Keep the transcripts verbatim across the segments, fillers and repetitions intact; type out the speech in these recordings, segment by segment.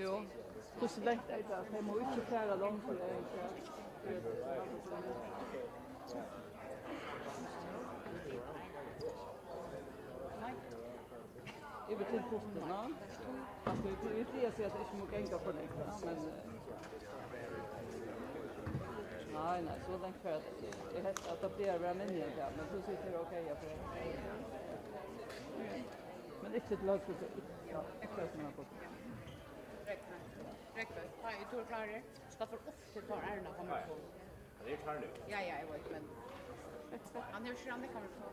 Jú, hvussu langt er tað? Tey mugu ikki fara longur enn tað. Nei. Yvir til puttin, ja. Altso, vit, vit plaga at siga at tað ikki má ganga for langt, ja, men, eh, nei, nei, so langt fara tey ikki. Eg helt at tað plagar at vera minni enn tað, men tú sigur tað er ok, ja, for men ikki til høgru, ja, ikki høgru, men Rógvi, tá ið tú ert klárur, skalt fara upp til Tór Arna, hann er klárur nú. Ja, ja, eg veit, men hann hevur ikki rann, hann er klárur.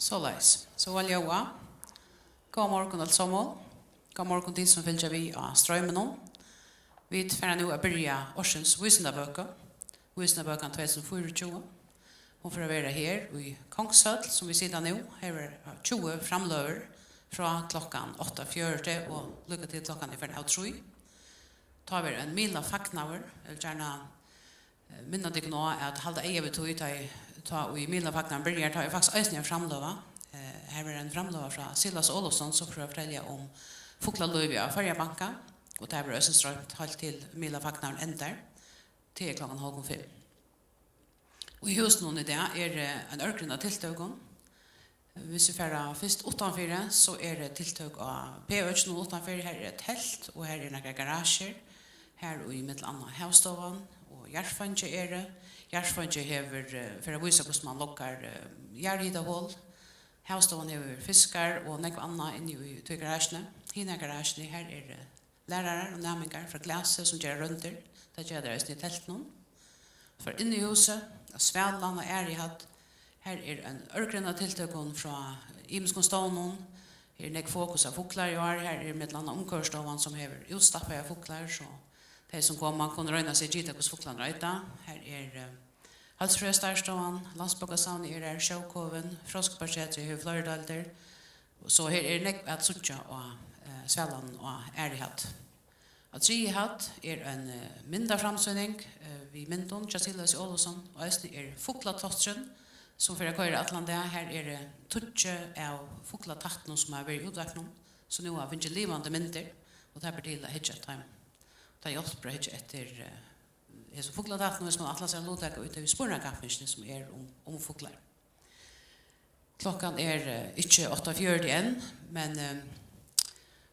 Soleiðis. So var ljóðað. Góðan morgun, øll somul. Góðan morgun, tit sum fylgja við á stroyminum. Vit fara nú at byrja ársins vísindabøku, Vísindabøkan tvey túsund og fýraogtjúgu. Hon fer at vera her í Kongshøll, sum vit sita nú. Her verða tjúgu framløgur frá klokkan átta fjøruti og líka til klokkan er farin av trý. Tá verður ein miðlafagnaður. Eg vil gjarna, eh, minna tykkum á at halda eyga við tí, tá ið, tá ið miðlafagnaðurin byrjar, tá er faktiskt eisini ein framløga. Eh, her verður ein framløga frá Silas Olufsson, sum fer at fortelja um fuglalívið á Føroya Banka, og tað verður eisini stroymt heilt til miðlafagnaðurin endar. Tað er klokkan hálvgum fimm. Og í húsinum í dag er, eh, ein ørgrynna av tiltøkum. Hvis vit fara fyrst uttanfyri, so eru tiltøk á P-økinum uttanfyri. Her er eitt telt, og her eru nakrar garasjur. Har í millum annað Havstovan og Jarðfeingið eru. Jarðfeingið hevur, eh, fer at vísa, hvussu mann loggar, eh, jarðhitahol. Havstovan hevur fiskar og nógv annað inni í tí garasjuni. Hinar garasjurnar, har eru, eh, lærarar og næmingar frá Glasi, sum gera royndir. Tað gera teir eisini í teltinum. Fara inn í húsið, á Svalan á Arihædd. Har er ein ørgrynna av tiltøkum frá ymiskum stovnum. Her er nógv fokus á fuglar í ár. Har er millum annað Umhvørvisstovan, sum hevur útstappaðar fuglar, so tey sum koma kunnu royna seg at gita, hvussu fuglarnir eita. Har er, eh, Heilsufrøðistarvsstovan, Landsbókasavnið er har, Sjókovin, Fróðskaparsetrið hevur fleiri deildir. So her er nógv at síggja á, eh, Svalanum á Arihædd. Á Triðju hædd er ein, eh, myndaframsýning, eh, við myndum hjá Silasi Olufsson, og eisini er Fuglatátturin, sum fer at koyra allan dag. Har eru tíggju av fuglatattunum, sum hava verið í útvarpinum, sum nú hava fingið livandi myndir, og tað ber til at hyggja eftir teimum. Tað hjálpir at hyggja eftir, eh, hesum fuglatattunum, hvis mann ætlar sær at luttaka í tí spurnakappingini, sum er um, um fuglar. Klokkan er, eh, ikki átta fjøruti enn, men, eh,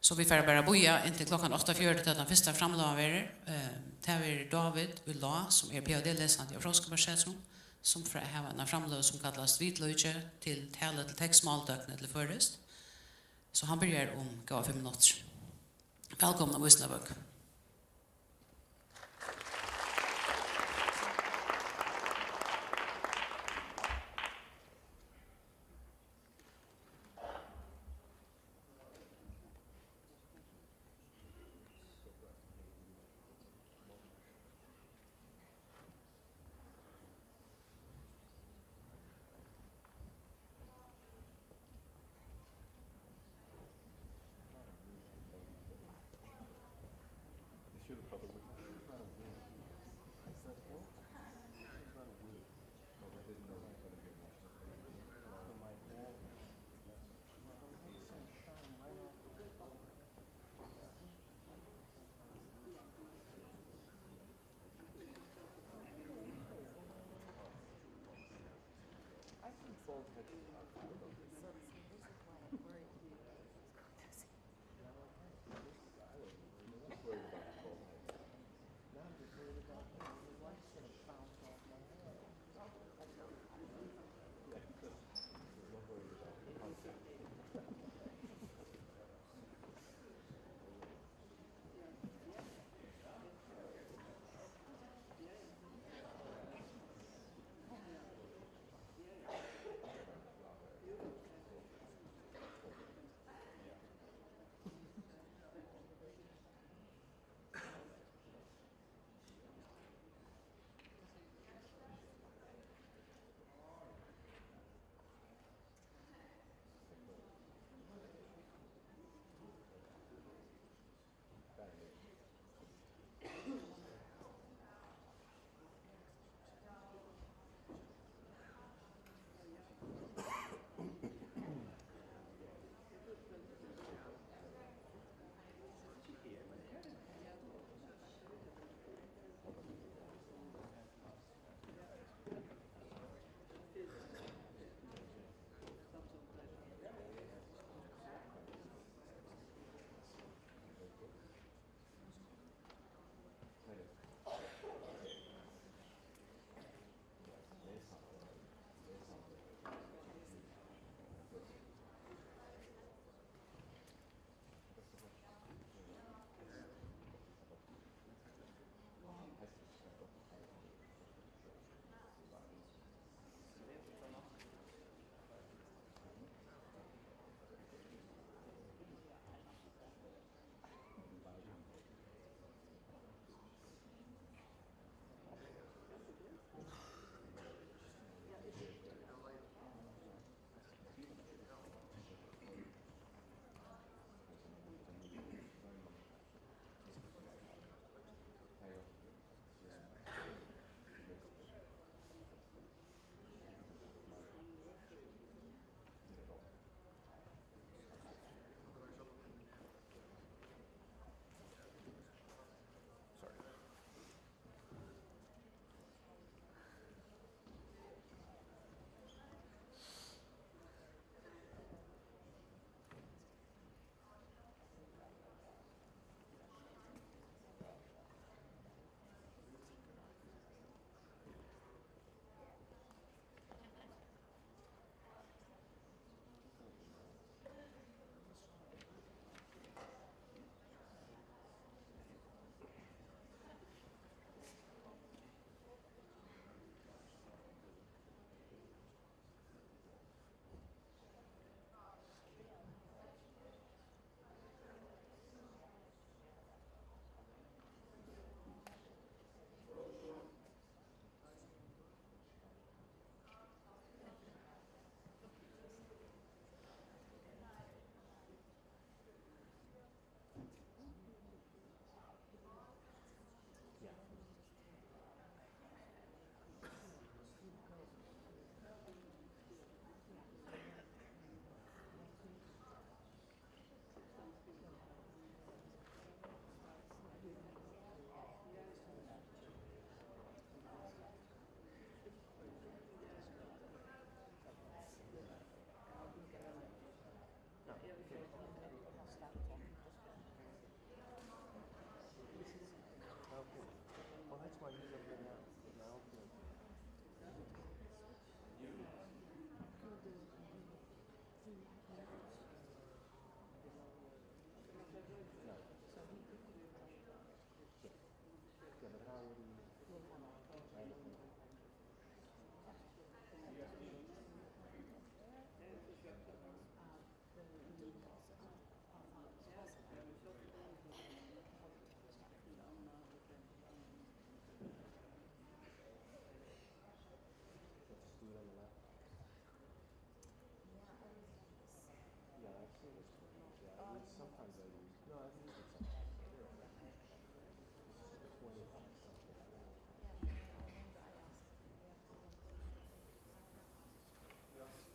so vit fara bara at bíða inntil klokkan átta fjøruti, tá tann fyrsta framløgan verður. Eh, tað verður Dávid í Lá, sum er P H D-lesandi á Fróðskaparsetrinum, sum fer at hava eina framløgu, sum kallast Vitlíki til talu til tekst, máldøgn ella føroyskt. So hann byrjar um góðar fimm minuttir. Vælkomna, Vísindabøk.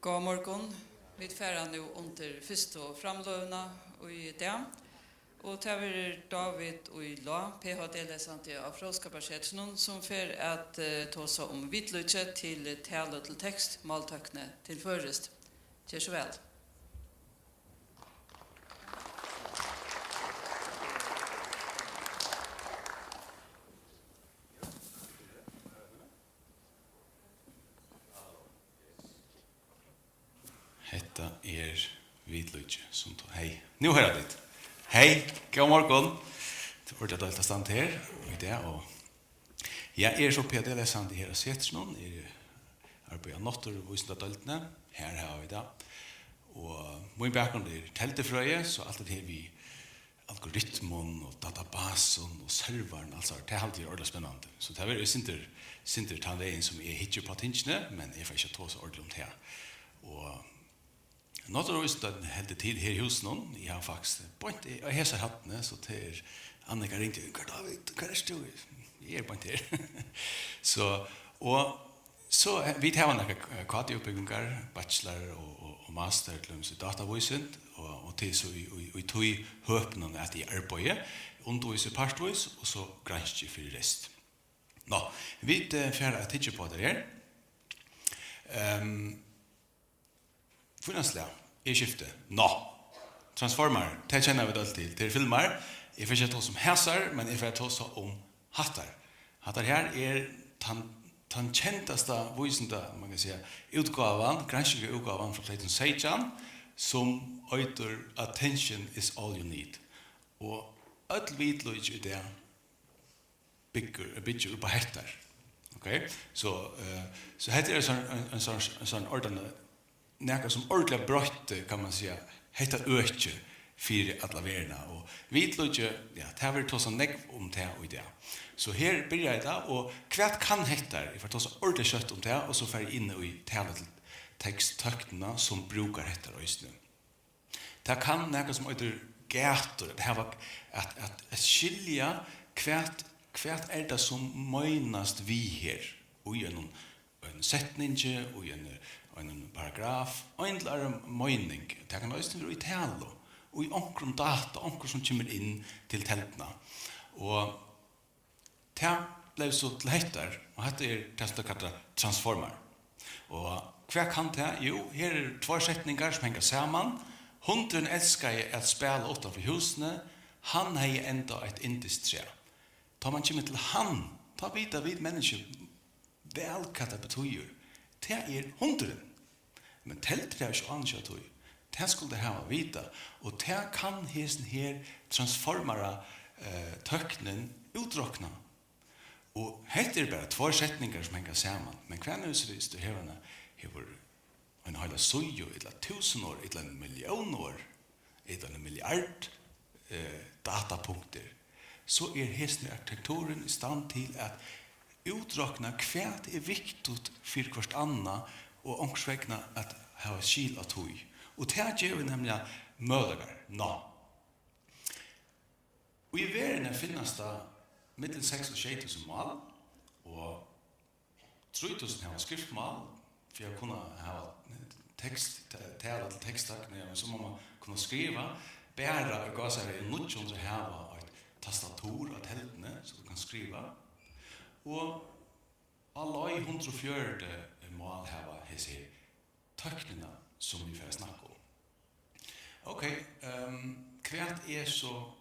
Góðan morgun. Vit fara nú undir fyrstu framløguna í dag, og tað verður Dávid Í Lá, P H D-lesandi á Fróðskaparsetrinum, sum fer at, eh, tosa um vitlíki til talu til tekst, máltøkni til føroyskt. Ger so væl. Hetta er vitlíki, sum tú, hey, nú hoyra tit. Hey, góðan morgun. Tað er ordiliga deiligt at standa her í dag, og ja, eg eri so P H D-lesandi her á Setrinum. Eg arbeiði á náttúruvísindadeildini. Her hava vit tað. Og mín bakgrund er teldufrøði, so alt hetta her við algoritmum og databasum og servarum, altso, tað haldi eg er ordiliga spennandi. So tað verður eitt sindur, sindur tann vegin, sum eg hyggi upp á tingini, men eg fari ikki at tosa ordiliga um tað. Og náttúruvísindin heldur til her í húsinum. Eg havi faktiskt beint á hesari hæddini, so tað er Annika ringdi, "Hvar er Dávid? Hvar ert tú?" Eg eri beint her. So, og so, eh, vit hava nakrar, eh, K D-útbúgvingar, bachelor og, og, og master, til dømis í datavísind, og, og til so í, í, í tí høpinum at eg arbeiði, undirvísi partvís, og so granski fyri rest. Nå, vit, eh, fara at hyggja upp á tað her. Ehm, Fínasta slag. Eg skifti. Nå. Transformer, tað kenna vit øll til. Tað eru filmar. Eg fari ikki at tosa um hasar, men eg fari at tosa um hattar. Hattar her er tann, tann kendasta vísinda, man kann siga, útgávan, granskingarútgávan frá tvey túsund og seytjan, sum eitur Attention is all you need. Og øll vitlíki í dag byggur, byggir upp á hettar. Ok? So, eh, so hetta er ein sånn, ein, ein sånn, ein sånn ordan, nakað sum ordiliga broytti, kann man siga, hetta økið fyri alla verðina. Og vitlíki, ja, tað verður tosað nógv um tað í dag. So her byrjar tað, og hvat kann hettar? Eg fari tosa ordiliga skjótt um tað, og so fari eg inn í talu til tekst, tøknina sum brúkar hettar eisini. Tað kann nakað sum eitur gætur, at hava, at, at, at skilja, hvat, hvat er tað sum meinast við her, í einum, einum setningi, í einum, einum paragraf, ein ella annan meining. Tað kann eisini vera í talu, í onkrum data, onkur sum kemur inn til telduna. Og tað bleiv so til hettar, og hetta er tað, sum teir kalla transformer. Og hvat kann tað? Jú, her eru tveir setningar, sum hanga saman. Hundurin elskaði at spæla uttan fyri húsini. Hann hevði enntá eitt yndistrað. Tá man kemur til hann, tá vita vit menniskju væl, hvat tað betýður. Tað er hundurin. Men teldur hava ikki ánilsi av tí. Tað skuldu tær hava vitað, og tað kann hesin her transformara, eh, tøknin útrokna. Og hetta eru bara tveir setningar, sum hanga saman. Men hvat nú, so viss tú hevur eina, hevur eina heila síðu, ella túsund orð, ella ein millión orð, ella ein milliard, eh, datapunktir, so er hesin arkitekturin í stand til at útrokna, hvat er viktigt fyri hvørt annað, og onkursvegna at hava skil á tí. Og tað gevur nemliga møguleikar. Ná. Í verðini finnast tað millum seks og sjey túsund mál, og trý túsund hava skriftmál, fyri at kunna hava tekst, ta-, tala til tekst, men so má man kunna skriva, bara í gásareygum níggju hundrað hava eitt tastatur á telduni, so tú kanst skriva. Og á leið hundrað og fjøruti mál hava hesi her tøknina, sum vit fara at snakka um. Ok, ehm, hvat er so,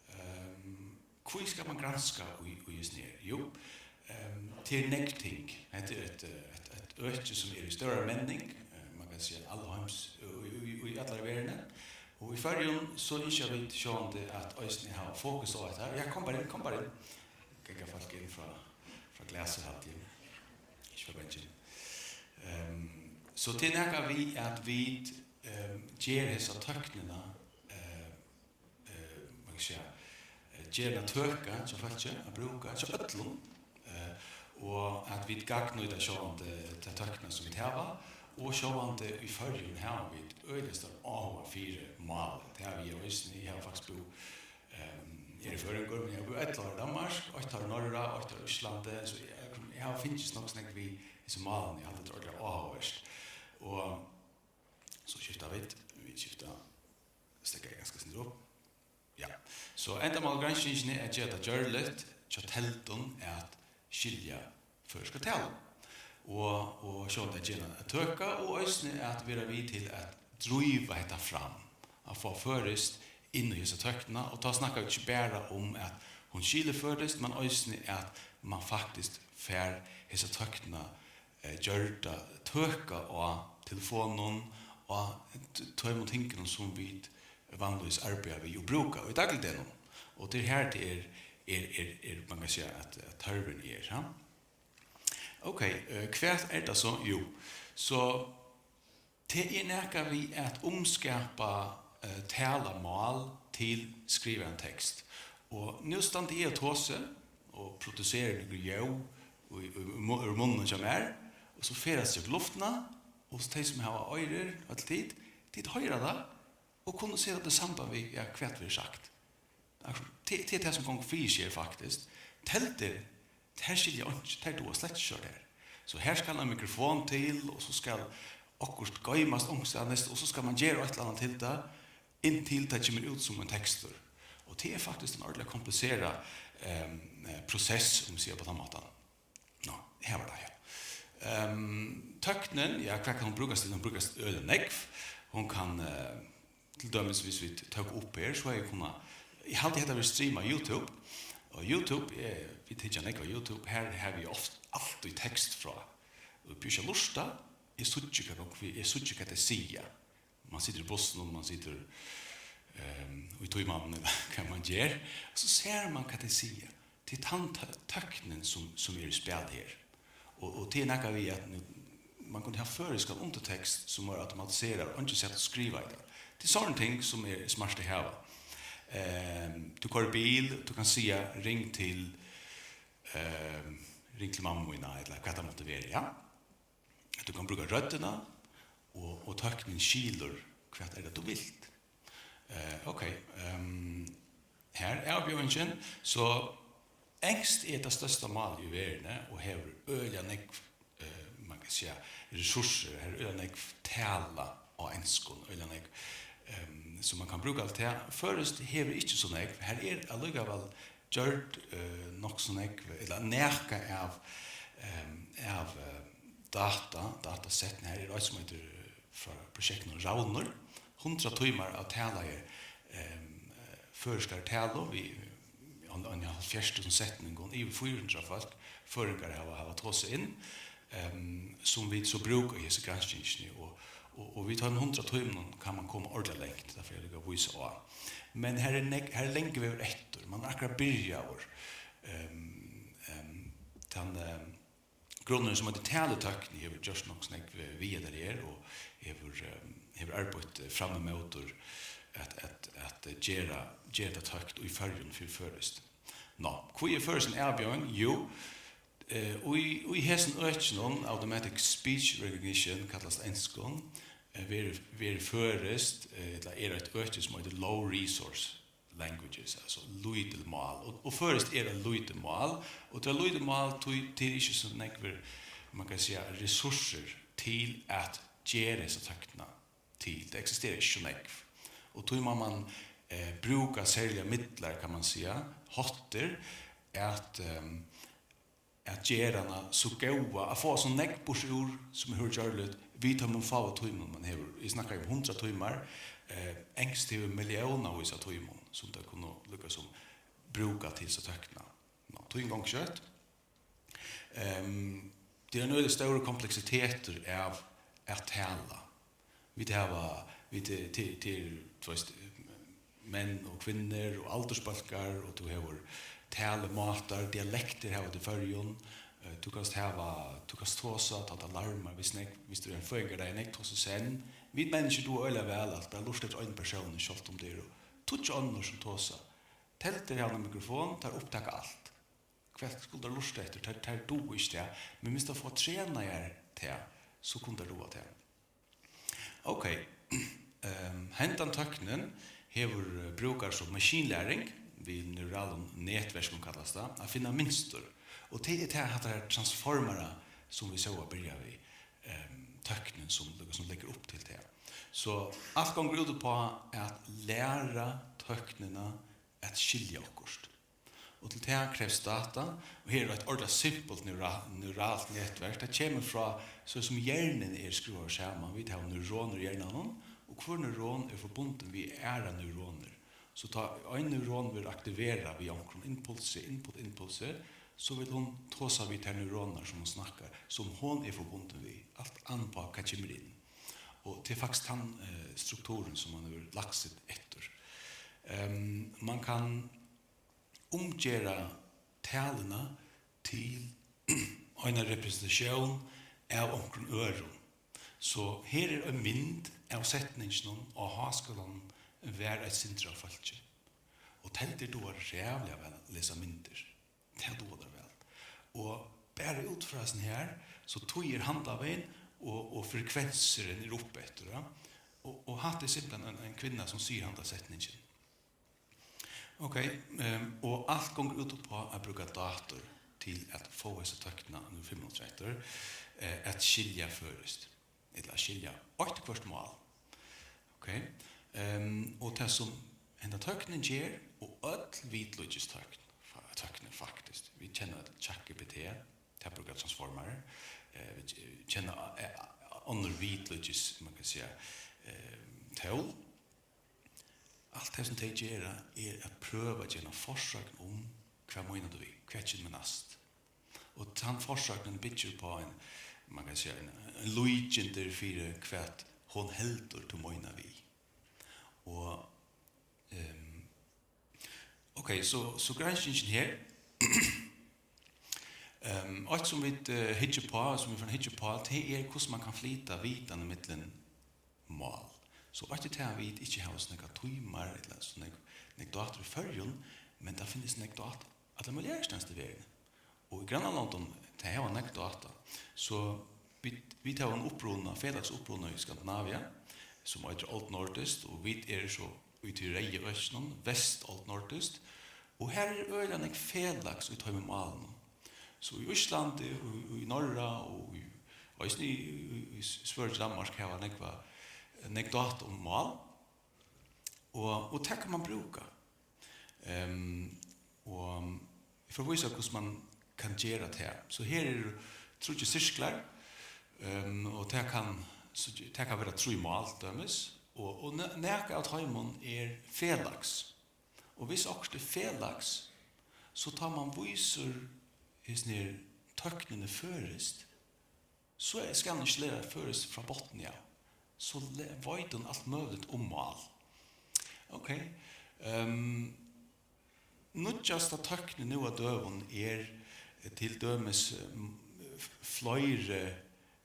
ehm, hví skal man granska í, í hesum her? Jú, Her er nógv ting. Hetta er eitt, eh, eitt, eitt øki sum er í stórari menning, eh, man kann siga alheims, í, í, í allari verðini. Og í Føroyum, so ynskja vit sjálvandi at eisini hava fokus á hetta her. Ja, kom bara inn, kom bara inn. Ganga fólk inn frá, frá glasi, haldi eg. Ikki vera bangin. Ehm, so tað er nakað við, at vit, ehm, ger hesa tøknina, eh, eh, man kann siga, eh, ger hana tøka hjá fólki at brúka, hjá øllum, eh, og at vit gagnnýta sjálvandi ta tøknina, sum vit hava, og sjálvandi í Føroyum hava vit øgiliga stóran áhuga fyri máli. Tað havi eg eisini, eg havi faktiskt búð, ehm, eg eri føroyingur, men eg havi búð ellivu ár í Danmark, eitt ár í Noregi, eitt ár í Íslandi, so eg, eg havi fingist nokk so nógv við hesi málini, eg haldi, tað er ordiliga áhugavert. Og so skifta vit, vit skifta, steðga eg ganska sindur upp. Ja. So endamál granskingini er at gera tað gjørligt hjá teldum at skilja føroyska talu. Og, og sjálvandi at gera at tøka og eisini at vera við til at dríva hetta fram, at fáa føroyskt inn í hesa tøknina. Og tá snakka vit ikki bara um, at hon skilir føroyskt, men eisini at man faktiskt fær hesa tøknina, eh, gjørda tøka á telefonum, á t-, teimum tingunum, sum vit vanligvis arbeiða við og brúka í dagligdegnum. Og tað er her, tað er, er, er, er, man kann siga, at, at tørvurin er, ha? Ok, eh, hvat er tað so? Jú, so tað er nakað við at umskapa, eh, talað mál til skrivaðan tekst. Og nú standi eg og tosi og produseri nøkur ljóð í, í, í mu-, úr munninum hjá mær, og so ferðast tað upp í luftina, og so tey sum hava oyrur, øll tit, tit hoyra tað, og kunnu seta tað í samband við, ja, hvat verður sagt. Tað, tað er tað, sum gongur fyri seg, faktiskt. Teldur, tær skilja einki, tær duga slett ikki, so tær. So her skal ein mikrofon til, og so skal okkurt goymast onkustaðni, og so skal man gera eitt ella annað til tað, inntil tað kemur út sum ein tekstur. Og tað er faktiskt ein ordiliga kompliserað, ehm, eh, prosess, um vit siga á tann mátan. Nå, her var tað, ja. Ehm, tøknin, ja, hvat kann hon brúkast til? Hon brúkast øgiliga nógv. Hon kann, eh, til dømis, viss vit tóku upp her, so hevði eg kunnað, eg haldi, hetta verður streamað á YouTube. Og YouTube, eh, vit hyggja nógv á YouTube. Her havi eg ofta altíð tekst frá. Og eg byrji at lurta, eg síggi, hvat onkur, eg síggi, hvat tey siga. Man situr í bussinum, man situr, ehm, í tímanum, ella hvat man ger. Og so sær man, hvat tey siga. Tað er tann tø-, tøknin, sum, sum er í spæli her. Og, og tað er nakað við, at nú, man kundi havt føroyskan undirtekst, sum var automatiseraður, og eingin sat og skrivaði tað. Tað er sovorðin ting, sum er smart at hava. Ehm, tú koyrir bil, tú kanst siga, "Ring til, ehm, ring til mammu mína," ella hvat tað mátti vera, ja? At tú kanst brúka røddina, og, og tøknin skilur, hvat er tað, tú vilt. Eh, ok, ehm, her er avbjóðingin, so enskt er tað størsta málið í verðini og hevur øgiliga nógv, eh, man kann siga, ressourcur, her er øgiliga nógv tala á enskum, øgiliga nógv, ehm, sum man kann brúka til tað. Føroyskt hevur ikki so nógv, her er allíkavæl gjørd, eh, nokk so nógv, ella nakað av, ehm, av, eh, data, datasetni. Her er eitt sum eitur, eh, frá prosjektinum Ravnur. Hundrað tímar av talaði, ehm, eh, føroyskari talu við, eh, ein, ein hálvfjerðs túsund setningum, yvir fýra hundrað fólk, føroyingar hava, hava tosað inn, ehm, sum vit so brúka í hesi granskingini. Og, og, og við teimum hundrað tímunum kann man koma ordiliga langt, tað fari eg líka at vísa á. Men her er nógv, her er langur vegur eftir, man er akkurát byrjaður. Ehm, ehm, tann, ehm, grunnurin sum eitur talutøkni hevur gjørt nokk so nógv við hetta her, og hevur, ehm, hevur arbeitt, eh, fram ímótur at, at, at, eh, gera, gera tað tøkt í Føroyum fyri føroyskt. Nå, hví er føroyskt ein avbjóðing? Jú, eh, í, í hesum økinum, automatic speech recognition, kallast á enskum, eh, verður, verður føroyskt, eh, ella er eitt øki sum eitur low resource languages, altso lítil mál. Og, og føroyskt er eitt lítið mál, og tað er lítið mál, tí tað er ikki so nógvir, man kann siga, ressourcur til at gera hesa tøknina til. Tað eksisterar ikki so nógv. Og tí má man, eh, brúka serligar midlar, kann man siga, háttir, at, ehm, at gera hana so góða, at fáa so nógv burtur úr, sum er gjørligt, við teimum fáu tímum man hevur. Eg snakkaði um hundrað tímar, eh, enskt hevur milliónavís av tímum, sum tey kunnu líka sum brúka til hesa tøknina. Ná, tíðin gongur skjótt. Ehm, tað er ein øgiliga stórur kompleksitetur av at tala. Vit hava, vit, eh, til, til, tú veist, menn og kvinnur og aldursbólkar, og tú hevur talumátar, dialektir hava vit í Føroyum. Eh, tú kanst hava, tú kanst tosa, tá tað larmar, viss nógv, viss tú er ein føðingardegi, nógv tosa senn. Vit menniskju duga øgiliga væl at bara lurta eftir einum persóni, sjálvt um tað eru tíggju onnur sum tosa. Teldur hava eina mikrofon, tær upptaka alt. Hvat skulu tær lurta eftir? Tær, tær duga ikki tað, men viss tær fáa trenað tær tað, so kunnu tær duga tað. Ok, ehm, hendan tøknin hevur, eh, brúkar sum maskinlæring, við neuralum netverkum kallast tað, at finna mynstur. Og tað er tað, hatta her transformera, sum vit sóu at byrja við, ehm, tøknin sum, sum leggur upp til tað. So alt gongur út uppá at læra tøknina at skilja okkurt. Og til tað krevst data, og her er eitt ordiliga simpult neura-, neuralt netverk. Tað kemur frá, so sum hjernin er skrúvaður saman. Vit hava neuronir í hjerninum, og hvør neuron er forbundin við aðrar neuronir. So tá ein neuron verður aktiverað við onkrum impulsi, input, impulsi, so vil hon tosa við tær neuronir, sum hon snakkar, sum hon er forbundin við. Alt an uppá, hvat kemur inn. Og tað er faktiskt tann, eh, strukturin, sum man hevur lagt seg eftir. Ehm, man kann umgera taluna til eina representatión av onkrum øðrum. So her er ein mynd av setninginum: Á háskúlanum var eitt sindur av fólki. Og teldur duga ræðuliga væl at lesa myndir. Tað duga tær væl. Og bara út frá hesum her, so tíðir handan vegin, og, og frekvensurin er uppeftir, ja. Og, og hatta er simpelthen ein, ein kvinna, sum sigur handa setningin. Ok, ehm, og alt gongur út uppá at brúka dátur til at fáa hesa tøknina, nú fimm hundrað eftir, eh, at skilja føroyskt, ella at skilja eitt hvørt mál. Ok, ehm, og tað sum henda tøknin ger, og øll vitlíkistøkn, fa-, tøkni faktiskt, vit kenna øll ChatGPT, tað brúkar transformarar, eh, vit kenna, eh, onnur vitlíkis, man kann siga, eh, tól, alt tað, sum tey gera, er at prøva at gera eina forsøgn um, hvat meinar tú við, hvat kemur næst? Og tann forsøgnin byggir upp á ein, man kann siga, ein, ein líkindir fyri, hvat hon heldur, tú meinar við. Og, ehm, ok, so, so granskingin her, ehm, eitt sum vit, eh, hyggja uppá, sum vit fara at hyggja uppá, tað er, hvussu man kann flyta vitan ímillum mál. So eitt er tað, at vit ikki hava so nógvar tímar, ella so nógv, nógv dátur í Føroyum, men tað finnist nógv dátur allar møguligar aðrastaðni í verðini. Og í grannalondum, tey hava nógv dátur. So vit, vit hava ein uppruna, felags uppruna í Skandinavia, sum eitur oldnordiskt, og vit eru so í tí reyða økinum, vestoldnordiskt, og har er øgiliga nógv felags í teimum málunum. So í Íslandi, í, í Norra og í, eisini í, í, í Svøríki, Danmark hava nógva, nógv dáta um mál, og, og tað kann man brúka. Ehm, og eg fari at vísa, hvussu man kann gera tað. So her eru tríggir sirklar, ehm, og tað kann, so tað kann vera trý mál, til dømis, og, og ne-, nakað av teimum er felags. Og viss okkurt er felags, so tá man vísir hesum her tøknini føroyskt, so er, skal hann ikki læra føroyskt frá botni av. So le-, veit hon alt møguligt um mál. Ok. Ehm, nýggjasta tøkni nú á døgum er, eh, til dømis, ehm, f-, fleiri,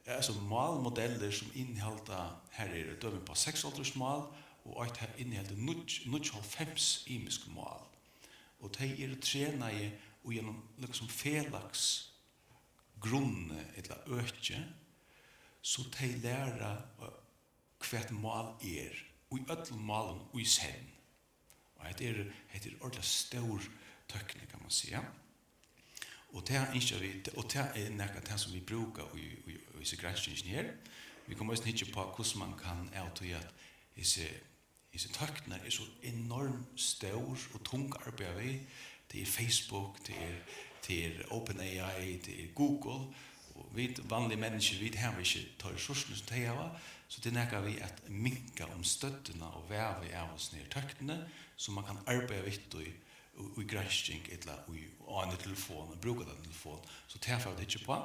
eh, altso málmodellir sum innihalda, har eru dømi upp á seksoghálvtrýss mál, og eitt har inniheldur níggju, níggjuoghálvfems ymisk mál. Og tey eru trenaði í einum, líkasum, felags grunni ella øki, so tey læra, eh, hvat mál er í øllum málum í senn. Og hetta er, hetta er ordiliga stór tøkni, kann man siga. Og tað ynskja vit, og tað er nakað av tað sum vit brúka í, í, í hesi granskingini her. Vit koma eisini hyggja upp á, hvussu man kann, av tí at hesi, hesi tøknirnar eru so enormt stór og tung at arbeiða við. Tað er Facebook, tað er, tað er OpenAI, tað er Google. Og vit vanligu menniskju, vit hava ikki teir ressourcirnar sum tey hava. So tað er nakað við at minka um støddina og vavið av hesum her tøknini, so man kann arbeiða við tí í, í gransking ella í, á eini telefon, og brúka ta telefon. So tað fara vit at hyggja uppá.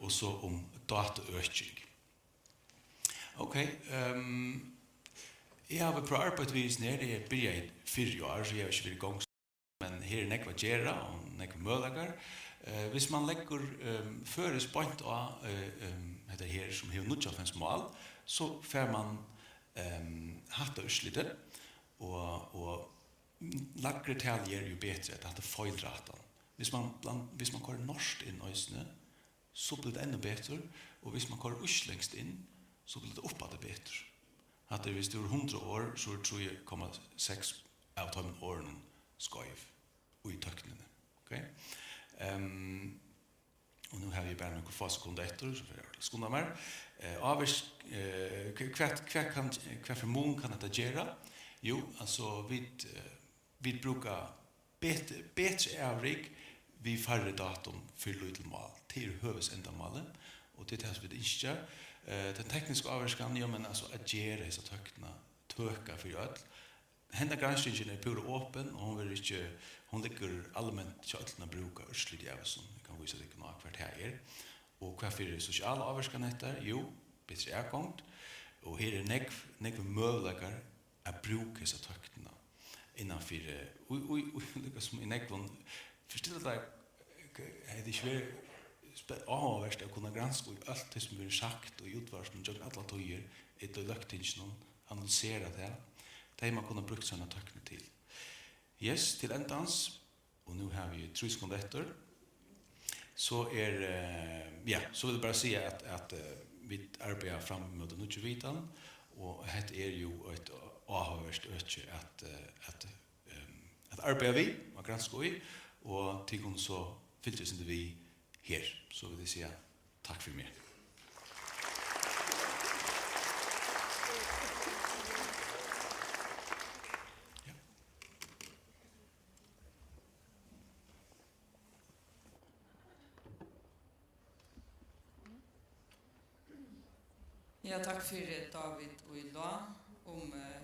Og so um dátuøking. Ok, ehm, eg havi prøvað at arbeiða við hesum her, eg byrjaði fyrr í ár, so eg havi ikki verið í gongd, men her er nógv at gera og nógvir møguleikar. Eh, hvis man leggur, ehm, føris beint á, eh, ehm, hetta her, sum hevur níggjuoghálvfems mál, so fær man, ehm, hatta úrslitið, og, og lægri talið er, jú betri, at hatta er feilrættan. Hvis man bland-, hvis man koyrir norskt inn eisini, so blívur tað enn betri, og hvis man koyrir íslendskt inn, so blívur tað uppaftur betri. Hatta er, hvis tú hevur hundrað orð, so er trý komma seks av teimum orðunum skeiv í tøknini. Ok? Ehm, og nú havi eg bara nøkur fá sekund eftir, so fer eg at skunda mær. Eh, ávirk-, eh, hva, hvat, hvat kann, hvat fyri mun kann hetta gera? Jú, altso, vit, eh, vit brúka bet-, betri avrik við færri dátum fyri lítil mál. Tað er høvuðsendamálið, og tað er tað, sum vit ynskja. Eh, tann tekniska ávirkan, jú, men altso at gera hesa tøknina tøka fyri øll. Henda granskingin er púra opin, og hon verður ikki, hon liggur alment hjá øllum at brúka úrslitið av hesum. Eg kann vísa tykkum á, hvar tað er. Og hvat fyri sosiala ávirkan hetta? Jú, betri atgongd. Og her er nógv, nógvir møguleikar at brúka hesa tøknina innan fyri, í, í, í, líka sum í nógvum, forstilla tær, hevði ikki verið spe-, áhugavert at kunna granska í alt tað, sum verður sagt í útvarpinum gjøgnum allar tíðir, ella í løgtinginum, analysera tað. Tað hevði man kunnað brúkt sovorðna tøkni til. Yes, til endans, og nú havi eg trý sekund eftir, so er, eh, ja, so vil eg bara siga at, at, eh, vit arbeiða fram móti nýggju vitan, og hetta er jú eitt áhugavert øki at, eh, at, ehm, at arbeiða við og granska í, og tit kunnu so fylgja eitt sindur við her, so vil eg siga takk fyri meg. Ja. Ja, takk fyri, David, og í lá um, eh,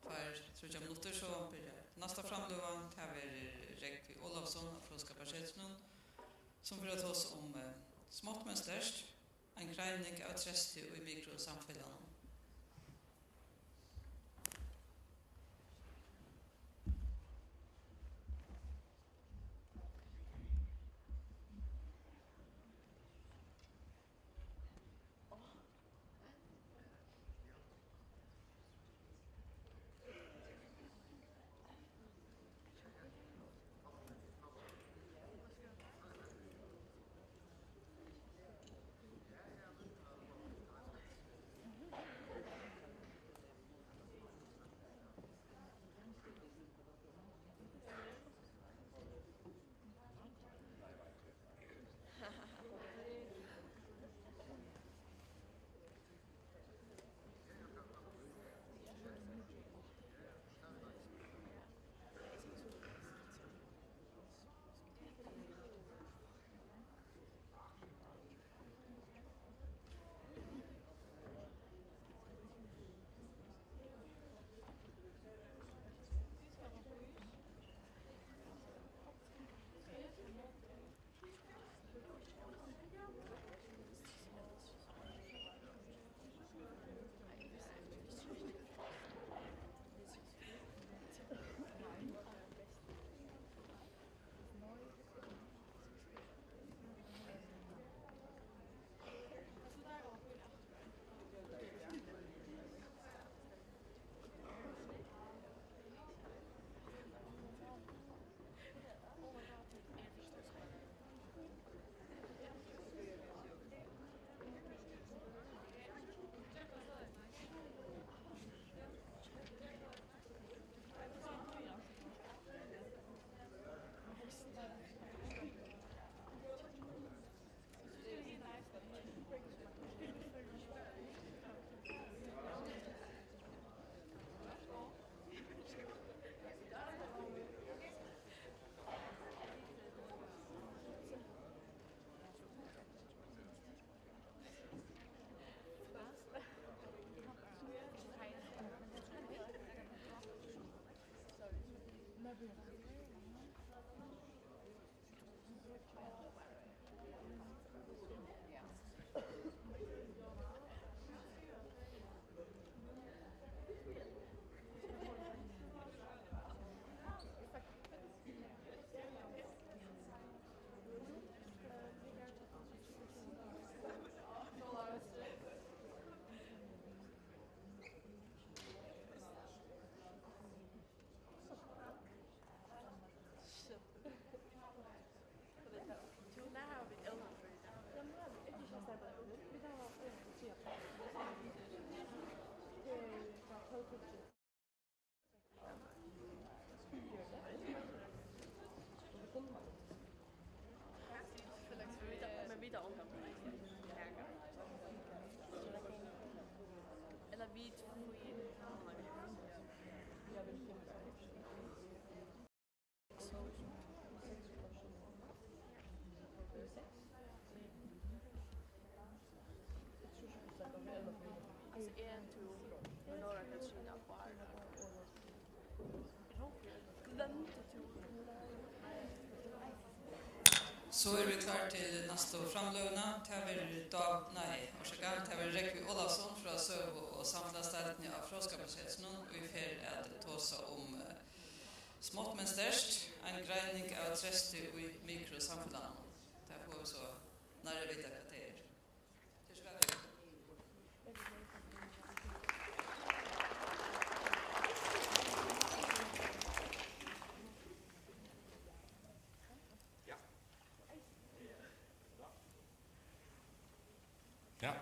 tveir, tríggjar minuttir, so byrjar næsta framløga. Tað verður Rógvi Ólavsson av Fróðskaparsetrinum, sum fer at tosa um, eh, smátt men sterkt, ein greining av treysti í mikrosamfelagnum. Men vita ongan. Ella vit. Altso, eg, tú, Nora Katrina, Bára. Gloymdi tú? So eru vit klár til næstu framløguna. Tað verður Dá-, nei, orsaka, tað verður Rógvi Ólavsson frá Søgu- og samfelagsdeildini á Fróðskaparsetrinum, ið fer at tosa um, eh, smátt men sterkt, ein greining av treysti í mikrosamfelagnum. Tað fáa vit so nærri vita, hvat tað er. Ger so væl. Ja.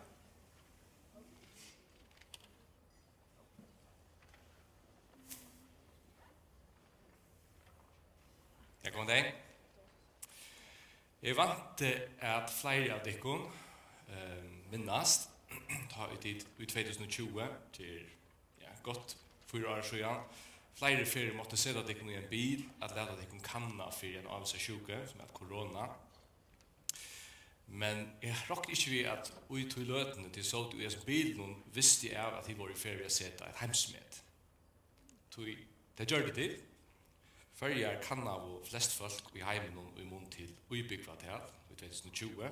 Ja, góðan dagin. Eg vænti, at fleiri av tykkum, eh, minnast, tá ið tit í tvey túsund og tjúgu, tað er, ja, gott fýra ár síðan, fleiri ferðir máttu seta tykkum í ein bil at lata tykkum kanna fyri eini ávísari sjúku, sum æt korona. Men eg rokni ikki við, at í tí løtuni, tit sótu í hesum bilinum, vistu av, at tit vóru í ferð við at seta eitt heimsmet. Tí tað gjørdu tit. Føroyar kannaðu flest fólk í heiminum í mun til íbúgvatal í tvey túsund og tjúgu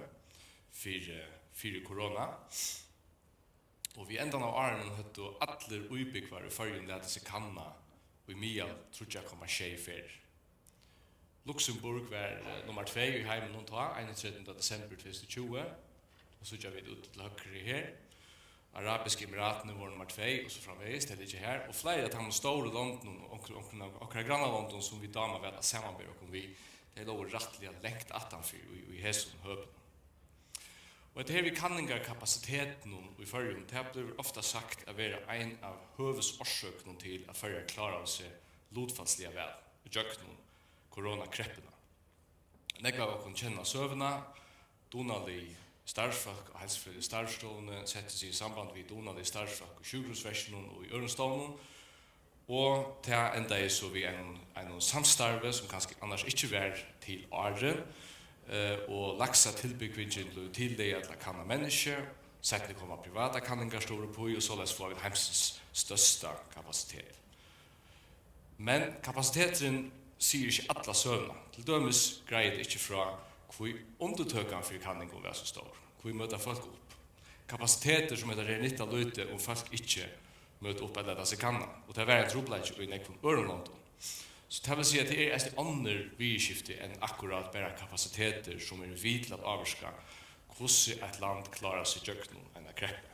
fyri, fyri korona. Og við endan av árinum høvdu allir íbúgvar í Føroyum latið seg kanna í miðal tríggjar komma sjey ferðir. Luxemburg var, eh, nummar tvey í heiminum tá, einogtretivta desembur tvey túsund og tjúgu, og síggja vit út til høgru her. Arabisku Emiratini vóru nummar tvey, og so framvegis, tey liggja her. Og fleiri av teimum stóru londunum og onkrum, onkrum av okkara grannalondum, sum vit dáma væl at samanbera okkum við, tey lógu rættiliga langt aftanfyri í, í hesum høpinum. Og hetta her við kanningarkapasitetinum í Føroyum, tað blívur ofta sagt at vera ein av høvuðsorsøkunum til, at Føroyar kláraðu seg lutfalsliga væl ígjøgnum koronakreppuna. Nógv av okkum kenna søguna. Dugnalig starvsfólk á Heilsufelags Starvsstovuni settu seg í samband við dugnalig starvsfólk í sjúkrahúsverkinum og í øðrum stovnum, og tað endaði so við einum, einum samstarvi, sum kanska annars ikki var til áðrenn, eh, og laksa tilbúgvingin bleiv tillagað til at kanna menniskju. Seinni koma privatar kanningarstofur uppí, og soleiðis fáa vit heimsins størsta kapasitet. Men kapasiteturin sigur ikki alla søguna. Til dømis greiðir tað ikki frá, hví undirtøkan fyri kanningum var so stór. Hví møta fólk upp? Kapasitetur sum hetta her nytta lítið, um fólk ikki møta upp ella lata seg kanna. Og tað var ein trupulleiki í nógvum øðrum londum. So tað vil siga, at tað eru eisini onnur viðurskifti enn akkurát bara kapasitetur, sum eru við til at ávirka, hvussu eitt land klárar seg gjøgnum eina kreppu.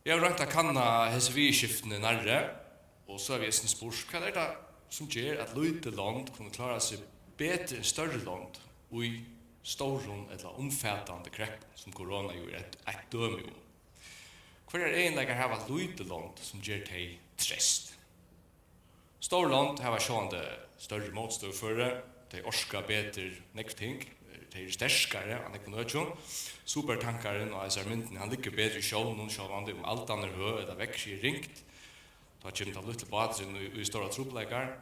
Eg havi roynt at kanna hesi viðurskiftini nærri, og so havi eg eisini spurt, hvat er tað, sum ger, at lítil lond kunnu klára seg betri enn størri lond í stórum ella umfatandi kreppum, sum korona jú er eitt, eitt dømi um? Hvørjar eginleikar hava lítil lond, sum ger tey treyst? Stór lond hava sjálvandi størri mótstøðuføri, tey orka betur nógv ting, tey eru sterkari á nógvum økjum. Supertankarin á hesari myndini, hann liggur betur í sjónum, sjálvandi um aldan er høg ella veðrið er ringt. Tá kemur tann lítli báturin í, í stórar trupulleikar.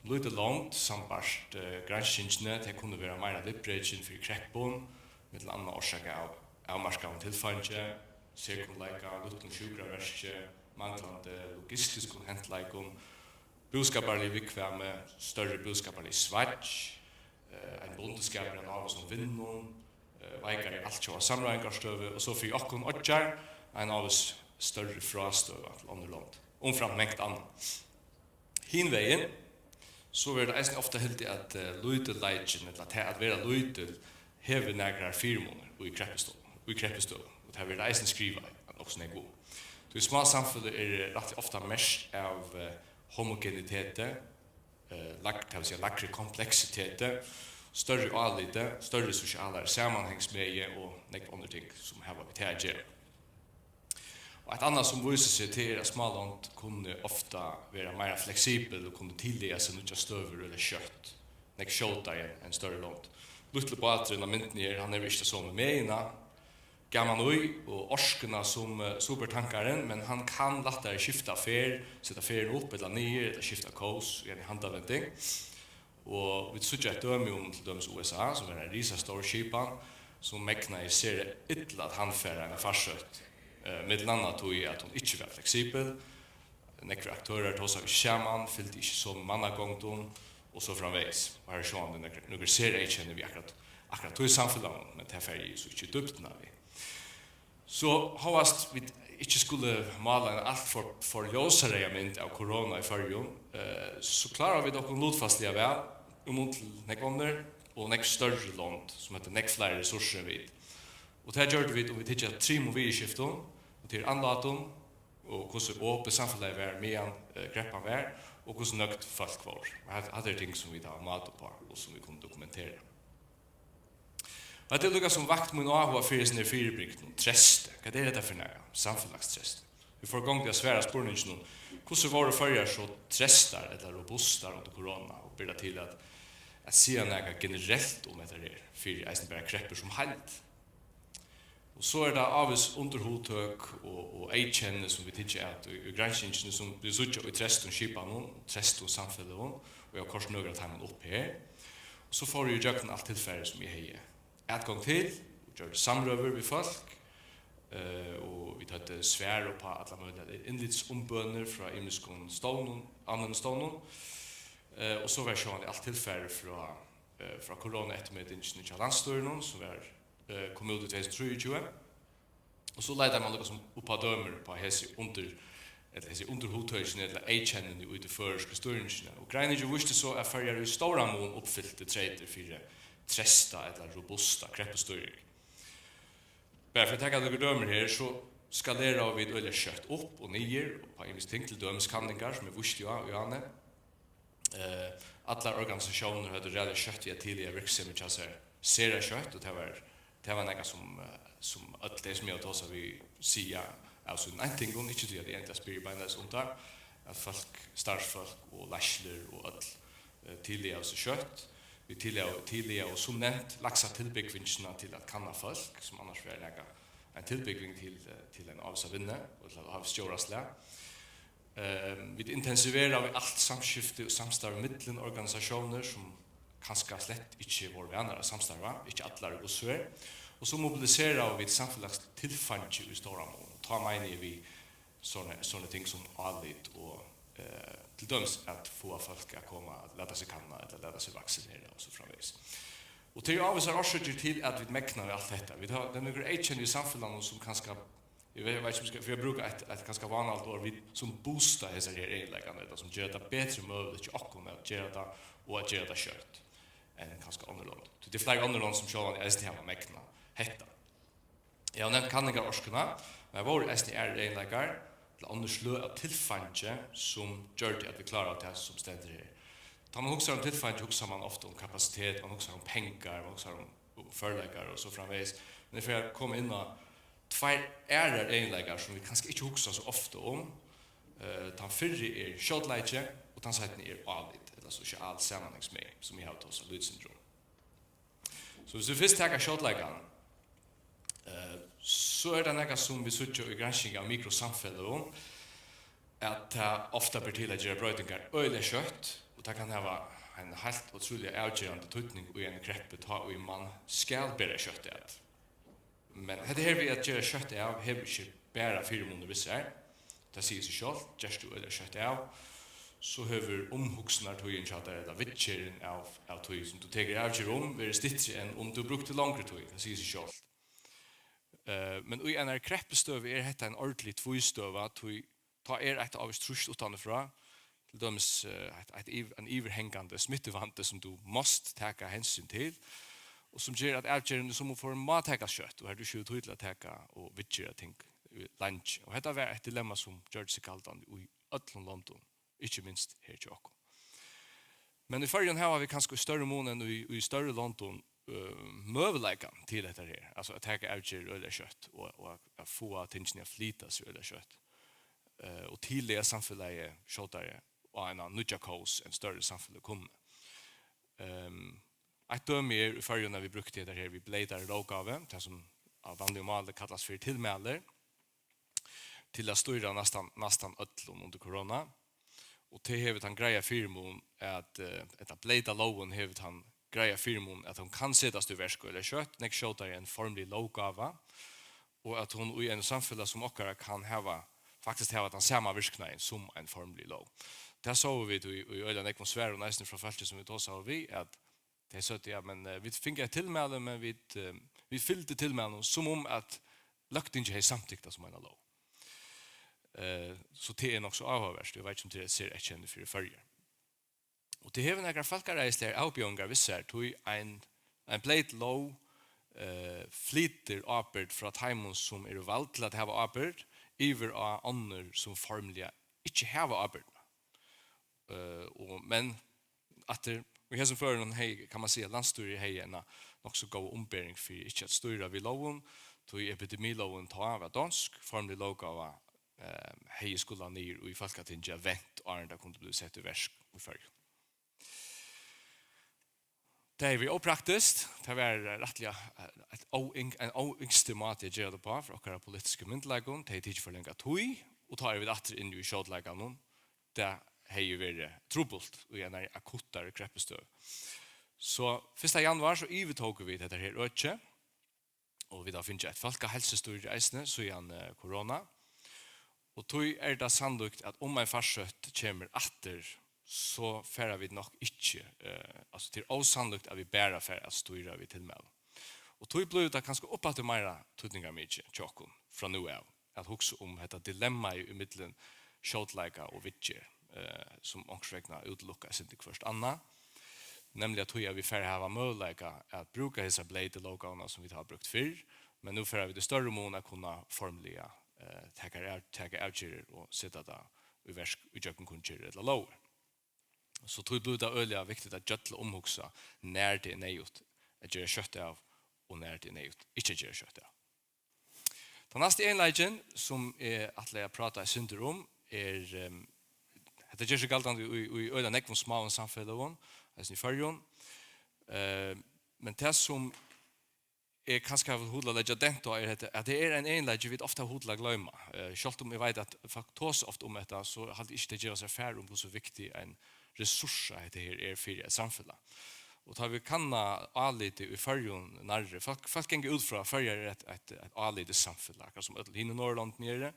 Lítil lond, sambært, eh, granskingini, tey kunnu vera meira viðbrekin fyri kreppum, millum annað orsakað av avmarkaðum tilfeingi, serkunnleika, lítlum sjúkraverki, manglandi logistiskum hentleikum, búskaparlig viðkvæmi, størri búskaparlig sveigg, eh, ein bundiskapur av ávísum vinnum, eh, veikari altjóða samráðingarstøðu, og so fyri okkum oyggjar ein ávís størri frástøða til onnur lond, umframt mangt annað. Hin vegin, so verður tað eisini ofta hildið, at, eh, lítilleikin, ella tað at vera lítil, hevur nakrar fyrimunir í kreppustovu, í kreppustøðu, og tað verður eisini skrivað nokk so nógv um. Tí smá samfeløg eru rættiliga ofta merkt av, eh, homogeniteti, eh, lagd, tað vil siga, lægri kompleksiteti, størri áliti, størri sosialari samanhangsmegi og nógv onnur ting, sum hava við tað at gera. Og eitt annað sum vísir seg, tað er, at smálond kunnu ofta vera meira fleksibel og kunnu tillaga seg nýggjar støður øgiliga skjótt, nógv skjótari enn, enn størri lond. Lítli báturin á myndini her, hann hevur ikki ta somu megina, gaman í og orkuna sum, eh, supertankarin, men hann kann lættari skifta ferð, seta ferðina upp ella niður, ella skifta kós í eini handavending. Og vit síggja eitt dømi um til dømis U S A, sum er ein risastór skipan, sum megnaði sera illa at handfara eina farsótt, eh, millum annað tí at hon ikki var fleksibel. Nógvir aktørar tosaðu ikki saman, fylgdu ikki somu mannagongdum og so framvegis. Og har er sjálvandi nøkur, nøkur sereyðkenni við akkurát, akkurát tí samfelagnum, men tað fari eg so ikki í dýpdina við. So hóast vit ikki skulu mála eina alt for, for ljósareyða mynd av korona í Føroyum, eh, so klára vit okkum lutfalsliga væl í mun til nógv onnur og nógv størri lond, sum hava nógv fleiri resursir enn vit. Og tað gjørdu vit, um vit hyggja at trimum viðurskiftum, og tað er andlátum, og hvussu opið samfelagið var, meðan, eh, kreppan var, og hvussu nøgd fólk vóru. Og hat-, hatta eru ting, sum vit hava mát upp á, og sum vit kunnu dokumentera. Og hetta er líka sum vakt mín áhuga fyri hesum her fyribrigdum, treysti. Hvat er hetta fyri nakað? Samfelagstreyst. Vit fóru í gongd við at svara spurninginum, hvussu vóru Føroyar so treystar ella robustar undir korona, og ber tað til at, at siga nakað generelt um hetta her, fyri eisini bara kreppur sum heild? Og so er tað ávís undirhugtøk og, og eyðkenni, sum vit hyggja at í, í granskingini, sum vit síggja í treystum skipanum, treystum samfeløgum, og eg havi koyrt nøkur av teimum upp her. Og so fór eg ígjøgnum alt tilfarið, sum eg hevði atgongd til, og gjørdi samrøður við fólk, eh, og vit høvdu svar upp á allar møguligar innlitsumbønir frá ymiskum stovnum, almennum stovnum. Eh, og so var sjálvandi alt tilfarið frá, eh, frá koronaeftirmetingini hjá landsstýrinum, sum var, eh, kom út í tvey túsund og trýogtjúgu. Og so leitar man líka sum upp á dømir upp á hesi undir-, ella hesi undirhugtøkini ella eyðkennini í tí føroysku stýringini. Og greiningin vísti so, at Føroyar í stóran mun uppfylti treytir fyri treysta ella robusta kreppustýring. Bara fyri at taka nøkur dømir her, so skaleraðu vit øgiliga skjótt upp og niður upp á ymisk ting, til dømis kanningar, sum eg vísti á í áðni. Eh, allar organisatiónir høvdu ræðuliga skjótt við at tillaga virksemið hjá sær, sera skjótt, og tað var, tað var nakað sum, eh, sum øll tey, sum eg havi tosað við, siga av sínum eintingum, ikki tí at eg endiliga spyrji beinleiðis um tað, at fólk, starvsfólk og leiðslur og øll, eh, tillagaðu seg skjótt. Vit tillagaðu, tillagaðu sum nevnt laksatilbúgvingina til at kanna fólk, sum annars var nakað, ein tilbúgving til, eh, til ein ávísa vinnu og til eitt ávíst stjóraslag. Ehm, vit intensiveraðu alt samskifti og samstarv millum organisatiónir, sum kanska slett ikki vóru vanar at samstarva, ikki allar í hvussu er. Og so mobiliseraðu vit samfelagstilfeingi í stóran mun. Tá meini eg við sovorðnar, sovorðnar ting sum álit og, eh, til dømis at fáa fólk at koma at lata seg kanna ella lata seg vaksinera og so framvegis. Og tað eru ávísar orsøkir til, at vit megna við alt hetta. Vit hava, tað eru nøkur eyðkenni í samfelagnum, sum kanska, eg veit, eg veit ikki, um eg skal, fyri at brúka eitt, eitt kanska vánaligt orð, vit, sum boosta hesar her eginleikarnar, ella sum gera tað betri møguligt hjá okkum at gera tað, og at gera tað skjótt, enn kanska onnur lond. Tí tað eru fleiri onnur lond, sum sjálvandi eisini hava megnað hetta. Eg havi nevnt kanningarorkuna, men har vóru eisini aðrir eginleikar, ella onnur sløg av tilfeingi, sum gjørdu, at vit kláraðu tað, sum stendur her. Tá man hugsar um tilfeingi, hugsar man ofta um kapasitet, man hugsar um pengar, man hugsar um, um førleikar og so framvegis. Men eg fari at koma inn á tveir aðrar eginleikar, sum vit kanska ikki hugsa so ofta um. Eh, tann fyrri er skjótleiki, og tann seinni er álit, ella sosial samanhangsmegi, sum eg havi tosað lítið sindur um. So, hvis vit fyrst taka skjótleikan, eh, so er tað nakað, sum vit síggja í gransking av mikrosamfeløgum, at tað ofta ber til at gera broytingar øgiliga skjótt, og tað kann hava ein heilt ótrúliga avgerandi týdning í eini kreppu, tá ið mann skal bera skjótt at. Men hetta her við at gera skjótt av hevur ikki bara fyrimunir við sær. Tað sigur seg sjálvt, gert tú øgiliga skjótt av, so hevur umhugsunartíðin hjá tær, ella viðgerðin av, av tí, sum tú tekur avgerð um, verið styttri enn um tú brúkti longri tíð. Tað sigur seg sjálvt. Eh, men í einari kreppustøðu er hetta ein ordentlig tvístøða, tí tá er eitt ávíst trýst uttanfrá, til dømis, eh, eitt, eitt yv-, ein yvirhangandi smittuvandi, sum tú mást taka hensyn til, og sum ger, at avgerðin í summum førum má takast skjótt, og har tú ikki hevur tíð til at taka og viðgera ting, eh, leingi. Og hetta var eitt dilemma, sum gjørdi seg galdandi í øllum londum, ikki minst her hjá okkum. Men í Føroyum hava vit kanska í størri mun enn í, í størri londum, eh, møguleikan til hetta her, altso at taka avgerðir øgiliga skjótt og, og at, fáa tingini at flyta seg øgiliga skjótt, eh, og tillaga samfelagið skjótari á eina nýggja kós enn størri samfeløg kunnu. Ehm, eitt dømi er í Føroyum, at vit brúktu hetta her við bleytari lóggávum, tað sum á vanligum máli kallast fyri tilmælir, til at stýra næstan, næstan øllum undir korona. Og tað hevur tann greiða fyrimun at, eh, ella bleyta lógin hevur tann greiða fyrimun at hon kann setast í verk øgiliga skjótt, nógv skjótari enn formlig lóggáva, og at hon í einum samfelag sum okkara kann hava, faktiskt hava tann sama virknaðin sum ein formlig lóg. Tað sóu vit í, í øgiliga nógvum svarum eisini frá fólki sum vit tosaðu við, at tey søgdu, ja, men, eh, vit fingu eitt tilmæli, men vit, eh, vit fylgdu tilmælinum sum um at Løgtingið hevði samtykt tað sum eina lóg. Eh, so tað er nokk so áhugavert. Eg veit ikki, um tað er sereyðkenni fyri Føroyar. Og tað hevur nakrar fólkaræðisligar avbjóðingar við sær, tí ein, ein bleyt lóg, eh, flytur ábyrgd frá teimum, sum eru vald til at hava ábyrgd, yvir á onnur, sum formliga ikki hava ábyrgdina. Eh, og, men aftur, í hesum førinum hevði, kann man siga, landsstýrið hevði eina nokk so góða umbering fyri ikki at stýra við lógum, tí epidemilógin tá var donsk, formlig lóggáva, eh, hevði skulað niður í Fólkatingið at vent, áðrenn tað kundi blivið sett í verk í Føroyum. Tað hevði verið ópraktiskt, tað var rættiliga, eh, eitt óyng-, ein óynskur máti at gera tað uppá frá okkara politisku myndugleikum, tað hevði tikið for langa tíð, og tá eru vit aftur inni í skjótleikanum, tað hevði verið trupult í einari akuttari kreppustøðu. So fyrsta januar, so yvirtóku vit hetta her økið, og vit hava fingið eitt fólkaheilsustýri eisini, síðan, eh, korona. Og tí er tað sannlíkt, at um ein farsóttur kemur aftur, so fara vit nokk ikki, eh, altso, tað er ósannlíkt, at vit bara fara at stýra við tilmælum. Og tí blívur tað kanska uppaftur meira týdningarmikið hjá okkum frá nú av at hugsa um hetta dilemmaið ímillum skjótleika og viðgerð, eh, sum onkursvegna útilukka eitt sindur hvørt annað, nemliga tí at vit fara at hava møguleika at brúka hesa bleytu lóggávuna, sum vit hava brúkt fyrr, men nú fara vit í størri mun at kunna formliga, eh, taka av-, taka avgerðir og seta tað í verk í gjøgnum kunngerðir ella lógir. So tí blívur tað øgiliga viktigt at gjølla umhugsa, nær tað er neyðugt at gera skjótt av, og nær tað er neyðugt ikki at gera skjótt av. Tann næsti eginleikin, sum eg ætlaði at práta eitt sindur um, er, ehm, hetta ger seg galdandi í, í øgiliga nógvum smáum samfeløgum, eisini í Føroyum. Eh, men tað, sum eg kanska havi hug til at leggja dent á, er hetta, at tað er ein eginleiki, vit ofta hava hug til at gloyma. Eh, sjálvt um eg veit, at fólk tosa ofta um hetta, so haldi eg ikki, tey geva sær far um, hvussu viktig ein resurs, at hetta her er fyri eitt samfelag. Og tá vit kanna álitið í Føroyum nærri, fólk, fólk ganga út frá, at Føroyar er eitt, eitt, eitt álitið samfelag, akkurát sum øll hini Norðurlondini eru.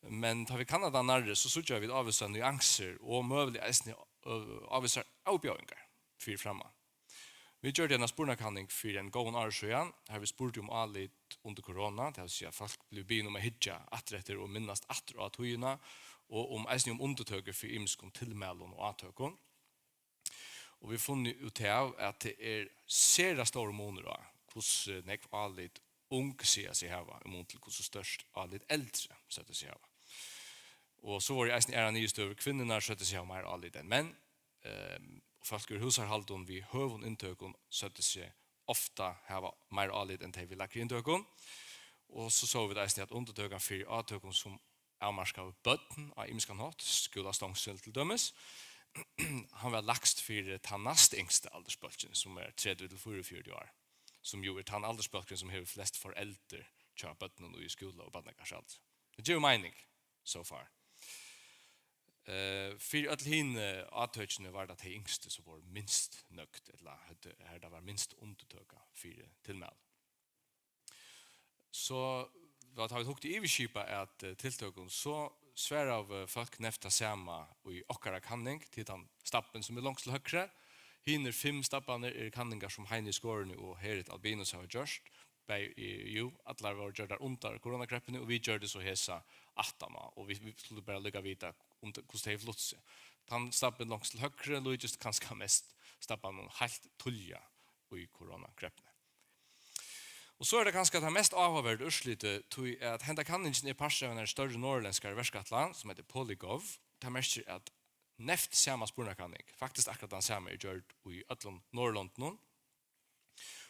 Men tá vit kanna tað nærri, so síggja vit ávísar nuansir og møguliga eisini, ø, ávísar avbjóðingar fyri framman. Vit gjørdu eina spurnakanning fyri einum góðum ári síðan, har vit spurdu um álit undir korona, tað vil siga, fólk blivu biðin um at hyggja aftur eftir og minnast aftur á tíðina, og um, eisini um undirtøkur fyri ymiskum tilmælum og átøkum. Og vit funnu út av, at tað er sera stórur munur á, hvussu nógv álit ung siga seg hava, í mun til, hvussu stórt álit eldri søgdu seg hava. Og so vóru eisini aðrar niðurstøður. Kvinnurnar søgdu seg hava meira álit enn menn. Ehm, og fólk úr húsarhaldum við høgum inntøkum søgdu seg ofta hava meira álit enn tey við lægri inntøkum. Og so sóu vit eisini, at undirtøkan fyri átøkum, sum avmarkaðu børn á ymiskan hátt, skúlastongsl til dømis, hann var lægst fyri tann næstyngsta aldursbólkin, sum er tretivu til fýraogfjøruti ár, sum jú er tann aldursbólkurin, sum hevur flest foreldur hjá børnum í skúla- og barnagarðsaldri. Tað gevur meining, so far. Eh, fyri øll hini átøkini var tað tey yngstu, sum vóru minst nøgd, ella høvdu, har tað var minst undirtøka fyri tilmæli. So, tá vit hugdu yvirskipað at, eh, tiltøkum, so svaraðu fólk neyvt tað sama í okkara kanning, til tann stabbin, sum er longst til høgru. Hinir fimm stabbarnir eru kanningar, sum Heini í Skorini og Herit Albinus hava gjørt. Bæði, jú, allar vóru gjørdar undir koronakreppuni, og vit gjørdu so hesa aftaná, og vit, vit skuldu bara líka vita, um tað, hvussu tey flutt seg. Tann stabbin longst til høgru líkist kanska mest stabbanum heilt tíðliga í koronakreppuni. Og so er tað kanska tað mest áhugaverda úrslitið, tí at henda kanningin er partur av einari størri norðurlendskari verkætlan, sum eitur Polygovv. Tað merkir, at neyvt sama spurnakanning, faktiskt akkurát tann sama, er gjørd í øllum Norðurlondunum.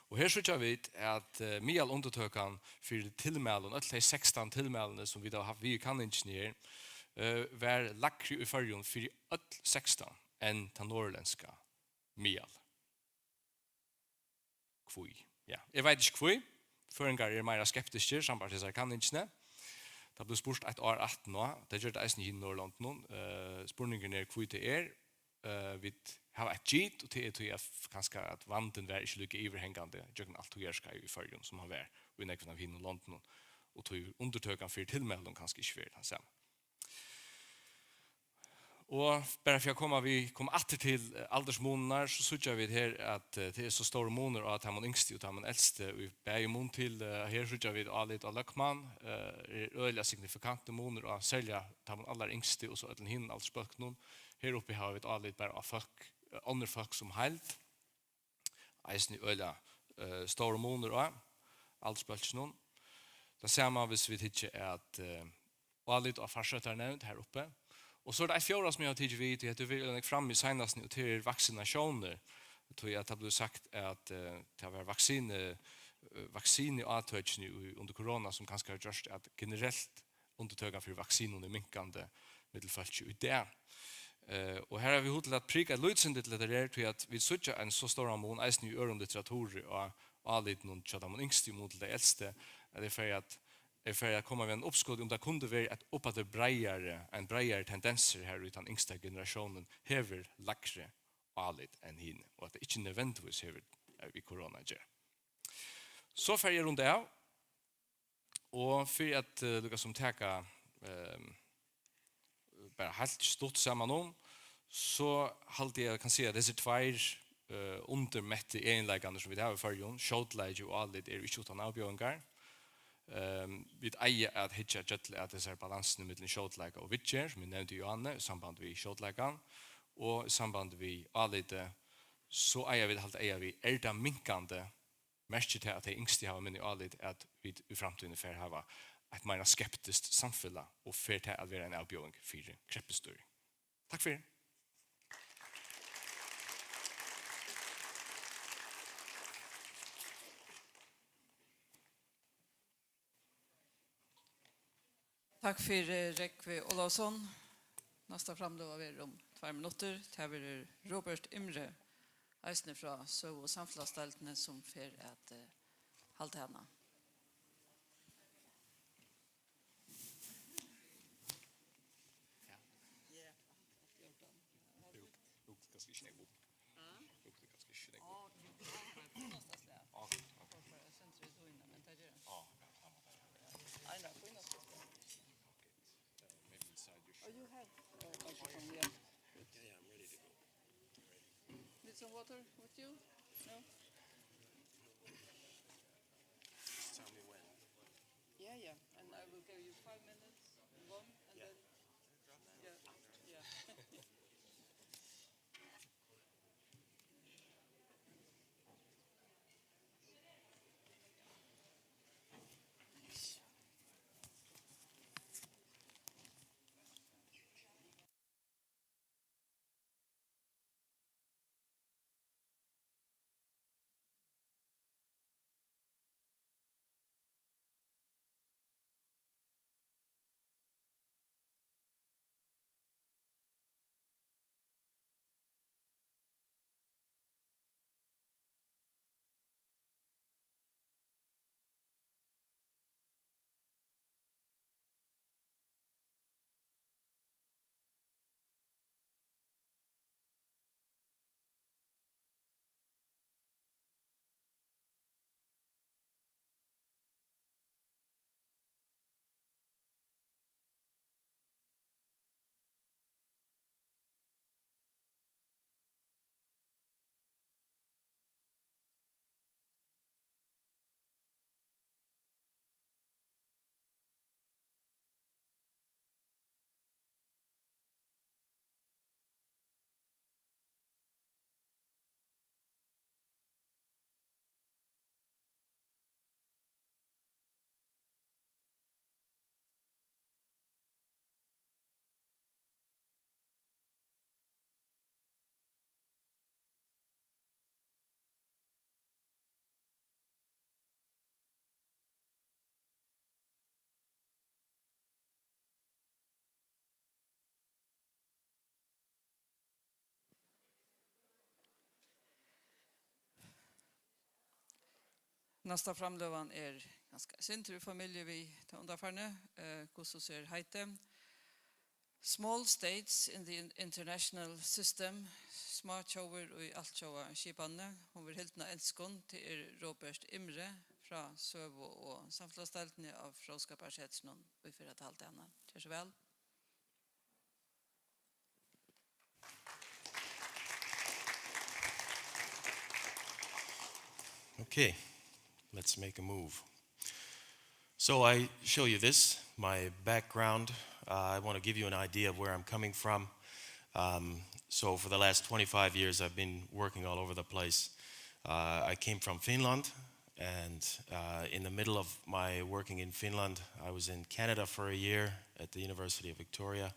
Og her síggja vit, at, eh, miðalundirtøkan fyri tilmælum, øll tey sekstan tilmælini, sum vit hava havt við í kanningini her, eh, var lægri í Føroyum fyri øll sekstan enn tað norðurlendska miðal. Hví? Ja, eg veit ikki hví. Føroyingar eru meira skeptiskir sambært hesari kanningini. Tað bleiv spurt eitt ár aftaná. Tað ger tað eisini í hinum Norðurlondunum. Eh, spurningurin er, hví tað er. Eh, vit hava eitt git, og tað er tí, at f-, kanska at vandin var ikki líka yvirhangandi gjøgnum alt tíðarskeiðið í Føroyum, sum hann var í nógvum av hinum londunum, og tí undirtøkan fyri tilmælum kanska ikki verið tann sama. Og bara fyri at koma við, koma aftur til, eh, aldursmunirnar, so síggja vit her, at, eh, tað er so stórur munur á teimum yngstu og teimum elstu. Og bæði í mun til, eh, her síggja vit álit á løgmann, eh, er øgiliga signifikantur munur á serliga teimum allaryngstu og so øllum hinum aldursbólkunum. Her uppi hava vit álit bara á fólk, eh, onnur fólk sum heild. Eisini øgiliga, eh, stórur munur á aldursbólkinum. Tað sama, hvis vit hyggja at, eh, álit á farsóttarnevnd her uppi. Og so er tað eitt fjórða, sum eg havi tikið við, tí at tú verður nógv fram í seinastuni, og tað er vaksinatiónir. Tí at tað bleiv sagt, at, eh, tað var vaksini-, eh, vaksiniátøkini í, undir korona, sum kanska hava gjørt, at generelt undirtøkan fyri vaksinum er minkandi millum fólki í dag. Eh, og her hava vit hug til at prika eitt lítið sindur til hetta her, tí at vit síggja ein so stóran mun eisini í øðrum litteraturi og álitunum hjá teimum yngstu í mun til tey elstu, at eg fari at, eg fari at koma við einum uppskoti, um tað kundi verið eitt uppaftur breiðari, ein breiðari tendensur har, í tann yngsta generatiónin hevur lægri álit enn hini, og at tað ikki nødvendigvis hevur, eh, við korona at gera. So fari eg at runda av. Og fyri at, eh, líkasum taka, ehm, bara heilt stutt saman um, so haldi eg, eg kann siga, at hesir tveir, eh, undirmettu eginleikarnir, sum vit hava í Føroyum, skjótleiki og álit, eru ikki uttan avbjóðingar. Ehm, vit eiga at hyggja gjølla at hesar balansini millum skjótleika og viðgerð, sum eg nevndi í áðni, í samband við skjótleikan, og í samband við álitið, so eiga vit at halda eyga við, er tað minkandi, merkir tað, at tey yngstu hava minni álit, at vit í framtíðini fara hava eitt meira skeptiskt samfelag, og fer tað at vera ein avbjóðing fyri kreppustýring. Takk fyri. Takk fyri, Rógvi Ólavsson. Næsta framløga verður um tveir minuttir. Tað verður Robert Imre, eisini frá Søgu- og samfelagsdeildini, sum fer at, eh, halda hana. Jú, jú, kanska ikki nógv upp. Jú, kanska ikki nógv upp. Á, á. Á, ja, hann var har. Einar, fína skrift. Okay. Uh, maybe inside your shirt. Oh, you have a microphone, yeah. Yeah, yeah, I'm ready to go. Ready. Need some water with you? No? Just tell me when. Yeah, yeah. And I will give you five minutes, one, and yeah, then, yeah, yeah. Næsta framløgan er kanska sindur í familju við tað undanfarna, eh, hvussu sær heitið. Small states in the in-, international system, smá tjóðir í altjóða skipanini. Hon verður hildin á enskum, tað er Robert Imre frá Søgu- og samfelagsdeildini á Fróðskaparsetrinum, ið fer at halda hana. Ger so væl. Okay, let's make a move. So I show you this, my background. Uh, I want to give you an idea of where I'm coming from. Um, so for the last twenty-five years, I've been working all over the place. Uh, I came from Finland, and uh, in the middle of my working in Finland, I was in Canada for a year at the University of Victoria.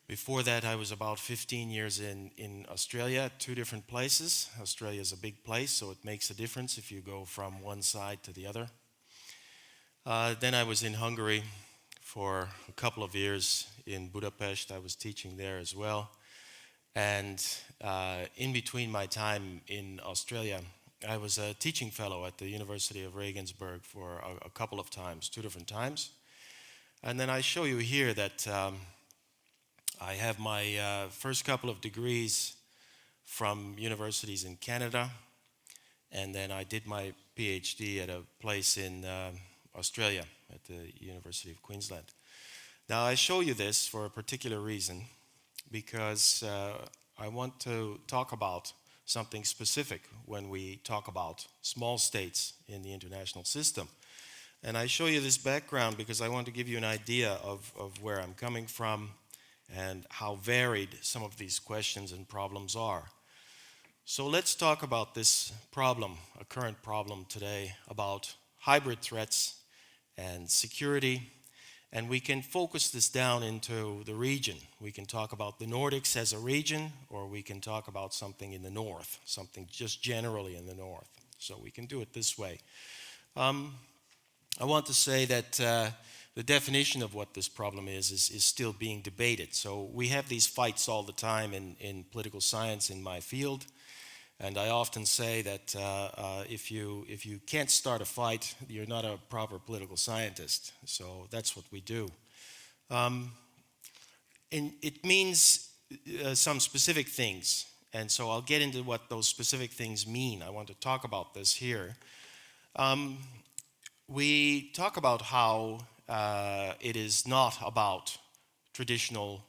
Before that, I was about fifteen years in, in Australia, two different places. Australia is a big place, so it makes a difference if you go from one side to the other. Uh, then I was in Hungary for a couple of years in Budapest. I was teaching there as well. And uh, in between my time in Australia, I was a teaching fellow at the University of Regensburg for a, a couple of times, two different times. And then I show you here that um, I have my uh, first couple of degrees from universities in Canada, and then I did my PhD at a place in uh, Australia at the University of Queensland. Now, I show you this for a particular reason, because uh, I want to talk about something specific when we talk about small states in the international system. And I show you this background because I want to give you an idea of, of where I'm coming from and how varied some of these questions and problems are. So let's talk about this problem, a current problem today, about hybrid threats and security. And we can focus this down into the region. We can talk about the Nordics as a region, or we can talk about something in the north, something just generally in the north. So we can do it this way. Um, I want to say that uh, the definition of what this problem is, is is still being debated. So we have these fights all the time in, in political science in my field. And I often say that uh, uh, if, you, if you can't start a fight, you're not a proper political scientist. So that's what we do. Um, and it means uh, some specific things. And so I'll get into what those specific things mean. I want to talk about this here. Um, we talk about how uh, it is not about traditional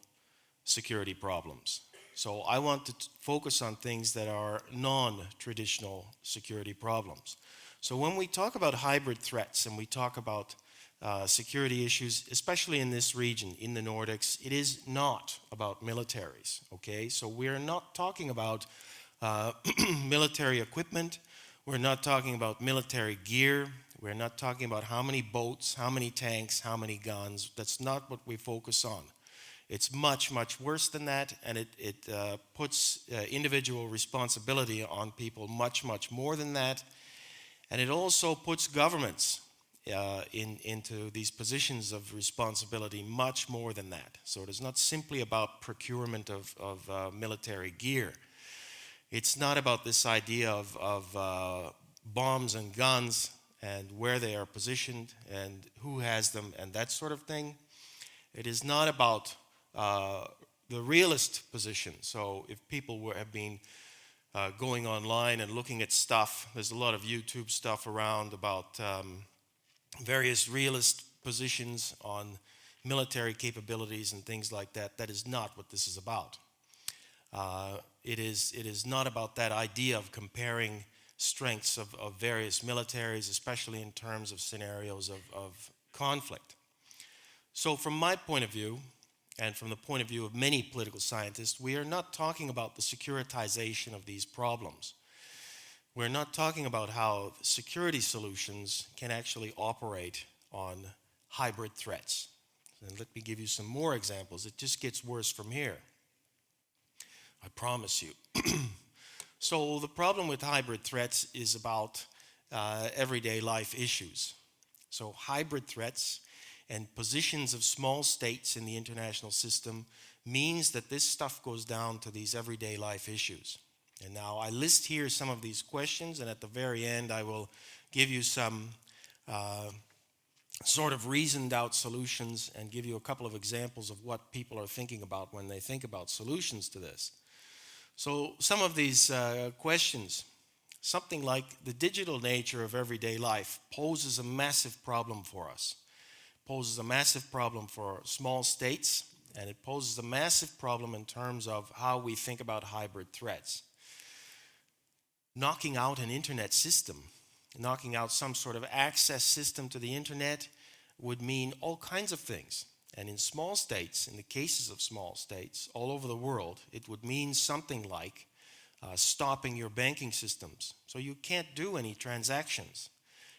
security problems. So I want to t- focus on things that are non-traditional security problems. So when we talk about hybrid threats and we talk about uh, security issues, especially in this region, in the Nordics, it is not about militaries, okay? So we're not talking about uh, military equipment. We're not talking about military gear. We're not talking about how many boats, how many tanks, how many guns. That's not what we focus on. It's much, much worse than that, and it, it uh, puts uh, individual responsibility on people much, much more than that. And it also puts governments uh, in, into these positions of responsibility much more than that. So it is not simply about procurement of, of uh, military gear. It's not about this idea of, of uh, bombs and guns and where they are positioned and who has them and that sort of thing. It is not about uh, the realist position. So if people were, have been uh, going online and looking at stuff, there's a lot of YouTube stuff around about um, various realist positions on military capabilities and things like that. That is not what this is about. Uh, it is, it is not about that idea of comparing strengths of, of various militaries, especially in terms of scenarios of, of conflict. So, from my point of view, and from the point of view of many political scientists, we are not talking about the securitization of these problems. We're not talking about how security solutions can actually operate on hybrid threats. And let me give you some more examples. It just gets worse from here. I promise you. So the problem with hybrid threats is about uh, everyday life issues. So hybrid threats and positions of small states in the international system means that this stuff goes down to these everyday life issues. And now I list here some of these questions, and at the very end, I will give you some uh, sort of reasoned out solutions and give you a couple of examples of what people are thinking about when they think about solutions to this. So, some of these uh, questions, something like the digital nature of everyday life poses a massive problem for us, poses a massive problem for small states, and it poses a massive problem in terms of how we think about hybrid threats. Knocking out an internet system, knocking out some sort of access system to the internet would mean all kinds of things. And in small states, in the cases of small states all over the world, it would mean something like uh, stopping your banking systems. So you can't do any transactions.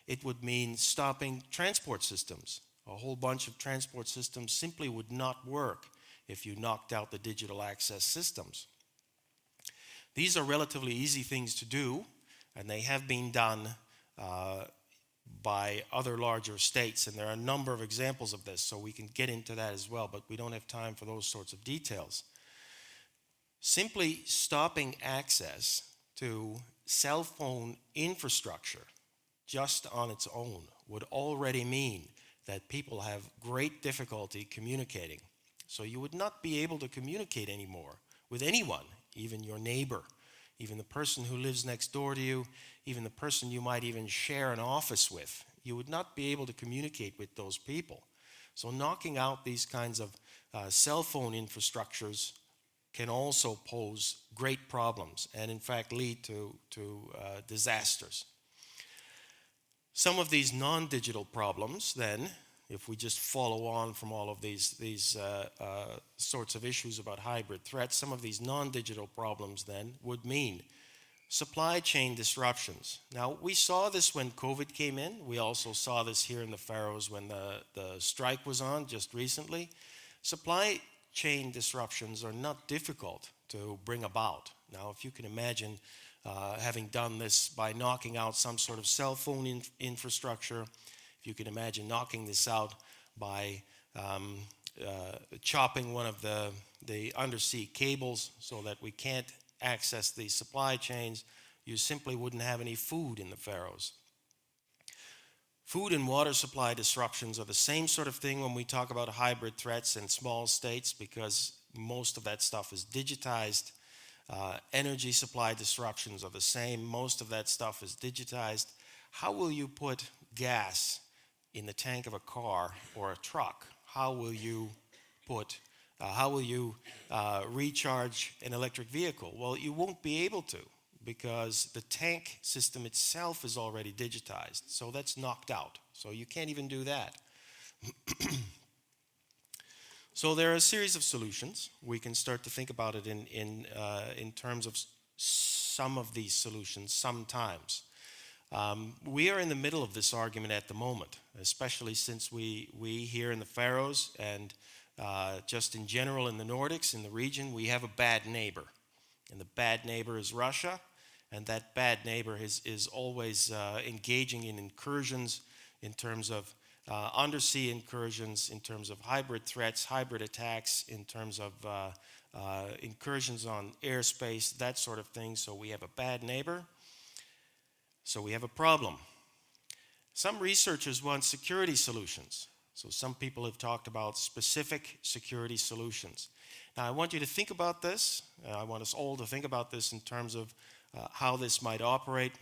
It would mean stopping transport systems. A whole bunch of transport systems simply would not work if you knocked out the digital access systems. These are relatively easy things to do, and they have been done uh, by other larger states, and there are a number of examples of this, so we can get into that as well, but we don't have time for those sorts of details. Simply stopping access to cell phone infrastructure just on its own would already mean that people have great difficulty communicating. So you would not be able to communicate anymore with anyone, even your neighbor, even the person who lives next door to you, even the person you might even share an office with. You would not be able to communicate with those people. So knocking out these kinds of uh, cell phone infrastructures can also pose great problems and in fact lead to, to uh, disasters. Some of these non-digital problems then, if we just follow on from all of these, these uh, uh, sorts of issues about hybrid threats, some of these non-digital problems then would mean supply chain disruptions. Now, we saw this when COVID came in. We also saw this here in the Faroes when the, the strike was on just recently. Supply chain disruptions are not difficult to bring about. Now, if you can imagine uh, having done this by knocking out some sort of cell phone in- infrastructure, if you can imagine knocking this out by um, uh, chopping one of the, the undersea cables so that we can't access these supply chains, you simply wouldn't have any food in the Faroes. Food and water supply disruptions are the same sort of thing when we talk about hybrid threats in small states, because most of that stuff is digitized. Uh, energy supply disruptions are the same. Most of that stuff is digitized. How will you put gas in the tank of a car or a truck? How will you put, uh, how will you uh, recharge an electric vehicle? Well, you won't be able to, because the tank system itself is already digitized. So that's knocked out. So you can't even do that. So there are a series of solutions. We can start to think about it in, in, uh, in terms of s- some of these solutions sometimes. Um, we are in the middle of this argument at the moment, especially since we, we here in the Faroes and uh, just in general in the Nordics, in the region, we have a bad neighbor. And the bad neighbor is Russia, and that bad neighbor is, is always uh, engaging in incursions in terms of uh, undersea incursions, in terms of hybrid threats, hybrid attacks, in terms of uh, uh, incursions on airspace, that sort of thing. So we have a bad neighbor. So we have a problem. Some researchers want security solutions. So some people have talked about specific security solutions. Now, I want you to think about this. Uh, I want us all to think about this in terms of uh, how this might operate.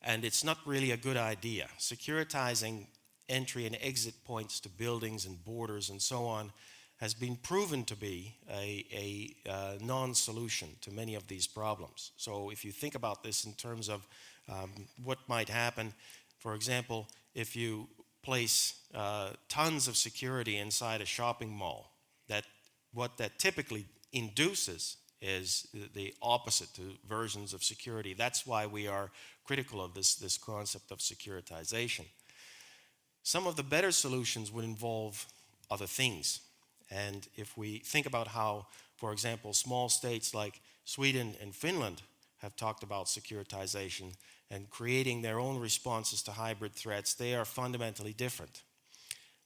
And it's not really a good idea. Securitizing entry and exit points to buildings and borders and so on has been proven to be a, a uh, non-solution to many of these problems. So if you think about this in terms of um, what might happen, for example, if you place uh, tons of security inside a shopping mall, that what that typically induces is the opposite to versions of security. That's why we are critical of this, this concept of securitization. Some of the better solutions would involve other things. And if we think about how, for example, small states like Sweden and Finland have talked about securitization and creating their own responses to hybrid threats, they are fundamentally different.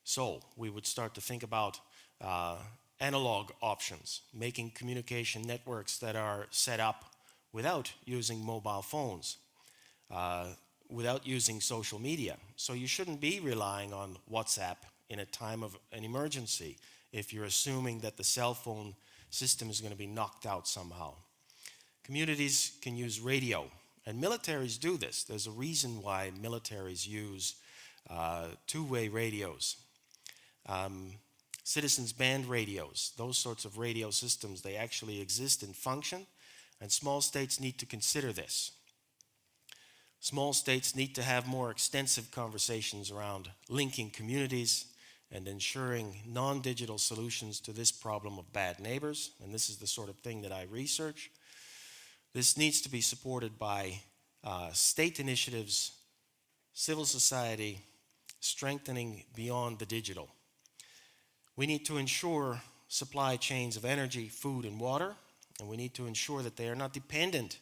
So we would start to think about uh, analog options, making communication networks that are set up without using mobile phones, uh, without using social media. So you shouldn't be relying on WhatsApp in a time of an emergency if you're assuming that the cell phone system is going to be knocked out somehow. Communities can use radio, and militaries do this. There's a reason why militaries use uh, two-way radios. Um, citizens band radios, those sorts of radio systems, they actually exist and function, and small states need to consider this. Small states need to have more extensive conversations around linking communities and ensuring non-digital solutions to this problem of bad neighbors, and this is the sort of thing that I research. This needs to be supported by uh, state initiatives, civil society, strengthening beyond the digital. We need to ensure supply chains of energy, food, and water, and we need to ensure that they are not dependent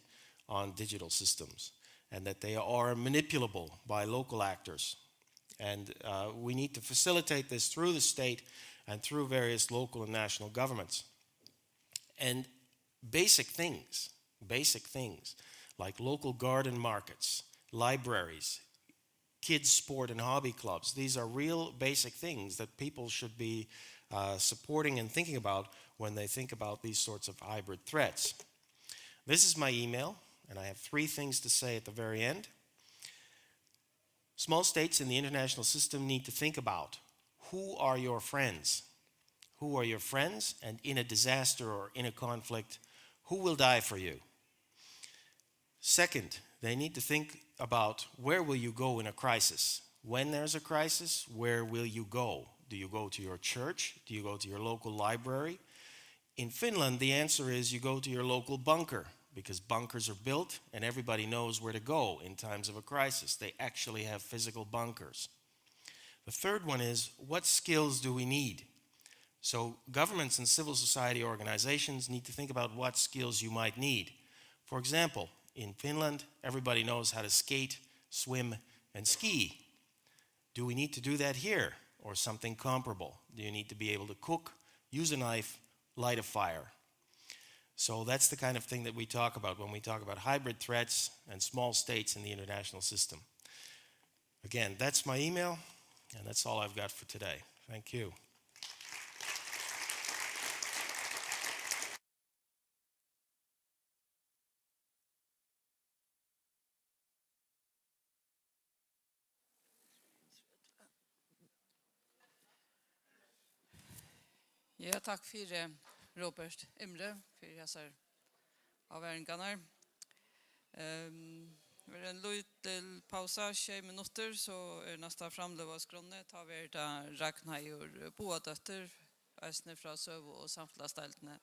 on digital systems and that they are manipulable by local actors. And uh, we need to facilitate this through the state and through various local and national governments. And basic things, basic things like local garden markets, libraries, kids sport and hobby clubs. These are real basic things that people should be uh, supporting and thinking about when they think about these sorts of hybrid threats. This is my email, and I have three things to say at the very end. Small states in the international system need to think about who are your friends. Who are your friends, and in a disaster or in a conflict, who will die for you? Second, they need to think about where will you go in a crisis. When there's a crisis, where will you go? Do you go to your church? Do you go to your local library? In Finland, the answer is you go to your local bunker, because bunkers are built and everybody knows where to go in times of a crisis. They actually have physical bunkers. The third one is, what skills do we need? So governments and civil society organizations need to think about what skills you might need. For example, in Finland, everybody knows how to skate, swim, and ski. Do we need to do that here or something comparable? Do you need to be able to cook, use a knife, light a fire? So that's the kind of thing that we talk about when we talk about hybrid threats and small states in the international system. Again, that's my email, and that's all I've got for today. Thank you. Ja, takk fyri, Robert Imre, fyri hesar ávaringarnar. Um, verður ein lítil pausa, sjey minuttir, so er næsta framløga á skránni. Tá verður tað Ragnheiður Bogadóttir, eisini frá søgu- og samfelagsdeildini.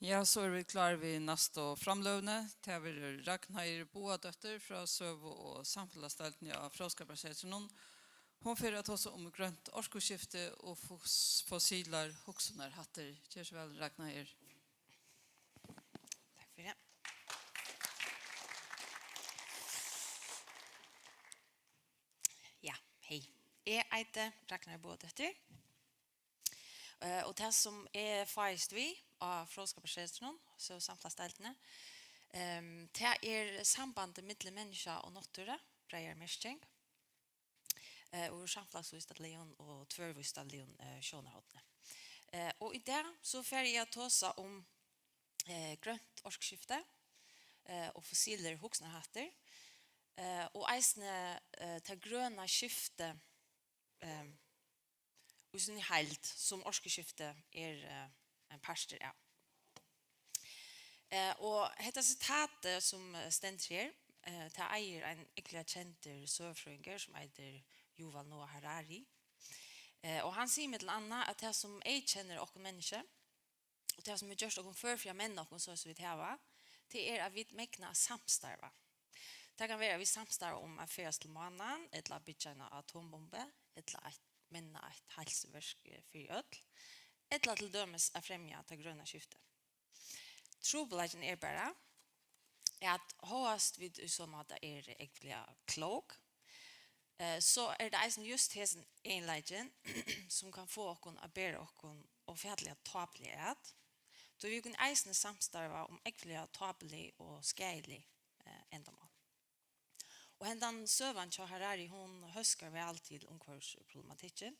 Ja, so eru vit klár við næstu framløguni. Tað verður Ragnheiður Bogadóttir frá Søgu- og samfelagsdeildini á Fróðskaparsetrinum. Hon fer at tosa um grønt orkuskifti og fos-, fossilar hugsanarhættir. Ger so væl, Ragnheiður. Takk fyri. Ja, hey. Eg eiti Ragnheiður Bogadóttir. Eh, og tað, sum eg fáist við á Fróðskaparsetrinum, so samfelagsdeildini, ehm, tað er sambandið millum menniskja og náttúru, breiðari merking, eh, úr samfelagsvísindaligum og tvørvísindaligum, eh, sjónarhorni. Eh, og í dag so fari eg at tosa um, eh, grønt orkuskifti, eh, og fossilir hugsanarhættir, eh, og eisini, eh, tað grøna skiftið, ehm, í síni heild, sum orkuskifti er, eh, ein partur av. Eh, og hetta sitatið, sum, eh, stendur her, eh, tað eigur ein ógvuliga kendur søgufrøðingur, sum eitur Yuval Noah Harari. Eh, og hann sigur millum annað, at tað, sum eyðkennir okkum menniskju, og tað, sum hevur gjørt okkum før fyri at menna okkum, so sum vit hava, tað er, at vit megna at samstarva. Tað kann vera, at vit samstarva um at ferðast til mánan, ella at byggja eina atombombu, ella at menna eitt heilsuverk, eh, fyri øll, ella til dømis at fremja tað grøna skiftið. Trupulleikin er bara, at hóast vit í so máta eru ógvuliga klók, eh, so er tað eisini júst hesin eginleikin, sum kann fáa okkum at bera okkum ófatiliga tápuliga at, tí vit kunnu eisini samstarva um ógvuliga tápulig og skaðilig, eh, endamál. Og hendan søgan hjá Harari, hon hóskar væl til umhvørvisproblematikkin,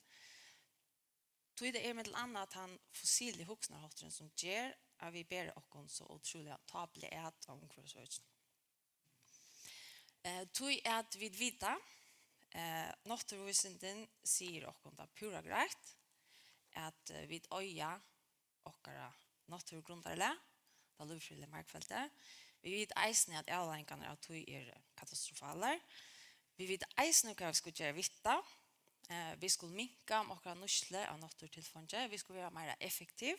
tí tað er millum annað tann fossili hugsanarhátturin, sum ger, at vit bera okkum so ótrúliga tápuliga at á umhvørvisøkinum. Eh, tí at vit vita, eh, náttúruvísindin sigur okkum tað púra greitt, at, eh, vit oyða okkara náttúrugrundarlag, tað lívfrøðiliga margfeldið. Vit vita eisini, at avleiðingarnar av tí eru katastrofalar. Vit vita eisini, hvat vit skulu gera við tað. Eh, vit skulu minka um okkara nýtslu av náttúrutilfeingi. Vit skulu vera meira effektiv.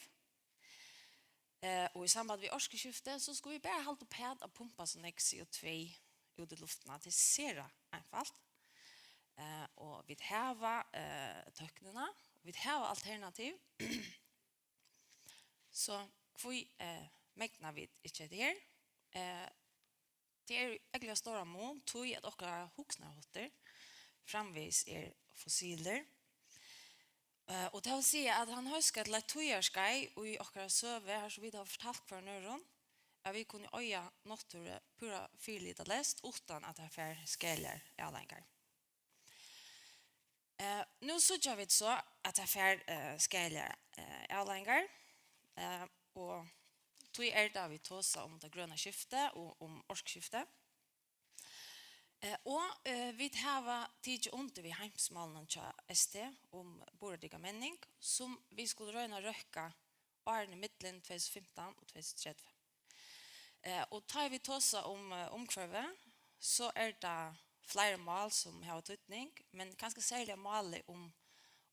Eh, og í samband við orkuskifti, so skulu vit bara halda uppat at pumpa so nógv C O tvey út í luftina. Tað er sera einfalt. Eh, og vit hava, eh, tøknina, vit hava alternativ. So hví, eh, megna vit ikki hetta her? Eh, tað er í ógvuliga stóran mun, tí at okkara hugsanarháttur framvegis er fossilir. Eh, og tað vil siga, at hann hóskar til eitt tíðarskeið í okkara søgu, har sum vit hava fortalt hvørjum øðrum, at vit kunnu oyða náttúru púra fyrilitaleysur, uttan at tað fær skaðiligar avleiðingar. Eh, nú síggja vit so, at tað fær, eh, skaðiligar, eh, avleiðingar, eh, og tí er tað, vit tosa um tað grøna skiftið og um orkuskifti. Eh, og, eh, vit hava tikið undir við heimsmálunum hjá S T um burðardygga menning, sum vit skulu royna at røkka árini millum tvey túsund og fimtan og tvey túsund og tretivu. Eh, og tá vit tosa um, eh, umhvørvi, so er tað fleiri mál, sum hava týdning, men kanska serliga málið um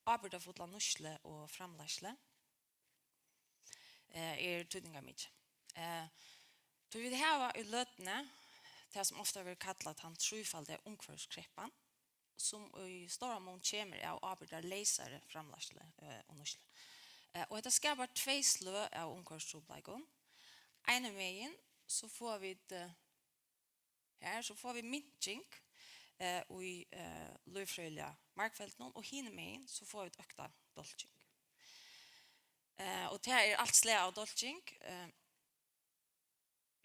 ábyrgdarfulla nýtslu og framleiðslu, eh, er týdningarmikið. Eh, tí vit hava í løtuni tað, sum ofta verður kallað tann trífaldiga umhvørviskreppan, sum í stóran mun kemur av ábyrgdarleysari framleiðslu, eh, og nýtslu. Eh, og hetta skapar tvey sløg av umhvørvistrupulleikum. Einumegin so fáa vit, eh, her, so fáa vit minking, eh, í, eh, lívfrøðiliga margfeldinum, og hinumegin so fáa vit økta dálking. Eh, og tað er alt slag av dálking, eh,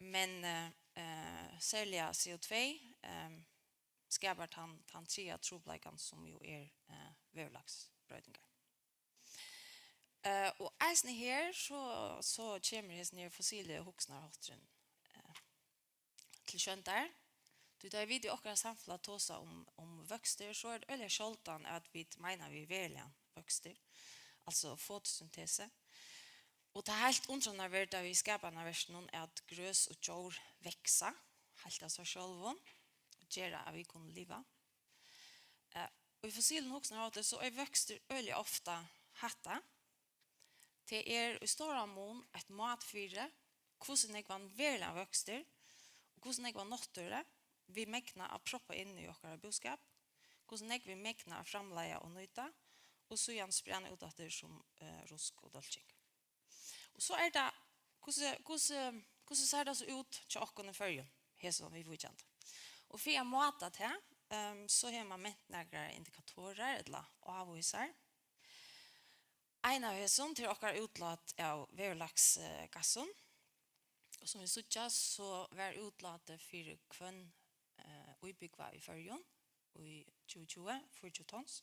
men, eh, eh, serliga C O tvey, eh, skapar tann, tann triðja trupulleikan, sum jú er, eh, veðurlagsbroytingar. Eh, og eisini her, so, so kemur hesin her fossili hugsanarhátturin, eh, til sjóndar. Tí tá vit í okkara samfelag tosa um, um vøkstur, so er tað øgiliga sjáldan, at vit meina við veruligan vøkstur, altso fotosyntesi. Og tað er heilt undranarvert, at vit í skapanarverkinum, at grøs og djór vaksa heilt av sær sjálvum og gera, at vit kunnu liva. Eh, og í fossilum hugsanarhátti, so er vøkstur øgiliga ofta hatta, Tað er í stóran mun eitt mát fyri, hvussu nógvan veruligan vøkstur og hvussu nógva náttúru vit megna at proppa inn í okkara búskap, hvussu nógv vit megna at framleiða og nýta, og síðan spræna út aftur sum, eh, rusk og dálking. Og so er tað, hvussu, hvussu, hvussu sær tað so út hjá okkum í Føroyum, hesum viðvíkjandi? Og fyri at máta tað, ehm, so hevur man ment nakrar indikatorar ella ávísar. Ein av hesum, tað er okkara útlát av veðurlagsgassum. Og sum vit síggja, so var útlátið fyri hvønn, eh, íbúgva í Føroyum í tjúgu tjúgu, fýraogtjúgu tons.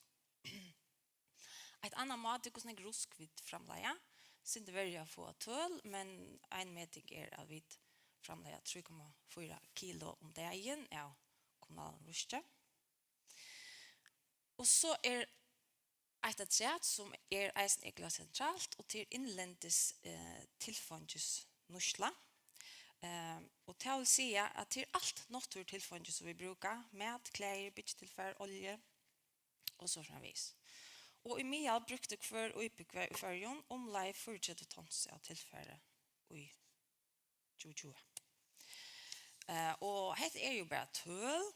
Eitt annað mát er, hvussu nógv rusk vit framleiða. Sindur verri at fáa tøl, men ein meting er, at vit framleiða trý komma fýra kilo um dagin av kommunalum ruski. Og so er eitt afturat, sum er eisini ógvuliga sentralt, og tað er innlendis, eh, tilfeingisnýtsla. Eh, og tað vil siga, at tað er alt náttúrutilfeingi, sum vit brúka, mat, klæðir, byggitilfar, olju og so framvegis. Og í miðal brúkti hvør íbúgvi í Føroyum umleið fýraogtretivu tons av tilfari í tjúgu tjúgu. Eh, og hetta er jo bara tøl.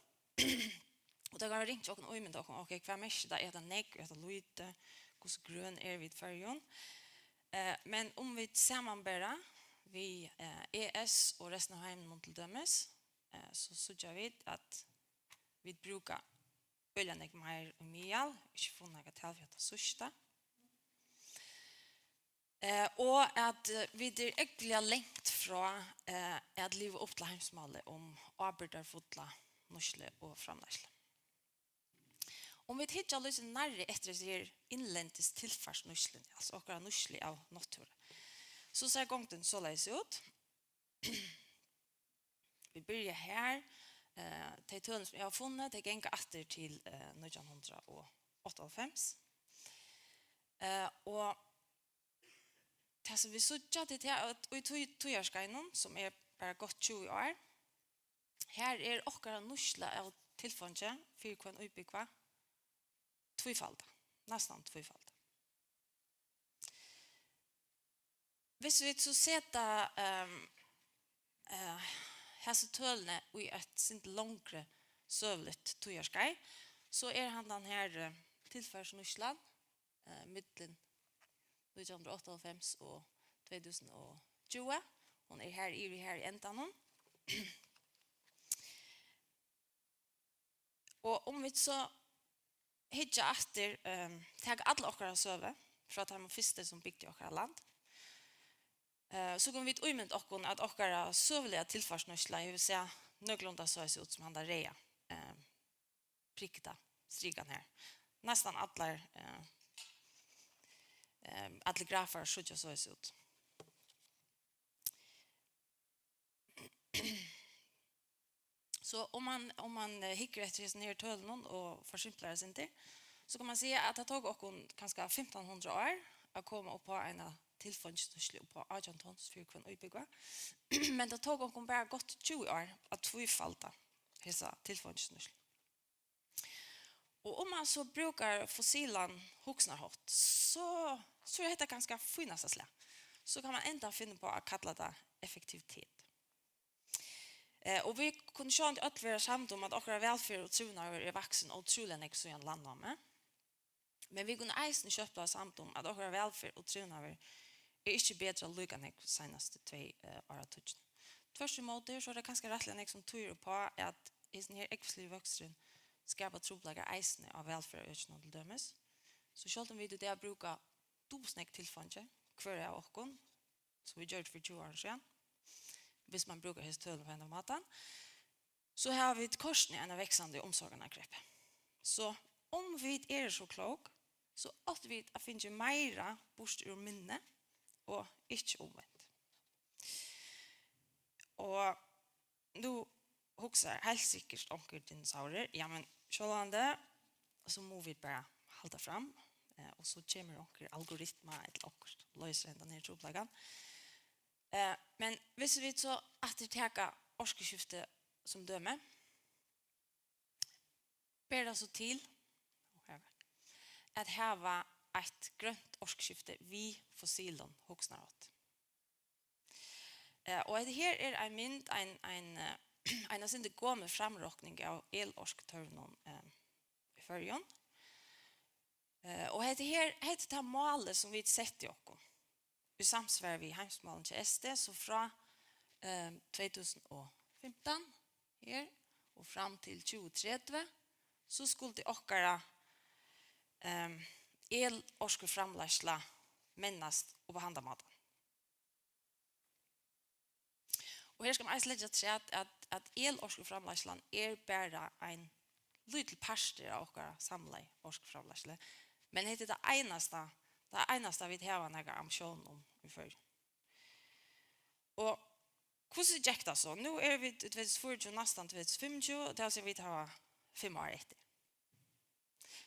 Og tað kann vera ringt hjá okkum at ímynda okkum, ok, hvat merkir tað? Er hetta nógv? Er hetta lítið? Hvussu grøn eru vit í Føroyum? Eh, men um vit samanbera við, eh, E S og restina av heiminum til dømis, eh, so síggja vit, at vit brúka øgiliga nógv meir í miðal, ikki funnið nakað tal fyri hetta síðsta. Eh, og at, eh, vit eru ógvuliga langt frá, eh, at liva upp til heimsmálið um ábyrgdarfulla nýtslu og framleiðslu. Um vit hyggja lítið nærri eftir hesi her innlendis tilfarsnýtsluni, altso okkara nýtslu av náttúru, so sær gongdin soleiðis út. Vit byrja her. Eh, tey tølini, sum eg havi funnið, tey ganga aftur til, eh, nítjan hundrað og áttaoghálvfems. Eh, og tað, sum vit síggja, tað er tað, at í tí tíðarskeiðinum, sum er bara gott tjúgu ár, her er okkara nýtsla av tilfeingi fyri hvønn íbúgva tvífalda, næstan tvífalda. Hvis vit so seta, ehm, eh, hasi tølini í eitt sindur longri søguligt tíðarskeið, so er handan her, eh, tilfarsnýtslan, eh, millum nítjan hundrað og áttaoghálvfems og tvey túsund og tjúgu, hon er her yvir her í endanum. Og um vit so hyggja aftur, ehm, taka alla okkara søgu frá teimum fyrstu, sum bygdu okkara land, eh, so kunnu vit ímynda okkum, at okkara søguliga tilfarsnýtsla hevur sæð nøkulunda soleiðis út sum handa reyða, ehm, prikta strikan her. Næstan allar, eh, ehm, allir grafar síggja soleiðis út. So um man, um man, eh, hyggur eftir hesum her tølunum og forsimplar eitt sindur, so kann man siga, at tað tók okkum kanska fimtan hundrað ár at koma upp á eina tilfeingisnýtslu upp á átjan tons fyri hvønn íbúgva. Men tað tók okkum bara gott tjúgu ár at tvífalda hesa tilfeingisnýtslu. Og um man so brúkar fossilan hugsanarhátt, so, so er hetta kanska fínasta slag. So kann man enntá finna upp á at kalla tað effektivitet. Eh, og vit kunnu sjálvandi øll vera samd um, at okkara vælferð og trivnaður er vaksin ótrúliga nógv síðan landnámið. Men vit kunnu eisini skjótt blíva samd um, at okkara vælferð og trivnaður er ikki betrað líka nógv seinastu tvey, eh, áratíggini. Tvørturímóti, so er tað kanska rættiliga nógv, sum týðir upp á, at hesin her ógvusliga vøksturin skapar trupulleikar eisini á vælferðarøkinum til dømis. So sjálvt um vit í dag brúka dupultsnógv tilfeingi, hvør av okkum, sum vit gjørdu fyri tjúgu árum síðan, hvis man brúkar hesi tølini á hendan mátan, so hava vit kortini eina vaksandi umsorganarkreppu. So um vit eru so klók, so áttu vit at fingið meira burtur úr minni og ikki umvent. Og nú hugsar heilt sikkurt onkur dinosaurur, ja, men sjálvandi, so mugu vit bara halda fram, eh, og so kemur onkur algoritma ella okkurt, loysir hendan her trupulleikan. Eh, men hvis vit so aftur taka orkuskifti sum dømi, ber tað so til at hava eitt grønt orkuskifti við fossilum hugsanarhátti. Eh, og hetta her er ein mynd, ein, ein, eh, ein av sindur gomul framrokning av elorkutørvinum, eh, í Føroyum. Eh, og hetta her, hetta er tað málið, sum vit settu okkum í samsvari við heimsmálini hjá S D, so frá, eh, tvey túsund og fimtan her og fram til tjúgu tretivu, so skuldi okkara, eh, elorkuframleiðsla mennast upp á handan mátan. Og her skal man eisini leggja afturat, at, at elorkuframleiðslan er bara ein lítil partur av okkara samlaðu orkuframleiðslu. Men hetta er tað einasta, tað einasta, vit hava nakra ambitión um í Føroyum. Og hvussu gekk tað so? Nú eru vit í tvey túsund og fýraogtjúgu, næstan tvey túsund og fimmogtjúgu, og tað vil siga, vit hava fimm ár eftir.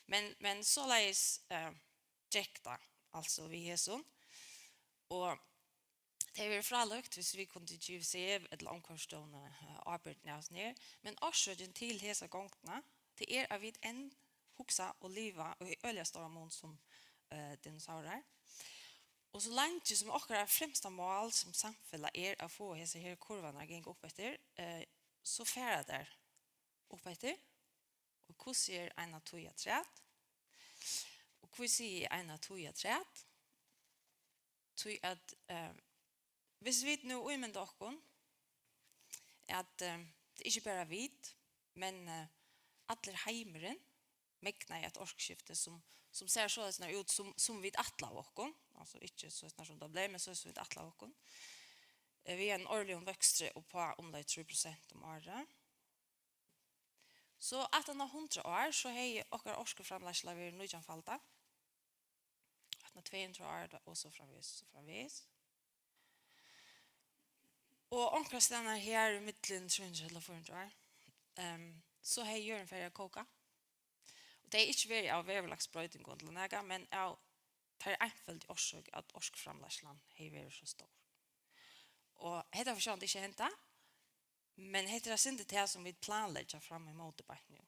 Men, men soleiðis, eh, gekk tað, altso, við hesum. Og tað hevði verið frálíkt, viss vit kundu givið SEV ella Umhvørvisstovuni, eh, ábyrgdina av hesum her. Men orsøkin til hesa gongdina, tað er, at vit enn hugsa og liva í øgiliga stóran mun sum, eh, dinosaurar. Og so leingi sum okkara fremsta mál sum samfelag er at fáa hesa her kurvuna at ganga upp eftir, eh, so fara tær upp eftir. Og hvussu er eina tíð afturat? Og hví sigi eg eina tíð afturat? Tí at, eh, viss vit nú ímynda okkum, at, eh, tað er ikki bara vit, men, eh, allur heimurin megnaði eitt orkuskifti, sum, sum sær soleiðis út, sum, sum vit ætlaðu okkum, altso ikki soleiðis sum tað bleiv, men soleiðis sum vit ætlaðu okkum. Eh, við einum árligum vøkstri upp á umleið trý prosent um árið. So aftan á hundrað ár, so hevði okkara orkuframleiðsla verið nítjanfaldað. Aftan á tvey hundrað ár, og so framvegis, so framvegis. Og onkrastaðni her í millum trý hundrað ella fýra hundrað ár, ehm, so hevði jørðin farið at kóka. Og tað hevði ikki verið av veðurlagsbroytingum ella nakað, men av tær einføldu orsøk, at orkuframleiðslan hevði verið so stór. Og hetta var sjálvandi ikki at henda, men hetta er eitt sindur tað, sum vit planleggja fram ímóti beint nú.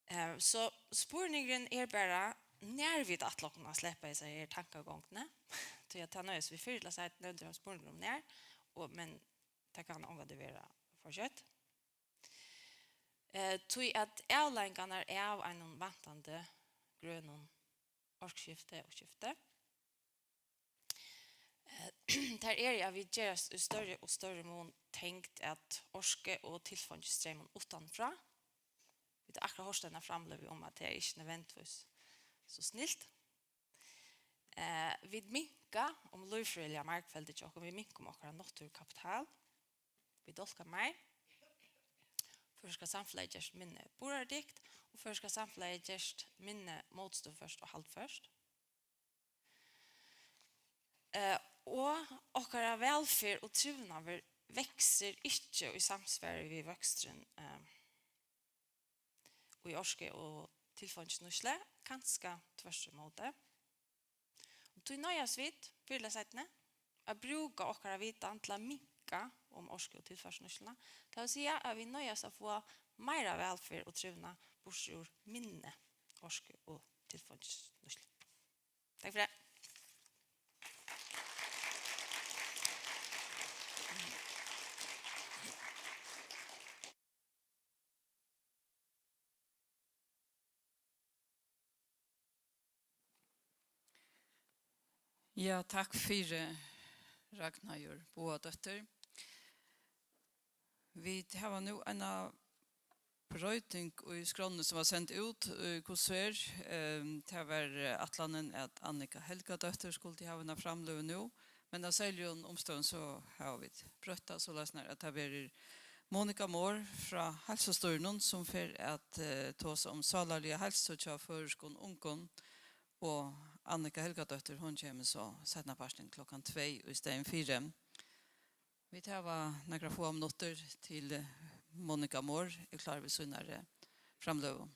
Eh, so spurningurin er bara, nær vit ætla okkum at sleppa hesa her tankagongdini. Tí at tað noyðist vit fyrr ella seinni, tað er ein spurningur um nær, og, men tað kann ongantíð vera for skjótt. Eh, tí at avleiðingarnar av einum vantandi grønum orkuskifti og skifti, eh, tær eru, at vit gerast í størri og størri mun tengd at orku og tilfeingisstreymum uttanfrá. Vit hava akkurát hoyrt eina framløgu um, at tað er ikki nødvendigvis so snilt. Eh, vit minka um lívfrøðiliga margfeldið hjá okkum, vit minka um okkara náttúrukapital. Vit dálka meir. Føroyska samfelagið gerst minni burðardygt, og føroyska samfelagið gerst minni mótstøðuført og haldført. Eh, og okkara vælferð og trivnaður veksur ikki í samsvari við vøksturin, eh, í orku og tilfeingisnýtslu, kanska tvørturímóti. Og tí noyðast vit, fyrr ella seinni, at brúka okkara vitan til at minka um orku- og tilfarsnýtsluna. Tað vil siga, at vit noyðast at fáa meira vælferð og trivnað burtur úr minni orku- og tilfarsnýtslu. Takk fyri. Ja, takk fyri, Ragnheiður Bogadóttir. Vit hava nú eina broyting í skránni, sum var send út, eh, hvussu er. Ehm, tað var, eh, ætlanin, at Annika Helgadóttir skuldi hava eina framløgu nú, men av serligum umstøðum so hava vit broytt tað, soleiðis at tað verður Monica Mohr frá Heilsustýrinum, sum fer at, eh, tosa um sálarliga heilsu hjá føroyskum ungum, og Annika Helgadóttir, hon kemur so seinnapartin klokkan tvey í staðin fyri. Vit hava nakrar fáar minuttir til, eh, Monica Mohr er klár við sínari framløgu.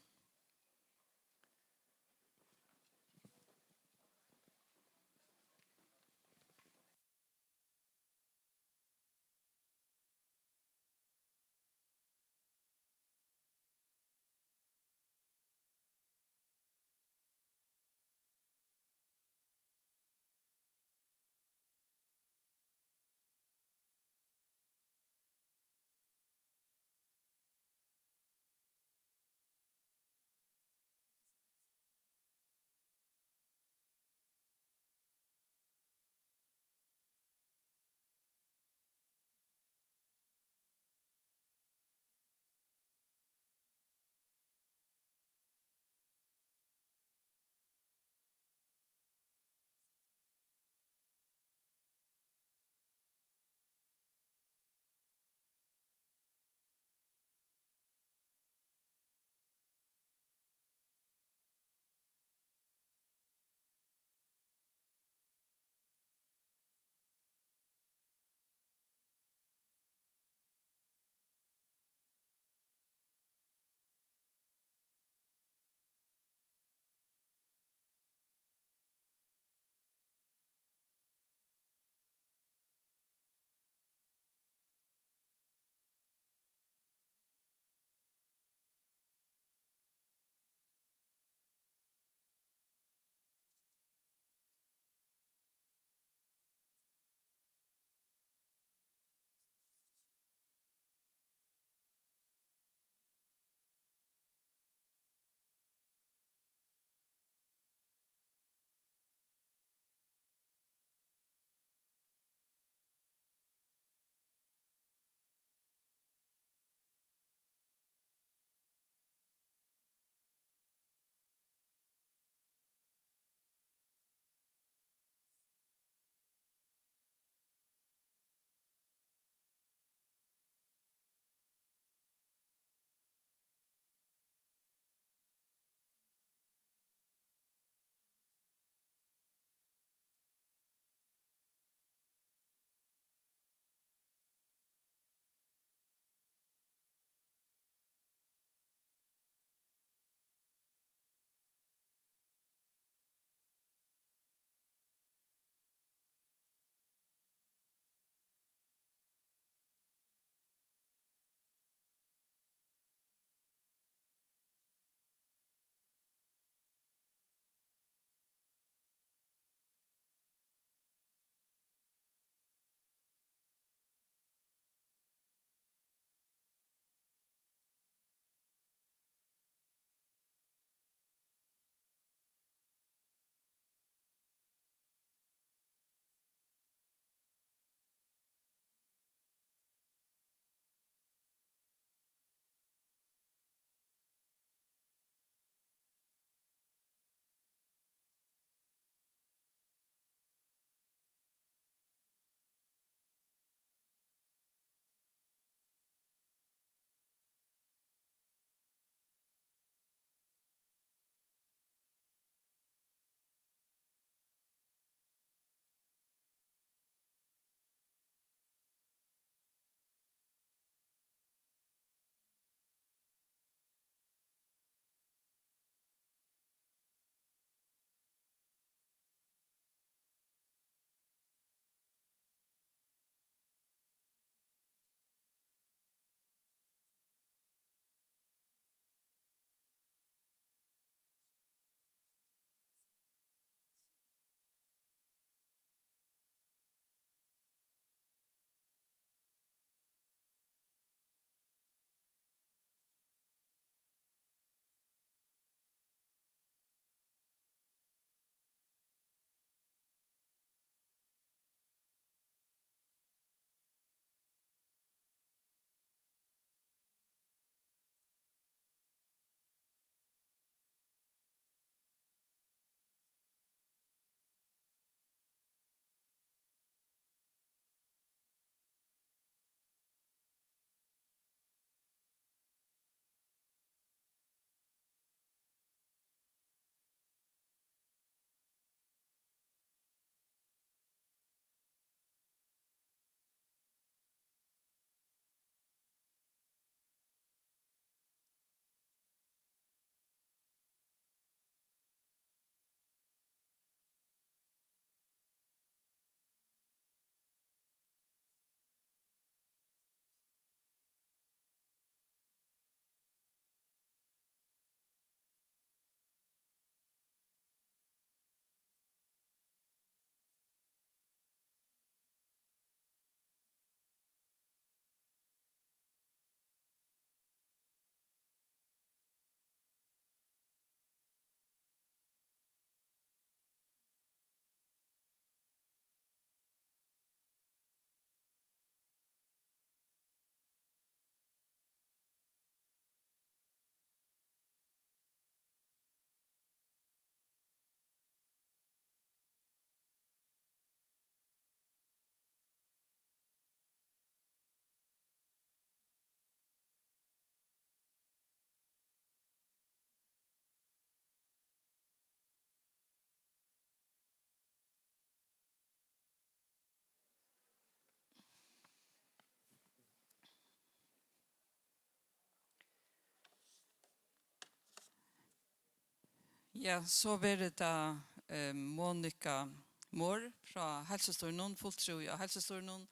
Ja, so verður tað, eh, Monika Mohr frá Heilsustýrinum, fulltrúi á Heilsustýrinum,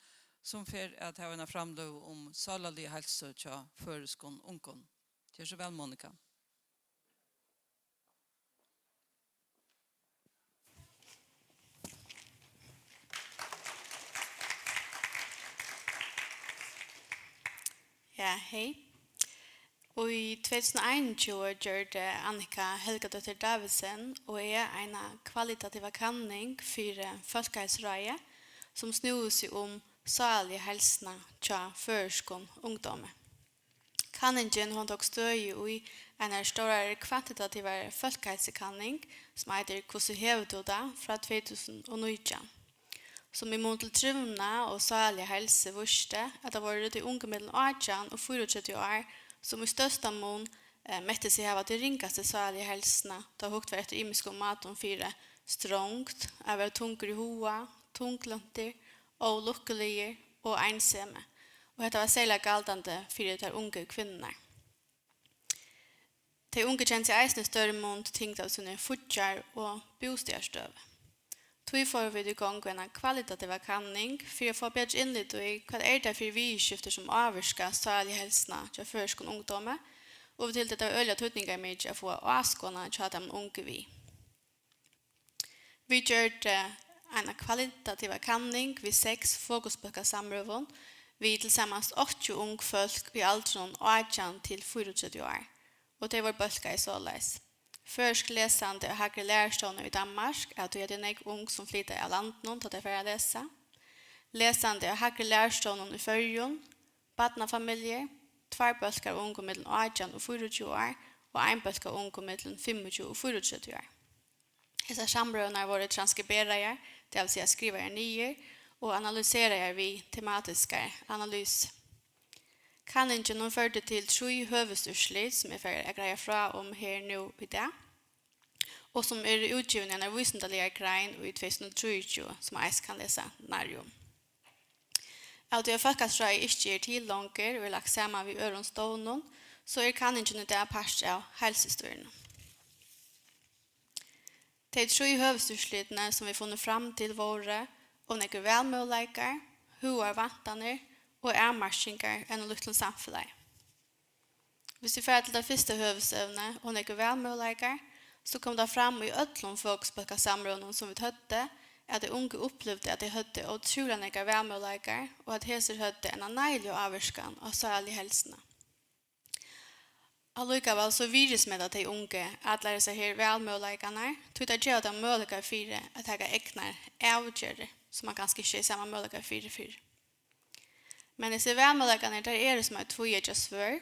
sum fer at hava eina framløgu um sálarliga heilsu hjá føroyskum ungum. Ger so væl, Monika. Ja, hey. Og í tvey túsund og einogtjúgu gjørdi Annika Helgadóttir Davidsen og eg eina kvalitativa kanning fyri Fólkaheilsuráðið, sum snúði seg um sálarligu heilsuna hjá føroyskum ungdómi. Kanningin, hon tók støði í einari stórari kvantitativari fólkaheilsukanning, sum eitur Hvussu hevur tú tað? Frá tvey túsund og nítjan, sum í mun til trivnað og sálarliga heilsu vísti, at tað vóru tey ungu millum átjan og fýraogtretivu ár, sum í størsta mun, eh, mettu seg hava tey ringastu sálarligu heilsuna, tá hugt var eftir ymiskum mátum fyri strongd, at vera tungur í huga, tunglyntir, ólukkuligir og einsemi. Og hetta var serliga galdandi fyri tær ungu kvinnurnar. Tey ungu kendu seg eisini í størri mun tyngd av síni fíggjar- og bústaðarstøðu. Tí fóru vit í gongd við eina kvalitativa kanning fyri at fáa betri innlit í, hvat er tað fyri viðurskiftir, sum ávirka sálarligu heilsuna hjá føroyskum ungdómi, og vit hildu, at tað var øgiliga týdningarmikið at fáa áskoðanir hjá teimum ungu við. Vit gjørdu eina kvalitativa kanning við seks fokusbólkasamrøðum við tilsamans áttaogtjúgu ung fólk í aldrinum átjan til fýraogtretivu ár, og tey vóru bólkað soleiðis: føroysk lesandi á hægri lærustovni í Danmark, av tí at tað eru nógv ung, sum flyta av landinum, tá tey fara at lesa, lesandi á hægri lærustovnum í Føroyum, barnafamiljur, tveir bólkar av ungum millum átjan og fýraogtjúgu ár og ein bólk av ungum millum fimmogtjúgu og fýraogtretivu ár. Hesar samrøðurnar vóru transkriberaðar, tað vil siga skrivaðar niður og analyseraðar við tematiskari analysu. Kanningin, hon førdi til trý høvuðsúrslit, sum eg fari at greiða frá um her nú í dag, og sum eru útgivin í einari vísindaligari grein í tvey túsund og trýogtjúgu, sum man eisini kann lesa nærri um. Av tí at Fólkaheilsuráðið ikki er til longur og er lagt saman við øðrum stovnum, so er kanningin í dag partur av Heilsustýrinum. Tey trý høvuðsúrslitini, sum vit funnu fram til, vóru: Ov nógvir valmøguleikar, høgar væntanir og avmarkingar í einum lítlum samfelagi. Hvis vit fara til tað fyrsta høvuðsevnið, ov nógvir valmøguleikar, so kom tað fram í øllum fokusbólkasamrøðunum, sum vit høvdu, at tey ungu upplivdu, at tey høvdu ótrúliga nógvar valmøguleikar, og at hesir høvdu eina neiliga ávirkan á sálarligu heilsuna. Allíkavæl so virðismeta tey ungu allar hesar her valmøguleikarnar, tí tað geva teimum møguleika fyri at taka egnar avgerðir, sum man kanska ikki hevði sama møguleika fyri fyrr. Men hesir valmøguleikarnir, teir eru sum eitt tvíeggjað svørð,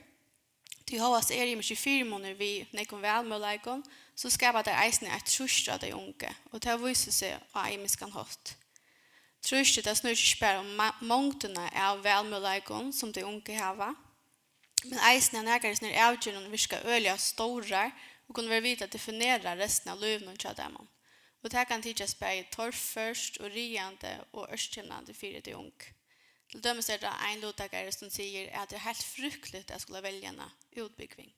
tí hóast eru ymiskir fyrimunir við nógvum valmøguleikum, so skapa teir eisini eitt trýst á tey ungu, og tað vísir seg á ymiskan hátt. Trýstið, tað snýr seg ikki bara um ma-, mongdina av valmøguleikum, sum tey ungu hava, men eisini at nakrar av hesum avgerðunum virka øgiliga stórar og kunnu vera við til at definera restina av lívinum hjá teimum. Og tað kann tykjast bæði torført og ræðandi og ørkymlandi fyri tey ungu. Til dømis er tað ein luttakari, sum sigur, at tað er heilt frykteligt at skula velja eina útbúgving.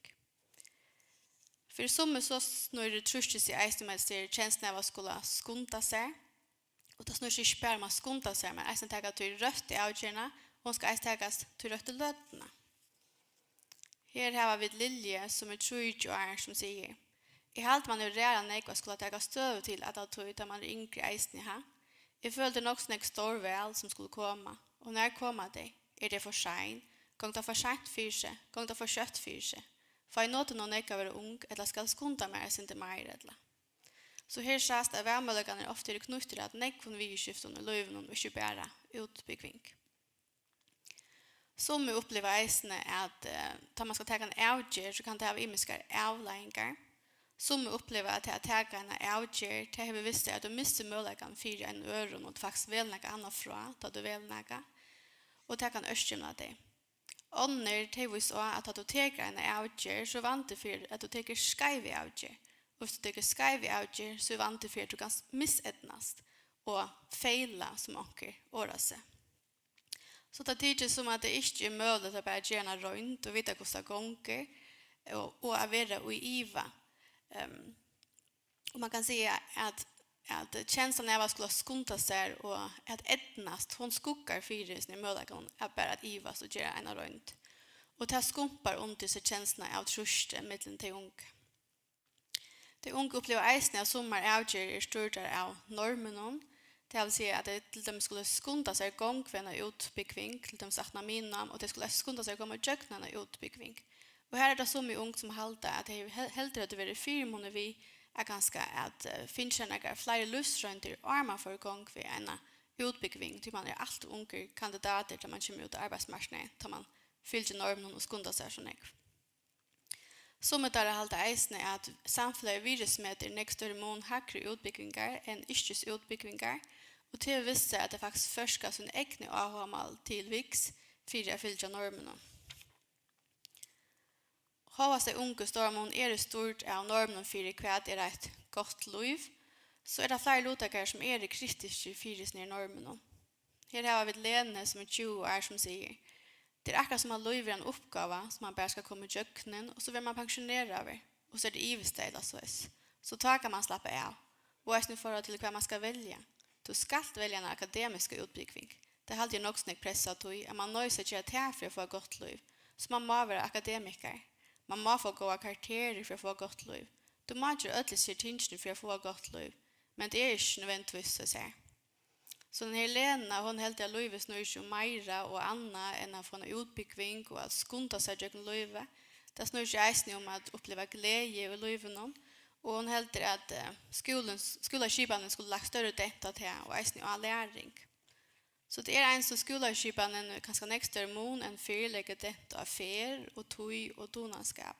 Fyri summi so snýr trýstið seg eisini um, at tað er kensluna av at skula skunda sær. Og tað snýr seg ikki bara um at skunda sær, men eisini taka tí røttu avgerðina, og hon skal eisini takast tí røttu løtuna. Her hava vit Lilju, sum er trýogtjúgu ár, sum sigur: Eg haldi, man hevur ræðuliga nógv at skula taka støðu til alla tíð, tá man er yngri eisini, ha? Eg føli, tað er nokk so nógv stór val, sum skulu koma, og nær koma tey? Er tað for seint? Gongur tað for seint fyri seg? Gongur tað for skjótt fyri seg? Fái eg notið nóg nógv av at vera ung, ella skal eg skunda mær eitt sindur meir, ella? So her sæst, at valmøguleikarnir ofta eru knýttir at nógvum viðurskiftum í lívinum, og ikki bara útbúgving. Summi uppliva eisini, at, eh, tá man skal taka eina avgerð, so kann tað hava ymiskar avleiðingar. Summi uppliva, at tað at taka eina avgerð, tað hevur við sær, at tú missir møguleikan fyri einum øðrum, og tú faktiskt velur nakað annað frá, tá tú velur nakað, og tað kann ørkymla tey. Onnur, tey vísa á, at tá tú tekur eina avgerð, so er vandi fyri, at tú tekur skeiva avgerð. Og viss tú tekur skeiva avgerð, so er vandi fyri, at tú kanst miseydnast og feila, sum onkur orðar seg. So tað tykist, sum at tað ikki er møguligt at bara gera eina roynd og vita, hvussu tað gongur, og, og at vera í iva. Ehm, Og man kann siga, at, at kenslan av at skula skunda sær og at eydnast, hon skuggar fyri hesum møguleikanum at bara at ivast og gera eina roynd. Og tað skumpar undir seg kensluna av trýsti millum tey ungu. Tey ungu uppliva eisini, at summar avgerðir eru stýrdar av normunum. Tað vil siga, at tey til dømis skulu skunda sær í gongd við eina útbúgving, til dømis aftan á miðnám, og tey skulu eisini skunda sær at koma ígjøgnum eina útbúgving. Og har er tað summi ung, sum halda, at tey he-, heldur høvdu verið fyrimunur við at kanska at, eh, fingið sær nakrar fleiri lívsroyndir, áðrenn man fór í gongd við eina útbúgving, tí man er alt ov ungur kandidatur, tá man kemur út á arbeiðsmarknaðin, tá man fylgir normunum og skundar sær so nógv. Summi teirra halda eisini, at samfelagið virðismetir nógv størri mun hægri útbúgvingar enn yrkisútbúgvingar, og tað hevur vist seg, at tað faktiskt førkar síni egnu áhugamál til viks fyri at fylgja normunum. Hóast tey ungu í stóran mun eru stýrd av normunum fyri, hvat er eitt gott lív, so er tað fleiri luttakarar, sum eru kritiskir fyri hesum her normunum. Her hava vit Lenu, sum er tjúgu ár, sum sigur: "Tað er akkurát sum at lívið er ein uppgáva, sum man bara skal koma ígjøgnum, og so verður man pensjoneraður, og so er tað yvirstaðið ella soleiðis. So tá kann man slappa av, og eisini í forhold til, hvat man skal velja. Tú skalt velja eina akademiska útbúgving. Tað haldi eg er nokk so nógv pressa á tí, at man noyðist at gera tað fyri at fáa gott lív, so man má vera akademikari. Man má fáa góðar karakterir fyri at fáa gott lív. Tú má gera øll hesi her tingini fyri at fáa gott lív, men tað er ikki nødvendigvis so, sær." So hon her Lena, hon heldur, at lívið snýr seg um meira og annað enn at fáa eina útbúgving og at skunda sær gjøgnum lívið. Tað snýr seg eisini um at uppliva gleði í lívinum, og hon heldur, at, eh, skúlin, skúlaskipanin skuldi lagt størri dent á tað, og eisini á læring. So tað er eins og skúlaskipanin í kanska nógv størri mun enn fyrr leggur dent á ferð og tíð og dugnaskap.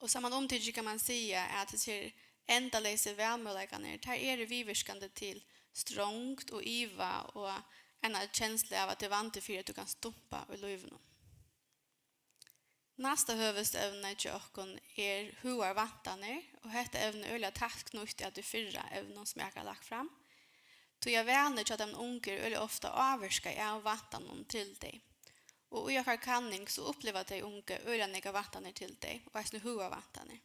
Og samanumtikið kann man siga, at hesir endaleysu valmøguleikarnir, teir eru viðvirkandi til strongd og iva og eina kenslu av, at tað er vandi fyri, at tú kanst dumpa í lívinum. Næsta høvuðsevni hjá okkum er hugarvæntanir, og hetta evni er øgiliga tætt knýtt at tí fyrra evninum, sum eg akkurát lagt fram, tí at valini hjá teimum ungu eru øgiliga ofta ávirkað av væntanum til tey. Og í okkara kanning, so uppliva tey ungu øgiliga nógvar væntanir til tey, og eisini hugarvæntanir.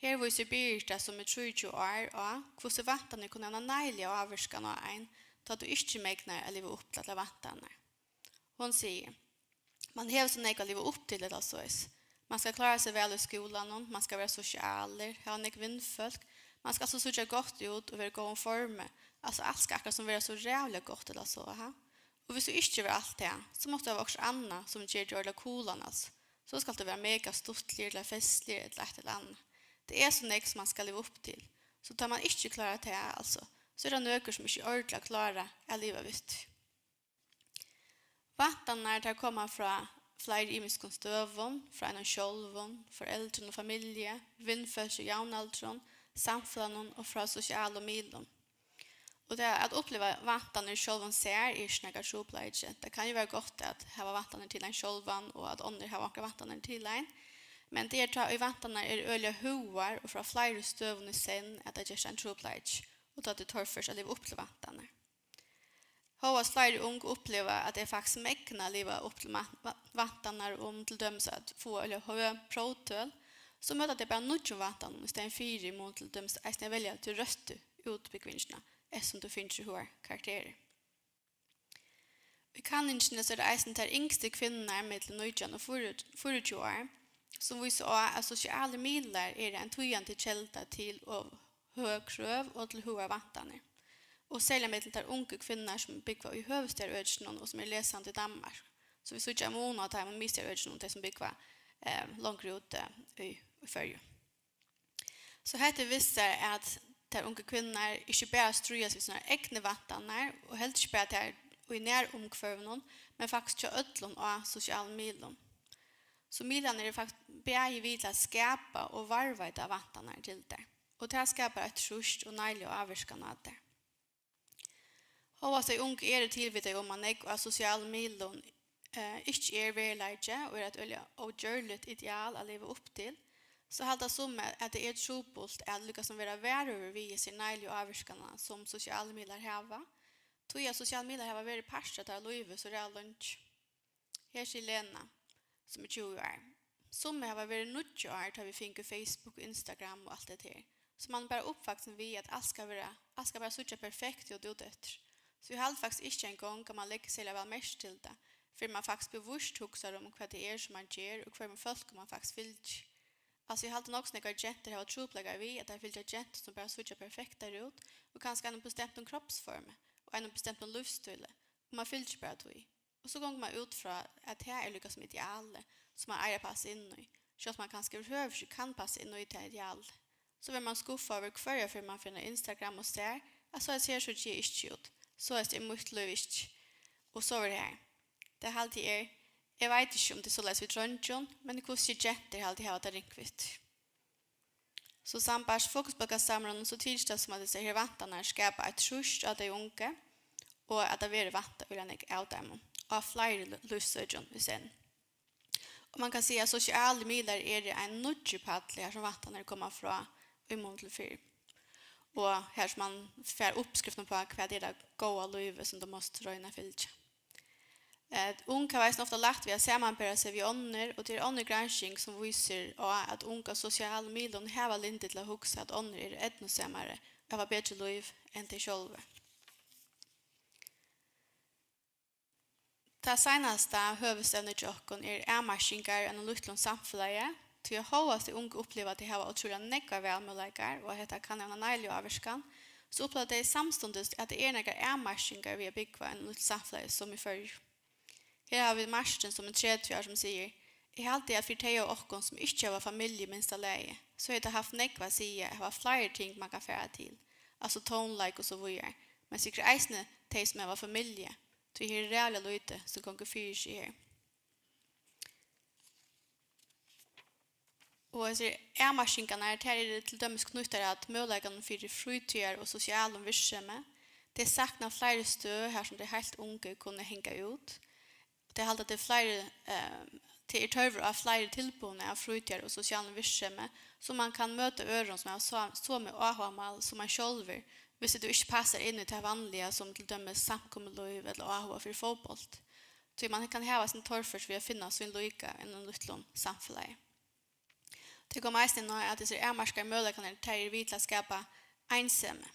Her vísir Birita, sum er trýogtjúgu ár, á, hvussu væntanir kunnu hava eina neiliga ávirkan á ein, tá tú ikki megnar at liva upp til allar væntanirnar. Hon sigur: "Man hevur so nógv at liva upp til, ella soleiðis. Man skal klára seg væl í skúlanum, man skal vera sosialur, hava nógv vinfólk, man skal so síggja gott út og vera í góðum formi, altso, alt skal akkurát sum vera so ræðuliga gott, ella so, ha? Og viss tú ikki hevur alt tað, so mást tú hava okkurt annað, sum ger teg ordiliga kulan, altso. So skalt tú vera mega stuttligur, ella festligur, ella eitt ella annað. Tað er so nógv, sum man skal liva upp til. So tá man ikki klárar tað, altso, so er tað nøkur, sum ikki ordiliga klára at liva við tí." Væntanirnar, tær koma frá fleiri ymiskum støðum, frá einum sjálvum, foreldrum og familju, vinfólki og javnaldrum, samfelagnum og frá sosialum miðlum. Og tað at uppliva væntanir í sjálvum sær er ikki nakar trupulleiki. Tað kann jú vera gott at hava væntanir til ein sjálvan, og at onnur hava onkrar væntanir til ein, men tað er tá, ið væntanirnar eru øgiliga høgar og frá fleiri støðum í senn, at tað gerst ein trupulleiki, og tá tað er torført at liva upp til væntanir. Hóast fleiri ung uppliva, at tey faktiskt megna at liva upp til ma-, va-, væntanirnar um til dømis at fáa øgiliga høg próvtøl, so møta tey bara nýggjum væntanum í staðin fyri, í mun til dømis eisini at velja tí røttu útbúgvingina, eftirsum tú fingir høgar karakterir. Í kanningini, so er tað eisini tær yngstu kvinnurnar millum nítjan og fýraogtjúgu ár, sum vísa á, at sosialir miðlar eru ein týðandi kelda til ov høg krøv og til høgar væntanir. Og serliga millum tær ungu kvinnurnar, sum búgva í høvuðsstaðarøkinum og sum eru lesandi í Danmark. So vit síggja ein mun á teimum miðstaðarøkinum og tey, sum búgva, eh, longri úti í, í Føroyum. So hetta er vist sær, at tær ungu kvinnurnar ikki bara stríðast við sínar egnu væntanir, og heldur ikki bara tær í nærumhvørvinum, men faktiskt hjá øllum á sosialum miðlum. So miðlarnir eru fakt-, bæði við til at skapa og varðveita væntanir til tær, og tað skapar eitt trýst og neiliga ávirkan á tær. Hóast tey ungu eru tilvitað um, at nógv á sosialum miðlum, eh, ikki er veruleiki og er eitt øgiliga ógjørligt ideal at liva upp til, so halda summi, at tað er trupult at líkasum vera varhugur við hesi neiligu ávirkanina, sum sosialir miðlar hava, tí at sosialir miðlar hava verið partur av teirra lívi so ræðuliga leingi. Her sigur Lena, sum er tjúgu ár: "Summi hava verið níggju ár, tá vit fingu Facebook og Instagram og alt hetta her. So man er bara uppvaksin við, at alt skal vera, alt skal bara síggja perfekt út úteftir. So eg haldi faktiskt ikki eingong, at man leggur serliga væl merki til tað, fyrr man faktiskt bevíst hugsar um, hvat tað er, sum man ger, og hvørjum fólkum man faktiskt fylgir. Altso, eg haldi nokk so nógvar gentur hava trupulleikar við, at tær fylgja gentum, sum bara síggja perfektar út, og kanska einum bestemtum kropsformi og einum bestemtum lívsstíli, og man fylgir bara tí. Og so gongur man út frá, at tað er líka sum idealið, sum man eigur at passa inn í, sjálvt man kanska yvirhøvur ikki kann passa inn í tað idealið. So verður man skuffaður yvir hvørja ferð man fer inn á Instagram og sær, at soleiðis her síggi eg ikki út, soleiðis er mítt lív ikki, og so verður har. Tað haldi eg er, eg veit ikki, um tað er soleiðis við dreingjum, men hvussu er gentur, haldi eg hava tað ringt við tí. So sambært Fokusbólkasamrøðuni, so tykist tað, sum at hesar her væntanirnar skapa eitt trýst á tey ungu, og at tað verður væntað øgiliga nógv av teimum á fleiri lí-, lívsøkjum í senn. Og man kann siga, at sosialir miðlar eru ein nýggjur palli, har sum væntanir koma frá í mun til fyrr. Og har sum man fær uppskriftina uppá, hvat er tað góða lívið, sum tú mást royna at fylgja. Eh, ung hava eisini ofta lætt við at samanbera seg við onnur, og tað er onnur gransking, sum vísir á, at ung á sosialum miðlum hava lyndi til at hugsa, at onnur eru eydnusamari og hava betri lív enn tey sjálvi. Tað seinasta høvuðsevnið hjá okkum er avmarkingar í einum lítlum samfelagi, tí at hóast tey ungu uppliva, at tey hava ótrúliga nógvar valmøguleikar, og at hetta kann hava eina neiliga ávirkan, so uppliva tey samstundis, at tað eru nakrar avmarkingar við at búgva í einum lítlum samfelagi sum í Føroyum. Her hava vit Martin, sum er tretivu ár, sum sigur: "Eg haldi, at fyri tey av okkum, sum ikki hava familju í minsta lagi, so hevði tað havt nógv at siga at hava fleiri ting, man kann fara til, altso tónleik og so víðari, men sikkurt eisini tey, sum hava familju, tí her er ræðuliga lítið, sum gongur fyri seg her." Og hesir avmarkingarnar, tær eru til dømis knýttar at møguleikanum fyri frítíðar- og sosialum virksemi. Tey sakna fleiri støð, har sum tey heilt ungu kunnu hanga út. Og tey halda, at tað er fleiri, eh, tað er tørvur á fleiri tilboðum av frítíðar- og sosialum virksemi, so man kann møta øðrum, sum hava so-, somu áhugamál sum man sjálvur, hvis tú ikki passar inn í tað vanliga, sum til dømis samkomulív ella áhuga fyri fótbólt. Tí man kann hava sín torført við at finna sín líka í einum lítlum samfelagi. Tey koma eisini inn á, at hesir avmarkaðu møguleikarnir, teir eru við til at skapa einsemi.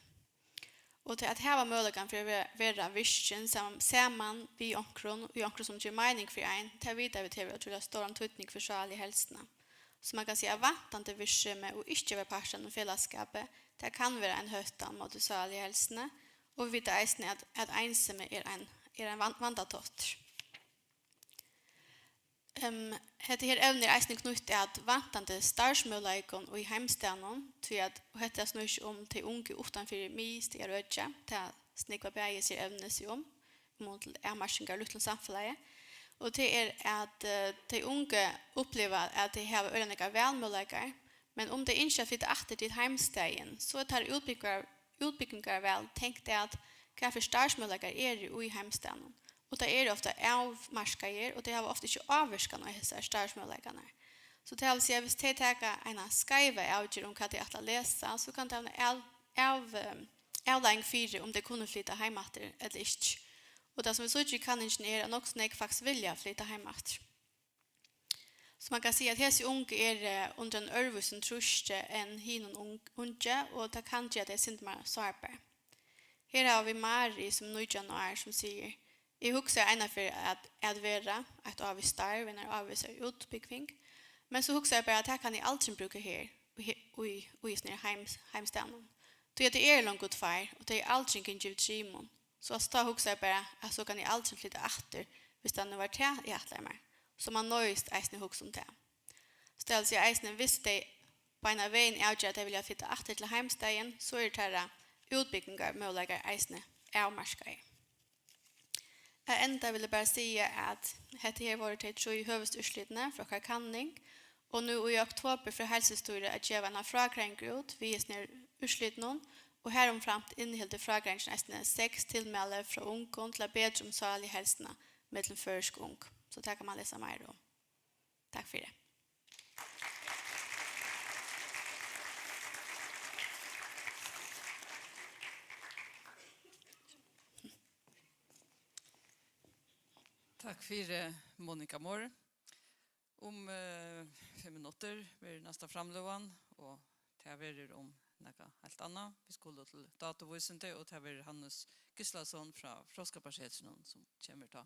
Og til at hava møguleikan fyri at vera, vera virkin sam-, saman við onkrum, við onkrum, sum ger meining fyri ein, tað vita vit hevur ótrúliga stóran týdning fyri sáligu heilsuna. So man kann siga, at vantandi virksemi og ikki at vera partur av einum felagsskapi, tað kann vera ein hóttan móti sáligu heilsuni, og vit vita eisini, at, at einsemi er ein, er ein van-, vandatáttur. Ehm, hetta her evnið er eisini knýtt at vantandi starvsmøguleikum í heimstaðnum, tí at, og hetta snýr seg um tey ungu uttan fyri miðstaðarøkið, tað snúgva bæði hesi evnini seg um, í mun til avmarkingar í lítlum samfelagi, og tað er, at, eh, tey ungu uppliva, at tey hava øgiliga nógvar valmøguleikar, men um tey ynskja at flyta aftur til heimstaðin, so er teirra útbúgvingar-, útbúgvingarval tengt at, hvat fyri starvsmøguleikar eru í heimstaðnum, og teir eru ofta avmarkaðir, og tey hava ofta ikki ávirkan á hesar starvsmøguleikarnar. So tað vil siga, viss tey taka eina skeiva avgerð um, hvat tey ætla at lesa, so kann tað hava eina av-, av-, ehm, avleiðing fyri, um tey kunnu flyta heim aftur ella ikki. Og tað, sum vit síggja í kanningini, er, at nokk so nógv faktiskt vilja flyta heim aftur. So man kann siga, at hesi ungu eru, eh, undir einum øðrvísum trýsti enn hinum ung-, ungu, og tað kann gera tey eitt sindur meira sárbar. Her hava vit Mari, sum er nítjan ár, sum sigur: "Eg hugsaði einaferð at, at vera eitt ár við starv, eina ávísa útbúgving, men so hugsaði eg bara, at tað kann eg aldrin brúka her, í he-, í, í hesum her heims-, heimstaðnum. Tí at tey eru longu tveir, og tey eru aldrin gingin við trimum. So at tá hugsaði eg bara, at so kann eg aldrin flyta aftur, viss tað nú var tað, eg ætlaði mær. So man noyðist eisini at hugsa um tað." So tað vil siga eisini, viss tey beinan vegin avgera, at tey vilja flyta aftur til heimstaðin, so eru teirra útbúgvingarmøguleikar eisini avmarkaðir. At enda vil eg bara siga, at hetta her vóru tey trý høvuðsúrslitini frá okkara kanning, og nú í oktobur fer Heilsustýrið at geva eina frágreiðing út við hesum her úrslitunum, og harumframt inniheldur frágreiðingin eisini seks tilmæli frá ungum til at betra um sáligu heilsuna millum føroysk ung. So tað kann man lesa meira um. Takk fyri. Takk fyri, Monika Mohr. Um, eh, fimm minuttir verður næsta framløgan, og tað verður um nakað heilt annað. Vit skulu til dátuvísindi, og tað verður Hannes Gíslason frá Fróðskaparsetrinum, sum kemur tá.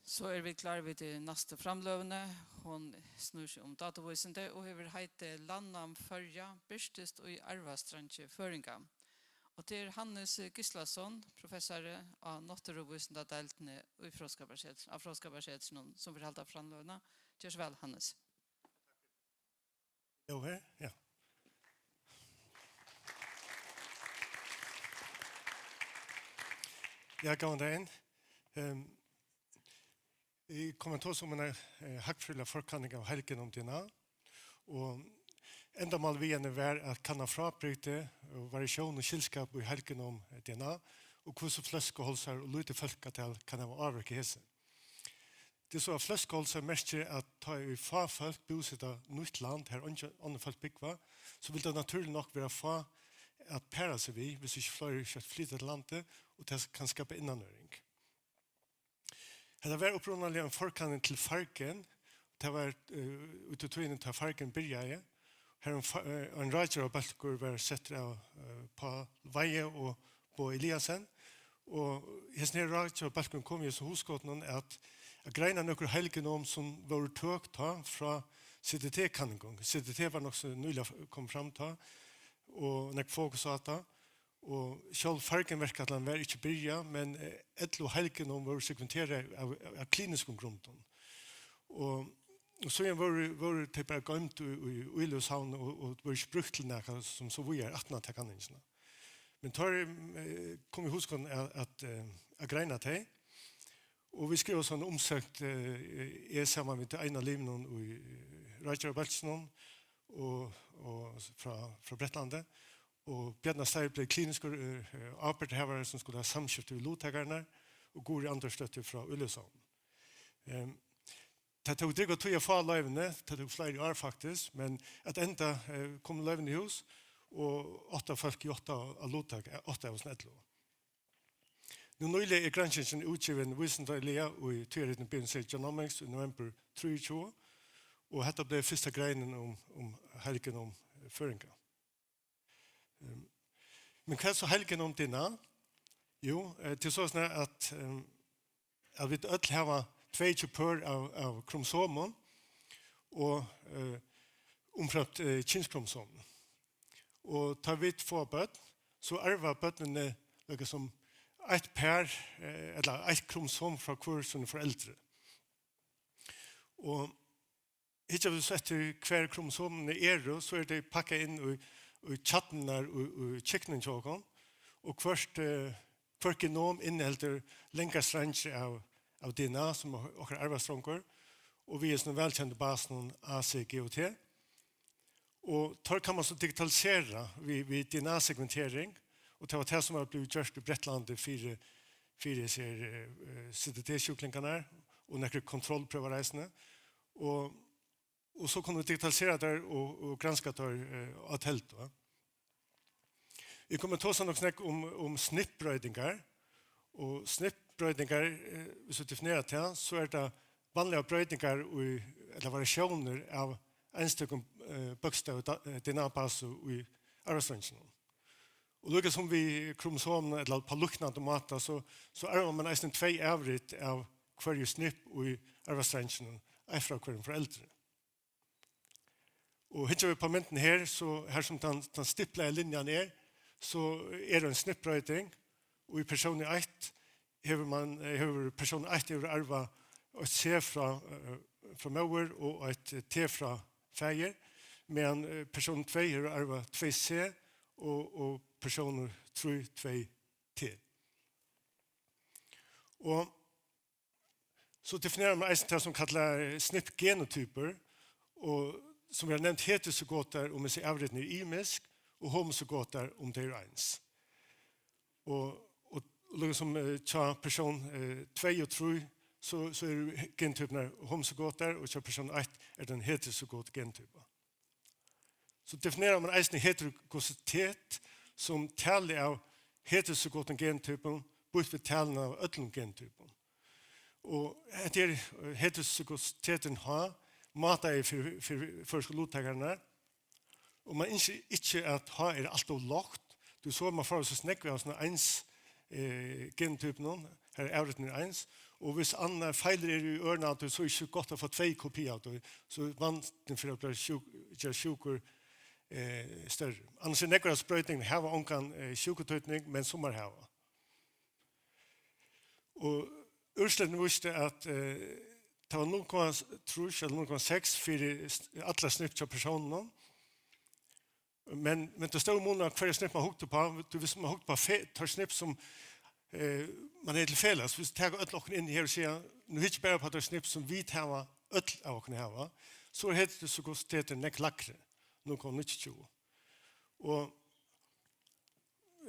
So eru vit klár við tí næstu framløguni. Hon snýr seg um dátuvísindi og hevur heitið Landnám Føroya birtist í arvastreingi føroyinga. Og tað er Hannes Gíslason, professari á náttúruvísindadeildini í Fróðskaparsetrinum, á Fróðskaparsetrinum, sum fer halda framløguna. Ger so væl, Hannes. Jú, her, ja. Ja, góðan dagin. Ehm, vit koma at tosa um eina, eh, hagfrøðiliga forkanning av heilgini um D N A. Og Endamálið við henni var at kanna frábrigdi og variatión og skyldskap í heilkennum D N A, og hvussu fløskuhálsar og lítið fólkatal kann hava ávirkað hesi. Tað er so, at fløskuhálsar merkir, at tá ið fá fólk búseta nýtt land, har eingi onnur fólk búgva, so vil tað natúrligt nokk vera fá at para seg við, hvis ikki fleiri skjótt flyta til landið, og tað kann skapa innanøring. Hetta var upprunaliga ein forkanning til fargin. Tað var, eh, út í tíðini, tá fargin byrjaði. Har ein fa-, eh, ein ráðgerðarbólkur var settur av, eh, Pál Weihe og Bo Eliasen. Og hesin her ráðgerðarbólkurin kom við hesum hugskotinum at, at greina nøkur heilgenom, sum vóru tøk tá frá C D T-kanningum. C D T var nokk so nýliga f-, kom fram tá, og nógv fokus á tað. Og sjálv farginverkætlanin var ikki byrjað, men, eh, ellivu heilgenom vóru sekventerað av, av, av kliniskum grundum. Og, og síðan vóru, vóru tey bara goymd í, í, í Íløgusavni og, og vóru ikki brúkt til nakað sum so víðari aftan á ta kanningina. Men tá, eh, kom í hugskot at, at, eh, at greina tey. Og vit skriva so eina umsókn, eh, eg saman við Einar Limnon í, eh, ráðgerðarbólkinum og, og frá, frá Bretlandi. Og Bjarni Steig bleiv kliniskur, eh, ábyrgdarhavari, sum skuldi hava samskifti við luttakararnar, og Guðrið Andersdóttir frá Íløgusavni. Ehm, tað tók drúgva tíð at fáa loyvini, tað tók fleiri ár faktiskt, men at enda, eh, komu loyvini í hús, og átta fólk játtaðu at luttaka, átta av hesum ellivu. Nú nýliga er granskingin útgivin vísindaliga í tíðarritinum B M C Genomics í novembur trýogtjúgu, og hetta bleiv fyrsta greinin um, um heilgenom føroyinga. Ehm, men hvat er so heilgenom D N A? Jú, eh, tað er soleiðis at, ehm, at vit øll hava tveyogtjúgu pør av, av kromosomum og, eh, umframt, eh, kynskromosomum. Og tá vit fáa børn, so arva børnini líka sum eitt par, eh, ella eitt kromosom frá hvør síni foreldri. Og hyggja vit so eftir, hvar kromosomini eru, so eru tey pakkað inn í, í kjarnurnar í, í kygnum hjá okkum, og hvørt, eh, hvørt genom inniheldur langar streingir av, av D N A, sum er okkara arvastrongur, og við hesum vælkendu basunum A, C, G og T. Og teir kann man so digitalisera við, við D N A-segmentering, og tað var tað, sum var blivið gjørt í Bretlandi fyri, fyri hesar, eh, C D D-sjúklingarnar og nakrar kontrollprøvar eisini. Og, og so kunnu vit digitalisera tær og, og granska tær, eh, á teldu, ja. Vit koma at tosa nokk snakk um, um snip-broytingar. Og snip-broytingar, eh, viss vit definera tað, so er tað vanliga broytingar í, ella variatiónir av einstøkum, eh, bókstavi da-, eh, D N A-basu í arvastronginum. Og líka sum við kromosomum ella á líknandi máta, so, so arvar man eisini tvey avrit av hvørji snip í arvastronginum, eitt frá hvørjum foreldri. Og hyggja vit upp á myndina her, so her sum tann, tann stiplaða linjan er, so er ein snip-broyting, og í persóni eitt hevur man, eh, hevur persón eitt hevur arvað eitt C frá, eh, frá móður og eitt T frá faðir, meðan, eh, persón tvey hevur arvað tvey C og, og persónur trý tvey T. Og so definerar man eisini tað sum kallað, eh, snip-genotypur, og sum vit hava nevnt, heterozygotar, um hesi avritini eru ymisk, og homozygotar, um tey eru eins. Og, og, og líka sum, eh, hjá persón, eh, tvey og trý, so, so eru he-, genotypurnar homozygotar, og hjá persón eitt er tað ein heterozygot genotypa. So definerar man eisini heterozygositet sum talið av heterozygotum genotypum býtt við talinum av øllum genotypum. Og hetta er, eh, heterozygositetin H, mátaði fyri, fyri føroysku luttakararnar. Og man ynskir ikki, at H er alt ov lágt, tí so man fáa so nógv av sovorðnum eins, eh, genotypum, har avritini eru eins. Og viss annar feilur er í øðrum av tí, so er ikki gott at fáa tvey kopi av tí, so vandin fyri at blíva sjúk-, gerast sjúkur, eh, størri. Annars er nógvar av broytingunum hava ongan, eh, sjúkutýdning, men summar hava. Og úrslitini vístu, at, eh, tað var null komma trý ella null komma seks fyri s-, allar snip hjá persónunum. Men, men tað stóra munur á hvørja snip man hugdi upp á, tú, viss man hugdi upp á fe-, teir snip sum, eh, man hevði til felags, viss vit taka øll okkum inn her og siga, nú hyggja bara upp á teir snip sum vit hava, øll av okkum hava, so er heterozygostetin nógv lægri. null komma níggjuogtjúgu. Og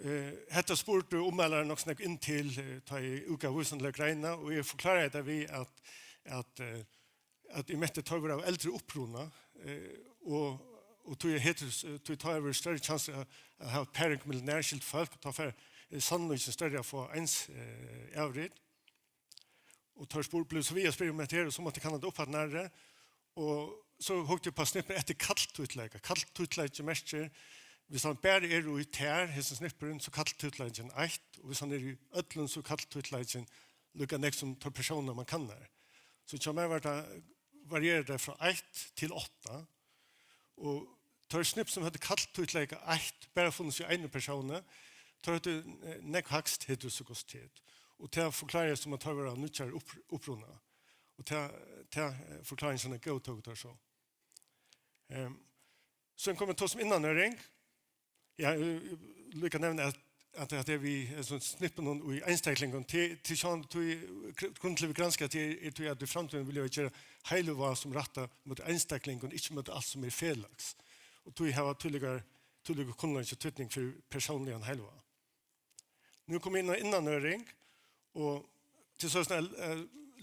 eh, hetta spurdi ummælarin nokk so nógv inn til, eh, tá eg útgav vísindaliga greinina, og eg forklaraði tað við, at, at, eh, at eg menti, at teir vóru av eldri uppruna, eh, og, og tí, at hetur, tí tá hevur størri kjansur at, at hava paring millum nærskyld fólk, og tá fær eh, sannlíkin størri at fáa eins eh, avrit. Og teir spurdu, blivu so við at spyrja um hetta her, og so mátti eg kanna tað upp aftur nærri. Og so hugdi eg upp á snippin eftir kalltítleika. Kalltítleiki merkir, viss hann bara er í tær, hesin snippurin, so kalltítleikin eitt, og viss hann er í øllum, so kalltítleikin líka nógv sum teir persónar, man kannar. So hjá mær var tað, varierar tað frá eitt til átta. Og teir snipp, sum høvdu kalltítleika eitt, bara funnist í einum persóni, teir høvdu eh, nógv hægst heterozygotet. Og tað forklárar sum, at teir vóru av nýggjari upp, uppruna. Og tað, tað eh, forkláringin er góð, tóku teir so. Um, so kom eg til sum innannøring. Ja, eh, líka nevna, at, at, at tað við eh, sum snippum í einstaklingum, til, til sjón, til, grund til við granska, til, er til, at í framtíðini vilja vit gera heilivág sum rætta móti einstaklingum, ikki móti alt sum er felags. Og tí hava tílíkar, tílíkur kunnleiki týdning fyri persónligan heilivág. Nú kom inn á innannøring, og til so sånn eh,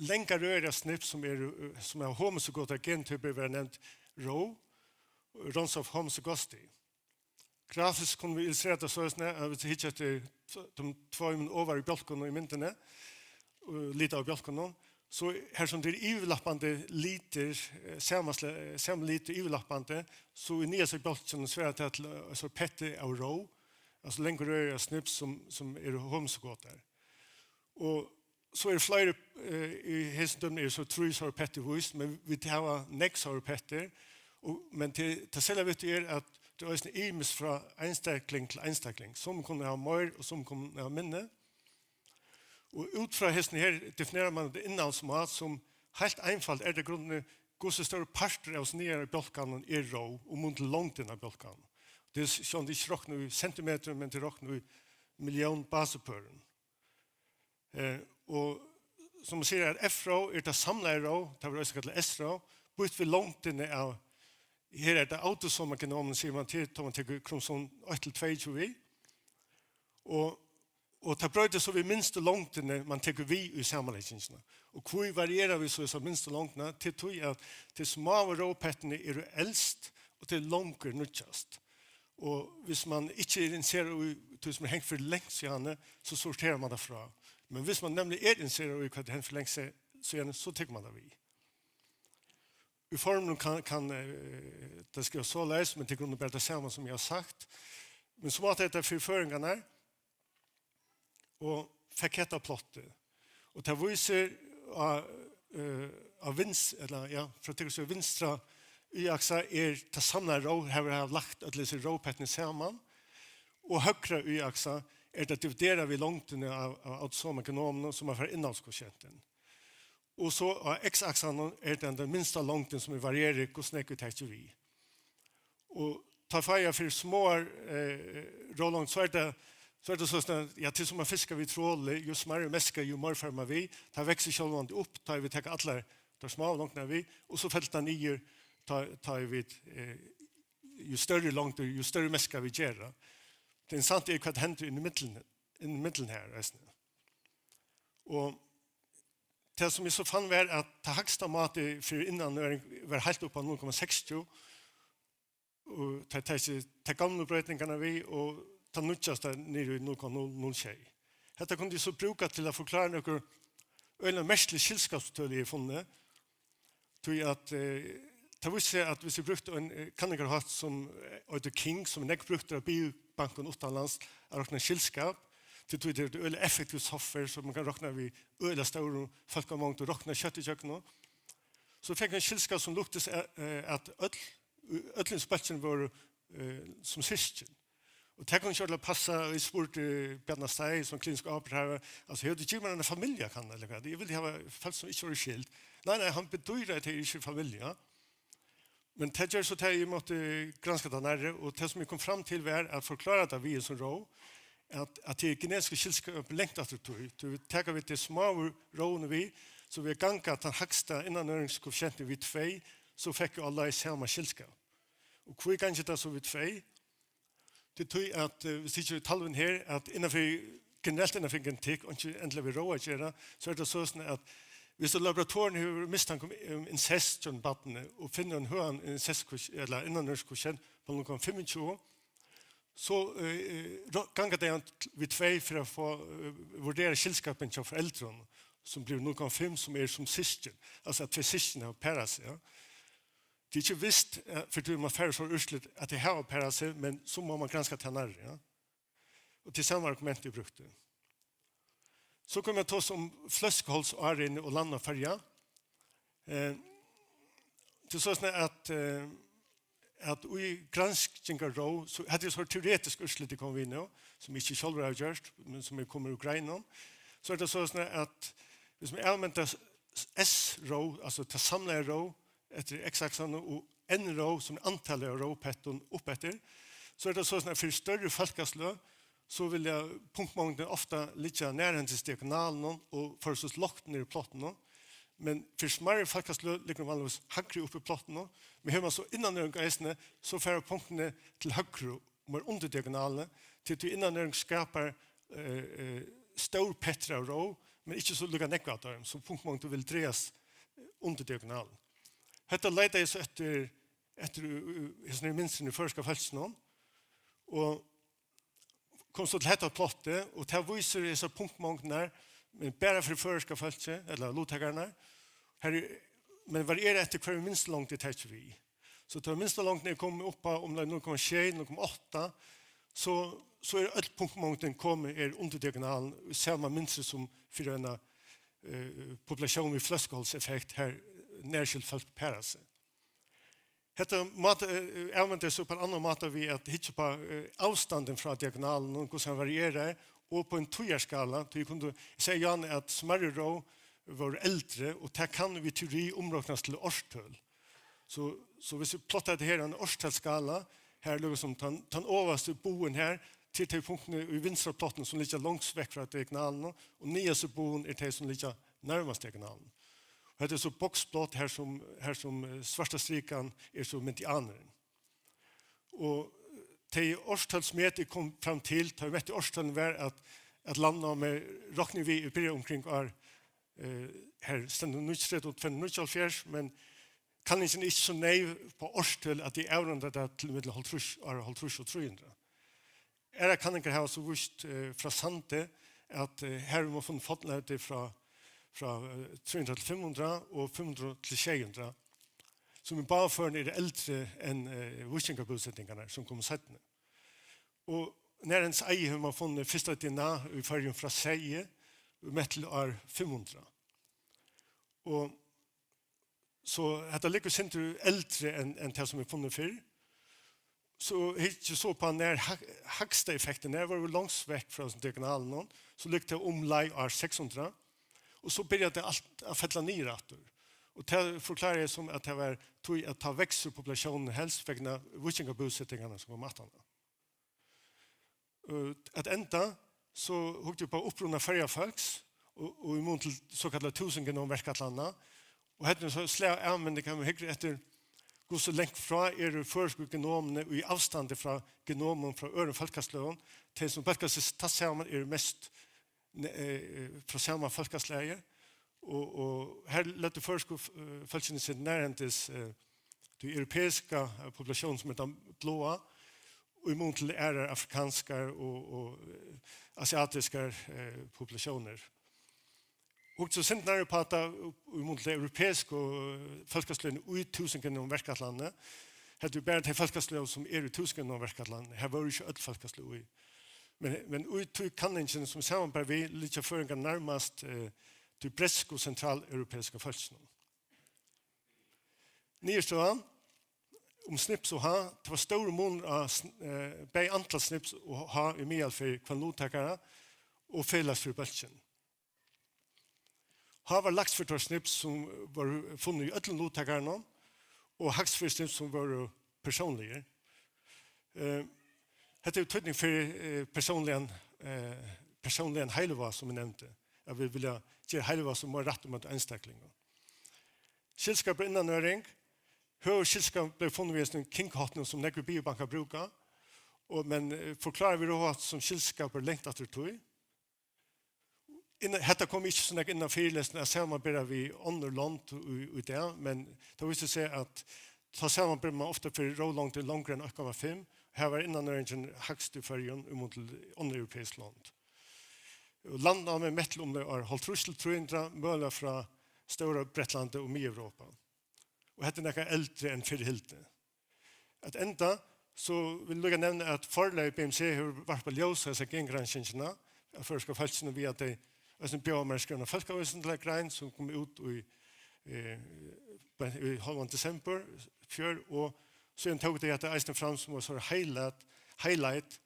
langa røðir av snipp sum eru, eh, sum er homozygotar gentypir, verða nevnd ró, runs of homozygosity. Grafiskt kunnu vit illustrera tað soleiðis, at vit hyggja eftir t-, teimum tveimum ovaru bjálkunum í myndini, og lita av bjálkunum, so har sum tað er yvirlappandi litir, eh, sama sle-, eh, sama litur yvirlappandi, so í niðasta bjálkinum svarar tað til eh, sorpetti av ró, altso langar røðir av snipp sum, sum eru homozygotar. Og so eru fleiri, eh, í hesum dømi eru so trý sorpettir víst, men vit hava nógv sorpettir, og, men til, tað serliga viktiga er, at tað eisini er ymiskt frá einstakling til einstakling. Sum kunnu hava meir, og sum kunnu hava minni. Og út frá hesum her definerar man tað innhaldsmát, sum heilt einfalt er tað grundini, hvussu stórur partur av sniðari bjálkanum er ró, og mun til longdina av bjálkanum. Tað er sjálvandi ikki roknað í sentimetrum, men tað er roknað í millión basipørum. Eh, og sum man sigur, at F-ró er tað samlaða ró, tað verður eisini kallað S-ró, býtt við longdini av, her er tað autosoma genomin, sigur man til, tá man tekur kromosom eitt til tveyogtjúgu við. Og, og tað broytist so við minstu longdini, man tekur við í samanleggingina. Og hví varierar vit so hesa minstu longdina? Til tí at tey smáu rópettini eru elst, og tey longu nýggjast. Og hvis man ikki er interesseret í tí sum er hengt fyri langt síðani, so sorterar man tað frá. Men hvis man nemlig er interesseret í hvat er hengt fyri langt síðani, so tekur man tað við. Í forminum kann, kann eh, tað skrivast soleiðis, men tað er grundin bara tað sama sum eg havi sagt. Men so var tað fyri føroyingarnar, og fekk hetta plottið. Og tað vísir á, eh, á vins-, ella, ja, frá tykkum so vinstra y-aksa er tað samlaða ró, har vit hava lagt øll hesi rópettini saman, og høgra y-aksa er tað dividerað við longdini av, av autosoma genominum, sum man fær innhaldskoeffisientin. Og so á x-aksanum er tað tann minsta longdin, sum varierar, hvussu nógv vit taka við. Og tá fái eg fyri smáar eh, rólongd, so er tað, so er tað so at, ja, til sum at fiska við troli, jú smærri meska, jú meir fær man við, tað veksur sjálvandi upp, tá vit taka allar tær smáu longdirnar við, og so fellur tað niður, tá, tá vit, eh, jú størri longdir, jú størri meska vit gera. Tað interessanta er, hvat hendir inn í millum, inn í millum her, eisini. Og tað, sum eg so fann, var, at tað hægsta mátið fyri innannøring var heilt upp á null komma seksogtjúgu, og tað, tað, tað gamlu broytingarnar við, og tað nýggjasta niður í null komma null null sjey. Hetta kundi eg so brúka til at forklára nøkur øgiliga merkilig skyldskapstøl, eg havi funnið. Tí at eh, tað vísti seg, at hvis vit brúktu ein eh, kanningarhátt, sum eh, eitur King, sum er nógv brúktur av biobankum uttanlands, at rokna skyldskap, tí tí tað er øgiliga effektivt software, so man kann rokna við øgiliga stórum fólkamongdum, rokna skjótt ígjøgnum, so fekk ein skyldskap, sum líktist eh, eh, at øll, øll hesi bólkini vóru eh, sum systkin. Og tað kom ikki ordiliga at passa, og eg spurdi Bjarna Steig, sum klinisk ábyrgdarhavi, altso, hevur tú givið mær eina familjukanning, ella hvat? Eg vildi hava fólk, sum ikki vóru skild. Nei, nei, hann bedýrar, at tað er ikki familja. Men tað ger so tað, eg mátti granska tað nærri, og tað, sum eg kom fram til, var at forklára tað við hesum ró, at, at tað er genetiskur skyldskapur langt aftur í tíð. Tú, vit taka vit tey smáu róini við, so við at ganga tann hægsta innannøringskoeffisientin við tvey, so fekk eg á leið sama skyldskap. Og hví gangi tað so við tvey? Tað er tí, at, eh, viss tú hyggur í talvin her, at innanfyri, generelt innanfyri genetikk, og ikki endiliga við róa at gera, so er tað soleiðis, at viss laboratorin hevur mistanke um, um insest hjá einum barni, og finnur ein høgan incestkvotienta, ella innanøringarkvotienta, á null komma fimmogtjúgu, so, eh, eh, rá-, ganga tey hann við tvey fyri at fáa, eh, vurdera skyldskapin hjá foreldrunum, sum blívur null komma fimm, sum er sum systkin, altso at tvey systkin hava parað seg, ja. Tað er ikki vist, eh, fyri tí man fær so úrslit, at tey hava parað seg, men so má man granska tað nærri, ja. Og tað sama argument er brúkt. So kom eg at tosa um fløskuháls á árinum og landa Føroya. Eh, tað er soleiðis at, eh, at í granskingarróð, so hetta er so teoretisk úrslit, eg kom við nú, sum eg ikki sjálvur havi gjørt, men sum er komið úr greinum. So er tað soleiðis at viss man avmynda s-, S-róð, altso tað samlaða róð, eftir x-aksanum og N-róð, sum er antalið av rópettum uppeftir, so er tað soleiðis at fyri størri fólkasløg, so vilja punktmongdin ofta liggja nærhendis diagonalinum og fara so lágt niður í plottinum. Men fyri smærri fólkasløg liggur hon vanligvis hægri uppi í plottinum. Men hevur man so innanøring eisini, so fara punktini til høgru, meir undir diagonalini, tí tí innanøring skapar, eh, eh, stór pettur av róð, men ikki so líka nógv av teimum, so punktmongdin vil dragast, eh, undir diagonalin. Hetta leita eg so eftir, eftir, eh, eh, hesum mynstrinum í føroyska fólkinum, og kom so til hetta plottið, og tað vísir hesar punktmongdirnar, men bara fyri føroyska fólkið, ella luttakararnar. Her er, men varierar eftir, hvørja mynsturlongd eg taki við. So tá mynsturlongdin er komin upp á umleið null komma sjey, null komma átta, so, so er øll punktmongdin komin, er undir diagonalin, í sama mynstri sum fyri eina, eh, populatión við fløskuhálseffekt, har nærskyld fólk para seg. Hetta máta, eh, avmynda so upp á ein annan máta við at hyggja upp á, eh, avstandin frá diagonalinum, hvussu hann varierar, og upp á ein tíðarskala, tí eg kundi, eg segði áðni at smærri róð vóru eldri, og tað kann við teori umroknast til árstøl. So, so viss vit plotta hetta her á ein árstølsskala, her er líkasum tann, tann ovasti bogin her, til tey punktini í vinstra plottinum sum liggja longst vekk frá diagonalinum, og niðasti bogin er tey sum liggja nærmast diagonalinum. Og hetta er so boksplott her sum, her sum, eh, svarta strikan er so medianurin. Og, eh, tey árstølsmet eg kom fram til, tá eg metti árstølini, var at, at landnámið, rokni eg við, er byrjað umkring ár, eh, her stendur níggjuogtretivu og tvey hundrað og níggjuoghálvfjerðs, men kanningin er ikki so neyv upp á árstøl, at eg avrunda tað til millum hálvtrýss, ár hálvtrýss og trý hundrað. Aðrar kanningar hava so víst, eh, frá Sandi, at, eh, her hevur man funnið fornleivdir frá, frá, eh, trý hundrað til fimm hundrað og fimm hundrað til sjey hundrað, sum í báðum førum eru eldri enn, eh, víkingabúsetingarnar, sum komu seinni. Og nærhendis Eiði hevur man funnið fyrsta D N A í Føroyum frá seyði, í mett til ár fimm hundrað. Og so hetta liggur sindur eldri enn, enn tað, sum er funnið fyrr. So hyggja so upp á nær hæ-, hægsta effektin, nær vóru vit longst vekk frá hesum diagonalinum, so liggur tað umleið ár seks hundrað, og so byrjar tað alt at fella niður aftur. Og tað forklári eg sum, at tað var tí, at tá veksur populatiónin helst vegna víkingabúsetingarnar, sum komu aftaná. Eh, at enda, so hugdi eg upp á uppruna Føroya fólks, og, og í mun til sokallaðu túsundgenomverkætlanina. Og hetta er so slag av avmynding, kann man hygga eftir, hvussu langt frá eru føroysku genomini í avstandi frá genomum frá øðrum fólkasløgum. Tey, sum bólkast saman, eru mest ne-, eh, frá sama fólkaslagi. Og, og her løgdu føroysku, eh, fólkini seg nærhendis, eh, tí europeiska, eh, populatión, sum er tann bláa, í mun til aðrar afrikanskar og, og, eh, asiatiskar, eh, populatiónir. Hugt so sindur nærri upp á tað, í mun til tey europeisku, eh, fólkasløgini í túsundgenomverkætlanini. Hetta er bara tey fólkasløg, sum eru í túsundgenomverkætlanini. Her vóru ikki øll fólkasløg í. Men, men í tí kanningini, sum samanber við, liggja føroyingar nærmast, eh, tí bretsku sentraleuropeiska fólkinum. Niðurstøðan um snips og háð, tað var stórur munur á sn-, eh, bæði antal snips og háð í miðal fyri hvønn luttakara og felags fyri bólkin. Háð var lægst fyri teir snips, sum vóru funnin í øllum luttakarunum, og hægst fyri snips, sum vóru persónligir. Eh, hetta hevur týdning fyri, eh, persónligan, eh, persónligan heilivág, sum eg nevndi, at vit vilja gera heilivág sum meira rætt ímóti einstaklingum. Skyldskapur og innanøring, Høvuðsskyldskapur bleiv funnin við hesum King-háttinum, sum nógvir biobankar brúka, og, men, eh, forkláraður við røðhátti sum skyldskapur langt aftur í tíð. Inn-, hetta kom ikki so nógv inn á fyrilestrin at samanbera við onnur lond í, í dag, men tað vísti seg, at tá samanber man ofta fyri róðlongdir longri enn eitt komma fimm, har var innanørðingin hægst í Føroyum í mun til onnur europeisk lond. Og landnámið mett til umleið ár hálvtrýss til trý hundrað, møguliga frá Stóra Bretlandi og Miðeuropa. Og hetta er nakað eldri enn fyrr hildið. At enda, so vil eg líka nevna, at forlagið B M C hevur varpað ljós á hesa gengranskyngina av føroyska fólkinum, við at tey eisini bjóðaðu mær at skriva eina fólkavísindaliga grein, sum kom út í, eh, í hálvan desembur fjør, og síðan tóku tey hetta eisini fram sum eitt sort highlight, highlight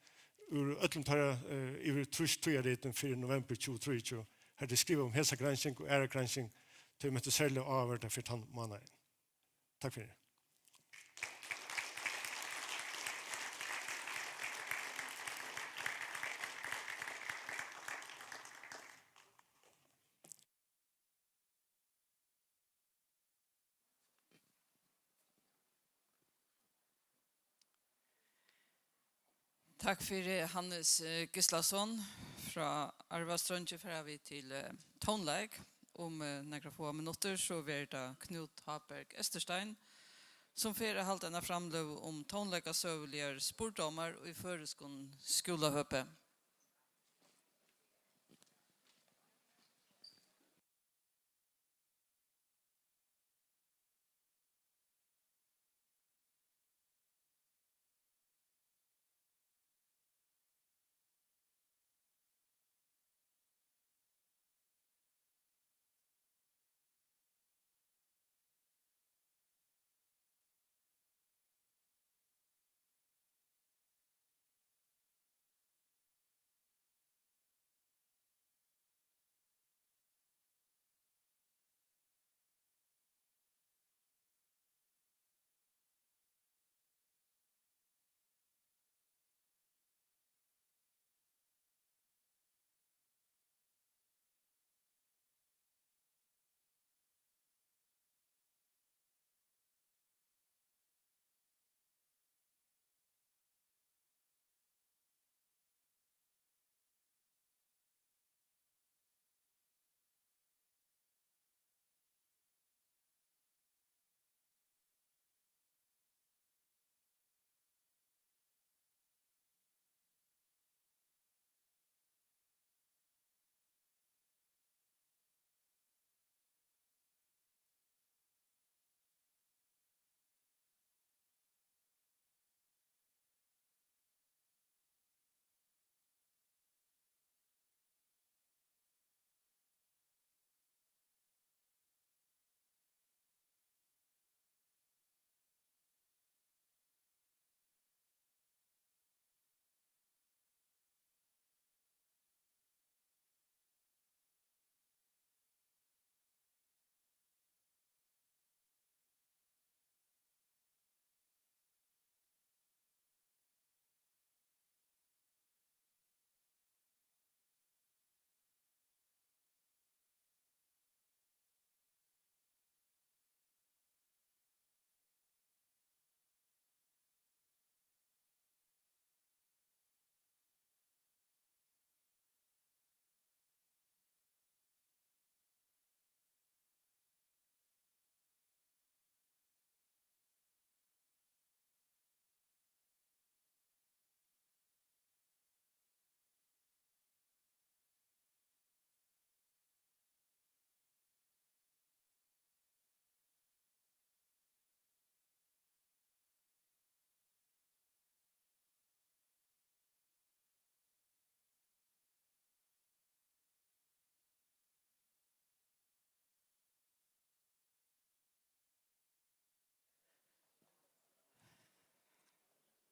úr øllum teirra, eh, yvir trýss tíðarritum fyri novembur tjúgu trýogtjúgu. Har tey skriva um hesa gransking og aðra gransking, tey mentu serliga áhugaverdar fyri tann mánaðin. Takk fyri. Takk fyri, Hannes, eh, Gíslason. Frá Arvastreingi fara vit til, eh, tónleik. Um, eh, nakrar fáar minuttir, so verður tað Knút Háberg Eysturstein, sum fer at halda eina framløgu um tónleikasøguligar spurdómar í føroyskum skúlahøpi.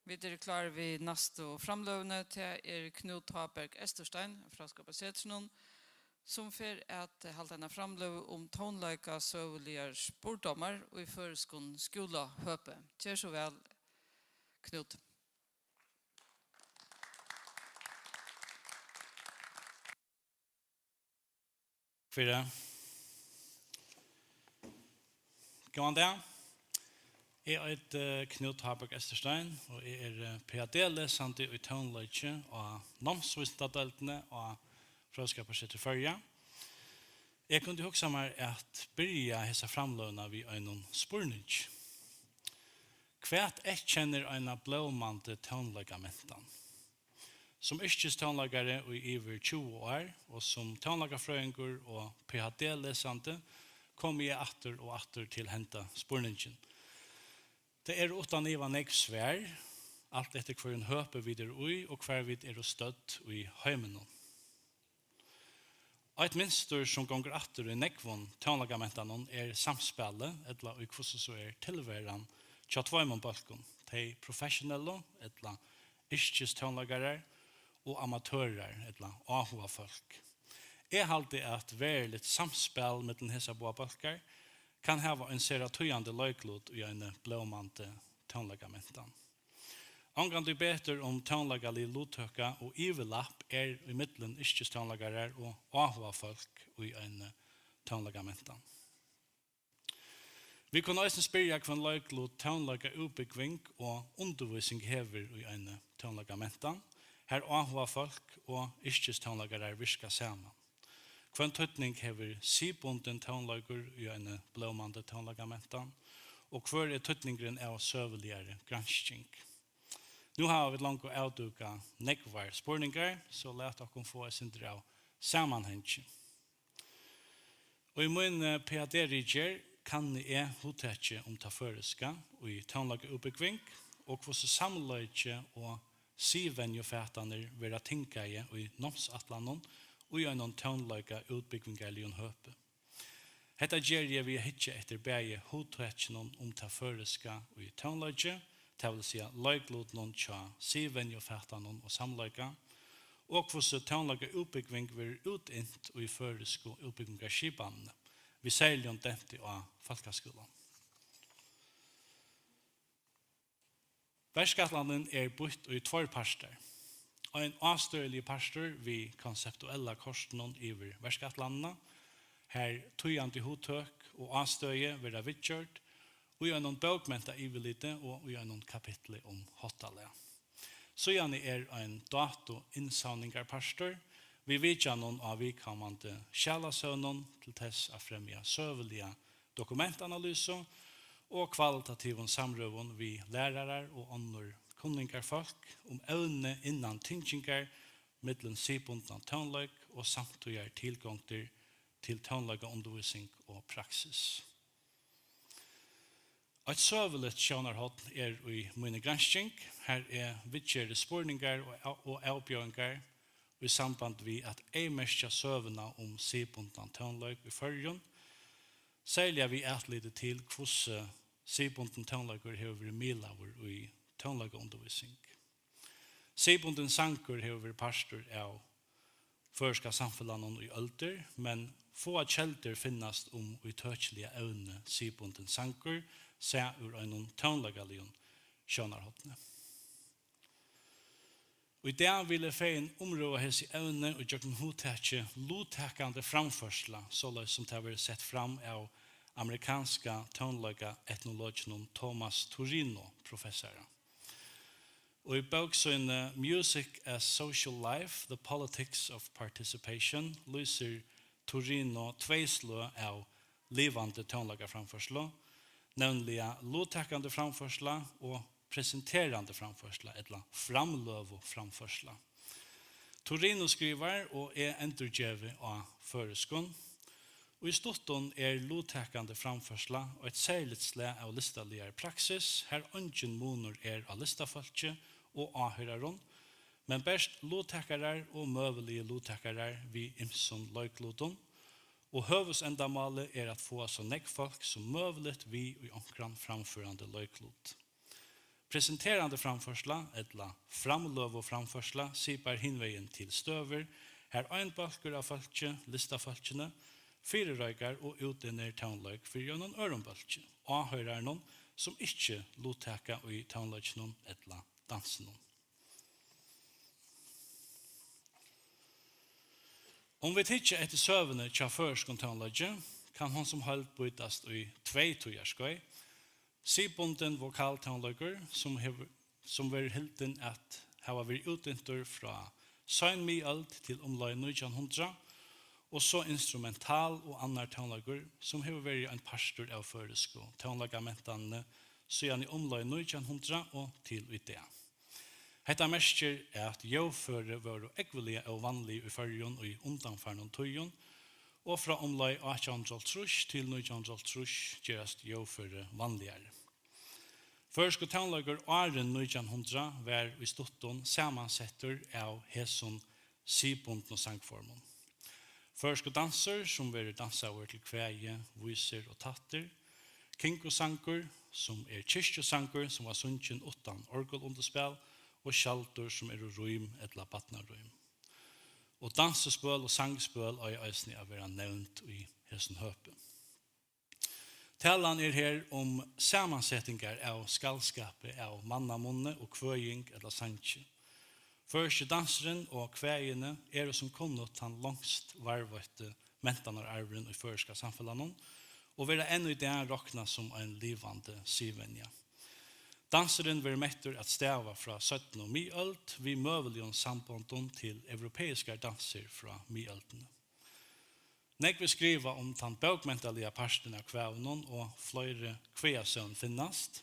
Vit eru klár við næstu framløguni. Tað er Knút Háberg Eysturstein frá Fráskaparsetrinum, sum fer at halda eina framløgu um tónleikasøguligar spurdómar í føroyskum skúlahøpi. Ger so væl, Knút. Fyri. Góðan dag. Eg eiti Knút Háberg Eysturstein og eg eri P H D-lesandi í tónleiki á Námsvísindadeildini á Fróðskaparsetri Føroya. Eg kundi hugsað mær at byrja hesa framløguna við einum spurningi. Hvat eyðkennir eina blómandi tónleikamentan? Sum yrkistónleikari í yvir tjúgu ár og sum tónleikafrøðingur og P H D-lesandi komi eg aftur og aftur til henda spurningin. Tað eru uttan iva nógv svar, alt eftir hvørjum høpi vit eru í og hvar vit eru stødd í heiminum. Eitt mynstur, sum gongur aftur í nógvum tónleikamentanum, er samspælið, ella í hvussu so er tilveran, hjá tveimum bólkum, tey professionellu, ella yrkistónleikarar, og amatørar, ella áhugafólk. Eg haldi, at veruligt samspæl millum hesar báðar bólkar kann hava ein sera týðandi leiklut í eini blómandi tónleikamentan. Ongantíð betur, um tónleikalig luttøka og yvirlapp er ímillum yrkistónleikarar og áhugafólk í eini tónleikamentan. Vit kunnu eisini spyrja, hvønn leiklut tónleikaútbúgving og undirvísing hevur í eini tónleikamentan, har áhugafólk og yrkistónleikarar virka saman. Hvønn týdning hevur siðbundin tónleikur í eini blómandi tónleikamentan, og hvør er týdningurin av søguligari gransking? Nú hava vit longu avdúkað nógvar spurningar, so lat okkum fáa eitt sindur av samanhangi. Og í míni P H D-ritgerð kanni eg hugtakið um tað føroyska í tónleikaútbúgving og hvussu samleiki og siðvenjufatanir verða tingaði í námsætlanum í einum tónleikaútbúgvingarligum høpi. Hetta geri eg við at hyggja eftir bæði hugtøkinum um tað føroyska í tónleiki, tað vil siga leiklutinum hjá siðvenjufatanum og samleika, og hvussu tónleikaútbúgving verður útint í føroysku útbúgvingarskipanini, við serligum denti á fólkaskúlan. Verkætlanin er býtt í tveir partar. Ein ástøðiligur partur við konseptuella kortinum yvir verkætlanina, har týðandi hugtøk og ástøði verða viðgjørd í einum bókmentayvirliti og í einum kapitli um háttalag. Síðani er ein dátuinnsavningarpartur við vitjanum á viðkomandi skjalasøvnum til tess at fremja søguliga dokumentanalysu og kvalitativum samrøðum við lærarar og onnur kunningarfólk um evni innan tengingar millum siðbundnan tónleik og samtíðar tilgongdir til tónleikaundirvísing og praksis. Eitt søguligt sjónarhorn er í míni gransking, har eg viðgeri spurningar og av-, og avbjóðingar í samband við at eyðmerkja søguna um siðbundnan tónleik í Føroyum, serliga við atliti til, hvussu siðbundin tónleikur hevur verið miðlaður í tónleikaundirvísing. Siðbundin sangur hevur verið partur av føroyska samfelagnum í øldir, men fáar keldur finnast um ítøkiliga evnið siðbundin sangur, sæð úr einum tónleikaligum sjónarhorni. Í dag vil eg fegin umrøða hesi evni ígjøgnum hugtakið luttakandi framførsla, soleiðis sum tað verður sett fram av amerikanska tónleikaetnologinum Thomas Turino, professara. Og í bók síni Music as Social Life, The Politics of Participation lýsir Turino tvey sløg av livandi tónleikaframførslu, nevniliga luttakandi framførsla og presenterandi framførsla ella framløguframførsla. Turino skrivar, og eg endurgevi á føroyskum: Í stuttum er luttakandi framførsla eitt serligt slag av listaligari praksis, har eingin munur er á listafólki og áhoyrarum, men bert luttakarar og møguligir luttakarar við ymsum leiklutum, og høvuðsendamálið er at fáa so nógv fólk sum møguligt við í onkran framførandi leiklut. Presenterandi framførsla ella framløguframførsla sipar hinvegin til støður, har ein bólkur av fólki, listafólkini, fyrireikar og útinnir tónleik fyri einum øðrum bólki, áhoyrarunum, sum ikki luttaka í tónleikinum ella dansinum. Um vit hyggja eftir søguni hjá føroyskum tónleiki, kann hon sum heild býtast í tvey tíðarskeið. Siðbundin vokaltónleikur, sum hevur, sum verður hildin at hava verið útdyntur frá seinmiðøld til umleið nítjan hundrað, og so instrumental og annar tónleikur, sum hevur verið ein partur av føroysku tónleikamentanini síðan í umleið nítjan hundrað og til í dag. Hetta merkir, at ljóðføri vóru ógvuliga óvanlig í Føroyum í undanfarnum tíðum, og frá umleið átjan hundrað og hálvtrýss til nítjan hundrað og hálvtrýss gerast ljóðføri vanligari. Føroyskur tónleikur áðrenn nítjan hundrað var í stuttum samansettur av hesum siðbundnu sangformum. Føroyskur dansur, sum verður dansaður til kvæði, vísur og tættir, kingusangur, sum er kirkjusangur, sum var sungin uttan orgulundirspæl, og skjaldur, sum eru rím ella barnarím. Og dansispøl og sangspøl eiga eisini at verða nevnd í hesum høpi. Talan er her um samansetingar av skaldskapi av mannamunni og kvøðing ella sangi. Føroyski dansurin og kvæðini eru sum kunnugt tann longst varðveitti mentanararvurin í føroyska samfelagnum og verða enn í dag roknað sum ein livandi siðvenja. Dansurin verður mettur at stava frá seinnu miðøld við møguligum sambondum til europeiskar dansir frá miðøldini. Nógv er skrivað um tann bókmentaliga partin av kvæðunum og fleiri kvæðasøvn finnast.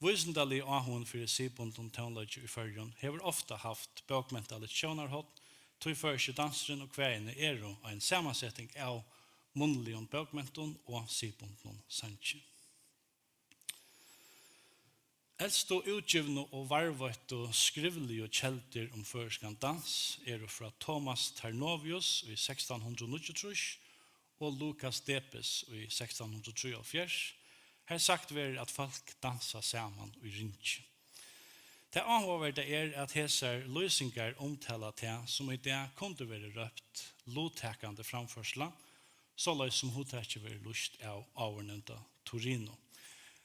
Vísindaligi áhugin fyri siðbundnum tónleiki í Føroyum hevur ofta havt bókmentaligt sjónarhorn, tí føroyski dansurin og kvæðini eru ein samanseting av munnligum bókmentum og siðbundnum sangi. Elstu útgivnu og varðveittu skrivligu keldur um føroyskan dans eru frá Thomas Tarnovius í sekstan hundrað og níggjuogtrýss og Lukas Debes í sekstan hundrað og trýoghálvfjerðs, har sagt verður, at fólk dansa saman í ringi. Tað áhugaverda er, at hesar lýsingar umtala tað, sum í dag kundi verið rópt luttakandi framførsla, soleiðis sum hugtakið verður lýst av áðurnevnda Torino.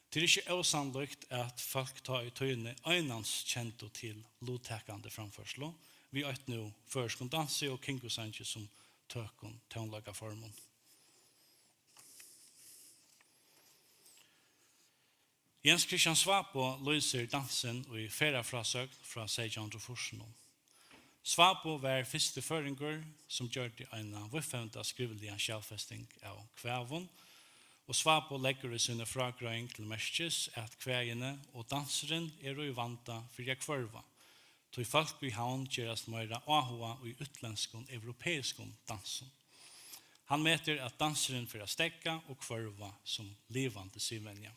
Tað er ikki ósannlíkt, at fólk tá í tíðini einans kendu til luttakandi framførslu við eitt nú føroyskum dansi og kingusangi sum tøkum tónleikaformum. Jens Christian Svabo lýsir dansin í ferðafrásøgn frá seytjan hundrað og fýrsunum. Svabo var fyrsti føroyingur, sum gjørdi eina víðfevnda skrivliga skjalfesting av kvæðum, og Svabo leggur í síni frágreiðing til merkis, at kvæðini og dansurin eru í vanda fyri at hvørva, tí fólk í Havn gerast meira áhugað í útlendskum, europeiskum dansum. Hann metir, at dansurin fer at steðga og hvørva sum livandi siðvenja.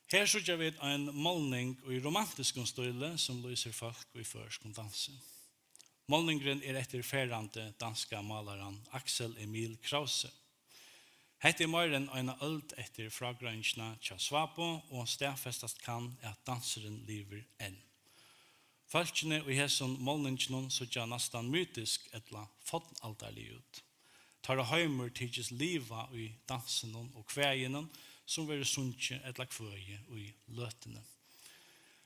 Her síggja vit ein málning í romantiskum stíli, sum lýsir fólk í føroyskum dansi. Málningurin er eftir ferðandi danska málaran Axel Emil Krause. Hetta er meira enn eina øld eftir frágreiðingina hjá Svabo, og staðfestast kann, at dansurin livir enn. Fólkini í hesum málninginum síggja næstan mytisk ella fornaldarlig út. Teirra heimur tykist liva í dansinum og kvæðinum, sum verður sungið ella kvøðið í løtuni.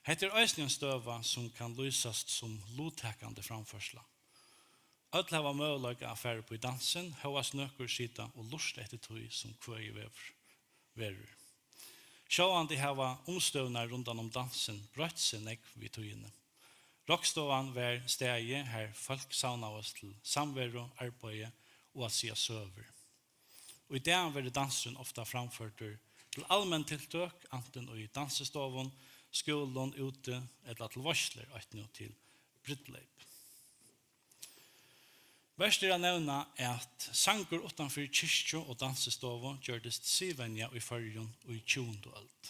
Hetta er eisini ein støða, sum kann lýsast sum luttakandi framførsla. Øll hava møguleika at fara upp í dansin, hóast nøkur sita og lurta eftir tí, sum kvøðið verður, verður. Sjálvandi hava umstøðurnar rundan um dansin broytt seg nógv við tíðini. Rokkstovan var staðið, har fólk savnaðust til samveru, arbeiði og at siga søgur. Í dag verður dansurin ofta framførdur til almenn tiltøk, antin í dansistovum, skúlum, úti ella til veitslur, eitt nú til brúdleyp. Vert er at nevna, at sangur uttan fyri kirkju og dansistovu gjørdist siðvenja í Føroyum í tjúgundu øld.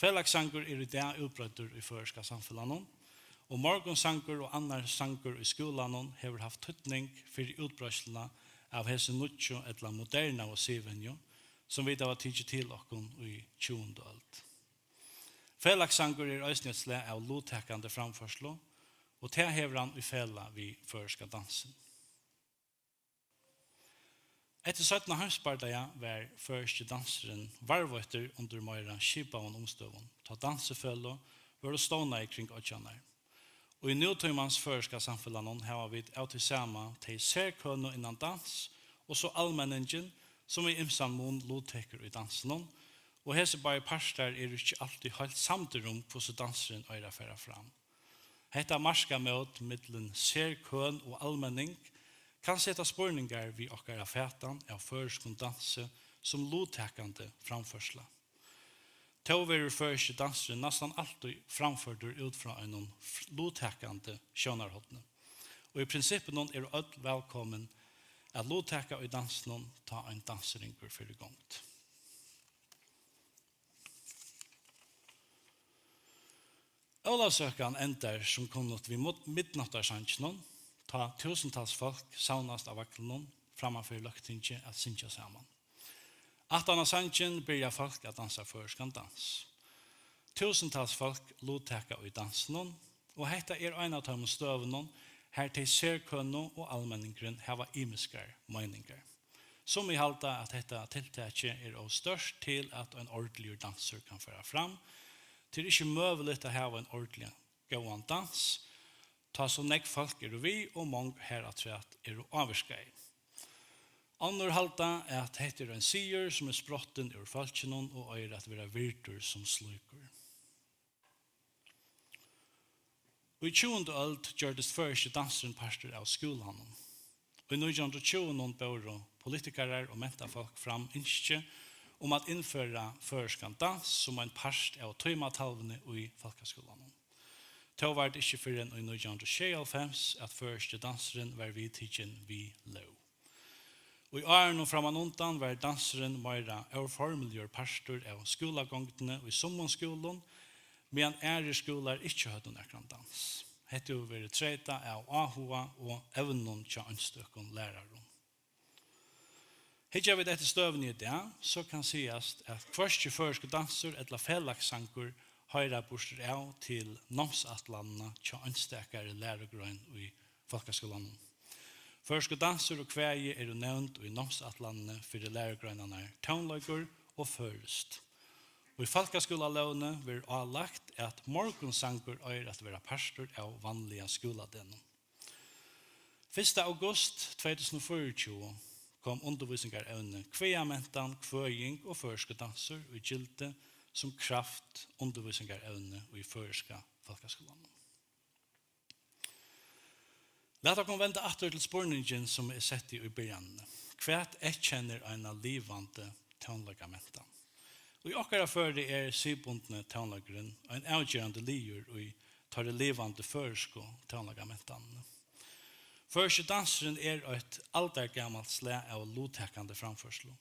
Felagssangur er í dag útbreiddur í føroyska samfelagnum, og morgunsangur og annar sangur í skúlanum hevur havt týdning fyri útbreiðsluna av hesi nýggju ella modernaðu siðvenju, sum vit hava tikið til okkum í tjúgundu øld. Felagssangur er eisini eitt slag av luttakandi framførslu, og tað hevur hann í felag við føroyska dansin. Eftir seinna heimsbardaga var føroyski dansurin varðveittur undir meira skipaðum umstøðum, tá dansifeløg vórðu stovnaði kring oyggjarnar. Í nútímans føroyska samfelagnum hava vit av tí sama tey serkønu innan dans, og so almenningin, sum í ymsan mun luttekur í dansinum, og hesir báðir partar eru ikki altíð heilt samdir um, hvussu dansurin eigur at fara fram. Hetta markamót millum serkøn og almenning kann seta spurningar við okkara fatan av føroyskum dansi sum luttakandi framførsla. Tó verður føroyski dansurin næstan altíð framførdur út frá einum f-, luttakandi sjónarhorni, og í prinsippinum eru øll vælkomin at luttaka í dansinum, tá ein dansiringur fer í gongd. Ólavsøkan endar sum kunnugt við mid-, midnáttarsanginum, tá túsundtals fólk savnast á vaglinum framman fyri Løgtingið at syngja saman. Aftan á sangin byrja fólk at dansa føroyskan dans. Túsundtals fólk luttaka í dansinum, og hetta er ein av teimum støðunum, har tey serkønu og almenningurin hava ymiskar meiningar. Summi halda, at hetta tiltakið er ov stórt til, at ein ordiligur dansur kann fara fram. Tað er ikki møguligt at hava ein ordiligan góðan dans, tá so nógv fólk eru við og mong harafturat eru ávirkaði. Onnur halda, at hetta er ein siður, sum er sprottin úr fólkinum og eigur at verða virdur sum slíkur. Í tjúgundu øld gjørdist føroyski dansurin partur av skúlanum. Í nítjan hundrað og tjúgunum bóru politikarar og mentafólk fram ynski um at innføra føroyskan dans sum ein part av tímatalvuni í fólkaskúlanum. Tó var tað ikki fyrr enn í nítjan hundrað og sjeyoghálvfems, at føroyski dansurin var viðtikin við lóg. Í árunum frammanundan var dansurin meira óformligur partur av skúlagongdini í summum skúlum, meðan aðrir skúlar ikki høvdu nakran dans. Hetta hevur verið treytað av áhuga og evnum hjá einstøkum lærarum. Hyggja vit eftir støðuni í dag, so kann sigast, at hvørki føroyskur dansur ella felagssangur hoyra burtur av til námsætlanina hjá einstakari lærugrein í fólkaskúlanum. Føroyskur dansur og kvæði eru nevnd í námsætlanini fyri lærugreinarnar tónleikur og føroyskt. Í fólkaskúlalógini verður álagt, at morgunsangur eigur at vera partur av vanliga skúladegnum. Fyrsta august tvey túsund og fýraogtjúgu kom undirvísingarevni kvæðamentan, kvøðing og føroyskur dansur í gildi sum kravt undirvísingarevni í føroyska fólkaskúlanum. Lat okkum venda aftur til spurningin, sum eg setti í byrjanini. Hvat eyðkennir eina livandi tónleikamentan? Í okkara føri er siðbundni tónleikurin ein avgerandi liður í teirri livandi føroysku tónleikamentanini. Føroyski dansurin er eitt aldargamalt slag av luttakandi framførslu.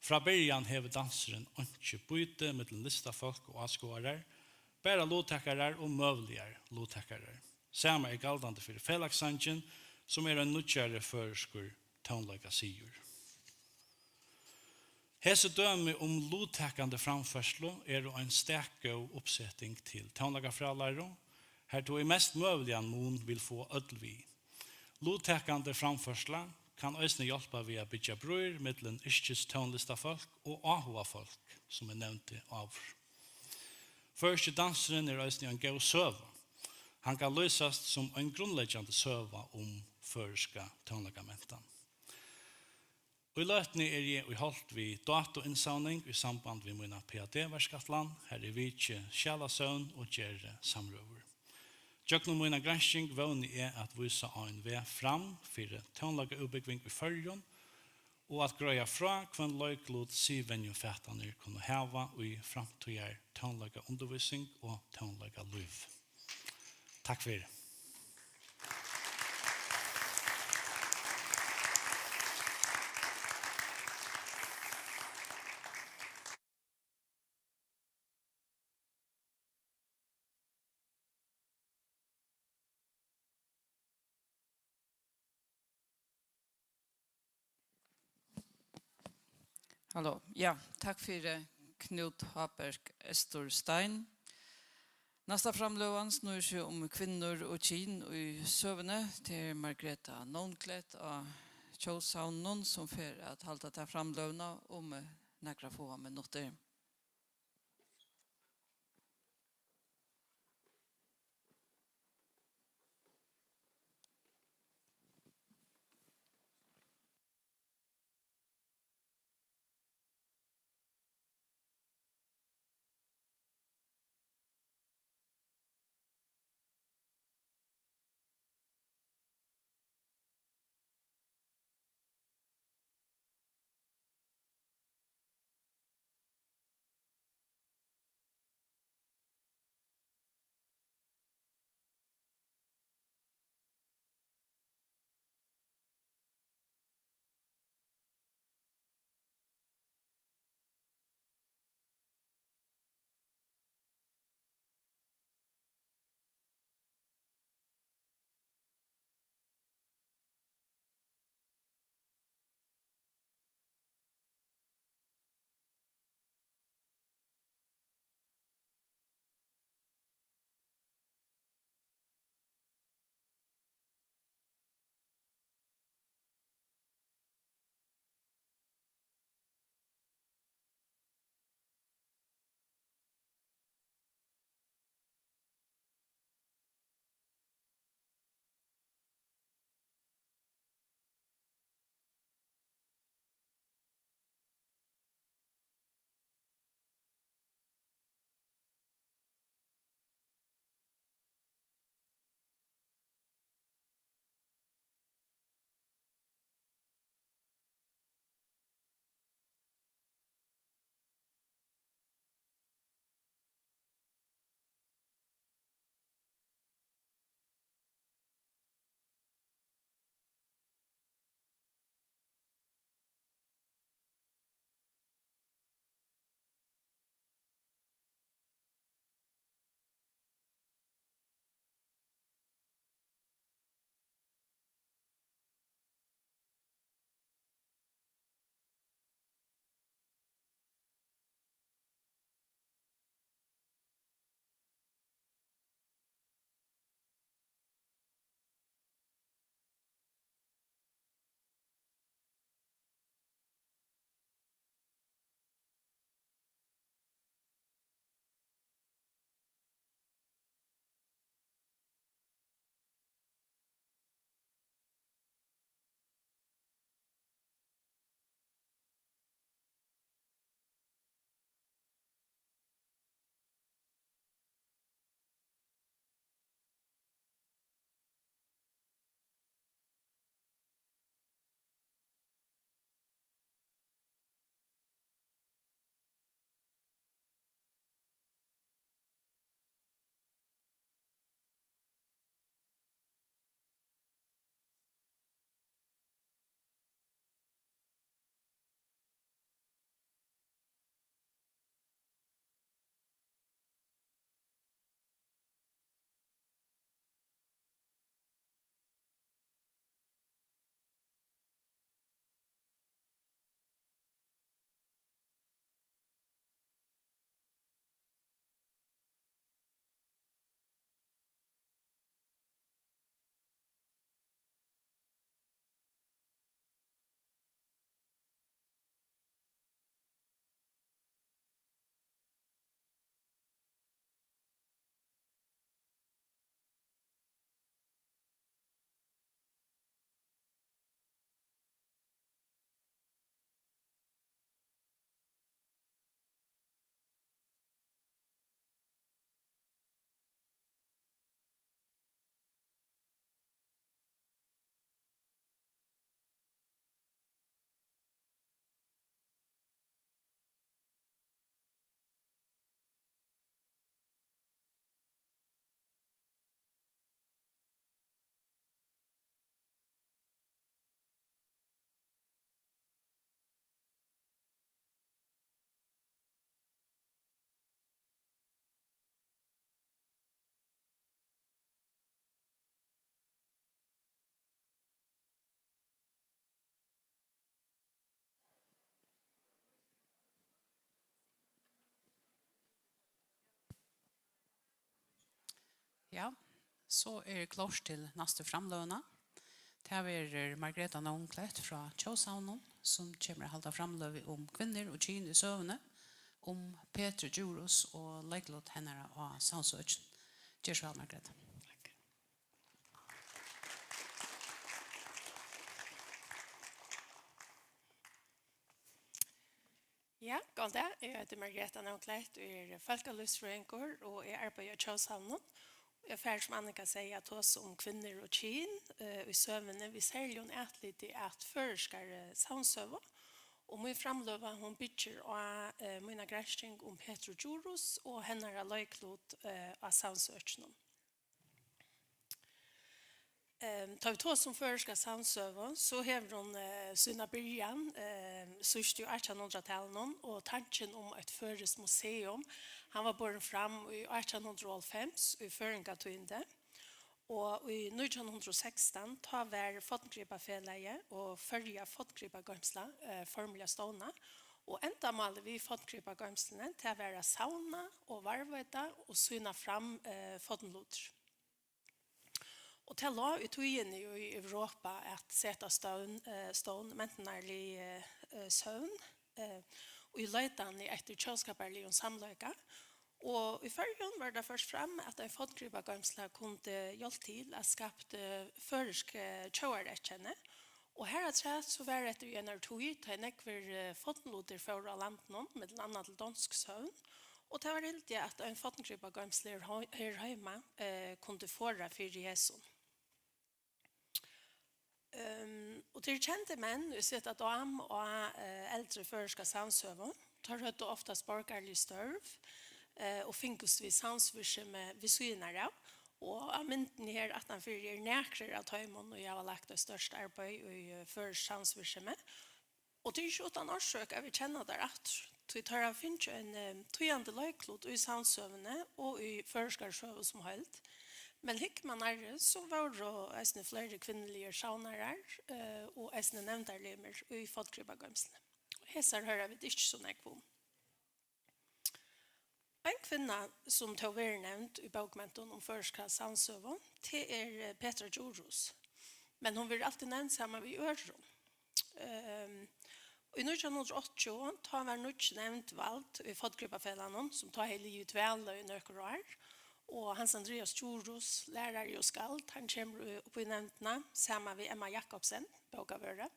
Frá byrjan hevur dansurin einki býti millum listafólk og áskoðarar, bara luttakarar og møguligar luttakarar. Sama er galdandi fyri felagssangin, sum er ein nýggjari føroyskur tónleikasiður. Hesi dømi um luttakandi framførslu eru ein stak góð uppseting til tónleikafrálæru, har tú í mest møguligan mun vil fáa øll við. Luttakandi framførsla kann eisini hjálpa við at byggja brýr millum yrkistónlistafólk og áhugafólk, sum eg nevndi áður. Føroyski dansurin er eisini ein góð søga. Hann kann lýsast sum ein grundleggjandi søga um føroyska tónleikamentan. Í løtuni eri eg í holt við dátuinnsavning í samband við mína P H D-verkætlan, har eg viki skjalasøvn og geri samrøður. Gjøgnum mína gransking vóni eg at vísa á ein veg fram fyri tónleikaútbúgving í Føroyum og at greiða frá, hvønn leiklut siðvenjufatanir kunnu hava í framtíðar tónleikaundirvísing og tónleikalív. Takk fyri. Halló. Ja, takk fyri, Knút Háberg Eysturstein. Næsta framløgan snýr seg um kvinnur og kyn í søguni. Tað er Margreta Novnklet á Tjóðsavninum, sum fer at halda ta framløguna um, eh, nakrar fáar minuttir. Ja, so er klárt til næstu framløguna. Tað verður Margreta Nónklett frá Tjóðsavninum, sum kemur at halda framløgu um kvinnur og kyn í søguni, um Petru Djurhuus og leiklut hennara á Sandsøkinum. Ger so væl, Margreta. Takk. Ja, góðan dag. Eg eiti Margreta Nónklett og eri fólkalívsfrøðingur, og eg arbeiði á Tjóðsavninum. Eg fari, sum Annika segði, at tosa um kvinnur og kyn, eh, í søguni, við serligum atliti at føroyskari, eh, savnsøgu. Og mín framløga, hon byggir á, eh, mína gransking um Petru Djurhuus og hennara leiklut, eh, á Sandsøkinum. Ehm, tá vit tosa um føroyska savnsøgu, so hevur hon, eh, sína byrjan, ehm, síðst í átjanhundraðtalinum, og tankin um eitt føroyskt museum, hann var borin fram í átjanhundraðoghálvfems í Føroyingatíðindi, og í nítjanhundraðoghálvtrýss, tá var Forngripafelagið og Føroya Forngripagoymsla, eh, formliga stovnað, og endamálið við Forngripagoymsluni, tað var at savna og varðveita og sýna fram, eh, fornlutir. Og tað lá í tíðini í Europa at seta stovn, eh, stovn mentanarlig, eh, søvn, eh, í leitani eftir tjóðskaparligum samleika. Og í Føroyum var tað ført fram, at ein forngripagoymsla kundi hjálpt til at skapt, eh, føroysk, eh, tjóðareyðkenni. Og harafturat so var hetta í einari tíð, tá ið nógvir, eh, fornlutir fóru á landinum, millum annað til donsk søvn, og tað var hildið, at ein forngripagoymsla her hei-, her heima, eh, kundi forða fyri hesum. Ehm, og tað eru kendir menn, ið seta dám á, eh, eldri føroyska savnsøgu. Teir høvdu oftast borgarlig størv, eh, og fingust við savnsvirksemi við síðuna av. Og á myndini her aftanfyri eru nakrir av teimum, ið hava lagt eitt stórt arbeiði í, eh, føroysk savnsvirksemi. Og tað er ikki uttan orsøk, at vit kenna teir aftur, tí teir hava fingið ein, eh, týðandi leiklut í savnsøguni og í føroyskari søgu sum heild. Men hyggur mann nærri, so vóru eisini fleiri kvinnuligir savnarar, eh, og eisini nevndarlimir í forngripagoymsluni. Hesar hoyra vit ikki so nógv um. Ein kvinna, sum tó verður nevnd í bókmentum um føroyska savnsøgu, tað er, eh, Petra Djurhuus. Men hon verður altíð nevnd saman við øðrum. Ehm, í nítjan hundrað og áttaogtjúgu, tá var nýggj nevnd vald í Forngripafelagnum, sum tá hevði ligið í dvala í nøkur ár. Og Hans Andrias Djurhuus, lærari og skald, hann kemur í, upp í nevndina saman við Emma Jacobsen, bókavørð.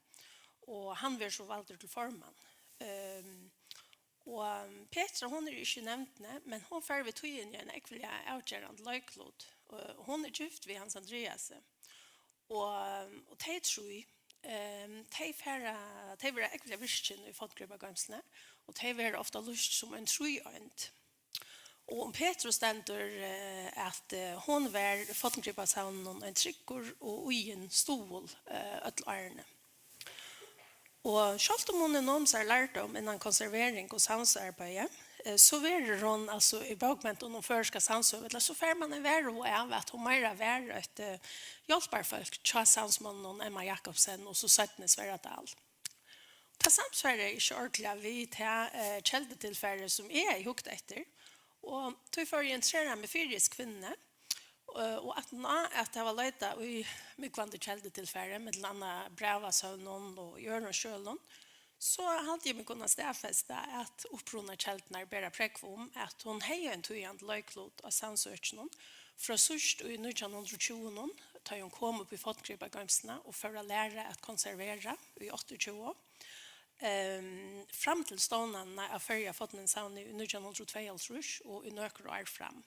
Og hann verður so valdur til formann. Ehm, Og, um, Petra, hon er ikki í nevndini, men hon fær við tíðini ein ógvuliga avgerandi leiklut. Og hon er gift við Hans Andreasi. Og, um, og tey trý, um, tey fara, tey verða ógvuliga virkin í forngripagoymsluni, og tey verða ofta lýst sum ein tríeind. Og um Petru stendur, eh, at, eh, hon var forngripasavninum ein tryggur og íðin stuðul, eh, øll árini. Og sjálvt um hon hevur numið sær lærdóm innan konservering og savnsarbeiði, eh, so verður hon, altso, í bókmentum um føroyska savnsøgu, ella so fær mann ein varhuga av, at hon meira var eitt, eh, hjálparfólk hjá savnsmonnunum Emma Jacobsen og so seinni Sverra Dahl. Tað samsvarar ikki ordiliga við tað, eh, keldutilfarið, sum eg hevði hugt eftir, og tí fór eg at interessera meg fyri hesi kvinnuni, eh, og aftan á at hava leitað í múgvandi keldutilfari, millum annað brævasøvnum og í øðrum skjølum, so haldi eg meg kunna staðfesta, at upprunakeldurnar bera prógv um, at hon hevði ein týðandi leiklut á savnsøkinum frá síðst í nítjan hundrað og tjúgunum, tá ið hon kom upp í forngripagoymsluna og fór at læra at konservera í áttaogtjúgu, ehm, fram til stovnanina av Føroya fornminnissavni í nítjan hundrað og tveyoghálvtrýss og í nøkur ár fram.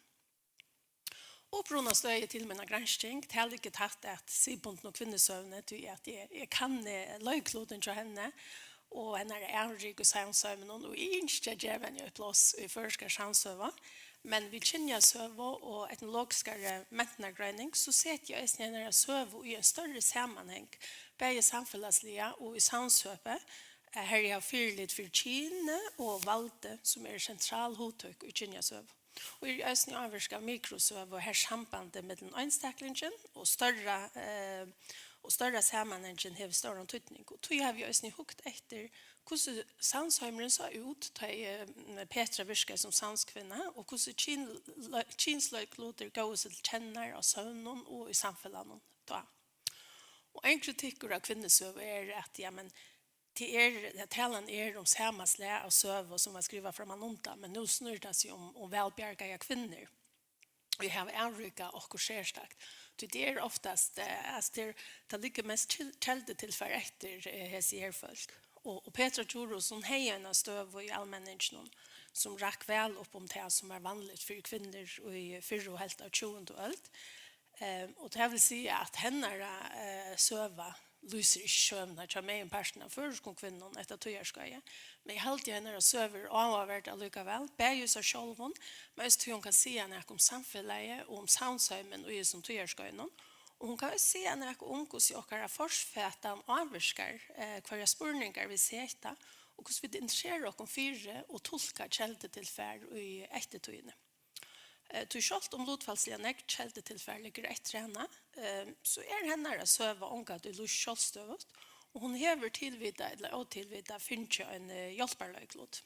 Upprunastøðið til mína gransking, tað liggur tætt at siðbundnu kvinnusøguni, tí at eg, eg kanni leiklutin hjá henni og hennara avrik í savnsøguni, og eg ynski at geva henni eitt pláss í føroyskari savnsøgu. Men við kynjasøgu og etnologiskari mentanargreining, so seti eg eisini hennara søgu í ein størri samanhang, bæði samfelagsliga og í savnshøpi, eh, har eg havi fyrilit fyri kyni og valdi, sum eru sentral hugtøk í kynjasøgu. Og eri eisini ávirkað av mikrosøgu, har sambandið millum einstaklingin og størra, eh, Og størra samanhangin hevur stóran týdning. Og tí havi eg eisini hugt eftir, hvussu savnsheimurin sá út, tá eg, eh, Petra virkaði sum savnskvinna, og hvussu kyn-, kynsleiklutir góvu seg til kennar á søvnum og í samfelagnum tá. Og ein kritikkur av kvinnusøgu er, at, ja, men, tað er, at talan er um sama slag av søgu, sum var skrivað frammanundan, men nú snýr tað seg um, um vælbjargaðar kvinnur, ið hava avríkað okkurt serstakt. Tí tað er oftast, eh, altso, tað er, tað liggur mest kel-, keldutilfar eftir, eh, hesi her fólk. Og, og Petra Djurhuus, hon hevði eina støðu í almenninginum, sum rakk væl upp um tað, sum var vanligt fyri kvinnur í fyrru helvt av tjúgundu øld. Ehm, og tað vil siga, at hennara, eh, søga lýsir ikki søguna hjá meginpartin av føroyskum kvinnum hetta tíðarskeiðið. Men eg haldi, at hennara søga er áhugaverd allíkavæl, bæði í sær sjálvum, men eisini tí hon kann siga nakað um samfelagið og um savnsheimin í hesum tíðarskeiðinum. Og hon kann eisini siga nakað um, hvussu okkara forfatan ávirkar, eh, hvørjar spurningar vit seta, og hvussu vit interessera okkum fyri og tulka keldutilfar í eftirtíðini. Eh, tí sjálvt um lutfalsliga nógv keldutilfar liggur eftir hana, eh, so er hennara søga ongantíð lýst sjálvstøðugt, og hon hevur tilvitað ella ótilvitað fingið eini, eh, hjálparleiklut.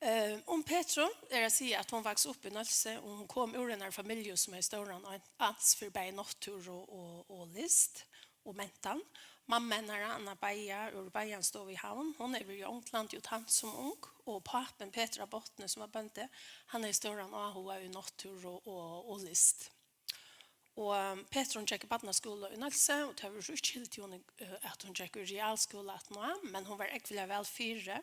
Eh, um Petru er at siga, at hon vaks upp í Nólsoy, og hon kom úr einari familju, sum hevði stóran an-, ans fyri bæði náttúru og, og list og mentan. Mamma hennara, Anna Beija úr Beijanstovu í Havn, hon hevur verið í Onglandi og tænt sum ung, og pápin, Petur á Botni, sum var bóndi, hann hevði stóran áhuga í náttúru og, og list. Og, um, Petur, hon gekk í barnaskúla í Nólsoy, og tað verður so ikki hildið, hon, eh, at hon gekk í realskúla aftaná, men hon var ógvuliga væl fyri,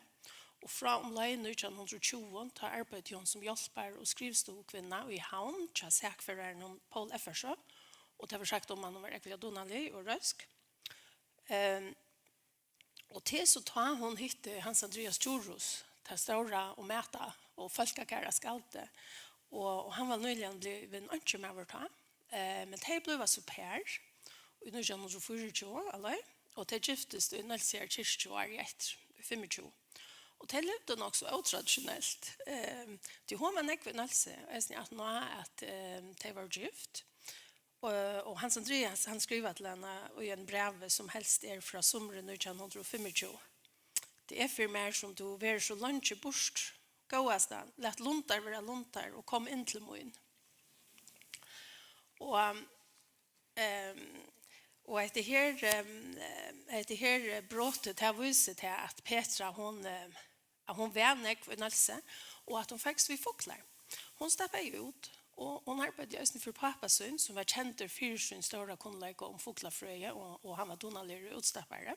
og frá umleið nítjan hundrað og tjúgu, tá arbeiddi hon sum hjálpar- og skrivstovukvinna í Havn hjá sakføraranum Poul Effersøe, og tað verður sagt um hana, hon var ógvuliga dugnalig og røsk. Ehm, og tað er so tá, hon hitti Hans Andrias Djurhuus, tað stóra og mæta og fólkakæra skaldið, og, og hann var nýliga blivin einkjumaður tá. Eh, men tey blíva so par í nítjan hundrað og fýraogtjúgu, allei, og tey giftust í Nólsoyar kirkju árið eftir, í fimmogtjúgu. Og tey livdu nokk so ótraditionelt, eh, tí hon var nógv í Nólsoy, eisini aftaná at, eh, tey vóru gift. Og, og Hans Andrias, hann skrivar til hana í einum brævi, sum helst er frá sumri nítjan hundrað og fimmogtjúgu: "Tað er fyri mær, sum tú verður so leingi burtur. Góðasta, lat lundar vera lundar og kom inn til mín." Og, ehm, og hetta her, ehm, hetta her brotið, tað vísir tað, at Petra, hon, ehm, at hon var nógv í Nólsoy, og at hon fekst við fuglar. Hon stappaði út, og hon arbeiddi eisini fyri pápa sín, sum var kendur fyri sín stóra kunnleika um fuglafrøði, og, og hann var dugnaligur útstappari.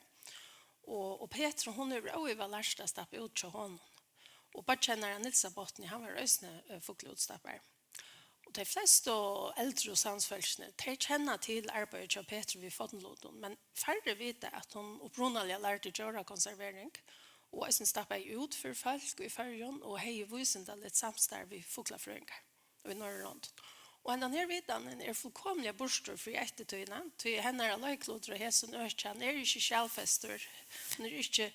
Og, og Petra, hon hevur óivað lært at stappa út hjá honum. Og beiggi hennara, Nils á Botni, hann var eisini, eh, fuglaútstappari. Og tey flestu eldru savnsfólkini, tey kenna til arbeiðið hjá Petru við fornlutum, men færri vita, at hon upprunaliga lærdi djórakonservering og eisini stappaði út fyri fólk í Føroyum og hevði vísindaligt samstarv við fuglafrøðingar í Norðurlondum. Og hendan her vitanin er fullkomiliga burtur fyri eftirtíðina, tí hennara leiklutur á hesum øki, hann er ikki skjalfestur, hann er ikki,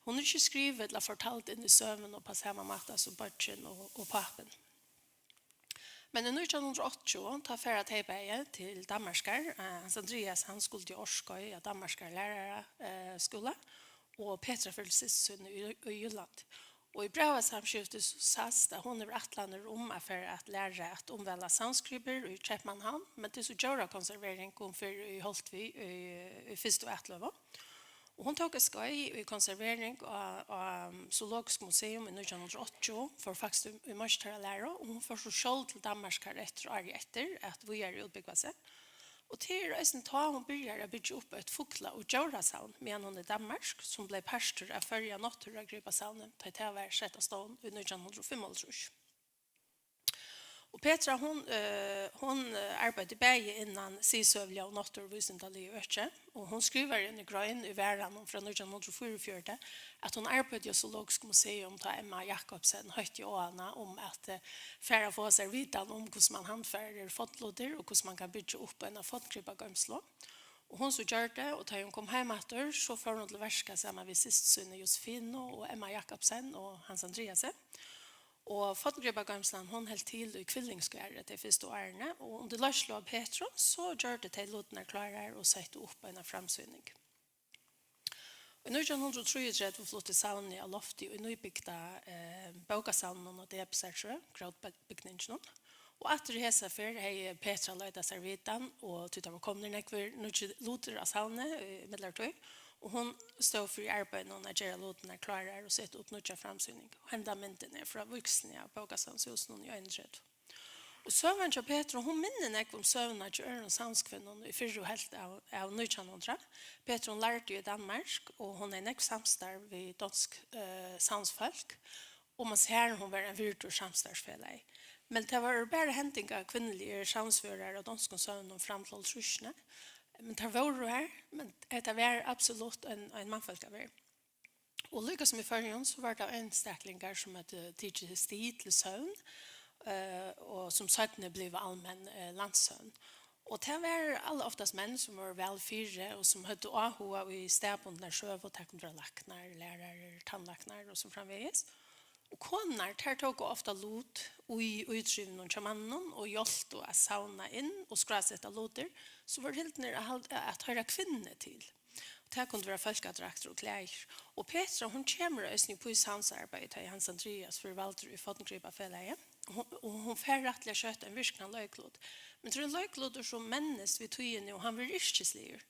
hon er ikki skrivað ella fortald inn í søguna upp á sama máta sum beiggin og, og pápin. Men í nítjan hundrað og áttaogtjúgu, tá fara tey bæði til Danmarkar. Eh, Hans Andrias, hann skuldi í Orskøy á Danmarkar lærara, eh, skúla, og Petra fer til systur sína í, í Jylland. Og í brævasamskifti so sæst, at hon hevur ætlanir um at fara at læra at umvæla savnskripur í Keypmannahavn, men tað er so djórakonservering, hon fer í holt við í, í fyrstu atløgu. Og hon tók eitt skeið í konservering á, á Zoologisk Museum í nítjan hundrað og áttaogtjúgu, fór faktiskt í, í meistaralæru, og hon fór so sjálv til Danmarkar eftir, árið eftir, at víðari útbúgva seg. Og tað er eisini tá, hon byrjar at byggja upp eitt fugla- og djórasavn, meðan hon er í Danmark, sum bleiv partur av Føroya náttúrugripasavni, tá ið tað varð sett á stovn í nítjan hundrað og fimmoghálvtrýss. Og Petra, hon, eh, hon, eh, arbeiddi bæði innan siðsøguliga og náttúruvísindaliga øki, og hon skrivar í eini grein í Varðanum frá nítjan hundrað og fýraogfjøruti, at hon arbeiddi á Zoologisk Museum, tá Emma Jacobsen heitti á hana um at, eh, fara at fáa sær vitan um, hvussu mann handfarir fornlutir og hvussu mann kann byggja upp eina forngripagoymslu. Og hon so gjørdi, og tá hon kom heim aftur, so fór hon til verka saman við systur síni Josefinu og Emma Jacobsen og Hans Andriasi. Og Forngripagoymslan, hon helt til í Kvillingsgarði tey fyrstu árini, og undir leiðslu av Petru, so gjørdu tey lutirnar klárar og settu upp eina framsýning. Í nítjan hundrað og trýogtretivu flutti savnið á loftið í nýbygda, eh, bókasavninum á Debesartrøð, grótbygninginum. Og aftur í hesa ferð hevði Petra leitað sær vitan, og tí tað var komnir nógvir nýggir lutir á savnið í millumtíð, og hon stóð fyri arbeiðinum at gera lutirnar klárar og seta upp nýggja framsýning. Og henda myndin er frá vígsluni av bókasavnshúsinum í einogtretivu. Og søgan hjá Petru, hon minnir nógv um søguna hjá øðrum savnskvinnum í fyrru helvt av, av nítjan hundrað. Petru, hon lærdi í Danmark, og hon hevði nógv samstarv við donsk, eh, savnsfólk, og man sær, hon var ein virdur samstarvsfelagi. Men tað vóru bara hendingar kvinnuligir savnsførarar á donskum søvnum fram til hálvtrýssini. Men tær vóru har, men hetta var absolutt ein, ein mannfólkaverð. Og líka sum í Føroyum, so var tað einstaklingar, sum høvdu tikið stig til søvn, eh, og sum seinni blivu almenn, eh, landssøvn. Og tað var alloftast menn, sum vóru væl fyri og sum høvdu áhuga í staðbundnari søgu, tað kundu vera læknar, lærarar, tannlæknar og so framvegis. Og konurnar, tær tóku ofta lut í ítrivinum hjá manninum og hjálptu at savna inn og skráseta lutir, sum vóru hildnir at hald-, at hoyra kvinnuni til. Tað kundu vera fólkadraktir og klæðir. Og Petra, hon kemur eisini upp í savnsarbeiðið, tá ið Hans Andrias verður valdur í Forngripafelagið. Og hon, og hon fær rættiliga skjótt ein virknan leiklut. Men tað er ein leiklutur, sum mennist við tíðini, og hann verður yrkisligur.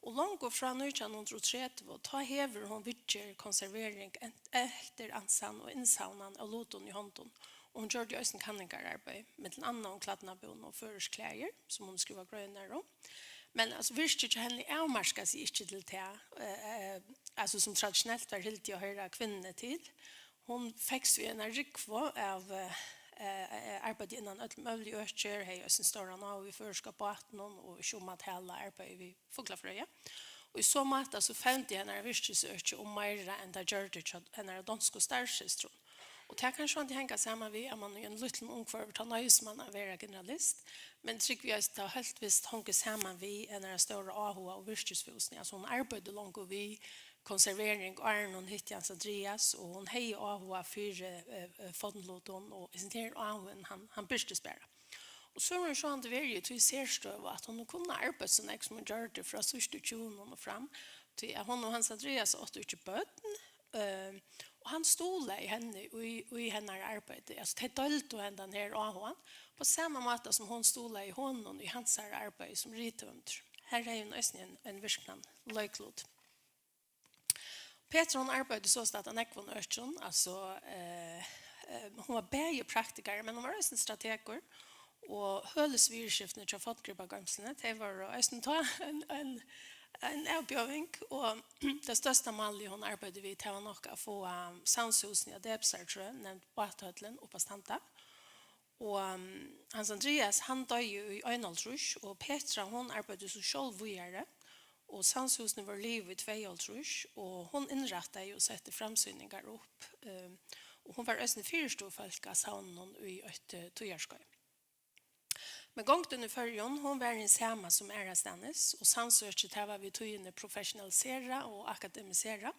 Og longu frá nítjan hundrað og tretivu, tá hevur hon viðgerð, konservering, en-, eftir ansan og innsavnan av lutum í hondum. Og hon gjørdi eisini kanningararbeiði, millum annað um klædnabúnað og føroysk klæðir, sum hon skrivar greinar um. Men, altso, virkið hjá henni avmarkar seg ikki til tað, eh, eh, altso, sum traditionelt var hildið at hoyra kvinnuni til. Hon fekst við eina rúgvu av, eh, eh, arbeiði innan øll møgulig øki, hevði eisini stóran áhuga í føroyska bátinum og ikki um at tala arbeiði við fuglafrøði. Og í so máta so fevndi hennara virkisøki um meira enn tað gjørdi hjá hennara donsku starvssystrum. Og tað kann sjálvandi hanga saman við, at mann í einum lítlum umhvørvi, tá noyðist mann at vera generalist, men trúgvi eg eisini, tað heilt vist hongur saman við hennara stóra áhuga og virkisfúsni. Altso, hon arbeiddi longu við konservering, áðrenn hon hitti Hans Andrias, og hon hevði áhuga fyri, eh, eh, fornlutum, og hesin her áhugin, hann, hann birtist bara. Og so hevur hon sjálvandi verið í tí serstøðu, at hon hevur kunnað arbeitt so nógv, sum hon gjørdi, frá síðstu tjúgunum og fram, tí at hon og Hans Andrias áttu ikki børn, eh, og hann stuðlaði henni í, í hennara arbeiði. Altso, tey deildu hendan her áhugan, á sama máta sum hon stuðlaði honum í hansara arbeiði sum rithøvundur. Har hevði hon eisini ein, ein virknan leiklut. Petra, hon arbeiddi sostatt á nógvum økjum, altso, eh, eh, hon var bæði praktikari, men hon var eisini strategur, og hølisviðurskiftini hjá Forngripagoymsluni, tey vóru eisini tá ein, ein, ein avbjóðing, og tað størsta málið, hon arbeiddi við, tað var nokk at fáa savnshúsini á Debesartrøð, nevnd Báthøllin, upp at standa. Og, um, Hans Andrias, hann doyði í einoghálvtrýss, og Petra, hon arbeiddi so sjálv víðari, og savnshúsini vóru liðug í tveyoghálvtrýss, og hon innrættaði og setti framsýningar upp, um, og hon var eisini fyristøðufólk á savninum í eitt, eh, tíðarskeið. Men gongdin í Føroyum, hon var hin sama sum aðrastaðnis, og savnsøkið, tað var við tíðini professionaliserað og akademiserað,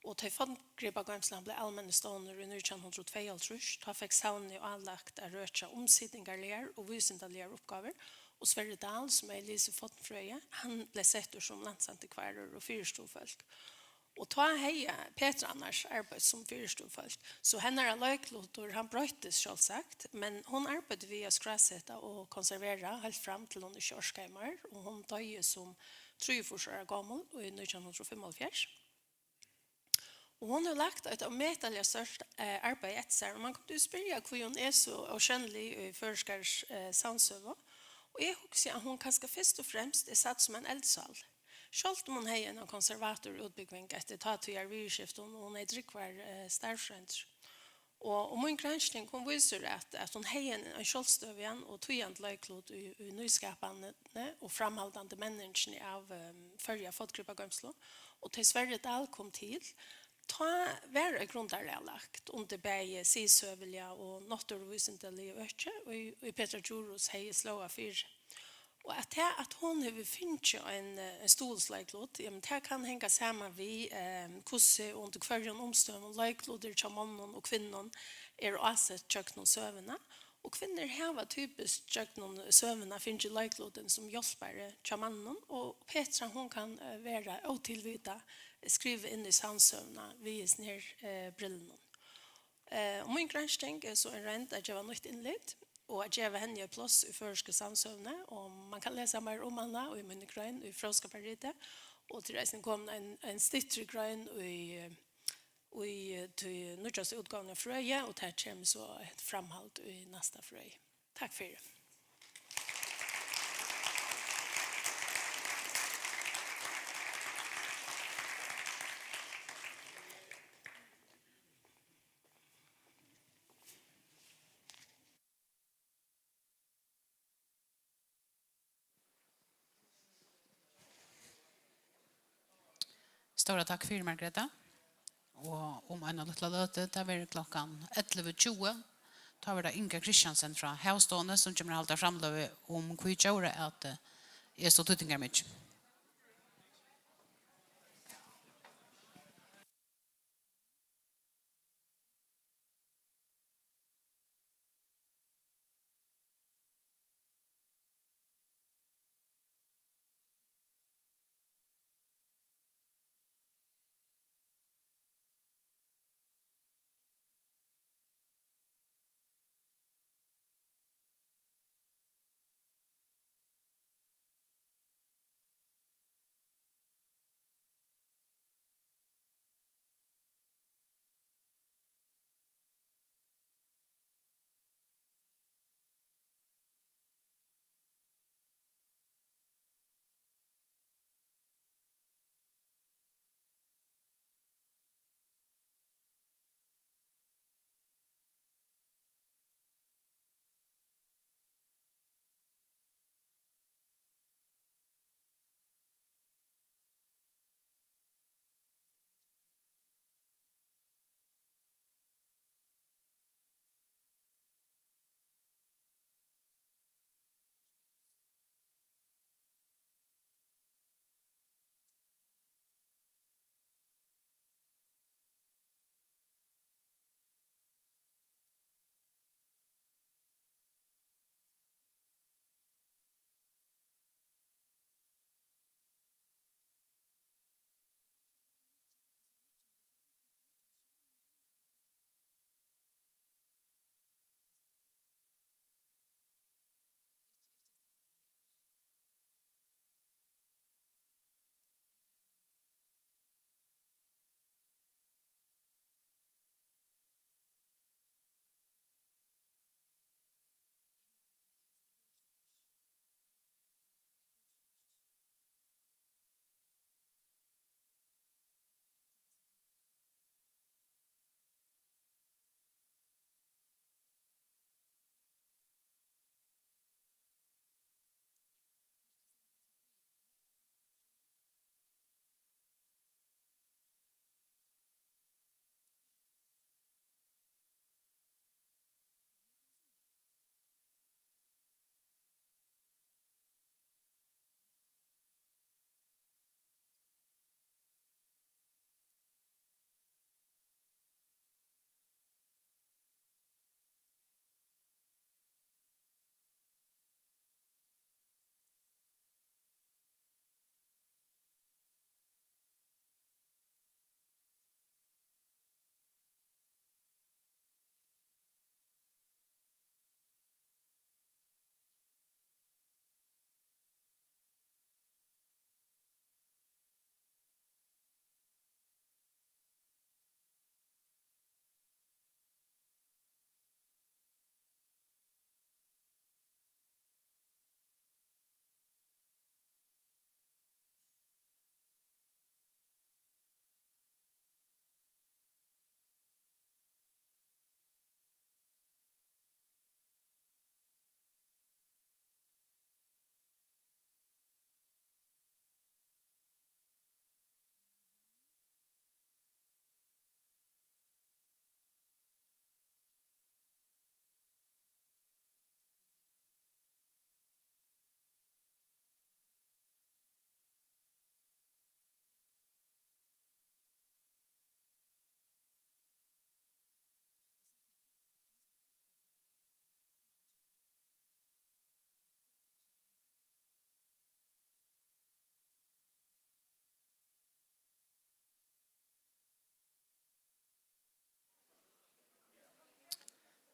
og tá ið Forngripagoymslan bleiv almennur stovnur í nítjan hundrað og tveyoghálvtrýss, tá fekk savnið álagt at røkja umsitingarligar og vísindaligar uppgávur, og Sverri Dahl, sum hevði lisið fornfrøði, hann bleiv settur sum landsantikvarur og fyristøðufólk. Og tá hevði Petra annars arbeitt sum fyristøðufólk, so hennara leiklutur, hann broyttist sjálvsagt, men hon arbeiddi við at skráseta og konservera heilt fram til hon ikki orkaði meir, og hon doyði sum trýogfýrs ára gomul í nítjan hundrað og fimmoghálvfjerðs. Og hon hevur lagt eitt ómetaliga stórt, eh, arbeiði eftir sær, og mann kundi jú spyrja, hví hon er so ósjónlig í føroyskari, eh, savnsøgu. Og eg hugsi, at hon kanska fyrst og fremst er sædd sum ein eldsál. Sjálvt um hon hevði eina konservatorútbúgving eftir tátíðarviðurskiftum, og hon hevði drúgvar, eh, starvsroyndir. Og, og mín gransking, hon vísir, at, at hon hevði ein, ein sjálvstøðugan og týðandi leiklut í, í nýskapanini og framhaldandi menningini av, ehm, Føroya forngripagoymslu. Og tá Sverri Dahl kom til, tá var eitt grundarlag lagt undir bæði siðsøguliga og náttúruvísindaliga økið, ið, ið Petra Djurhuus hevði slóðað fyri. Og at tað, at hon hevur fingið ein, eh, ein stuðulsleiklut, jamen, tað kann hanga saman við, eh, hvussu og undir hvørjum umstøðum leiklutir hjá monnum og kvinnum eru ásett gjøgnum søguna, og kvinnur hava typiskt gjøgnum søguna fingið leiklutin sum hjálpari hjá manninum, og Petra, hon kann, eh, vera ótilvitað skrivað inn í samsøguna við hesum her, eh, brillunum. Eh, og mín gransking er so ein roynd at geva nýtt innlit og at geva henni eitt pláss í føroysku samsøguni, og mann kann lesa meir um hana í míni grein í Fróðskaparriti, og tað er eisini komin ein, ein styttri grein í, í tí nýggjastu útgávuni av Frøði, og tað kemur so eitt framhald í næsta Frøði. Takk fyri. Stóra takk fyri, Margreta. Og um eina lítla løtu, tað verður klokkan ellivu tjúgu, tá verður tað Inga Christiansen frá Havstovuni, sum kemur at halda framløgu um, hví djóraæti er so týdningarmikið.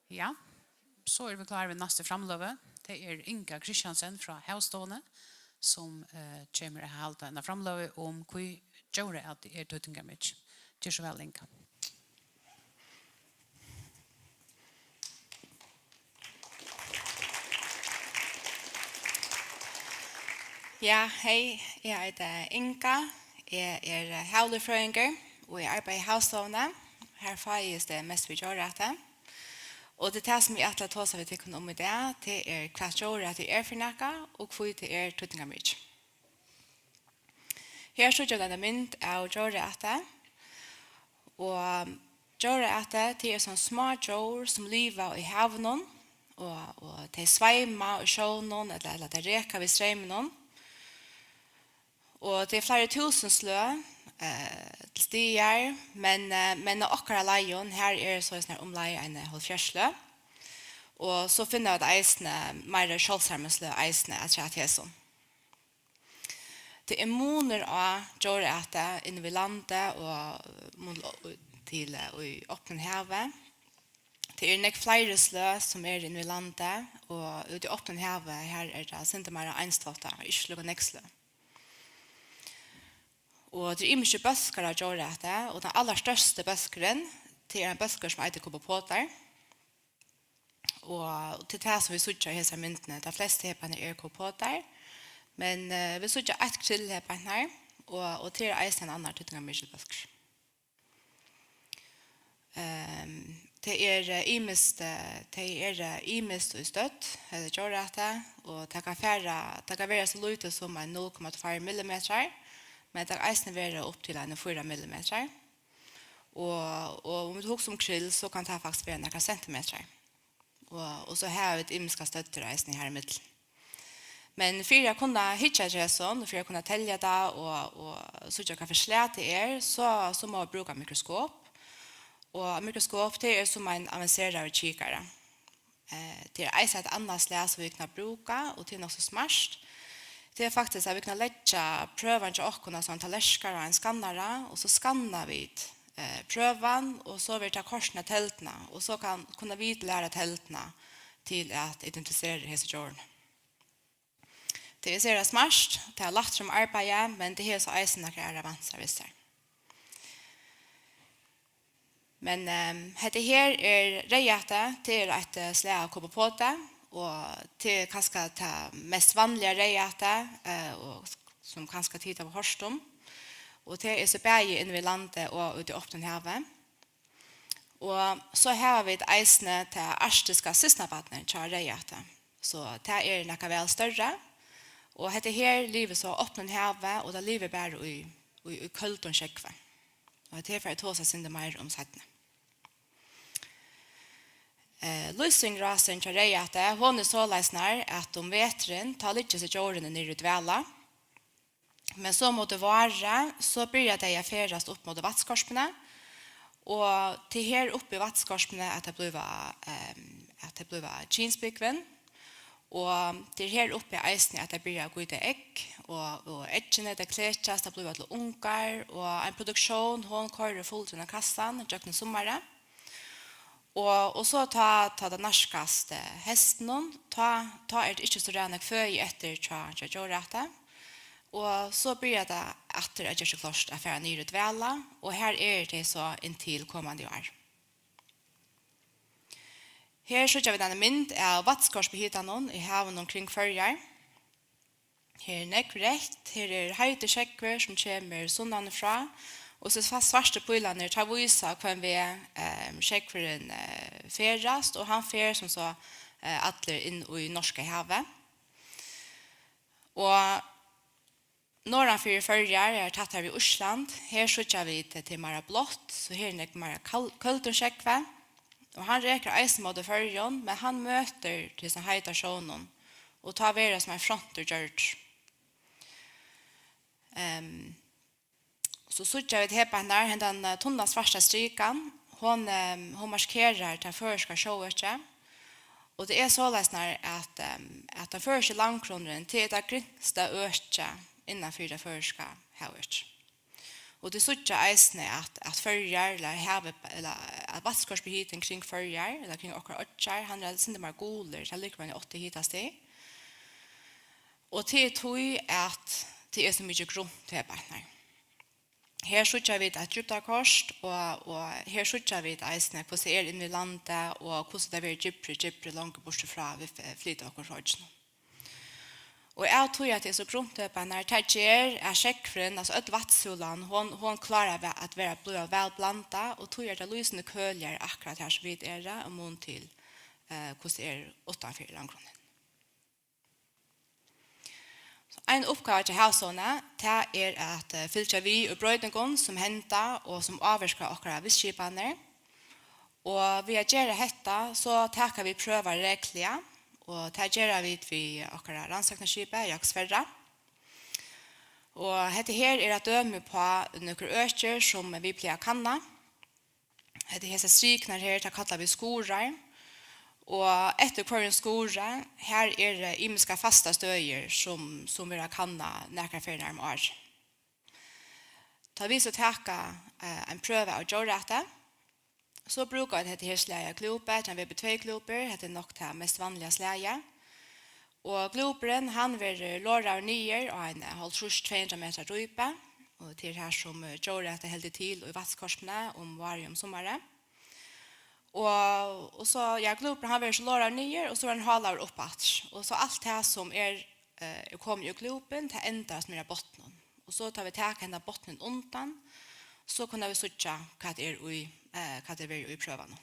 Ja, so eru vit klár við næstu framløgu. Tað er Inga Christiansen frá Havstovuni, sum eh, kemur at halda eina framløgu um, hví djóraæti er týdningarmikið. Ger so væl, Inga. Ja, hey, eg eiti Inga. Eg er havlívfrøðingur og eg arbeiði í Havstovuni. Her fáist tað mest við djóraæti. Og tað er tað, sum eg ætli at tosa við tykkum um í dag, tað er, hvat djóraæti er fyri nakað, og hví tað er týdningarmikið. Her síggja vit eina mynd av djóraæti. Og djóraæti, tað er sånn smá djór, sum liva í havinum, og, og tey sveima í sjónum, ella, ella tey reka við streyminum. Og tað er fleiri túsund sløg eh, til staðar, men, eh, men á okkara leiðum, har er so her umleið eini hálvfjerðs sløg. Og so finna vit eisini meira sjáldsom sløg eisini afturat hesum. Tað er munur á djóraæti inni við landi og mun til eh, í opnum havi. Tað eru nógv fleiri sløg, sum eru inni við landi, og úti í opnum havi, har er tað sindur meira einstáttað, ikki líka nógv sløg. Og tað eru ymiskir bólkar av djóraæti, og tann allarstørsti bólkurin, tað er ein bólkur, sum eitur kopopotar. Og tað er tað, sum vit síggja í hesari myndini. Tey flestu her beint her eru kopopotar, men eh, vit síggja eitt krill her beint her, og, og tað er eisini ein annar týdningarmikil bólkur. Ehm, tey eru eh, ymiskt, eh, tey eru eh, ymiskt í stødd, ella djóraæti, og tað kann fara, tað kann vera so lítið sum ein null komma tveir millimetrar, men tað kann eisini vera upp til ein fýra millimetrar. Og, og um vit hugsa um krill, so kann tað faktiskt vera nakrar sentimetrar. Og, og so hava vit ymiskar støddir eisini har ímillum. Men fyri at kunna hyggja eftir hesum, og fyri at kunna telja tað og, og síggja, hvat fyri slag tað er, so, so má vit brúka mikroskop. Og mikroskop, tað er sum ein avanseraður kikari. Eh, tað er eisini eitt annað slag, sum vit kunna brúka, og tað er nokk so smart. Tað er faktiskt, at vit kunna leggja prøvan hjá okkum á ein tallerk og ein skannara, og so skanna vit eh, prøvan, og so verður tað koyrt inn á telduna, og so kann, kunnu vit læra telduna til at identifisera hesi djórini. Tað er sera smart, tað er lætt sum arbeiði, men tað hevur so eisini nakrar aðrar vansar við sær. Men ehm, hetta her er reyðæti, tað er eitt eh, slag av kopopoti, og tað er kanska tað mest vanliga reyðæti, eh, og sum kanska tit hava hoyrt um. Og tað er so bæði inni við landi og úti í opnum havi. Og so hava vit eisini tað arktiska systkinabarnið hjá reyðæti. So tað er nakað væl størri. Og hetta her livir so á opnum havi, og tað livir bara í, í, í køldum sjógvi. Og hetta her fari eg tosa eitt sindur meira um seinni. Eh, lívshringrásin hjá reyðæti, hon er soleiðis nær, at um veturin, tá liggja hesi djórini niðri í dvala. Men so móti vári, so byrja tey at ferðast upp móti vatnskorpuni, og tað er her uppi í vatnskorpuni, at tey blíva, ehm, at tey blíva kynsbúgvin. Og tað er her uppi eisini, at tey byrja at gíta egg, og, og eggini, tey klekjast, tey blíva til ungar, og ein produktión, hon koyrir fullum kassan gjøgnum summarið. Og, og so tá, tá tað nærkast eh, heystinum, tá, tá er tað ikki so ræðuliga nógv føði eftir hjá, hjá djóraæti. Og so byrjar tað aftur at gera seg klárt at fara niður í dvala, og har eru tey so inntil komandi ár. Her síggja vit eina mynd av vatnskorpuhitanum í havinum kring Føroyar. Her er nógv reytt, her er heitur sjógvur, sum kemur sunnan frá, og so sva-, svartu pílarnir, teir vísa, hvønn veg eh, sjógvurin eh, ferðast, og hann fer sum so eh, allur inn í Norska havið. Og norðanfyri Føroyar, her tættari við Ísland, her síggja vit, at tað er meira blátt, so her er nógv meira kal-, køldum sjógvi. Og hann rekur eisini móti Føroyum, men hann møtir til hesum heita sjónum, og tá verður sum ein frontur gjørdur. Ehm, so síggja vit her beint nær, hendan eh, tunna svarta strikan, hon, ehm, hon markerar tað føroyska sjóøkið. Og tað er soleiðis nær, at, ehm, at tann føroyski landgrunnurin, tað er tað gringsta økið innan fyri tað føroyska havøkið. Og tit síggja eisini, at, at Føroyar, ella havið, ella at vatnskoyrsluhitin kring Føroyar, ella kring okkara oyggjar, hann er eitt sindur meir gulur, tað er líka meir átta hitastig. Og tað er tí, at tað er so mikið grunt her beint nær. Her síggja vit eitt djúpdalkort, og, og her síggja vit eisini, hvussu tað er inni í landi, og hvussu tað verður djúpri, djúpri, longur burtur frá, vit f-, flyta okkum frá oyggjunum. Og av tí, at tað er so grunt her beint nær, tað ger, at sjógvurin, altso øll vatnsúlan, hon, hon klárar ve-, at vera, blíva væl blandað, og tí er tað lýsandi køligari akkurát her, sum vit eru, í mun til, eh, hvussu tað er uttanfyri landgrunnin. So ein uppgáva hjá Havstovuni, tað er at, eh, fylgja við í broytingum, sum henda og sum ávirka okkara vistskipanir. Og við at gera hetta, so taka vit prøvar regluliga, og tað gera vit við okkara rannsóknarskipi, Jagsferra. Og hetta her er eitt dømi uppá nøkur økir, sum vit plaga at kanna. Hetta er hesar striknar her, tað kalla vit skurar. Og eftir hvørjum skuri, har eru ymiskar fastar støðir, sum, sum verða kannað nakrar ferðir um árið. Tá vit so taka, eh, ein prøva av djóraæti, so brúka vit hetta her slagið av glúpi, tað er ein V B tvey glúpur, hetta er nokk tað mest vanliga slagið. Og glúpurin, hann verður loraður niður á ein hálvtrýss, tvey hundrað metra dýpi, og tað er har, sum, eh, djóraætið heldur til í vatnskoyrsluni um várið og um summarið. Og, og so, ja, glúpurin, hann verður so loraður niður, og so verður hann hálaður upp aftur. Og so alt tað, sum er, eh, er komið úr glúpuni, tað endar sum er á botninum. Og so, tá vit taka hendan botnin undan, so kunnu vit síggja, hvat er í, eh, hvat er verið í prøvanum.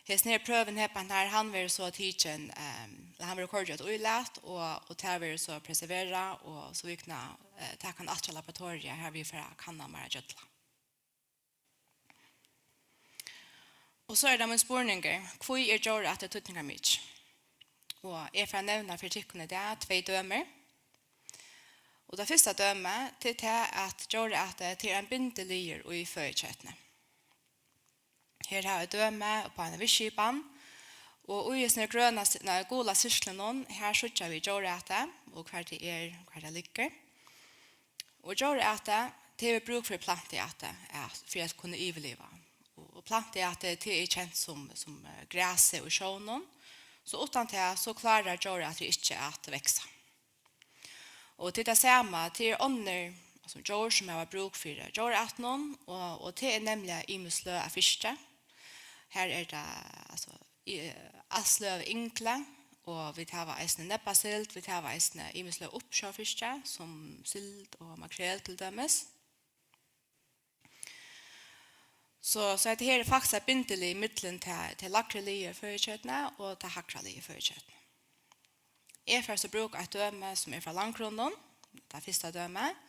Hesin her prøvin her, hann, hann verður so tikin, ehm, hann verður koyrdur í eitt ílat, og, og tað verður so preserverað, og so vit kunnu, eh, taka hann aftur til laboratoriið, har vit fara at kanna meira gjølla. Og so er tað mín spurningur, hví er djóraætið týdningarmikið? Og eg fari at nevna fyri tykkum í dag tvey dømi. Og tað fyrsta dømið, tað er tað, at djóraætið, tað er ein bindiliður í føðiketuni. Her hava vit dømi uppá eina vistskipan, og í hesum grøna, nei, gula sirklinum, har síggja vit djóraætið, og hvar tað er, hvar tað liggur. Og djóraætið, tað hevur brúk fyri plantuæti at, fyri at kunna yvirliva. Og, og plantuætið, tað er kent sum, sum, eh, grasið í sjónum, so uttan tað, so klárar djóraætið ikki at vaksa. Og til tað sama, til onnur, altso, djór sum hava brúk fyri djóraætinum, og, og til er nemliga ymisk sløg av fiski. Her er tað, altso, í, alt sløg av yngli, og vit hava eisini nebbasild, vit hava eisini ymisk sløg av uppsjóvarfiski, sum sild og makrel til dømis. So, so hetta her er faktiskt eitt bindilið millum tað, tað lægra lagið í føðiketuni og tað hægra lagið í føðiketuni. Eg fari so at brúka eitt dømi, sum er frá landgrunninum, tað fyrsta dømið.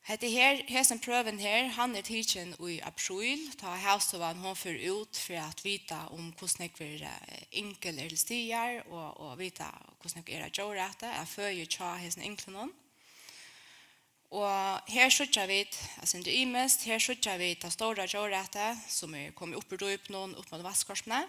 Hetta her, hesin prøvin her, hann er tikin í apríl, tá Havstovan, hon fer út fyri at vita um, hvussu nógvur, eh, yngul er til staðar, og, og vita, hvussu nógv er av djóraæti, av føði hjá hesum ynglunum. Og her síggja vit, eitt sindur ymiskt, her síggja vit tað stóra djóraætið, sum er komið upp úr dýpinum, upp móti vatnskoyrsluni.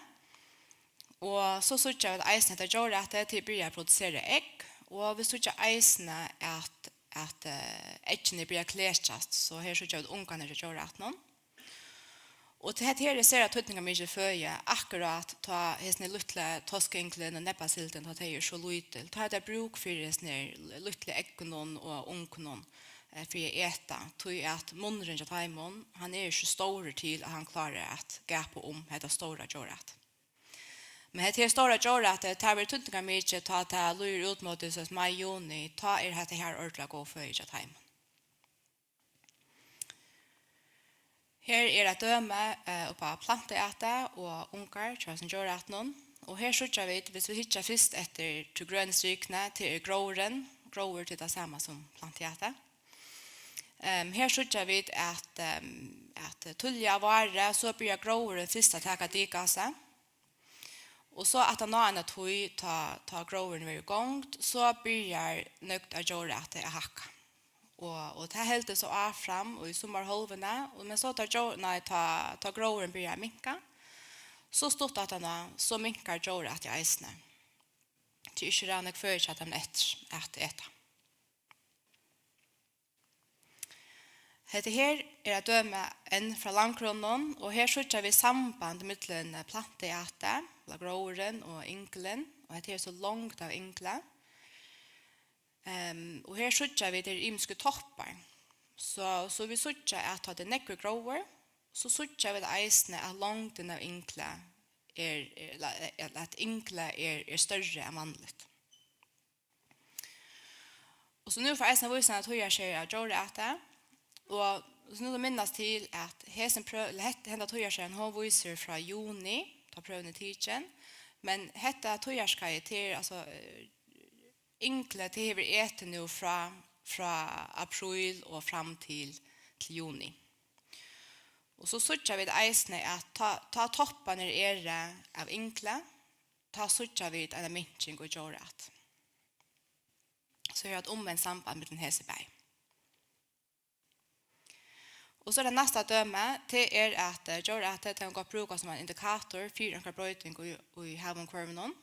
Og so síggja vit eisini, at tað djóraætið, tað byrjar at produsera egg, og vit síggja eisini, at, at, eh, eggini byrja at klekjast, so her síggja vit ungarnar hjá djóraætinum. Og tað, hetta her er sera týdningarmikil føði, akkurát tá hesin lítli toskayngulin og nebbasildin, tá tey eru so lítil. Tá er tað brúk fyri hesum her lítlu eggunum og ungunum, eh, fyri at eta, tí at munnurin hjá teimum, hann er ikki stórur til, at hann klárar at gapa um hetta stóra djóraætið. Men hetta her stóra djóraætið, tað verður týdningarmikið, tá tað líður út móti, so, mai, juni, tá er hetta her ordiliga góð føði hjá teimum. Her er eitt dømi, eh, uppá plantuæti og ungar hjá hesum djóraætinum. Og her síggja vit, hvis vit hyggja fyrst eftir tí grønu strikuni, tað er gróðurin. Gróður, tað er tað sama sum plantuæti. Ehm, her síggja vit, at, ehm, at tíðliga á vári, so byrjar gróðurin fyrst at taka dik á seg. Og so aftan á eina tíð, tá, tá gróðurin verður í gongd, so byrjar nógv av djóraæti at hækka. Og, og tað heldur so áfram í summarhálvuni, og, men so tá djór-, nei, tá, tá gróðurin byrjar at minka, so stutt aftan á, so minkar djóraætið eisini. Tað er ikki ræðuliga nógv føði hjá teimum eftir at eta. Hetta her er eitt dømi enn frá landgrunninum, og her síggja vit samband millum plantuætið, ella gróðurin, og yngilin, og hetta her er so longd av yngli. Ehm, og her síggja vit, tað eru ymisku toppar. So, so vit síggja, at tá tað er nógvur gróður, so síggja vit eisini, at longdin av yngli er, er, ella, ella at yngli er, er størri enn vanligt. Og so nú fer eisini at vísa eina tíðarskeið av djóraæti, og so nú minnast til, at hesin prøv-, ella hetta, henda tíðarskeiðin, hon vísir frá juni, tá prøvin er tikin, men hetta tíðarskeiðið, tað er, altso, eh, yngli, tað hevur etið nú frá, frá apríl og fram til, til juni. Og so síggja vit eisini, at tá, tá topparnir eru av yngli, tá síggja vit eina minking í djóraæti. So er eitt umvent samband millum hesi bæði. Og so er tað næsta dømi, tað er, at, eh, djóraætið, tað kann gott brúkast sum ein indikator fyri onkra broyting í, í havumhvørvinum.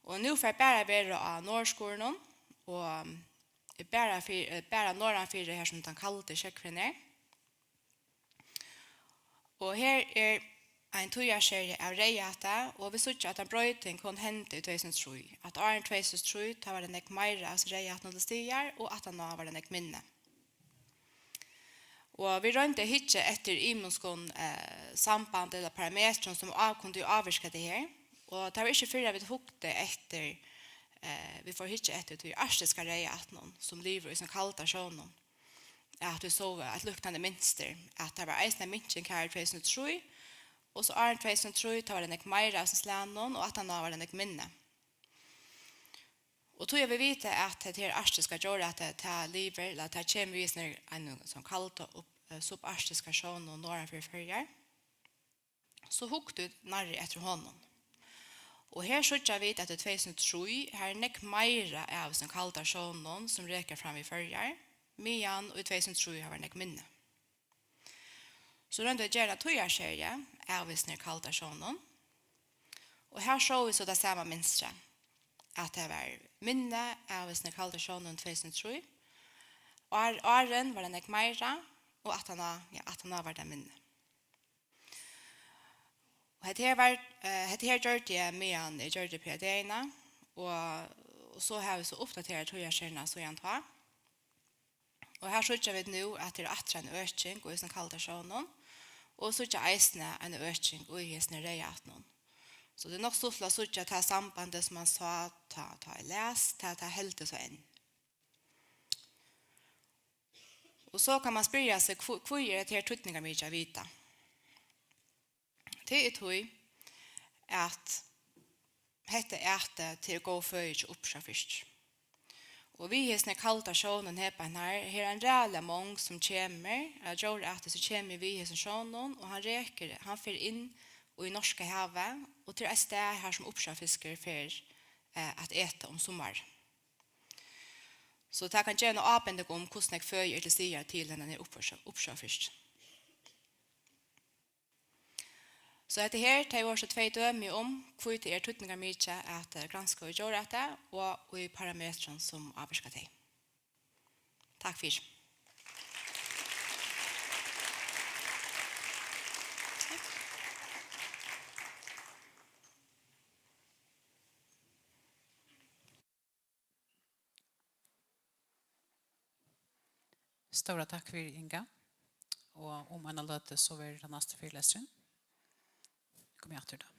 Og nú fer bara at vera á norðurskuðrinum, og er bara fyri, eh, bara norðanfyri, har sum tann kaldi sjógvurin er. Og her er ein tíðarskeið av reyðaæti, og vit síggja, at ein broyting, hon hendi í tvey túsund og trý. At áðrenn tvey túsund og trý, tá var tað nógv meira av reyðaætinum til staðar, og aftaná var tað nógv minni. Og vit royndu at hyggja eftir ymiskum, eh, sambandi ella parametrum, sum á-, kundu ávirka tað her. Og tað var ikki fyrr, at vit hugdu eftir, eh, vit fóru at hyggja eftir tí arktiska reyðaætinum, sum livir í sum kalda sjónum, at vit sóu eitt líknandi mynstur, at tað var eisini ein minking her í tvey túsund og trý, og so áðrenn tvey túsund og trý, tá var tað nógv meira av hesum slagnum, og aftaná var tað nógv minni. Og tí at vit vita, at hetta her arktiska djóraætið, tað livir, ella tað kemur við sum ein, sum kalda upp, eh, subarktiska sjónum norðanfyri Føroyar, so hugdu vit nærri eftir honum. Og her síggja vit, at í tvey túsund og trý, har er nógv meira av hesum kalda sjónum, sum reka fram við Føroyar, meðan í tvey túsund og trý har var nógv minni. So royndu vit at gera eina tíðarskeið av hesum kalda sjónum. Og her sóu vit so tað sama mynstrið, at tað var minni av hesum kalda sjónum tvey túsund og trý. Ár-, áðrenn var tað nógv meira, og aftaná, ja, aftaná var tað minni. Og hetta her var, eh, hetta her gjørdi eg, meðan eg gjørdi PhD-ina, og, og so havi eg so uppdaterað tíðarskeiðini síðan tá. Og her síggja vit nú, at tað er aftur ein øking í hesum kalda sjónum, og síggja eisini eina øking í hesum reyðaætinum. So tað er nokk stuttligt at síggja tað sambandið, sum mann sá, tá, tá eg las, tað, tað heldur so enn. Og so kann mann spyrja seg, hví, hví er hetta her týdningarmikið at vita? Tað er tí, at hetta ætið, tað er góð føði hjá uppsjóvarfiski. Og við hesum kalda sjónum her beint her, her er ein ræðuliga mong, sum kemur, av djóraæti, sum kemur við hesum sjónum, og hann rekur, hann fer inn í Norska havið, og tað er eitt stað her, sum uppsjóvarfiskur fer, eh, at eta um summarið. So tað kann geva eina ábending um, hvussu nógv føði er til staðar til hendan her uppsjó-, uppsjóvarfiskin. So hetta her, tað vóru so tvey dømi um, hví tað er týdningarmikið at, eh, granska í djóraæti og í parametrum, sum ávirka tey. Takk fyri. Stóra takk fyri, Inga. Og um eina løtu, so verður tann næsti fyrilesturin. Kom aftur tá.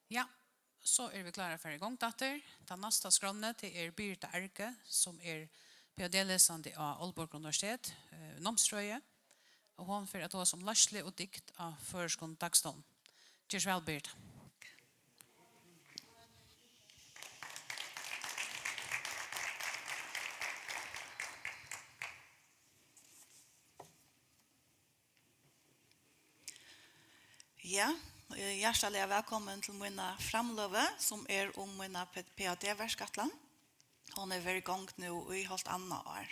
Ja, so eru vit klárar at fara í gongd aftur. Tann næsta á skránni, tað er Birita Arge, sum er P H D-lesandi á Aalborg Universitet, eh, námsfrøði, og hon fer at tosa um leiðslu og dygd á føroyskum dagstovnum. Ger so væl, Birita. Ja, eh, hjartaliga vælkomin til mína framløgu, sum er um mína P-, P H D-verkætlan. Hon hevur verið í gongd nú í hálvt annað ár.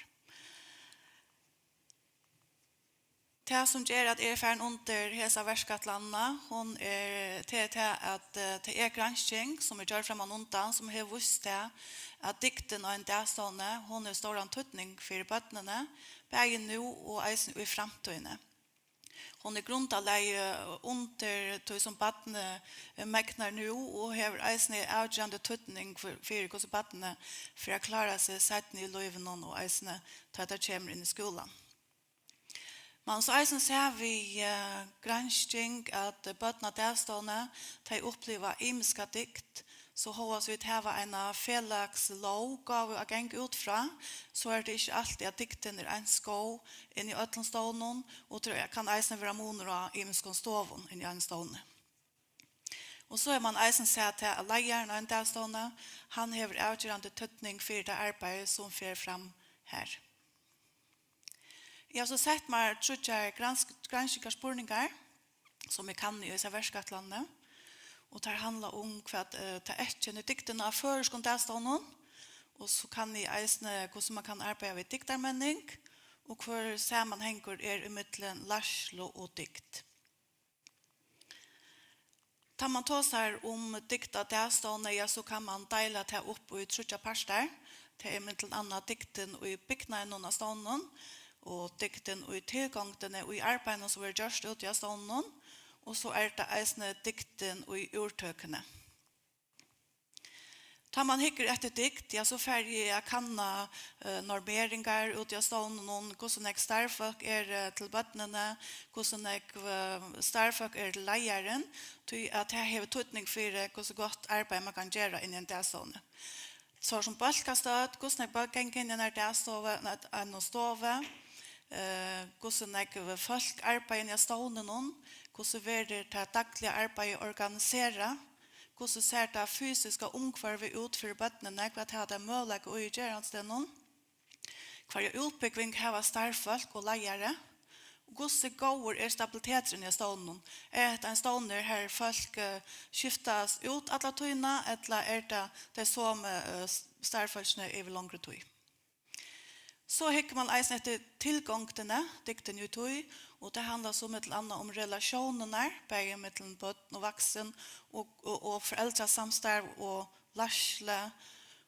Tað, sum ger, at eg eri farin undir hesa verkætlanina, hon er, tað er tað, at, eh, tað er gransking, sum er gjørd frammanundan, sum hevur víst tað, at dygdin á einum dagstovni, hon hevur stóran týdning fyri børnini, bæði nú og eisini í framtíðini. Hon er grundarlagið undir tí, sum barnið, eh, megnar nú, og hevur eisini avgerandi týdning fyri, fyri hvussu barnið fer at klára seg seinni í lívinum og eisini tá tað kemur inn í skúlan. Man so eisini sæð við, eh, gransking, at børn á dagstovni, tey uppliva ymiska dygd, so hóast vit hava eina felags lóggávu at ganga út frá, so er tað ikki altíð, at dygdin er eins góð inni í øllum stovnum, og tað kann eisini vera munur á ymiskum stovum inni í einum stovni. Og so hevur mann eisini sæð tað, at leiðarin á einum dagstovni, hann hevur avgerandi týdning fyri tað arbeiði, sum fer fram har. Eg havi so sett mær tríggjar gransk-, granskingarspurningar, sum eg kanni í hesi verkætlanini, og teir handla um, hvat, eh, tað eyðkennir dygdina á føroyskum dagstovnum, og so kanni eg eisini, hvussu mann kann arbeiða við dygdarmenning, og hvør samanhangur er ímillum leiðslu og dygd. Tá mann tosar um dygd á dagstovni, ja, so kann mann deila tað upp í tríggjar partar. Tað er millum annað dygdin í bygnaðinum á stovninum og dygdin í tilgongdini í arbeiðinum, sum verður gjørt úti á stovninum, og so er tað eisini dygdin í úrtøkuni. Tá mann hyggur eftir dygd, ja, so fari eg at kanna, eh, normeringar úti á stovnunum, hvussu nógv starvsfólk eru til børnini, hvussu nógv, eh, starvsfólk eru til leiðaran, tí at tað hevur týdning fyri, hvussu gott arbeiði mann kann gera inni í einum dagstovni. So sum bólkastødd, hvussu nógv børn ganga inn í einari dagstovu, nei, einum stovi, eh, hvussu nógv fólk arbeiða inni á stovninum, hvussu verður tað dagliga arbeiðið organiserað, hvussu sær tað fysiska umhvørvið út fyri børnini, hvat hava tey møguleika í gerandisdegnum, hvørja útbúgving hava starvsfólk og leiðari, og hvussu góður er stabiliteturin í stovninum? Er hetta ein stovnur, har fólk, eh, skiftast út alla tíðina, ella er tað tey somu, eh, s-, starvsfólkini yvir longri tíð? So hyggur mann eisini eftir tilgongdini, dygdini í tí, og tað handlar so millum annað um relatiónirnar, bæði millum børn og vaksin, og, og, og foreldrasamstarv og leiðslu.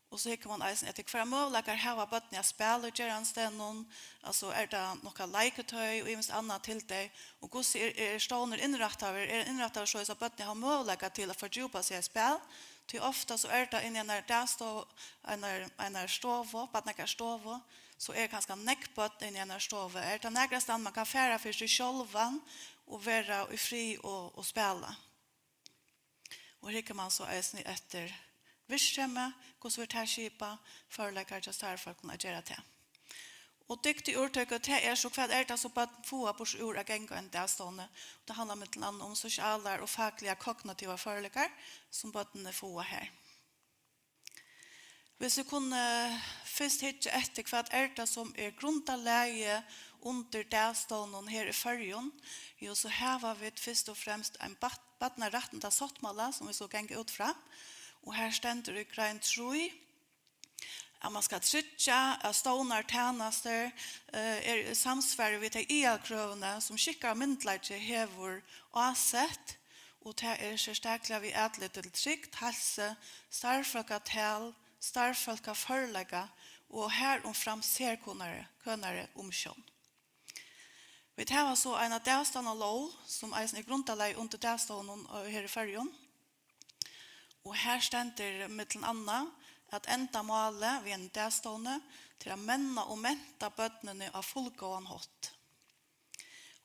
Og so hyggur mann eisini eftir, hvørjar møguleikar hava børnini at spæla í gerandisdegnum, altso, er tað nakað leikutoy og ymiskt annað til tey, og hvussu er, er stovnurin innrættaður, er hann innrættaður soleiðis, at børnini hava møguleika til at fordjúpa seg í spæl, tí ofta so er tað inni í einari dagstovu, einari, einari stovu, barnagarðsstovu, so eru kanska nógv børn inni í einari stovu. Er tað nakrastaðni, mann kann fara fyri seg sjálvan og vera í frið og, og spæla? Og hyggur mann so eisini eftir virksemi, hvussu verður tað skipað, førleikar hjá starvsfólkum at gera tað. Og dygd í úrtøku, tað er so, hvat er tað, sum børn fáa burtur úr at ganga á einum dagstovni? Tað handlar millum annað um sosialar og fakligar, kognitivar førleikar, sum børnini fáa har. Hvis vit kunnu fyrst hyggja eftir, hvat er tað, sum er grundarlagið undir dagstovnum her í Føroyum? Jú, so hava vit fyrst og fremst ein bat-, barnarættindasáttmála, sum vit so ganga út frá. Og har stendur í grein trý, at mann skal tryggja, at stovnar tænastur, eh, eru í samsvari við tey aðalkrøvini, sum skikkað myndugleiki hevur ásett, og tað er serstakliga við atlit til trygd, heilsu, starvsfólkatal, starvsfólkaførleika og harumframt serkønari, kønari umsjón. Vit hava so eina dagstovnalóg, sum eisini er grundarlagið undir dagstovnum, eh, her í Føroyum. Og har stendur millum annað, at endamálið við einum dagstovni, tað er at menna og menta børnini á fullgóðan hátt.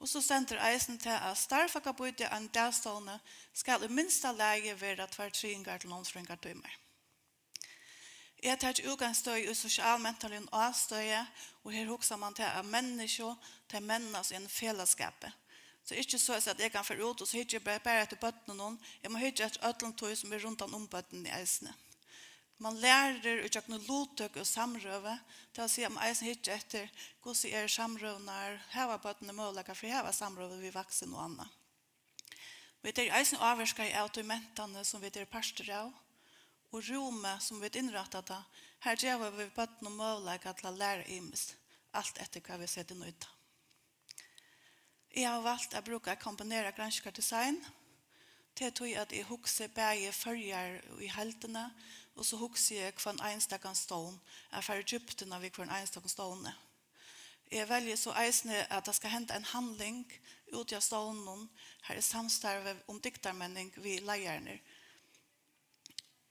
Og so stendur eisini tað, at starvsfólkabýtið á einum dagstovni skal í minsta lagi vera tveir triðingar til námsfrøðingartímar. Eg taki útgangsstøði í sosialmentaligum ástøði, og her hugsar mann tað, at menniskju, tey mennast í einum felagsskapi. So ikki soleiðis, at eg kann fara út, og so hyggi eg bara, bara eftir børnunum. Eg má hyggja eftir øllum tí, sum er rundan um børnini eisini. Mann lærir í gjøgnum luttøku og samrøðu, tað vil siga, mann eisini hyggja eftir, hvussu er samrøðurnar, hava børnini møguleika fyri at hava samrøðu við vaksin og annað. Vit eru eisini ávirkaði av tí mentani, sum vit eru partur av, og rúmið, sum vit innrætta tað. Har geva vit børnum møguleika til at læra ymiskt, alt eftir hvat vit seta inn í tað. Eg havi valt at brúka eitt kombinerað granskingardesign. Tað er tí, at eg hugsi bæði Føroyar í heildini, og so hugsi eg hvønn einstakan stovn, at fara í djúpdina við hvørjum einstakum stovni. Eg velji so eisini, at tað skal henda ein handling úti á stovnunum, har er samstarv um dygdarmenning við leiðararnar.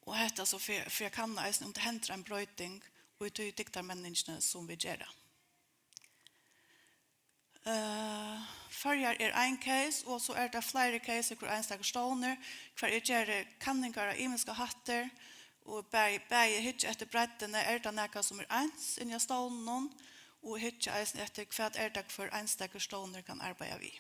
Og hetta so fyri, fyri at kanna eisini, um tað hendir ein broyting í tí dygdarmenningini, sum vit gera. Eh, Føroyar er ein case, og so er tað fleiri case, hvør einstakur stovnur, hvar eg geri kanningar á ymiskar hættir, og bæði, bæði hyggja eftir breiddini, er tað nakað, sum er eins inni á stovnunum, og hyggja eisini eftir, hvat er tað, hvør einstakur stovnur kann arbeiða við.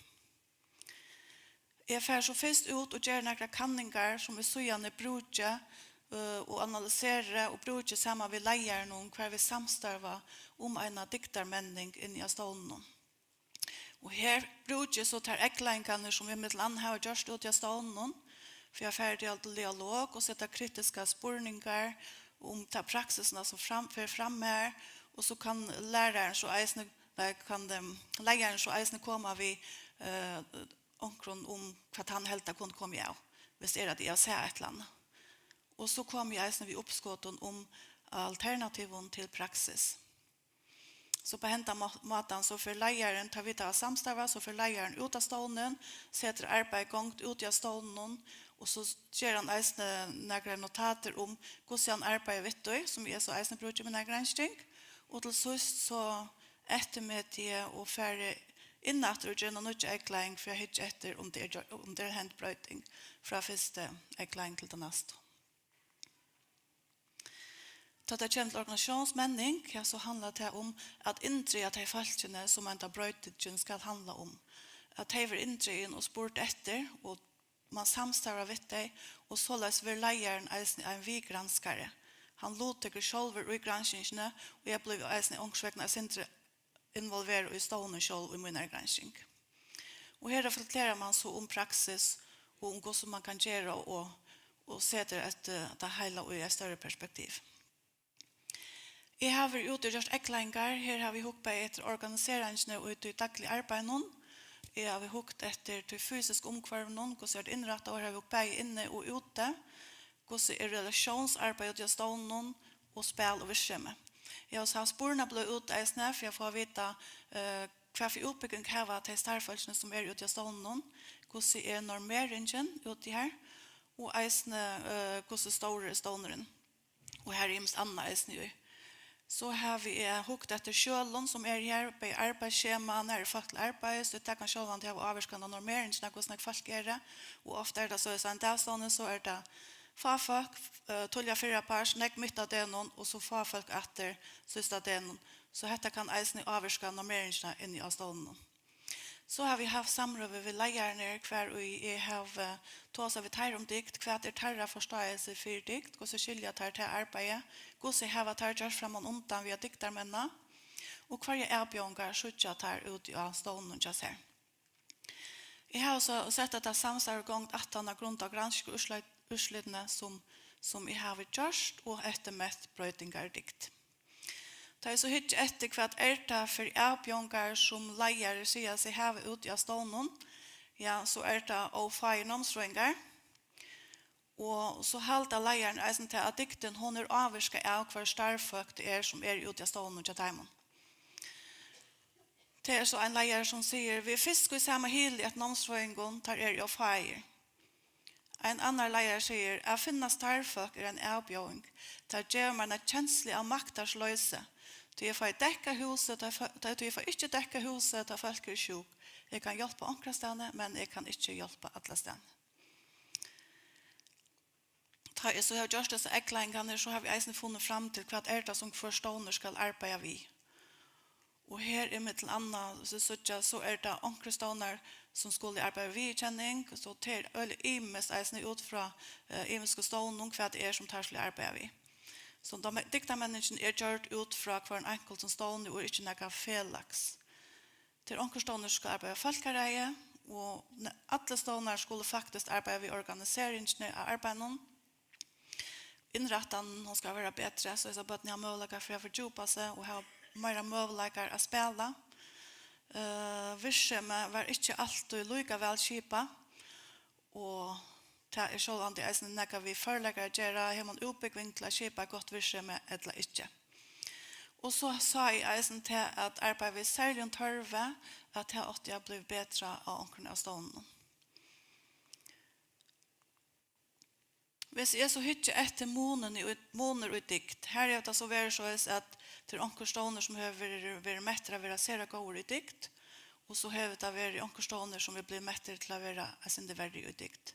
Eg fari so fyrst út og geri nakrar kanningar, sum eg síðani brúki, eh, og analyseri og brúki saman við leiðarunum, hvar vit samstarva um eina dygdarmenning inni á stovninum. Og her brúki eg so tær eygleiðingarnar, sum vit millum annað hava gjørt úti á stovninum, fyri at fara í dialog og seta kritiskar spurningar um ta praksisina, sum fram, fer fram her, og so kann lærarin so eisini, nei, kann, ehm, leiðarin so eisini koma við, eh, onkrum um, hvat hann heldur kundi komið av, viss er at eg havi sæð eitt ella annað. Og so komi eg eisini við uppskotum um alternativum til praksis. So á hendan má-, mátan, so fer leiðarin, tá vit hava samstarvað, so fer leiðarin út á stovnin, setir arbeiðið í gongd úti á stovninum, og so ger hann eisini nakrar notatir um, hvussu hann arbeiðir við tí, sum eg so eisini brúki í mínari gransking. Og til síðst so eftirmeti eg og fari inn aftur og geri eina nýggja eygleiðing fyri at hyggja eftir, um tað er gjør-, um tað er hend broyting frá fyrstu eygleiðing til ta næstu. Tá tað kemur til organisatiónsmenning, ja, so handlar tað um at inndraga tey fólkini, sum henda broytingin skal handla um. At tey verða inndrigin og spurd eftir, og mann samstarvar við tey, og soleiðis verður leiðarin eisini ein viðgranskari. Hann luttekur sjálvur í granskingini, og eg blívi eisini onkursvegna eitt sindur involverað í stovnini sjálv í mínari gransking. Og her reflekterar mann so um praksis og um hvussu mann kann gera og, og setir eitt, eh, tað heila í eitt størri perspektiv. Eg havi verið úti og gjørt eygleiðingar. Her havi eg hugt bæði eftir organiseringini og í tí dagliga arbeiðinum. Eg havi hugt eftir tí fysiska umhvørvinum, hvussu er tað innrættað, og her havi eg hugt bæði inni og úti. Hvussu er relatiónsarbeiði úti á stovninum og spæl og virksemi? Eg havi so havt spurnabløð út eisini fyri at fáa at vita, eh, hvat fyri útbúgving hava tey starvsfólkini, sum eru úti á stovninum? Hvussu er normeringin úti har? Og eisini, eh, hvussu stórur er stovnurin? Og har er ymiskt annað eisini í. So havi eg hugt eftir skjølum, sum eru her, bæði arbeiðsskema, nær eru fólk til arbeiðis, tí tað kann sjálvandi hava ávirkan á normeringina, hvussu nógv fólk eru, og ofta er tað so, í ein dagstovni, so er tað fá fólk, eh, tíðliga fyrrapart, nógv mitt á degnum, og so fá fólk aftur síðst á degnum. So hetta kann eisini ávirka normeringina inni á stovninum. So havi eg havt samrøðu við leiðararnar, hvar ið eg havi tosað við teir um dygd, hvat er teirra forståelse fyri dygd, hvussu skilja teir tað arbeiðið, hvussu hava teir gjørt frammanundan við at dygdarmenna, og hvørjar avbjóðingar síggja teir úti á stovninum hjá sær. Eg havi so sett hetta samstarv í gongd aftan á grund av granskingarúrslitini, sum, sum eg havi gjørt og eftirmett broytingar í dygd. Tá eg so hyggi eftir, hvat er tað fyri avbjóðingar, sum leiðarar siga seg hava úti á stovninum, ja, so er tað ov fáir námsfrøðingar. Og so halda leiðararnir eisini tað, at dygdin, hon er ávirkað av, hvør starvsfólk tað er, sum eru úti á stovninum hjá teimum. Tað er so ein leiðari, sum sigur: "Vit eru fyrst í sama hili eftir námsfrøðingum, teir eru ov fáir." Ein annar leiðari sigur: "At finna starvsfólk er ein avbjóðing. Tað gevur mær eina kenslu av maktarloysi, tí eg fái dekkað húsið, tá fó-, tá, tí eg fái ikki dekkað húsið, tá fólk eru sjúk. Eg kann hjálpa onkrastaðni, men eg kann ikki hjálpa allastaðni. Tá eg so havi gjørt hesar eygleiðingarnar, so havi eg eisini funnið fram til, hvat er tað, sum hvør stovnur skal arbeiða við. Og her er millum annað, so síggja, so er tað onkrir stovnar, sum skulu arbeiða við viðurkenning, so tað er øgiliga ymiskt eisini út frá, eh, ymisku stovnum, hvat tað er, sum teir skulu arbeiða við. So dygdarmenningin er gjørd út frá hvørjum einkultum stovni og er ikki nakað felags. Tað er onkur stovnur, sum skal arbeiða við fólkaræði, og ne-, allir stovnar skulu faktiskt arbeiða við organiseringini av arbeiðinum. Innrættanin, hon skal vera betri, so at børnini hava møguleika fyri at fordjúpa seg og hava meira møguleikar at spæla. Eh, virksemið var ikki altíð líka væl skipað, og tað er sjálvandi eisini nakað við førleikar at gera, hevur mann útbúgving til at skipa eitt gott virksemi ella ikki. Og so sá eg eisini tað at arbeiða við serligum tørvi, at tað átti at blivið betra á onkrum av stovnunum. Hvis eg so hyggi eftir munini í, munir í dygd, her hevur tað so verið soleiðis, at tað er onkur stovnur, sum hevur verið, verið mettur at vera sera góður í dygd, og so hevur tað verið onkur stovnur, sum er blivið mettur til at vera eitt sindur verri í dygd.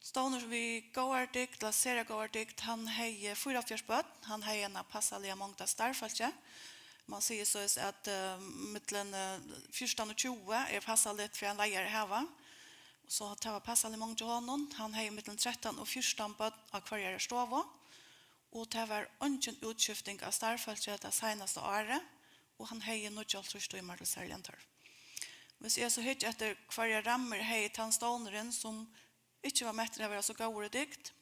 Stovnur við góðari dygd, ella sera góðari dygd, hann hevði fýraoghálvfjerðs børn, hann hevði eina passaliga mongd av starvsfólki. Man sigur soleiðis, at, eh, millum, eh, fjúrtan og tjúgu er passaligt fyri ein leiðara at hava. So tað var passalig mongd hjá honum. Hann hevði millum trettan og fjúrtan børn á hvørjari stovu, og tað var eingin útskifting av starvsfólki tað seinasta árið, og hann hevði níggjuoghálvtrýss tímar til serligan tørv. Hvis eg so hyggi eftir, hvørjar rammur hevði tann stovnurin, sum ikki var mettur at vera so góður í dygd.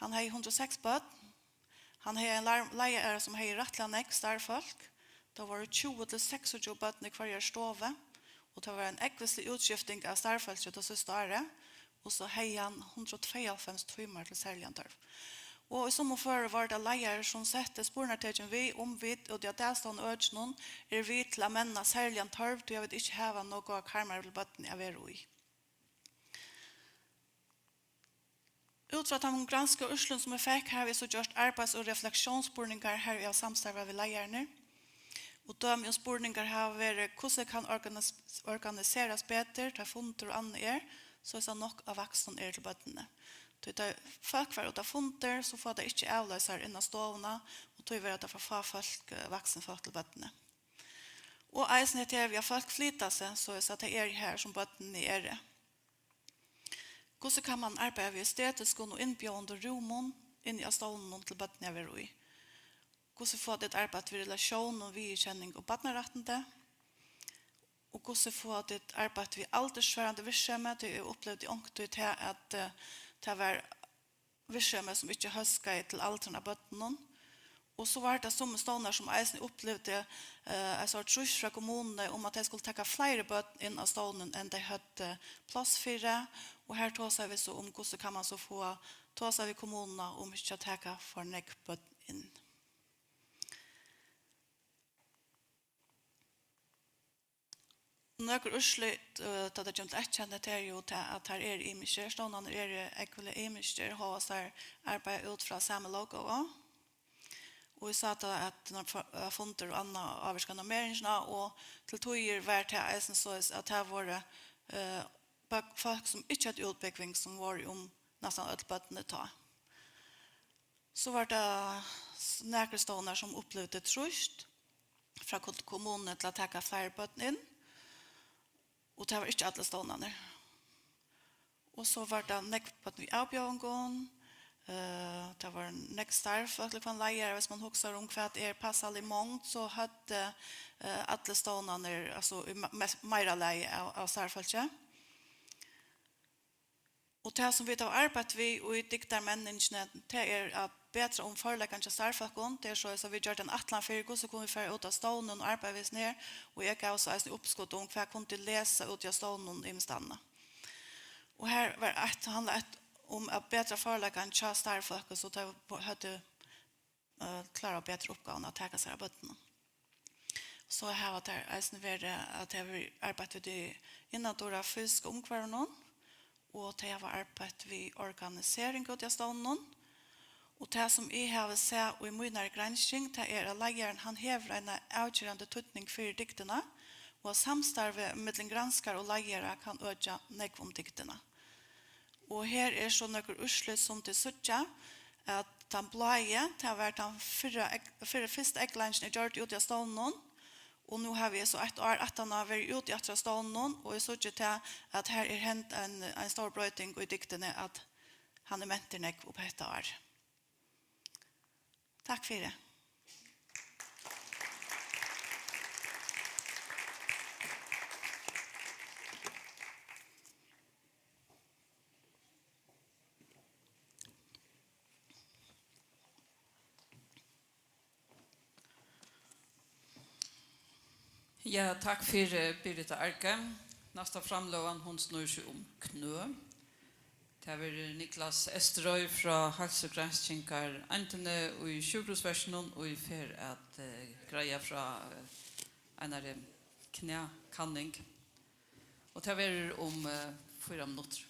Hann hevði hundrað og seks børn. Hann hevði ein lar-, leiðara, sum hevði rættiliga nógv starvsfólk. Tað vóru tjúgu til seksogtjúgu børn í hvørjari stovu, og tað var ein ógvuslig útskifting av starvsfólki tað síðsta árið, og so hevði hann hundrað og tveyoghálvfems tímar til serligan tørv. Og í summum førum vóru tað leiðarar, sum settu spurnartekin við, um vit úti á dagstovnaøkinum eru við til at menna serligan tørv, tí at vit ikki hava nóg góðar karmar til børnini at vera í. Út frá teimum granskaða úrslitum, sum eg fekk, havi eg so gjørt arbeiðs- og refleksiónsspurningar, har eg havi samstarvað við leiðararnar. Og dømi um spurningar hava verið: hvussu kann organis-, organiserast betur, tá fundir og annað er, soleiðis at nokk av vaksnum eru til børnini? Tí tá fólk fara út á fundir, so fáa tey ikki avloysara inn á stovuna, og tí verða tað for fá fólk, eh, vaksin fólk til børnini. Og eisini hetta her við, at fólk flyta seg, soleiðis at tey eru har, sum børnini eru. Hvussu kann mann arbeiða við estetiskum og innbjóðandi rúmum inni á stovnunum til børnini at vera í? Hvussu fáa tit arbeitt við relatión og viðurkenning og barnarættindi? Og hvussu fáa tit arbeitt við aldurssvarandi virksemi? Tí eg upplivdi onkuntíð tað, at, eh, tað var virksemi, sum ikki hóskaði til aldurin á børnunum. Og so var tað summi stovnar, sum eisini upplivdi, eh, eitt sort trýst frá kommununi um, at tey skuldu taka fleiri børn inn á stovnin, enn tey høvdu pláss fyri. Og her tosaðu vit so um, hvussu kann mann so fáa tosað við kommununa um ikki at taka for nógv børn inn. Nøkur úrslit, eh, tá tað kemur til eyðkenni, tað er jú tað, at teir eru ymiskir. Stovnarnir eru ógvuliga ymiskir, hóast teir arbeiða út frá sama logo. Og vit sá tað, at nær fu-, eh, fundir og annað ávirkaðu normeringina, og til tíðir var tað eisini soleiðis, at tað vóru, eh, bøk-, fólk, sum ikki høvdu útbúgving, sum vóru um næstan øll børnini tá. So var tað s-, nakrir stovnar, sum upplivdu trýst frá kul-, kommununi til at taka fleiri børn inn, og tað var ikki allir stovnarnir. Og so var tað nógv børn við avbjóðingum, eh, tað var nógv starvsfólk, hvønn leiðara, hvis mann hugsar um, hvat er passalig mongd, so høvdu, eh, allir stovnarnir, altso, í me-, mes-, meira lagi av, av starvsfólki. Og tað, sum vit hava arbeitt við í dygdarmenningini, tað er at betra um førleikan hjá starvsfólkum. Tað er soleiðis, at vit gjørdu ein ætlan fyri, hvussu kunnu vit fara út á stovnin og arbeiða við hesum her, og eg gav so eisini uppskot um, hvat kunnu tit lesa úti á stovninum ymiskt annað. Og her var eitt, handlar eitt um at betra førleikan hjá starvsfólkum, so tey høvdu eh, klára betur uppgávuna at taka sær av børnunum. So hava teir eisini verið, at tey hava arbeitt við tí innandura fysiska umhvørvinum, og tey hava arbeitt við organisering úti á stovnunum. Og tað, sum eg havi sæð í mínari gransking, tað er, at leiðarin, hann hevur eina avgerandi týdning fyri dygdina, Og samstarvið millum granskara og leiðara kann økja nógv um dygdina. Og her er so nøkur úrslit, sum tit síggja, at tann blái, tað var tann fyrra egg-, fyrra, fyrsta eygleiðingin, eg gjørdi úti á stovninum, og nú havi eg so eitt ár aftaná verið úti aftur á stovninum, og eg síggi tað, at her er hend ein, ein stór broyting í dygdini, at hann er mentur nógv upp á hetta ár. Takk fyri. Ja, takk fyri, Birita Arge. Næsta framløgan, hon snýr seg um knø. Tað verður Niklas Esterøy frá Heilsugranskingareindini í sjúkrahúsverkinum, ið fer at, eh, greiða frá, eh, einari knækanning. Og tað verður um, eh, fýra minuttir.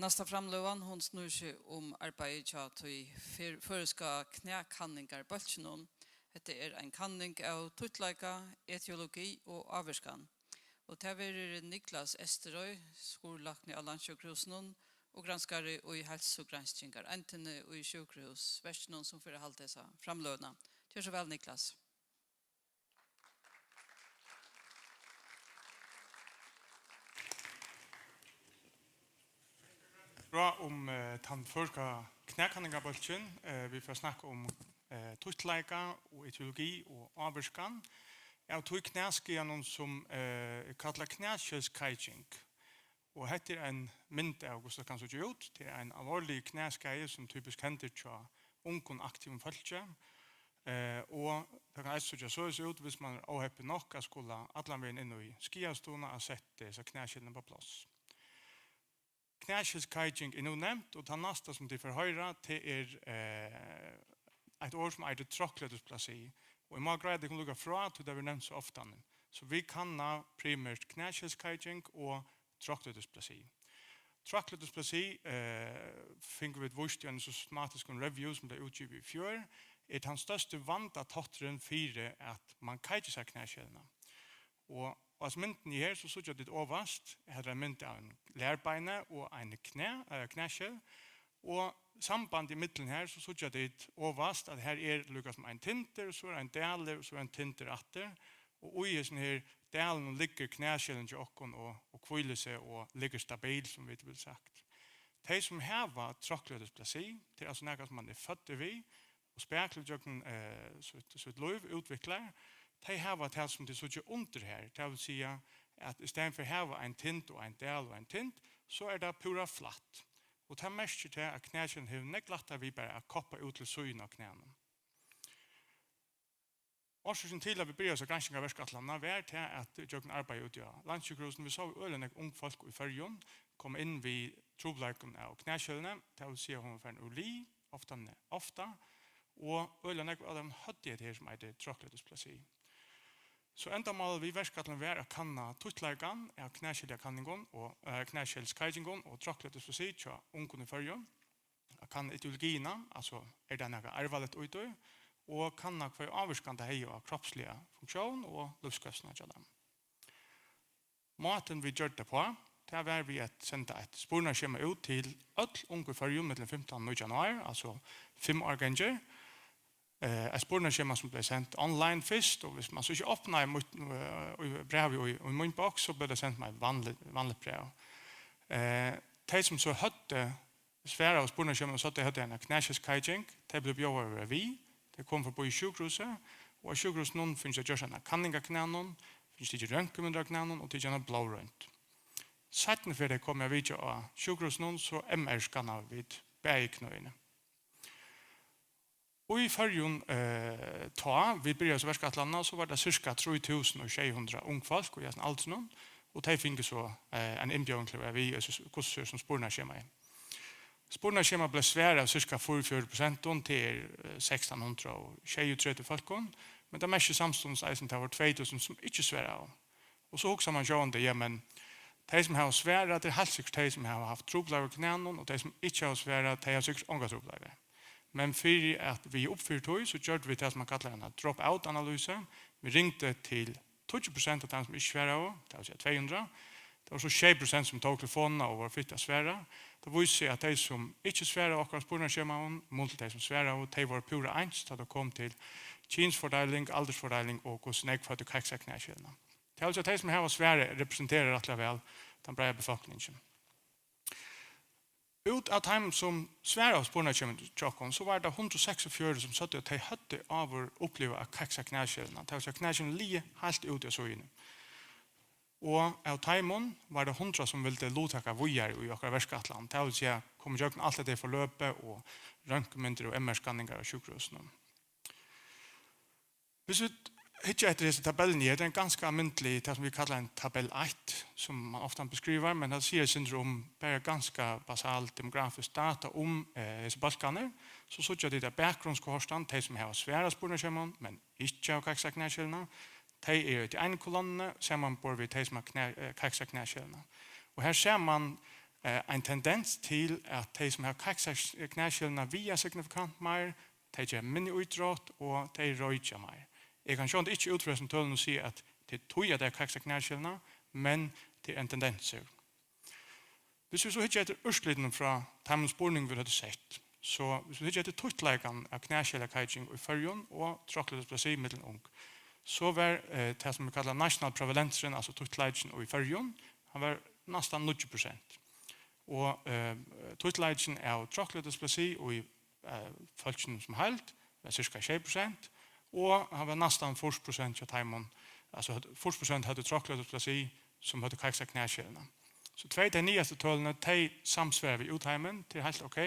Næsta framløgan, hon snýr seg um arbeiðið hjá tí fyr-, føroyska knækanningarbólkinum. Hetta er ein kanning av títtleika, etiologi og ávirkan. Og tað verður Niklas Esterøy, skurðlækni á Landssjúkrahúsinum og granskari í heilsugranskingareindini í sjúkrahúsverkinum, sum fer at halda hesa framløguna. Ger so væl, Niklas. Frá um, eh, tann føroyska Knækanningabólkin, eh, vit fara at snakka um, eh, títtleika og etiologi og ávirkan av tí knæskaðanum, sum, eh, er kallað knæskelskeiking. Og hetta er ein mynd av, hvussu tað kann síggja út. Tað er ein alvorlig knæskaði, sum typisk hendir hjá ungum, aktivum fólki. Eh, og tað kann eisini síggja soleiðis út, viss mann er óheppin nokk at skula allan vegin inn í skaðastuðuna at seta hesa knæskelina upp á pláss. Knæskelskeiking er nú nevnt, og tað næsta, sum tit fara at hoyra, tað er, eh, eitt orð, sum eitur trákletisplasi. Og eg má greiða tykkum líka frá, tí tað verður nevnt so oftani. So vit kanna primært knæskelskeiking og trákletisplasi. Trákletisplasi, eh, fingu vit víst í einum systematiskum review, sum bleiv útgivið í fjør, er tann størsti vandatátturin fyri, at mann keikir sær knæskelina. Og á myndini her, so síggja tit ovast, her er ein mynd av einum lærbeini og eini knæ, eh, knæskel. Og sambandið í miðjuni her, so síggja tit ovast, at her er líka sum ein tindur, so er ein dalur, og so er ein tindur aftur. Og í hesum her dalinum liggur knæskelin hjá okkum og, og hvílir seg og liggur stabil, sum vit vilja sagt. Tey, sum hava trákletisplasi, tað er altso nakað, sum mann er føddur við, og spakuliga gjøgnum, eh, sítt, sítt lív útviklar, tey hava tað, sum tit síggja undir her. Tað vil siga, at í staðin fyri at hava ein tind og ein dal og ein tind, so er tað púra flatt. Og tað merkir tað, at knæskelin hevur nógv lættari við bara at koppa út til síðuna á knænum. Orsøkin til, at vit byrjaðu hesa granskingarverkætlanina, var tað, at gjøgnum arbeiði úti á Landssjúkrahúsinum, vit sóu øgiliga nógv ung fólk í Føroyum koma inn við trupulleikum av knæskelini, tað vil siga, hon var farin úr lið, ofta, ofta, og øgiliga nógv av teimum høvdu hetta her, sum eitur trákletisplasi. So endamálið við verkætlanini var at kanna títtleikan av knæskeljakanningum og, eh, knæskelskeitingum og trákletisplasi hjá ungum í Føroyum, at kanna etiologiina, altso, er tað nakað arvaligt í tí, og kanna, hvør ávirkan tað hevði á kropsliga funktión og lívskvøsina hjá teimum. Mátin, vit gjørdu tað uppá, tað var við at senda eitt spurnaskema út til øll ung í Føroyum millum fimtan og nítjan ár, altso fimm árgangir. Eh, eitt spurnaskema, sum bleiv sent online fyrst, og viss mann so ikki opnaði mítt, eh, í brævið í, í mín boks, so bleiv tað sent sum eitt vanligt, vanligt bræv. Eh, tey, sum so høvdu svarað á spurnaskema, og søgdu, at tey høvdu eina knæskelskeiking, tey blivu bjóðað at vera við. Tey komu forbí sjúkrahúsið, og á sjúkrahúsinum fingu tey gjørt eina kanning av knænum, fingu tikið røntgenmyndir av knænum og tikið eina blóðroynd. Seinnu ferð tey komu at vitja á sjúkrahúsinum, so M R-skannaðu vit bæði knøini. Og í Føroyum, eh, tá vit byrjaðu hesa verkætlanina, so var tað sirka trý túsund og sjey hundrað ung fólk í hesum aldrinum, og tey fingu so, eh, eina innbjóðing til at vera við í hesum, hvussu so er, sum spurnaskemaið. Spurnaskemaið bleiv svarað av sirka fýraogfjøruti prosent, tað er, eh, sekstan hundrað og sjeyogtretivu fólkum, men tað merkir samstundis eisini, at tað vóru tvey túsund, sum ikki svaraðu. Og so hugsar mann sjálvandi, ja, men tey, sum hava svarað, tað er heilt sikkurt tey, sum hava havt trupulleikar við knænum, og tey, sum ikki hava svarað, tey hava sikkurt ongar trupulleikar. Men fyri at vega upp fyri tí, so gjørdu vit tað, sum man kallar eina drop-out-analysu. Vit ringdu til tíggju prosent av teimum, sum ikki svaraðu, tað vil siga tvey hundrað. Tað vóru so sjey prosent, sum tóku telefonina og vóru fitt at svara. Tað vísir seg, at tey, sum ikki svaraðu okkara spurnaskemaum, mun til tey, sum svaraðu, tey vóru púra eins, tá tað kom til kynsfordeiling, aldursfordeiling og hvussu nógv høvdu keikt sær knæskelina. Tað vil siga, tey, sum hava svarað, representera rættiliga væl tann breiða befólkningin. Út av teimum, sum svaraðu spurninginum hjá okkum, so var tað hundrað og seksogfjøruti, sum søgdu, at tey høvdu áður upplivað at keikt sær knæskelina. Tað vil siga, knæskelin ligið heilt út av síðuni. Og av teimum var tað hundrað, sum vildu luttaka víðari í okkara verkætlan. Tað vil siga, koma ígjøgnum alt hetta forløpið og røntgenmyndir og M R-skanningar á sjúkrahúsinum. Viss vit hyggja eftir hesi tabellini her, tað er ein ganska almindelig, tað sum vit kalla ein tabell eitt, sum man ofta beskrivar, men tað sigur eitt sindur um bara ganska basal demografisk data um, eh, hesar bólkarnar. So síggja tit, at bakgrunnskohortan, tey sum hava svarað spurninginum, men ikki hava keikt sær knæskelina, tey eru í tí einu kolonnuni, samanborið við tey, sum hava knæ-, eh, keikt sær knæskelina. Og her sær man, eh, ein tendens til, at tey, sum hava keikt sær knæskelina, viga signifikant meir, tey gera minni ítrótt og tey roykja meir. Eg kann sjálvandi ikki út frá hesum tølunum siga, at tað er tí, at tey hava keikt sær knæskelina, men tað er ein tendens. Viss vit so hyggja eftir úrslitunum frá teimum spurningum, vit høvdu sett, so viss vit hyggja eftir títtleikan av knæskeljakeiking í Føroyum og trákletisplasi millum ung, so var, eh, tað, sum vit kalla national prevalencein, altso títtleikin í Føroyum, hann var næstan níggju prosent. og eh, títtleikin av trokladysplasi í eh, fólkinum sum heild var cirka sjey prosent, og hann var næstan fýrs prosent hjá teimum, altso fýrs prosent høvdu trokladysplasi sum høvdu keiksað knæskelina. So tvey tey niðastu tølini, tey samsvara við útheimin, tað er heilt ok,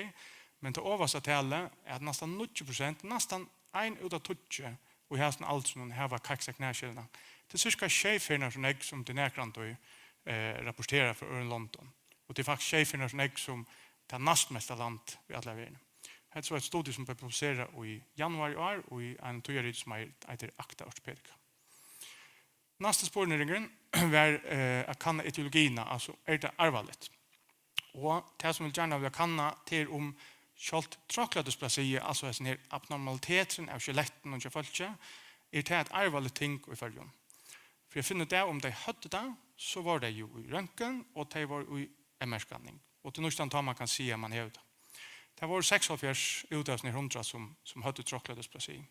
men tað ovasta talið er at næstan níggju prosent, næstan ein út av tíggju í hasum aldrinum hava keiksað knæskelina. Tað er cirka sjey ferðir so nógv sum tey nakrantíð eh, rapportera frá øðrum londum. Og tað er faktiskt sjey ferðir so nógv sum tað næstmesta land í allari verðini. Hetta er so eitt studium sum bleiv publiserað í januar í ár í einum tíðarriti sum eitur Acta Orthopaedica. Næsti spurningurin var eh, at kanna etiologiina, altso er tað arvaligt? Og tað sum vit gjarna vilja kanna, tað er um sjálvt trokladysplasi, altso hesin her abnormaliteturin av skelettinum hjá fólki, er tað eitt arvaligt ting í Føroyum? Fyri at finna út av um tey høvdu tað, so vóru tey jú í røntgen og tey vóru í M-R-skanning. Og tað er nú ikki tann tá man kann siga at man hevur tað. Tað vóru seksoghálvfjerðs út av hesum her hundrað sum, sum høvdu trokladysplasi.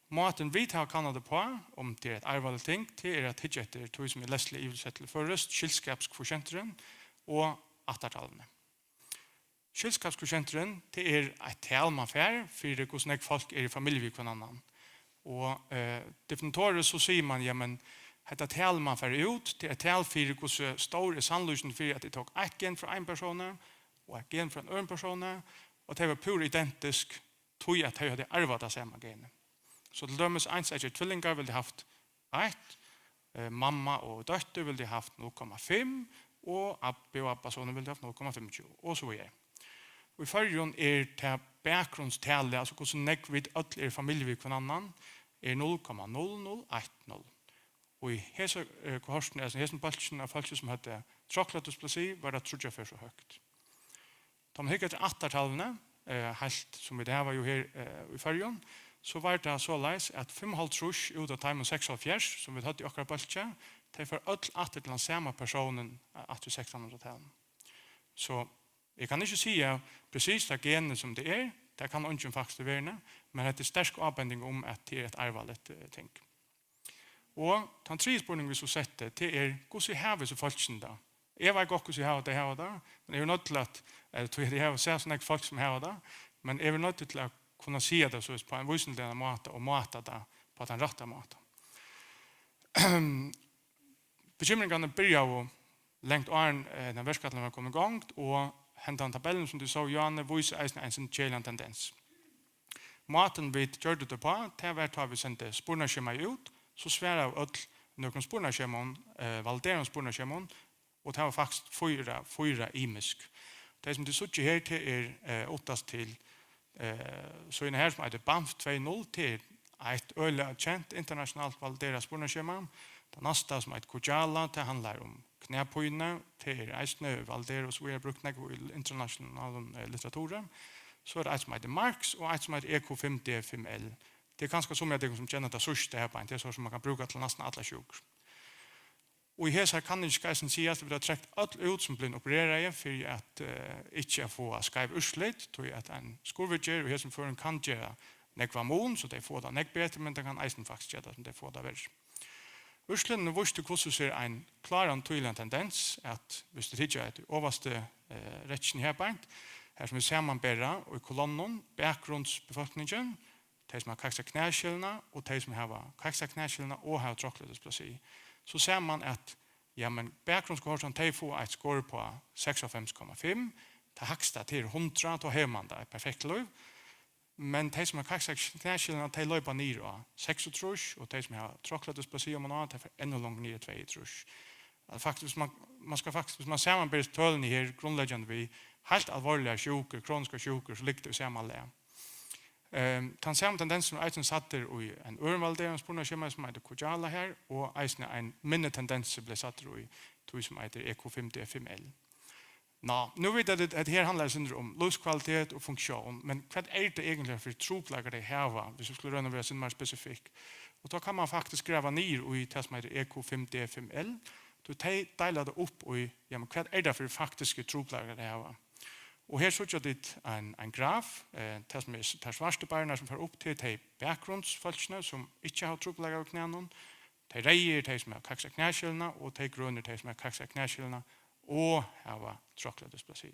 Mátin vit hava kannað tað uppá, um tað er eitt arvaligt ting, tað er at hyggja eftir tí sum er leysliga yvirsettur til føroyskt, skyldskapskvotienturin og ættartalvini. Skyldskapskvotienturin, tað er eitt tal man fær fyri hvussu nógv fólk eru í familju við hvønn annan. Og eh, definitoriskt so sigur man, jamen, hetta tal man fær út, tað er eitt tal fyri hvussu stór er sannlíkindin fyri at eg tók eitt gen frá ein persóni og eitt gen frá ein øðrum persóni, og tey vóru púra identisk, tí at tey høvdu arvað tað sama genið. So til dømis einsæggir tvillingar vildu havt eitt, eh, mamma og dóttir vildu havt null komma fimm, og abbi og abbasonur vildu havt null komma fimmogtjúgu, og so víðari. Og í Føroyum er tað bakgrunnstalið, altso hvussu nógv vit øll eru í familju við hvønn annan, er null komma null null eitt null. Og í hesi eh, kohortini, altso hesum bólkinum av fólki sum høvdu trokladysplasi, var tað tríggjar ferð so høgt. Tá man hyggur eftir ættartalvini, eh, heilt sum vit hava jú her eh, í Føroyum, so var tað soleiðis, at fimmoghálvtrýss út av teimum seksoghálvfjerðs, sum vit høvdu í okkara bólki, tey fóru øll aftur til tann sama persónin eh, aftur í sekstanhundraðtalinum. So eg kann ikki siga presist tað genið, sum tað er, tað kann eingin faktiskt í verðini, men hetta er sterk ábending um, at tað er eitt arvaligt eh, ting. Og tann triði spurningur, vit so settu, tað er, hvussu hava hesi fólkini tað? Eg veit gott, hvussu hava tey hava tað, men eg eri noydd til at, eh, tí at eg havi sæð so nógv fólk, sum hava tað, men eg eri noydd til at kunna siga tað so upp á ein vísindiligan máta og máta tað á tann rætta mátan. Bekymringarnar byrjaðu langt áðrenn eh, hendan verkætlanin var komin í gongd, og hendan tabellin, sum tú sá, Johanne, vísir eisini ein sindur keðiligan tendens. Mátin, vit gjørdu tað uppá, tað var, tá vit sendu spurnaskemaið út, so svaraðu øll nøkrum spurnaskemum, eh, validerandi spurnaskemum, og tað var faktiskt fýra, fýra ymisk. Tey, sum tit síggja her, tað er eh, uttast til eh, síðuna her, sum eitur bamf tvey null, tað er eitt øgiliga kent internationalt validerað spurnaskema. Tað næsta, sum eitur Kujala, tað handlar um knæpínu, tað er eisini validerað og so víðari, brúkt nógv í internationalum eh, litteraturi. So er eitt, sum eitur Marks, og eitt, sum eitur E Q fimm D fimm L. Tað er kanska summi av tykkum, sum kenna tað síðsta her beint, tað er so, sum man kann brúka til næstan allar sjúkur. Og í hesari kanning skal eisini sigast, at vit hava trekt øll út, sum blivin opereraði, fyri at eh, ikki at fáa skeiv úrslit, tí at ein skurðviðgerð í hesum førum kann gera nógvan mun, so tey fáa tað nógv betri, men tað kann eisini faktiskt gera tað, sum tey fáa tað verri. Úrslitini vístu, hvussu sær ein kláran, týðiligan tendens, at viss tú tykir, at í ovastu eh, rekkjuni her beint, har sum vit samanbera í kolonnum bakgrunnsbefólkningin, tey, sum hava keiksað knæskelina, og tey, sum hava keiksað knæskelina og hava trokladysplasi, so sær man, at, ja, men bakgrunnskohortan, tey fáa eitt skor uppá seksoghálvfems komma fimm, tað hægsta, tað er hundrað, tá hevur man tað, eitt perfekt lív. Men tey, sum hava keiksað knæskelina, tey loypa niður á seksogtrýss, og tey, sum hava trokladysplasi omaná, tey fara enn longur niður, tveyogtrýss. At faktiskt, viss man, man skal faktiskt, viss man samanber tølini her grundleggjandi við heilt alvorligar sjúkur, kroniskar sjúkur, so liggur tað í sama lag. Ehm, tann sami tendensurin er eisini sæddur í ein øðrum valideraðum spurnaskema, sum eitur Kujala her, og eisini ein minni tendens er blivin sæddur í tí, sum eitur E Q fimm D fimm L. Ná, nú vita vit, at hetta her handlar eitt sindur um lívskvalitet og funktión, men hvat er tað eigentliga fyri trupulleikar, tey hava, viss vit skulu royna at vera eitt sindur meira spesifikk? Og tá kann man faktiskt grava niður í tað, sum eitur E Q fimm D fimm L, tí tey deila tað upp í, ja, men hvat er tað fyri faktiskir trupulleikar, tey hava? Og her síggja tit ein, ein graf, eh, tað sum er s-, tær svartu barrurnar, sum fara upp, tað eru tey bakgrunnsfólkini, sum ikki hava trupulleikar við knænum. Tey reyðu eru tey, sum hava keiksað knæskelina, og tey grønu eru tey, sum hava keiksað knæskelina og hava trokladysplasi.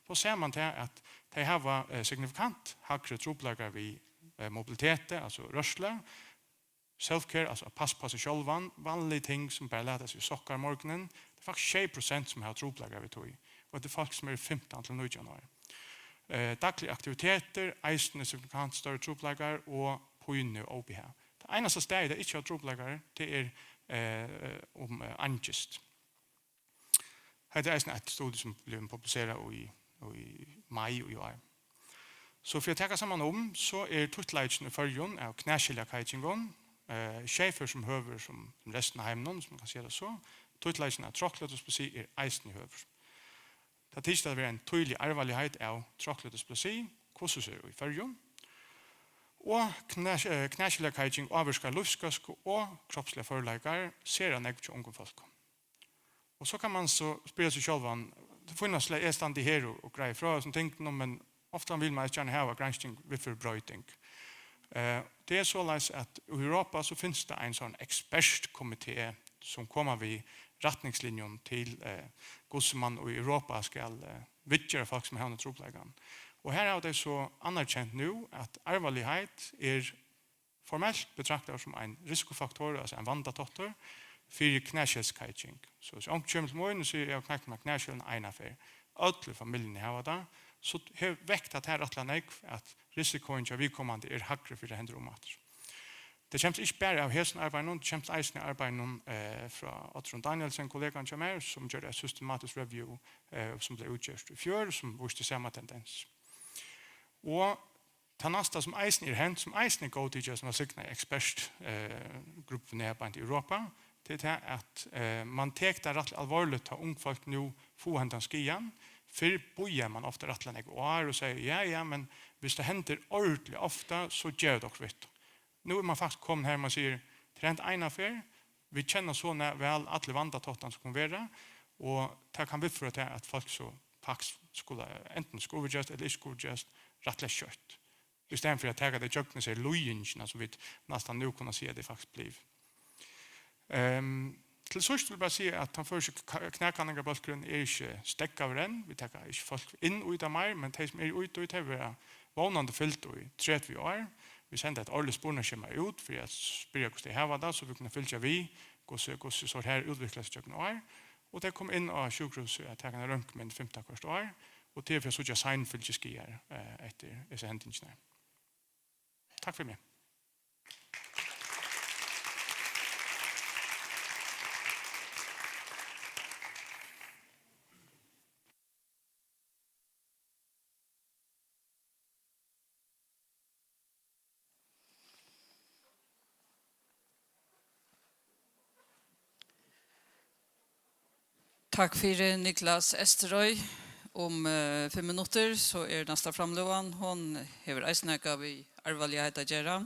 Tá sær mann tað, at tey hava, eh, signifikant hægri trupulleikar við, eh, mobiliteti, altso rørslu, self-care, altso at passa upp á seg sjálvan, vanlig ting sum bara lata seg í sokkar um morgunin. Tað er faktiskt sjey prosent sum hava trupulleikar við tí, og hetta er fólk sum eru fimtan til nítjan ár. Eh, dagligir aktivitetir, eisini signifikant størri trupulleikar og pínu og óbehag. Tað einasta staðið, tað ikki hava trupulleikar, tað er, eh, um, eh, angist. Hetta er eisini eitt studie, sum bleiv publiserað í, í mai í ár. So fyri at taka saman um, so er títtleikin í Føroyum av knæskilakaykingum, eh, sjey ferð sum høgur sum, sum restin av heiminum, sum man kann siga tað so. Títtleikin av trokladysplasi er eisini høgur. Tað tykist at vera ein týðilig arvaligheit av trokladysplasi, hvussu so er í Føroyum. Og knæ-, eh, knæskilakayking ávirkar lívsgóðsku og kropsligar førleikar sera nógv hjá ungum fólkum. Og so kann man so spyrja seg sjálvan, tað fínasta er, eg standi her og, og greiði frá hesum tingunum, men ofta vil man gjarna hava gransking viðførir broyting. Eh, tað er soleiðis, at í Europa, so finst tað ein sånn ekspertkomité, sum koma við retningslinjum til, eh, hvussu man í Europa skal, eh, viðgera fólk, sum hava henda trupulleikan. Og her hava tey so anerkent nú, at arvaligheit er formelt betraktaður sum ein risikofaktor, altso ein vandatáttur, fyri knæskilskayking. So, so onkur kemur til mín og sigur, "Eg havi knekt mær knæskilin eina ferð." Øll í familjuni hava tað. So hev-, vekta tað rættiliga nógv, at risikoin hjá viðkomandi er hægri fyri, at hendir um aftur. Tað kemst ikki bara av hesum arbeiðinum, tað kemst eisini av arbeiðinum, eh, frá Oddrun Danielsen, kollegan hjá mær, sum gjørdi eitt systematiskt review, eh, sum bleiv útgjørt í fjør, sum vísti sama tendens. Og tað næsta, sum eisini er hent, sum eisini er góðtikið, sum var signað í ekspert, eh, gruppuni her beint í Europa, tað er tað, at, eh, man tekur tað rættiliga álvarsligt, tá ung fólk nú fáa hendan skaðan. Fyrr bíðaði man ofta rættiliga nógv ár og segði, "Ja, ja, men viss tað hendir ordiliga ofta, so ger tað okkurt við tað." Nú er man faktiskt komin har, man sigur, "Tað er hent eina ferð, vit kenna so næ-, væl allar vandatáttarnar sum kunnu vera, og tað kann viðføra til, at fólk so faktiskt skulu, antin skulu viðgerast ella ikki skulu viðgerast rættiliga skjótt." Í staðin fyri at taka tað ígjøgnum, so er líðingin, sum vit næstan nú kunnu siga, at tað er faktiskt blivið. Ehm, til síðst vil eg bara siga, at tann føroyski ka-, knækanningabólkurin er ikki steðgaður enn. Vit taka ikki fólk inn í tað meir, men tey, sum eru úti í, tey verða vónandi fylgd í tretivu ár. Vit senda eitt árligt spurningaskjema út fyri at spyrja, hvussu tey hava tað, so vit kunnu fylgja við, hvussu, hvussu so her útviklar seg gjøgnum ár. Og tey koma inn á sjúkrahúsið at taka eina røntgen fimta hvørt ár, og tað er fyri at síggja seinfylgisskaðar, eh, eftir hesar hendingarnar. Takk fyri meg. Takk fyri, Niklas Esterøy. Um, eh, fimm minuttir, so er næsta framløgan. Hon hevur eisini nakað við arvaligheit at gera.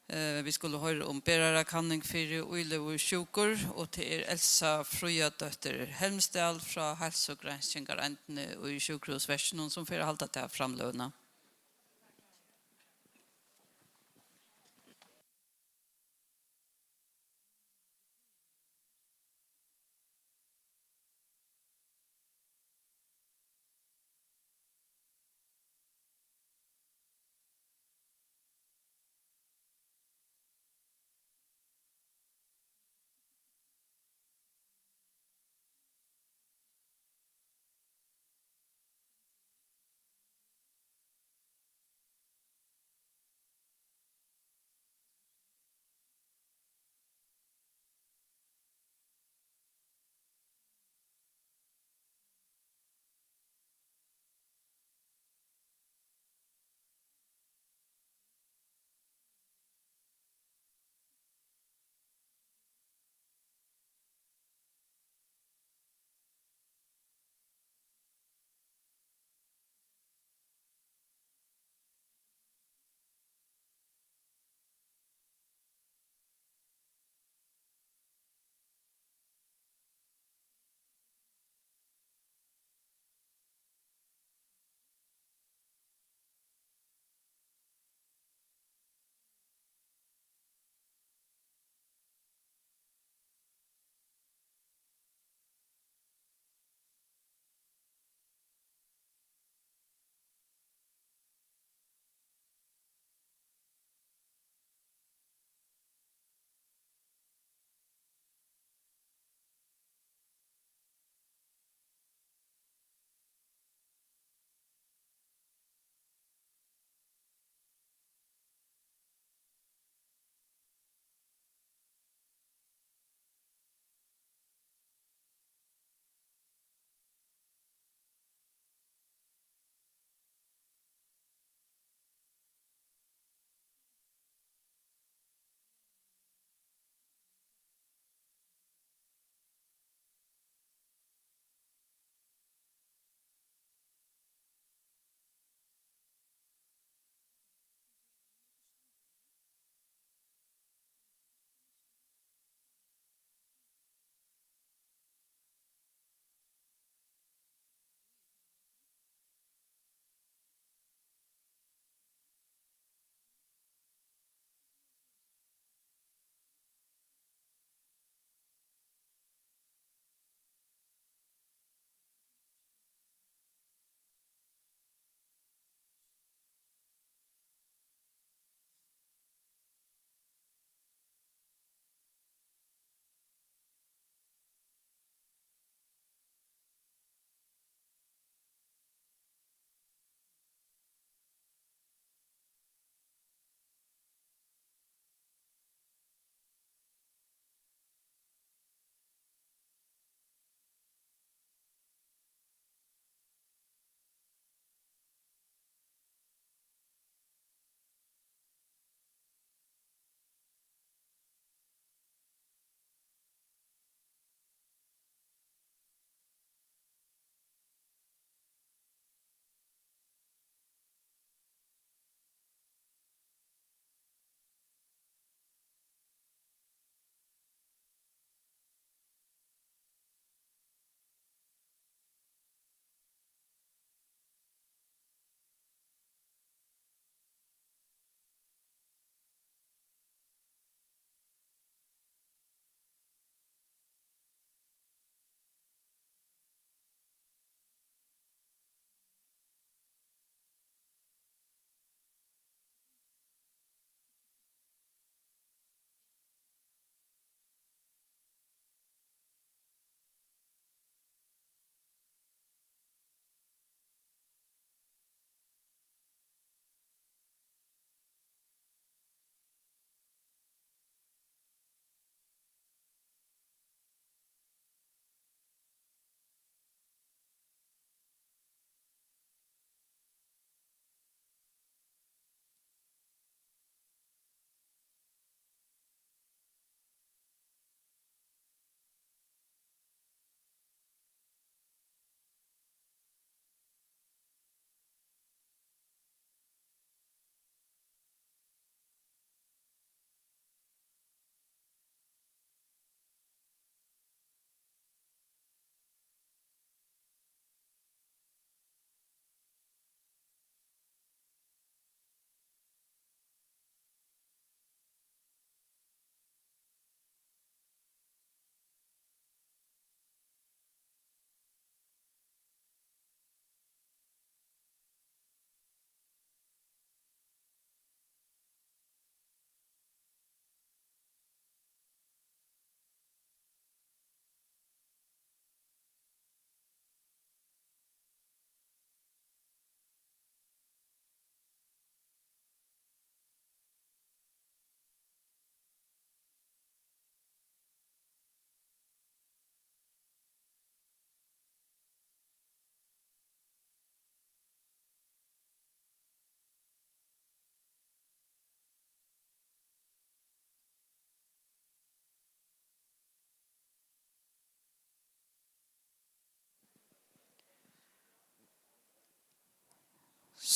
Eh, vit skulu hoyra um berarakanning fyri ílegursjúkur, og tað er Elsa Fríðadóttir Helmsdal frá Heilsugranskingareindini í Sjúkrahúsverkinum, sum fer at halda ta framløguna.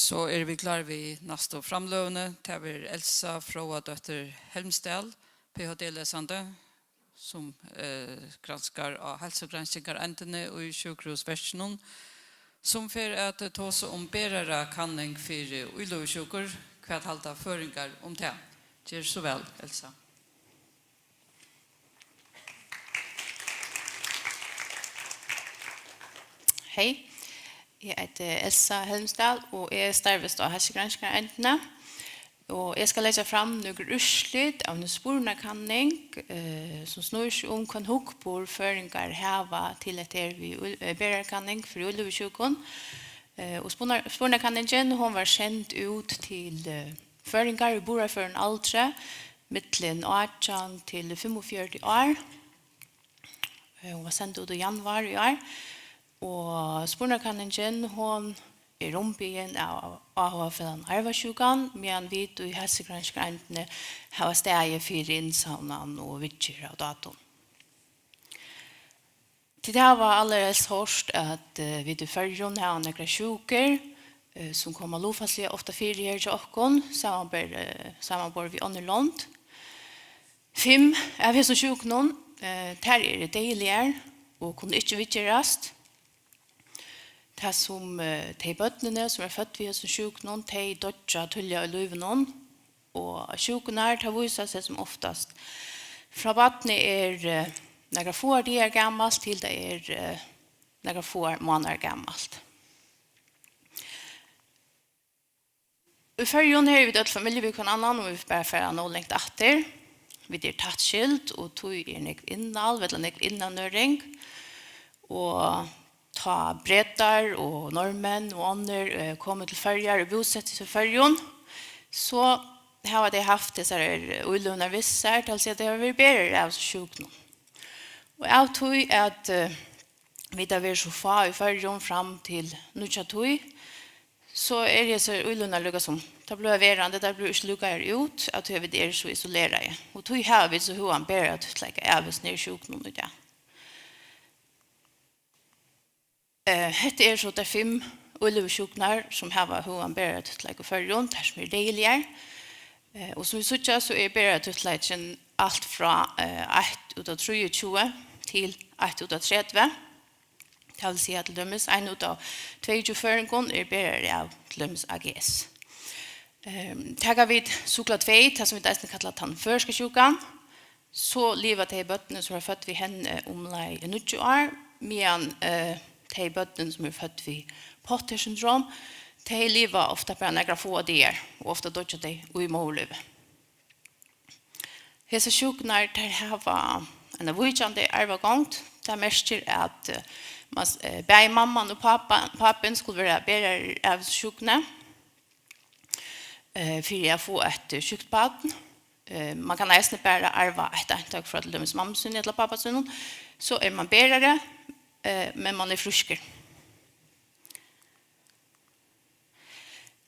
So eru vit klár við næstu framløguni. Tað verður Elsa Fróðadóttir Helmsdal, P H D-lesandi, sum, eh, granskar á heilsugranskingareindini í sjúkrahúsverkinum, sum fer at tosa um berarakanning fyri íløgusjúkur. Hvat halda føroyingar um tað? Ger so væl, Elsa. Hey, eg eiti Elsa Helmsdal og eg starvist á heilsugranskingareindini. Og eg skal leggja fram nøkur úrslit av eini spurnakanning, eh, sum snýr seg um, hvønn hugburð føroyingar hava til hetta her við í-, eh, berarakanning fyri íløgusjúkum. Eh, og spurna-, spurnakanningin, hon var send út til, eh, føroyingar í burðarførum aldri, millum átjan til fimmogfjøruti ár. Eh, hon var send út í januar í ár. Og spurnakanningin, hon er umbiðin av Áhugafelagnum Arvasjúkan, meðan vit í heilsugranskingareindini hava staðið fyri innsavnan og viðgerð av dátum. Tit hava allarhelst hoyrt, at, eh, vit í Føroyum hava nakrar sjúkur, eh, sum koma lutfalsliga ofta fyri her hjá okkum, samanber, eh, samanborið við onnur lond. Fimm av hesum sjúkunum, eh, tær eru deyðiligar og kunnu ikki viðgerast. Tað sum, eh, tey børnini, sum eru fødd við hesum sjúkunum, tey doyggja tíðliga í lívinum, og sjúkurnar, tær vísa seg sum oftast frá barnið er, eh, nakrar fáar dagar gamalt, til tað er, eh, nakrar fáar mánaðir gamalt. Í Føroyum, her eru vit øll familju við hvønn annan, og vit bara fara nóg langt aftur. Vit eru tætt skild, og tí er nógv innál, ella nógv innanøring. Og tá bretar og norðmenn og onnur, eh, komu til Føroyar og búsettu seg í Føroyum, so hava tey havt hesar, eh, íløgurnar við sær, tað vil siga, tey hava verið berarar av sjúkunum. Og av tí at, eh, vit hava verið so fá í Føroyum fram til nýggja tíð, so eru hesar íløgurnar líka sum, tær blíva verandi, tær blíva ikki lúkaðar út, av tí at vit eru so isoleraði. Og tí hava vit so høgan beratíttleika av hesum her sjúkunum í dag. Eh, hetta eru so tær fimm íløgusjúkurnar, sum hava høgan beratíttleika í Føroyum, tær sum eru deyðiligar. Eh, og sum vit síggja, so er beratíttleikin alt frá, eh, eitt út av trýogtjúgu til eitt út av tretivu. Tað vil siga, til dømis, ein út av tveyogtjúgu føroyingum er berari av, til dømis, A G S. Ehm, taka vit sukla tvey, tað sum vit eisini kalla tann føroyska sjúkan, so liva tey børnini, sum eru fødd við henni, umleið níggju ár, meðan, eh, tey børnini, sum eru fødd við Potter syndrom, tey liva ofta bara nakrar fáar dagar, og ofta doyggja tey í móðurlívi. Hesar sjúkurnar, tær hava eina víkjandi arvagongd. Tað merkir, at, eh, man s-, eh, bæði mamman og pápa-, pápin skulu vera berarar av sjúkuni, eh, fyri at fáa eitt, eh, sjúkt barn. Eh, man kann eisini bara arva eitt eintak frá til dømis mammu síni ella pápa sínum. So er man berari, eh, men man er frískur.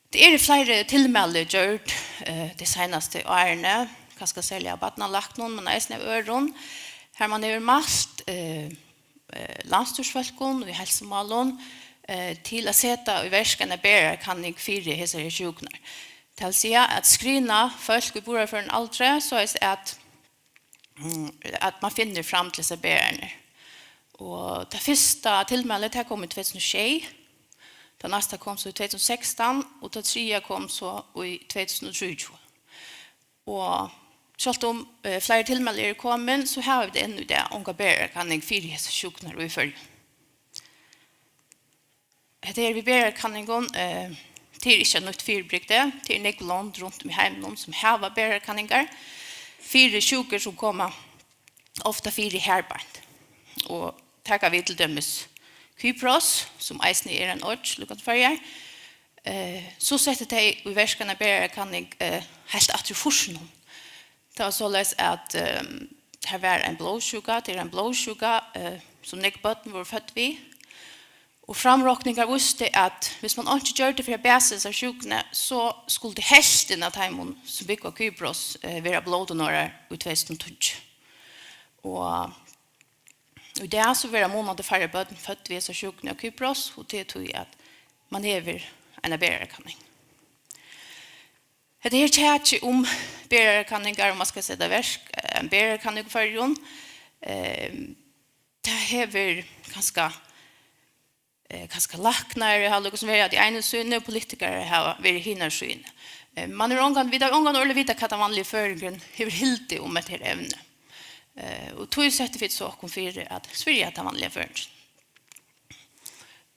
Tað eru fleiri tilmæli gjørd, eh, tey seinastu árini, kanska serliga av barnalæknum, men eisini av øðrum, har man hevur mælt, eh, eh, landsstýrisfólkum í heilsumálum, eh, til at seta í verk eina berarakanning fyri hesar her sjúkurnar. Tað vil siga at skrina fólk í burðarførum aldri, soleiðis at, mm, at man finnur fram til hesar berararnar. Og tað fyrsta tilmælið, tað kom í tvey túsund og sjey, tað næsta kom so í tvey túsund og sekstan, og tað triðja kom so í tvey túsund og trýogtjúgu. Og sjálvt um, eh, fleiri tilmæli eru komin, so hava vit enn í dag onga berarakanning fyri hesar sjúkurnar í Føroyum. Hetta her við berarakanningum, eh, tað er ikki eitt nýtt fyribrigdi. Tað eru nógv lond runt um í heiminum, sum hava berarakanningar fyri sjúkur, sum koma ofta fyri har beint. Og taka vit til dømis Kypros, sum eisini er ein oyggj, líka til Føroyar, eh, so settu tey í verk eina berarakanning, eh, heilt aftur í fýrsunum. Tað var soleiðis, at, ehm, har var ein blóðsjúka, tað er ein blóðsjúka, eh, sum nógv børn vóru fødd við. Og framrokningar vístu, at viss man einki gjørdi fyri at basa hesa sjúkuna, so skuldi helvtin av teimum, sum búgva á Kypros, eh, vera blóðdonorar í tvey túsund og tíggju. Og í dag so verða munandi færri børn fødd við hesa sjúkuna á Kypros, og tað er tí, at man hevur eina berarakanning. Hetta her kjakið um berakanningar, um man skal seta í verk, eh, ein berakanning í Føroyum, eh, tað hevur kanska, eh, kanska læknar hava líkasum verið á tí einu síðuni, og politikarar hava verið hinar síðuni. Eh, man hevur ongan, vit hava ongan ordiliga vitað, hvat tann vanligi føroyingurin hevur hildið um hetta her evni. Eh, og tí settu vit so okkum fyri at spyrja tann vanliga føroyingin.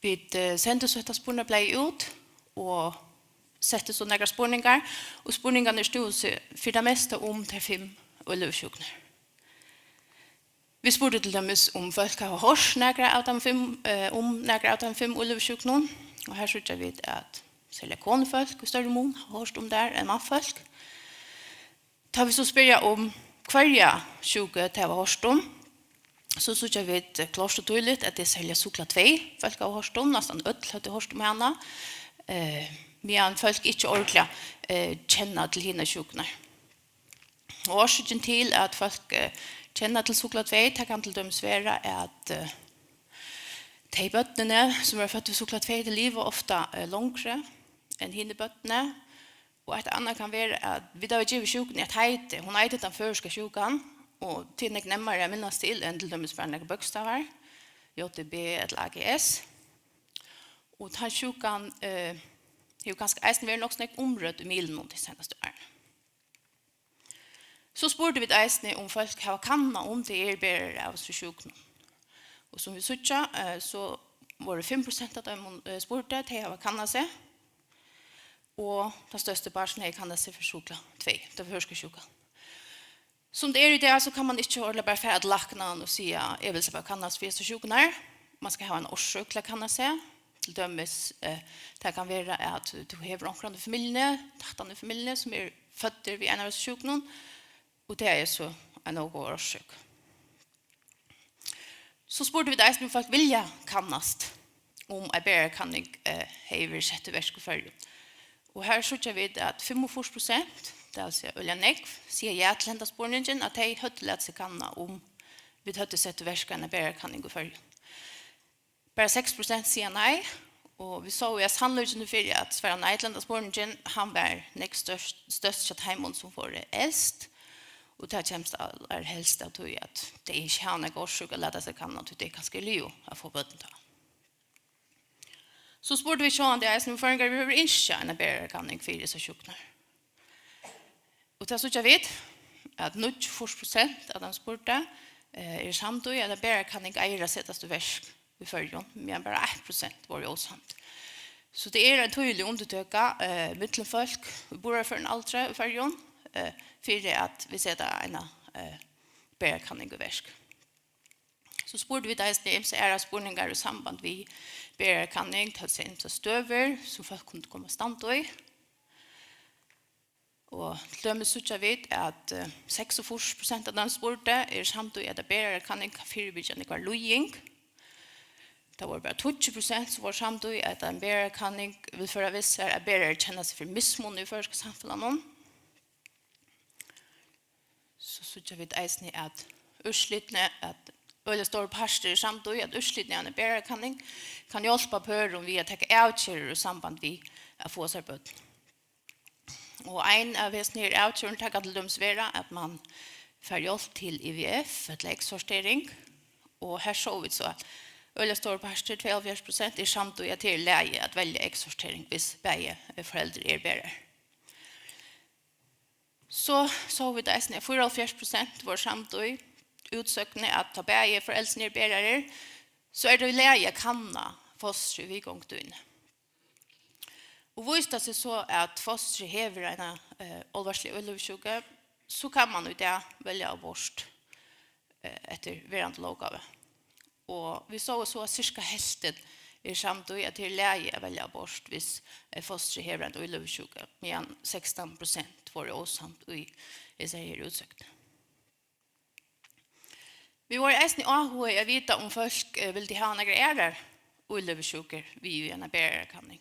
Vit, eh, sendu so hetta spurningarblaðið út og settu so nakrar spurningar, og spurningarnir snúðu seg fyri tað mesta um tær fimm úlvusjúkurnar. Vit spurdu til dømis, um fólk hava hoyrt nakrar av teimum fimm, eh, um nakrar av teimum fimm úlvusjúkunum, og her síggja vit, at serliga konufólk í størri mun hava hoyrt um tær enn mannfólk. Tá vit so spyrja um, hvørja sjúku tey hava hoyrt um, so síggja vit klárt og týðiligt, at tað er serliga sukla tvey, fólk hava hoyrt um, næstan øll høvdu hoyrt um hana, eh, meðan fólk ikki ordiliga, eh, kenna til hinar sjúkurnar. Og orsøkin til, at fólk, eh, kenna til sukla tvey, tað kann til dømis vera, at, eh, tey børnini, sum eru fødd við sukla tvey, tey liva ofta, eh, longri enn hini børnini. Og eitt annað kann vera, at vit hava givið sjúkuni eitt heiti. Hon eitur tann føroyska sjúkan, og tað er nógv nemmari at minnast til enn til dømis bara nakrar bókstavar, J D B ella A G S. Og tann sjúkan, eh, hevur kanska eisini verið nokk so nógv umrødd í miðlunum tey seinastu árini. So spurdu vit eisini, um fólk hava kannað, um tey eru berarar av hesum sjúkunum. Og sum vit síggja, eh, so vóru fimm prosent av teimum, eh, spurdu, tey hava kannað seg. Og tann størsti parturin hevði kannað seg fyri sukla tvey, tann føroyska sjúkan. Sum tað er í dag, so kann man ikki ordiliga bara fara til læknan og siga, "Eg vil bara kannast fyri hesar sjúkurnar." Man skal hava eina orsøk til at kanna seg. Til dømis, eh, tað kann vera, at tú hevur onkran í familjuni, tættan í familjuni, sum er føddur við ein av hesum sjúkunum, og tað er so ein nóg góð orsøk. So spurdu vit eisini, um fólk vilja kannast, um ein berakanning, eh, hevði verið sett í verk í Føroyum. Og her síggja vit, at fimmogfýrs prosent, tað vil siga øgiliga nógv, siga ja til henda spurningin, at tey høvdu latið seg kanna, um vit høvdu sett í verk eina berakanning í Føroyum. Bara seks prosent siga nei, og vit sóu, at sannleikin fyri at svara nei til henda spurningin, hann var nógv størst, størst hjá teimum, sum vóru elst, og tað kemst al-, er helst av tí, at tey ikki hava nakað orsøk at lata seg kanna, tí tey kanska eru liðug at fáa børn tá. So spurdu vit sjálvandi eisini, um føroyingar yvirhøvur ynskja eina berakanning fyri hesar sjúkurnar. Og tað síggja vit, at níggjuogfýrs prosent av teimum spurdu, eh, eru samd í, at ein berakanning eigur at setast í verk í Føroyum, meðan bara eitt prosent vóru ósamd. So tað er ein týðilig undirtøka, eh, millum fólk í burðarførum aldri í Føroyum, eh, fyri at vit seta eina, eh, berakanning í verk. So spurdu vit eisini ymsar aðrar spurningar í samband við berakanning, tað vil siga ymsar støður, sum fólk kundu koma at standa í. Og til dømis síggja vit, at, eh, seksogfýrs prosent av teimum spurdu eru samd í, at ein berakanning kann fyribyrgja nógvari líðing. Tað vóru bara tíggju prosent, sum vóru samd í, at ein berakanning vil føra við sær, at berarar kenna seg fyri mismun í føroyska samfelagnum. So síggja vit eisini, at úrslitini, at øgiliga stórur partur er samdur í, at úrslitini av eini berakanning kann hjálpa pørum við at taka avgerðir í samband við at fáa sær børn. Og ein av hesum her avgerðum, tað kann til dømis vera, at mann fær hjálp til I V F ella eggsortering, og her sóu vit so, at øgiliga stórur partur, tveyoghálvfjerðs prosent, er samdur í, at tað er í lagi at velja eggsortering, hvis bæði foreldur eru berarar. So sóu vit eisini, at fýraoghálvfjerðs prosent vóru samd í útsøgnini, at tá bæði foreldrini eru berarar, so er tað í lagi at kanna fostrið í viðgongutíðini. Og vísir tað seg so, at fostrið hevur eina, eh, álvarsliga úlvusjúku, so kann mann í dag velja abort, eh, eftir verandi lóggávu. Og vit sóu so, at cirka helvtin er samd í, at tað er í lagi at velja abort, hvis, eh, fostrið hevur eina úlvusjúku, meðan sekstan prosent vóru ósamd í hesari her útsøgn. Vit vóru eisini áhugað í at vita, um fólk, eh, vildu hava nakrar aðrar úlvusjúkur við í eina berakanning.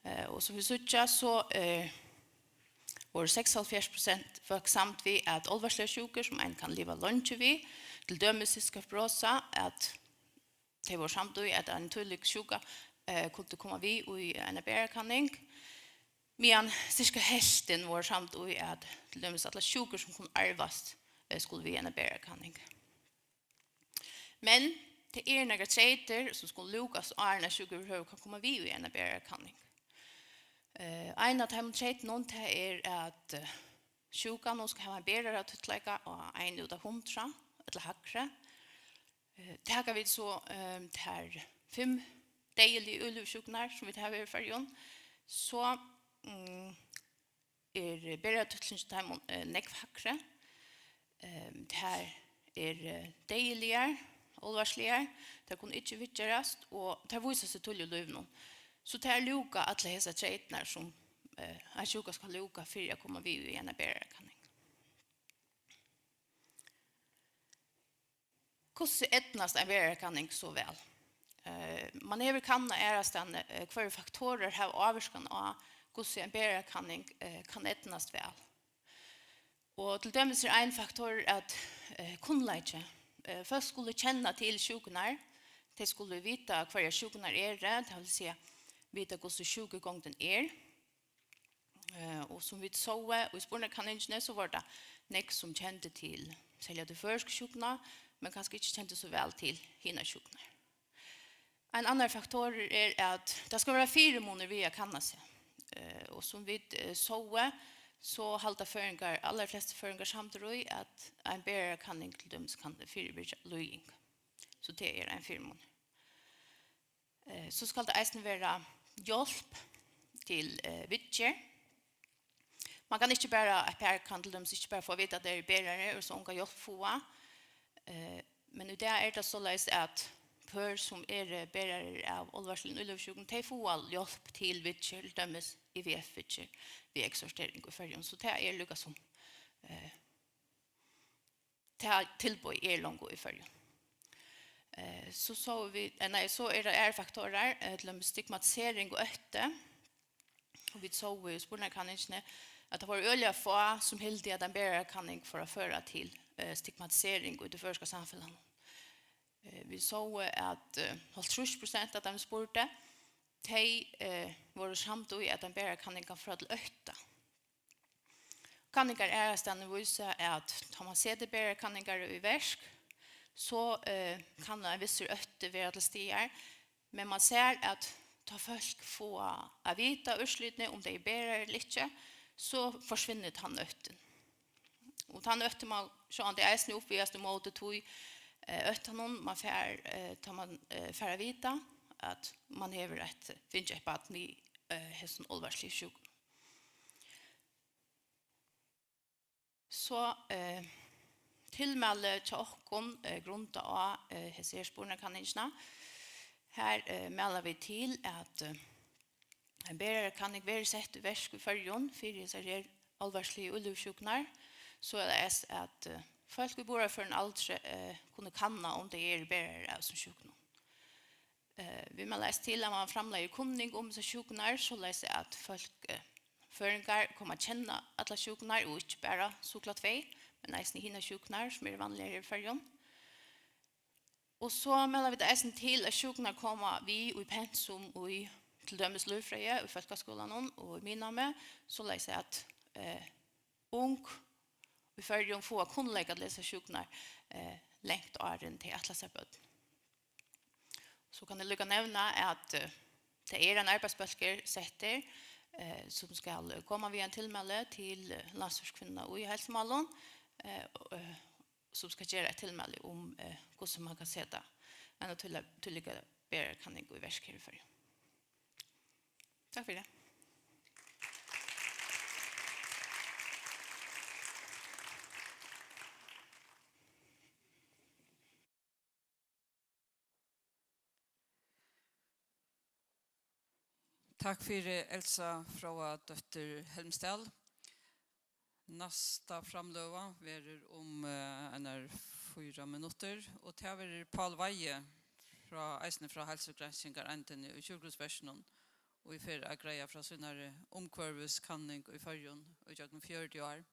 Eh, og sum vit síggja, so, eh, vóru seksoghálvfjerðs prosent fólk samd við, at álvarsligar sjúkur, sum ein kann liva leingi við, til dømis cystisk fibrosa, at tey vóru samd í, at ein tílík sjúka, eh, kundi koma við í eina berakanning. Meðan cirka helvtin vóru samd í, at til dømis allar sjúkur, sum kunnu arvast, eh, skulu við eina berakanning. Men tað eru nakrar treytir, sum skulu lúkast, áðrenn at sjúka yvirhøvur kann koma við í eina berakanning. Eh, ein av teimum treytunum, tað er, at, eh, sjúkan, hon skal hava ein beraratíttleika á ein út av hundrað, ella hægri. Eh, taka vit so, ehm, tær fimm deyðiligu úlvusjúkurnar, sum vit hava í Føroyum, so, mm, er beratíttleiki hjá teimum, eh, nógv hægri. Ehm, tær eru, eh, deyðiligar, álvarsligar, tær kunnu ikki viðgerast, og tær vísa seg tíðliga í lívinum. So tær lúka allar hesar treytirnar, sum, eh, ein sjúka skal lúka fyri at koma við í eina berakanning. Hvussu eydnast ein berakanning so væl? Eh, man hevur kannað aðrastaðni, eh, hvørjir faktorar hava ávirkan á, hvussu ein berakanning, eh, kann eydnast væl. Og til dømis er ein faktor at, eh, kunnleiki. Eh, fólk skulu kenna til sjúkurnar. Tey skulu vita, hvørjar sjúkurnar eru, tað vil siga, vita, hvussu sjúkugongdin er. Eh, og sum vit sóu í spurnakanningini, so vóru tað nógv, sum kendu til, serliga til føroysku sjúkuna, men kanska ikki kendu so væl til hinar sjúkurnar. Ein annar faktorur er, at tað skal vera fyrimunur við at kanna seg. Eh, og sum vit, eh, sóu, so halda føroyingar, allar flestu føroyingar samdir í, at ein berakanning til dømis kann fyribyrgja líðing. So tað er ein fyrimunur. Eh, so skal tað eisini vera hjálp til, eh, viðgerð. Man kann ikki bara, eitt par kann til dømis ikki bara fáa at vita, at tað eru berarar og so onga hjálp fáa. Eh, men í dag er tað soleiðis, at pør, sum eru berarar av álvarsligum íløgusjúkum, tey fáa hjálp til viðgerð, til dømis I V F-viðgerð við eggsortering í Føroyum. So tað er líka sum, eh, tað tilboð er longu í Føroyum. Eh, so sóu vit, eh, nei, so eru tað aðrir faktorar, eh, til dømis stigmatisering og ótti. Og vit sóu í spurnakanningini, at tað vóru øgiliga fá, sum hildu, at ein berakanning fór at føra til, eh, stigmatisering í tí føroyska samfelagnum. Eh, vit sóu, at, eh, hálvtrýss prosent av teimum spurdu, tey, eh, vóru samd í, at ein berakanning kann føra til ótta. Kanningar aðrastaðni vísa, at tá man setir berakanningar í verk, so, eh, kann ein vissur ótti vera til staðar, men man sær, at tá fólk fáa at vita úrslitini, um tey eru berarar ella ikki, so forsvinnur tann óttin. Og tann ótti má sjálvandi eisini uppvegast ímóti tí, eh, óttanum man fær, eh, tá man, eh, fær at vita, at man hevur eitt, fingið eitt barn við, eh, hesum álvarsligu sjúkum. So, eh, tilmæli hjá okkum, eh, grundað á, eh, hesi her spurnakanningina. Her, eh, mæla vit til, at, eh, ein berakanning verður sett í verk í Føroyum fyri hesar her álvarsligu íløgusjúkurnar, soleiðis at, eh, fólk í burðarførum aldri, eh, kunnu kanna, um tey eru berarar av hesum sjúkunum. Eh, vit mæla eisini til, at man framleiðir kunning um hesar sjúkurnar, soleiðis at fólk, eh, føroyingar koma at kenna allar sjúkurnar, og ikki bara sukla tvey, men eisini hinar sjúkurnar, sum eru vanligar her í Føroyum. Og so mæla vit eisini til, at sjúkurnar koma við í pensum í til dømis lívfrøði í fólkaskúlanum og í miðnámi, soleiðis at, eh, ung í Føroyum fáa kunnleika til hesar sjúkurnar, eh, langt áðrenn tey ætla sær børn. So kann eg líka nevna, at, eh, tað er ein arbeiðsbólkur settur, eh, sum skal koma við ein tilmæli til, eh, Landsstýriskvinnuna í heilsumálum, eh, og, eh, sum skal gera eitt tilmæli um, eh, hvussu man kann seta eina tíðliga, tíðliga berakanning í verk her í Føroyum. Takk fyri. Takk fyri, Elsa Fróðadóttir Helmsdal. Næsta framløga verður um, eh, einar fýra minuttir, og tað verður Pál Weihe frá, eisini frá Heilsugranskingareindini í Sjúkrahúsverkinum, og ið fer at greiða frá sínari umhvørviskanning í Føroyum í gjøgnum fjøruti ár.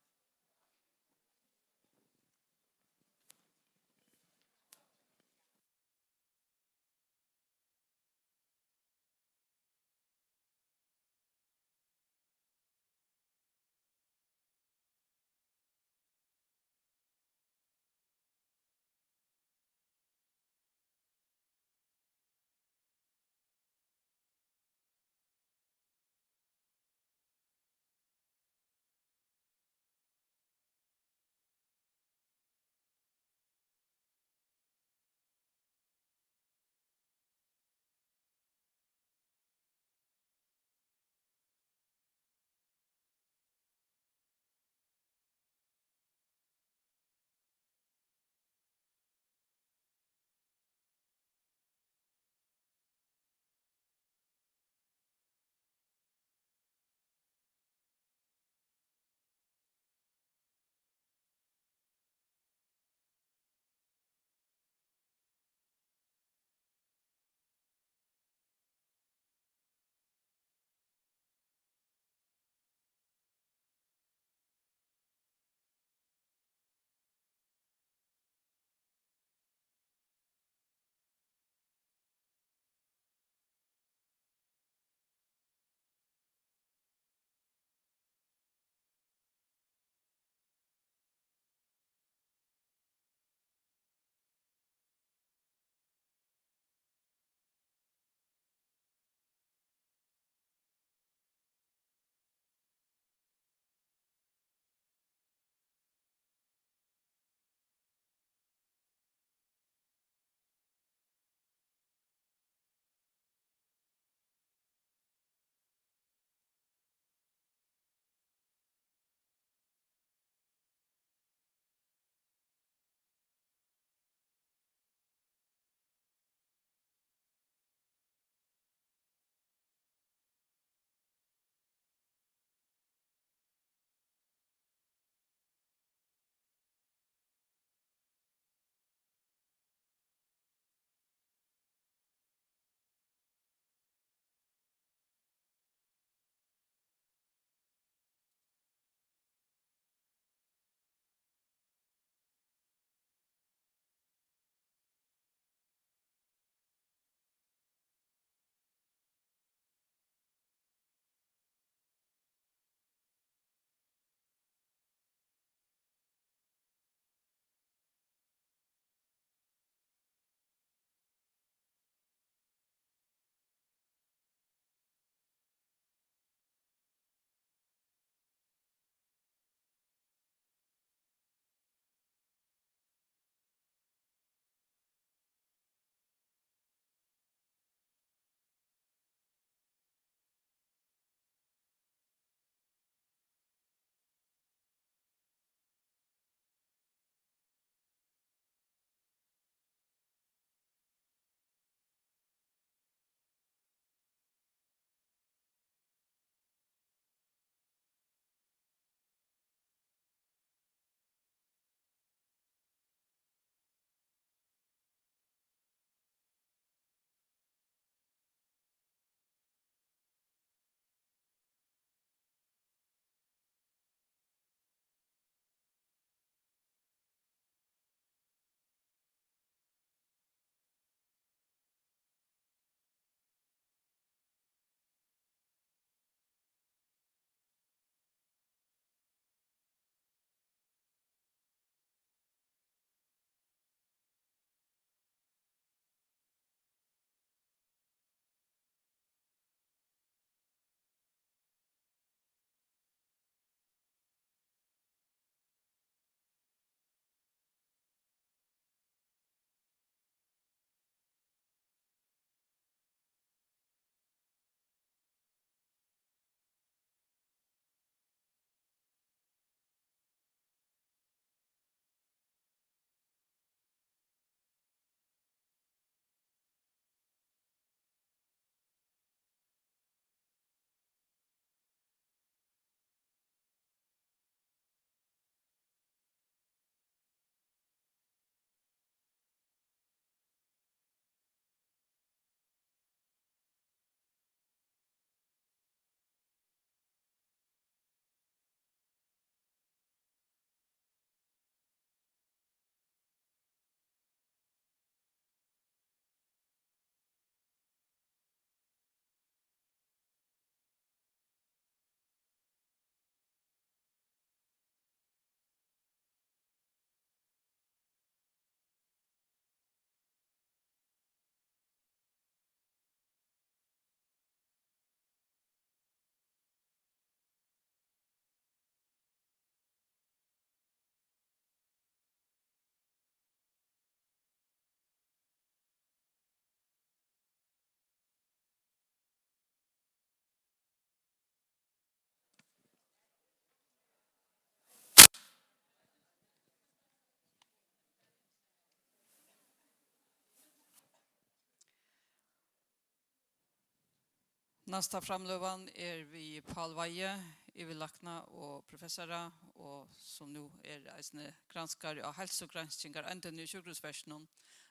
Næsta framløgan er við Pál Weihe, yvirlækna og professara, og sum nú er eisini granskari á heilsugranskingareindini í sjúkrahúsverkinum.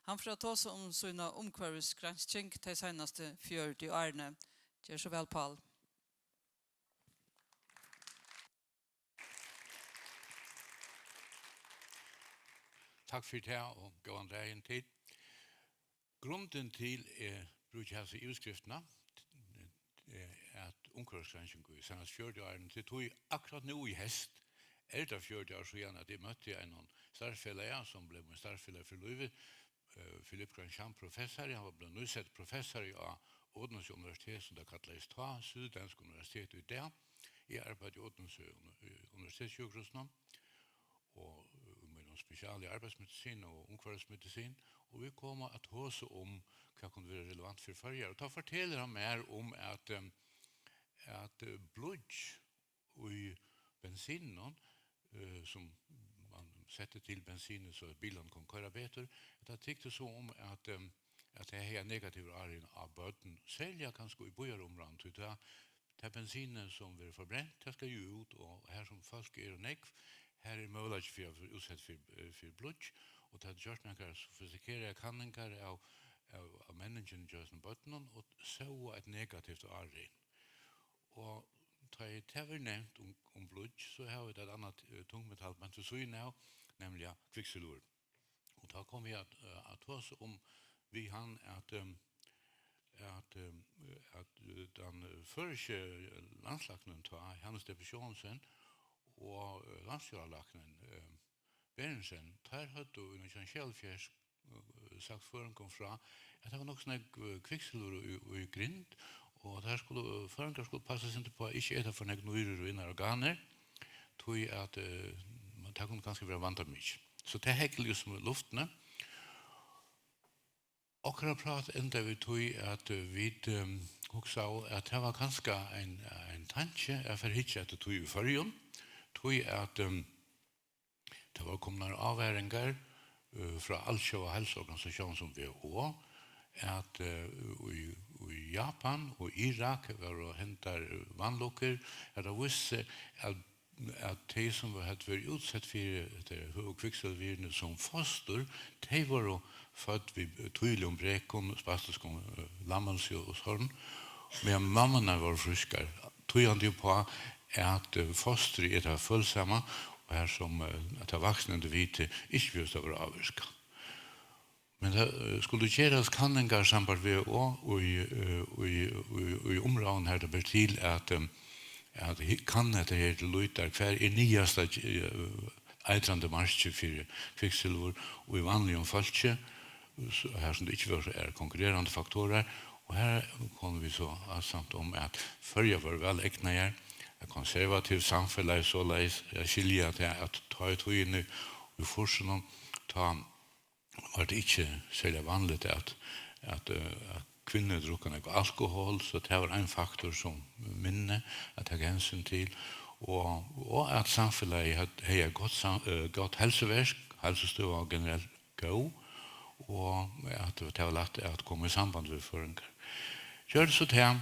Hann fer at tosa um sína umhvørvisgransking tey seinastu fjøruti árini. Ger so væl, Pál. Takk fyri tað og góðan dagin til. Grundin til eg brúki hasa yvirskriftina, eh, at umhvørvisgransking í seinastu fjøruti árini, til tí akkurát nú í heyst er tað fjøruti ár síðan, at eg møtti einum starvsfelaga, sum bleiv mín starvsfelagi fyri lívið, eh, Philippe Grandjean, professari. Hann var blivin nýsettur professari á Odense Universitet, sum tað kallaðist tá, Syddansk Universitet í dag. Eg arbeiddi í Odense Uni-, Universitetssjúkrahúsinum og, eh, í mínum spesiali arbeiðsmedisin og umhvørvismedisin, og vit komu at tosa um, hvat kundi vera relevant fyri Føroyar. Og tá fortelur hann mær um, at, em, at, eh, blýggj í bensininum, eh, sum man setti til bensinið, so at bilarnir kunnu koyra betur, at tað tykti so um, at, em, at tað hevði ein negativ áhrif á børn, serliga kanska í býarumráðum, tí tað, tað bensinið, sum verður forbrent, tað skal jú út, og har sum fólk eru nógv, har er møguleiki fyri at vera útsett fyri, eh, fyri blýggj, og tað er gjørt nakrar sofistikeraðar kanningar av, av, av menningini hjá hesum børnum, og sóu eitt negativt árin. Og tá ið tað verður nevnt um, um blýggj, so hava vit eitt annað, eh, tungmetall beint við síðuna av, nemliga kviksilvur. Og tá komi eg at, eh, at tosa um við hann, at, em, at, em, at, eh, tann, eh, føroyski landslæknin tá, Hannes Debes Johansen, og, eh, landsstjóralæknin, eh, Berentsen, teir høvdu í nítjan hundrað og sjeyoghálvfjerðs, eh, sagt føroyingum frá, at tað var nokk so nógv, eh, kviksilvur í, í grind, og at teir skulu, føroyingar skulu passa seg upp á at ikki eta for nógv nýrur og innar organir, tí at, eh, tað kundi kanska vera vandamikið. So tað hekk líkasum í luftini. Okkara prát endaði við tí, at, eh, vit, eh, hugsaðu, at tað var kanska ein, ein tanki at fara at hyggja eftir tí í Føroyum, tí at, eh, tað vóru komnar ávaringar, eh, frá Altjóða heilsuorganisatión sum W H O, at, eh, í, í Japan og Irak vóru hendar vanlukkur, at tað vísti seg, at, at tey, sum høvdu verið útsett fyri hetta høgu kviksilvurvirðini sum fostur, tey vóru fødd við týðiligum brekum, spastiskum, eh, lammelsi og sovorðnum, meðan mammurnar vóru frískar, týðandi upp á, at, eh, fostrið er tað følsama, og har sum, eh, at tað vaksna individið ikki virðist at vera ávirkað. Men tað, eh, skuldu gerast kanningar sambært W H O í, eh, í, í, í umráðum, har tað ber til at, eh, at hi-, kanna hetta her til lítar, hvar er niðasta, eh, eitrandi markið fyri kviksilvur í vanligum fólki, s-, har sum tað ikki vóru, er konkurrerandi faktorar, og har komu vit so ásamt um, at Føroyar vóru væl egnaðar, at konservativt samfelag soleiðis at skilja tað, at tá í tíðini í fýrsunum, tá var tað ikki serliga vanligt, at, at, eh, at kvinnur drukku nógv alkohol, so tað var ein faktor sum minni at taka hensyn til, og, og at samfelagið hevði, hevði eitt gott sam-, eh, gott heilsuverk, heilsustøða var generelt góð, og at tað var lætt at koma í samband við føroyingar. Gjørdi so tað,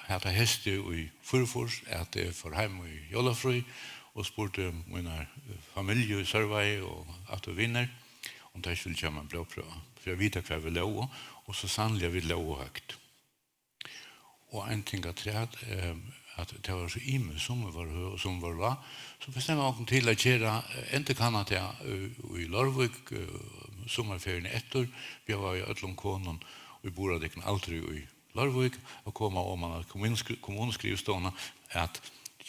hetta heystið í fýraogfýrs, at eg fór heim í jólafrí og spurdi mínar, eh, familju í Sørvági og ættir og vinir, um tey ikki vildu geva mær ein blóðprøva, fyri at vita, hvar vit lógu, og so sanniliga, vit lógu høgt. Og ein ting afturat, eh, at tað var so ymiskt, summi vóru høg og summi vóru lág, so bestemma vit okkum til at gera, eh, endurkanna tað, eh, í Leirvík, eh, summarferiuni eftir, bjóðaðu vit øllum konum, ið burðu tykkum aldri í Leirvík, at koma oman á kommunuskri-, kommunuskrivstovuna at,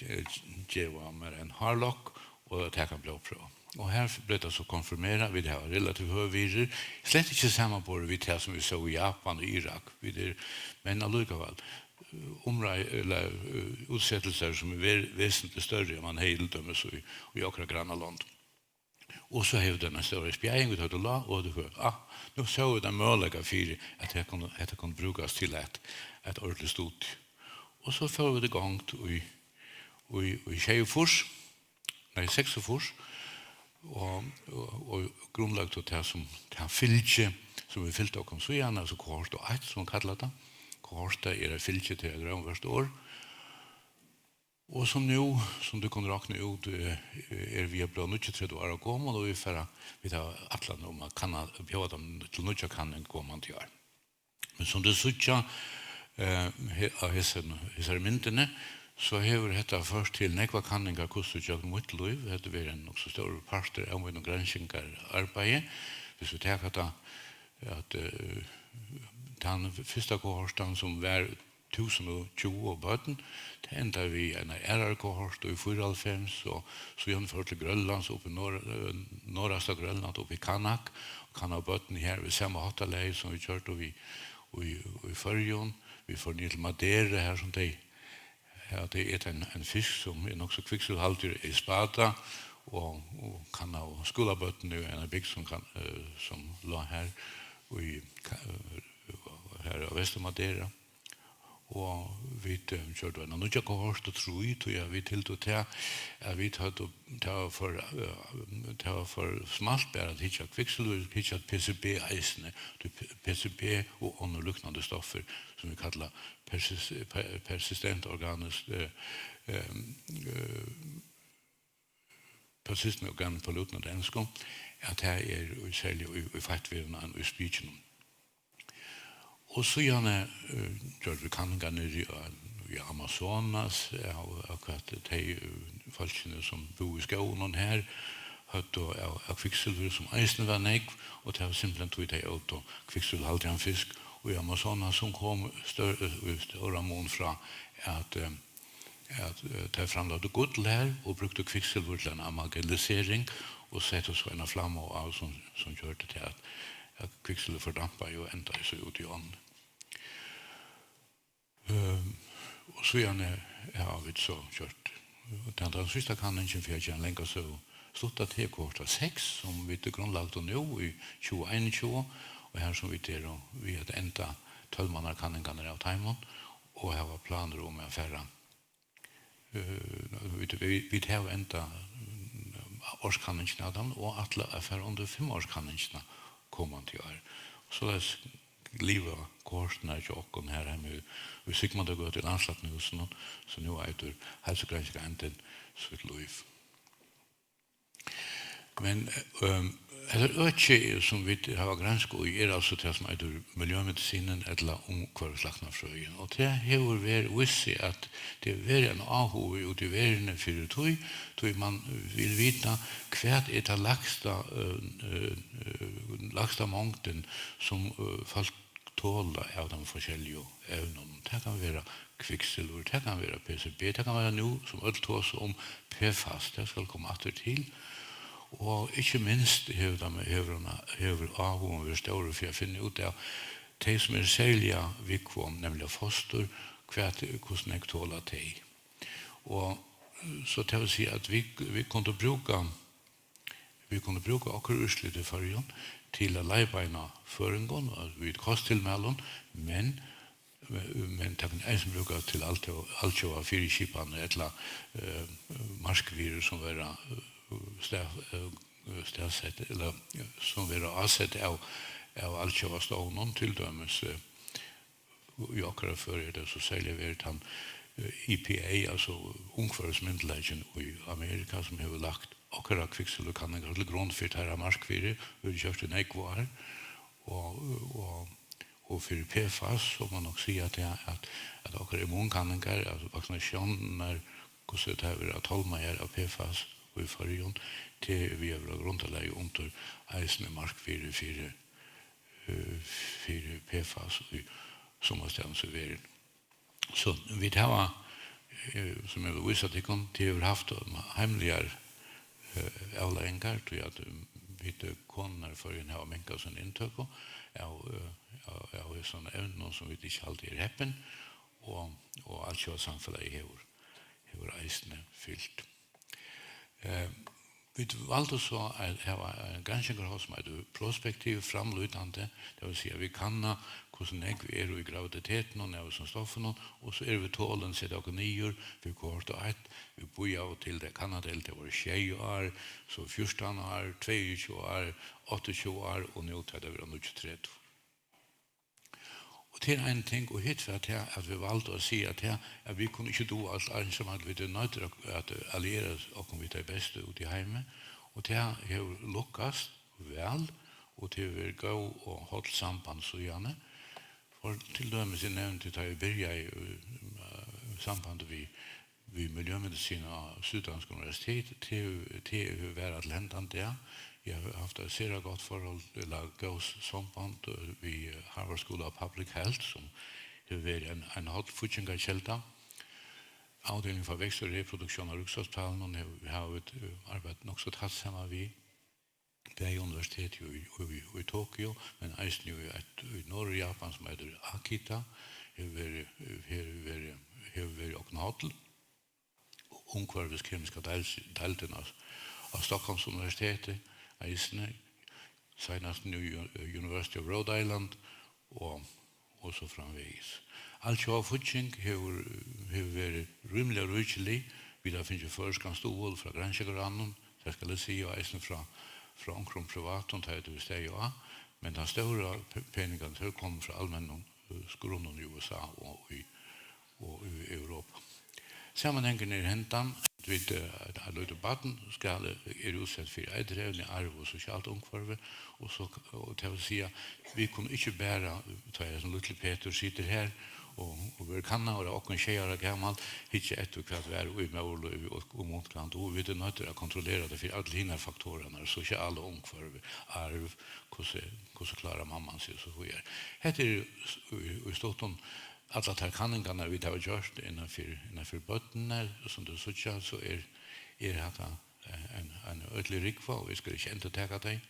eh, geva mær ein hárlokk og at taka ein blóðprøva. Og har bleiv tað so konfirmerað, vit hava relativt høg virði, slett ikki samanborið við tað, sum vit sóu í Japan og Irak. Vit eru, men allíkavæl, eh, umrei-, ella, eh, útsetingar, sum er ve-, vesentligt størri, enn man hevði til dømis í, í okkara grannalondum. Og so hevur tað eina stóra spjaðing, vit høvdu lág, og tú høvdu, ah, nú sóu vit ein møguleika fyri, at hetta kundi, hetta kundi brúkast til eitt, eitt ordiligt studio. Og so fóru vit í gongd í, í, í sjeyogfýrs, nei, seksogfýrs, og, og, og grundløgdu tað sum, tað fylgi, sum vit fylgdu okkum síðan, altso kohort eitt, sum vit kalla tað, kohorta er eitt fylgi, tað er eitt rómverskt orð, og sum nú, sum tú kundi rokna út, eh, er við at blíva níggjuogtretivu ára gomul, og vit fara, vit hava ætlan um at kanna, bjóða teimum til nýggja kanning komandi ár. Men sum tit síggja, eh, he-, á hesum, hesari myndini, so hevur hetta ført til nógvar kanningar, hvussu gjøgnum mítt lív. Hetta verður ein nokk so stórur partur av mínum granskingararbeiði. Hvis vit taka tað, at, eh, tann fyrsta kohortan, sum var túsund og tjúgu børn, tað endaði við eina aðrari kohort í fýraoghálvfems, og síðan fór til Grønlands, upp í Nor-, eh, norðasta Grønland, upp í Qaanaaq, og kannaðu børnini har við sama háttalagi, sum vit gjørdu við í, í Føroyum. Vit fóru niður til Madeira, har sum tey, har tey eta ein, ein fisk, sum er nokk so kviksilvurhaldigur, espada, og, og kannaðu skúlabørnini í eini bygd, sum kann, eh, sum lá har í Ka-, eh, har á Vesturmadeira. Og vit, eh, gjørdu eina nýggja kohortu, trý, tí at vit hildu tað, at vit høvdu, tað var for, eh, tað var for smalt bara at hyggja at kviksilvuri, hyggja at P C B eisini, tí P-, P C B og onnur líknandi stoffir, sum vit kalla persis-, per-, persistent organisk, eh, eh, eh, persistent organic pollutant á enskum, at tað er í, serliga í, í feittvørum og í spikjum. Og síðani, eh, gjørdu vit kanningar niðri í, í Amazonas, av, av hvat tey, eh, fólkini, sum búðu í skógunum har, høvdu av, av kviksilvuri, sum eisini var nógv, og tað var simpelthen tí, tey ótu kviksilvurhaldigan fisk. Og í Amazonas, sum kom stør-, í stóran mun frá, at, eh, at, eh, tey framløgdu gull har og brúktu kviksilvur til eina amalgamlisering og settu so eina flammu á, sum, sum gjørdi til at, at kviksilvur fordampaði og endaði so út í ánni. Ehm, og síðani hava vit so gjørt, og tann, tann síðsta kanningin, fyri at gera ein langa søgu stutta, tað er kohorta seks, sum vit grundlagdu nú í tjúgu einogtjúgu, og har sum vit eru við at enda tólv manna kanningarnar av teimum, og hava planir um at fara, eh, vit, vit, vit hava enda, mm, árskanningina av teimum og ætla at fara undir fimm árskanningina komandi ár. Soleiðis liva kohorturnar hjá okkum her heima í, í Sigmundargøtu í Landslæknahúsinum, sum nú eitur Heilsugranskingarnevndin, sítt lív. Men, ehm, hetta økið, sum vit hava granskað í, er altso tað, sum eitur miljømedisinin ella umhvørvislæknafrøðin. Og tað hevur verið, víst seg, at tað hevur verið ein áhugi úti í verðini fyri tí, tí man vil vita, hvat er tað lægsta, eh, eh, eh, lægsta mongdin, sum, eh, fólk tola av teimum forskelligu evnunum. Tað kann vera kviksilvur, tað kann vera P C B, tað kann vera nú, sum øll tosa um, P fas, tað skal koma aftur til. Og ikki minst hevur tað, hevur hon, hevur áhugin verið stórur fyri at finna út av tey, sum eru serliga viðkvom, nemliga fostur, hvat, hvussu nógv tola tey. Og, eh, so tað vil siga, at vit, vit kundu brúka Vit kunnu brúka okkara úrslit í Føroyum til at leiðbeina føroyingum, eh, við kosttilmælum, men, men tað kann eisini brúkast til altjóða, altjóða fyriskipanir ella, eh, markvirðir, sum verða, eh, stað-, eh, staðsett, ella, eh, sum verða ásett av, av altjóða stovnum, til dømis, eh, í okkara føri er tað so serliga verið tann, eh, E P A, altso umhvørvismyndugleikin í Amerika, sum hevur lagt okkara kviksilvurkanningar til grund fyri teirra markvirði, og hevur gjørt í nógv ár. Og, og, og fyri P fas, so má nokk siga tað, at, at okkara immunkanningar, altso vaksinatiónirnar, hvussu tað hevur verið tálmað av P fas í Føroyum, tað er við at vera grundarlagið undir eisini markvirði fyri, eh, fyri P fas í summastaðni í verðini. So vit hava, eh, sum eg vil vísa tykkum, tey hava havt heimligar, eh, avleiðingar, tí at, um, vit, eh, konurnar í Føroyum hava minkað sína inntøku av, eh, av, av hesum evnum, sum vit ikki halda er heppin, og, og altjóða samfelagið hevur, hevur eisini fylgt. Eh, vit valdu so at hava ein granskingarhátt, sum eitur prospektiv, framlítandi, tað vil siga, vit kanna, hvussu nógv er í graviditetinum av hesum stoffinum, og so eru vit tolin, seta okkum niður, vit kohorta eitt, vit bíða av og til, tað kanna tey, tað vóru sjey ár, so fjúrtan ár, tveyogtjúgu ár, áttaogtjúgu ár, og nú tá tað verða níggjuogtretivu. Og tað er ein ting, og hitt var tað, at vit valdu at siga, at tað, at vit kunnu ikki duga alt einsamøll, vit eru noyddir at, at alliera okkum við tey bestu úti í heimi, og tað hevur lukkast væl, og tað hevur verið góð og holl samband síðani. For til dømis, eg nevndi, tá eg byrjaði, eh, samband við, við miljømedisin á Syddansk Universitet, tað hevur, tað hevur verið til hendan dag. Eg havi havt eitt sera gott forhold, ella góð samband, eh, við Harvard School of Public Health, sum hevur verið ein, ein holl fíggingarkelda. Avdeling for vekst og reproduktión á Ríkshospitalinum hevur, hava vit, eh, arbeitt nokk so tætt saman við. Bæði universitetið í, í, í Tokyo, men eisini í eitt í Norðurjapan, sum eitur Akita, hevur verið, hevur verið, hevur verið okkum holl. Umhvørviskemiska deil-, deildin á, á Stockholms Universiteti, eisini, seinast nú U-, University of Rhode Island og, og so framvegis. Altjóða fígging hevur, hevur verið rímiliga ríkilig. Vit hava fingið føroyskan stuðul frá Grønlandsráðnum, tað skal eg siga, og eisini frá, frá onkrum privatum, tá ið tað er staðið á. Men tann stóra pe-, peningarnir, teir koma frá almennum, eh, skránum í U S A og í, og í Europa. Samanhangurin er hendan, at vit, eh, at eitt lítið barn skal, eh, er útsett fyri eiturevni, arv og sosialt umhvørvi, og so, og tað vil siga, vit kunnu ikki bara, tá ið hesin lítli Petur situr her og, og verður kannaður av okkum sjey ára gamal, hyggja eftir, hvat var í móðurlívi og, og munklandi, og vit eru noyddir at kontrollera tað fyri allar hinar faktorarnar, sosiala umhvørvi, arv, hvussu, hvussu klárar mamman seg og so víðari. Hetta er í, í stuttum allar tær kanningarnar, vit hava gjørt innanfyri, innanfyri børnini, sum tit síggja, so er, er hatta, eh, ein, ein øgilig rúgva, og vit skulu ikki endurtaka tey.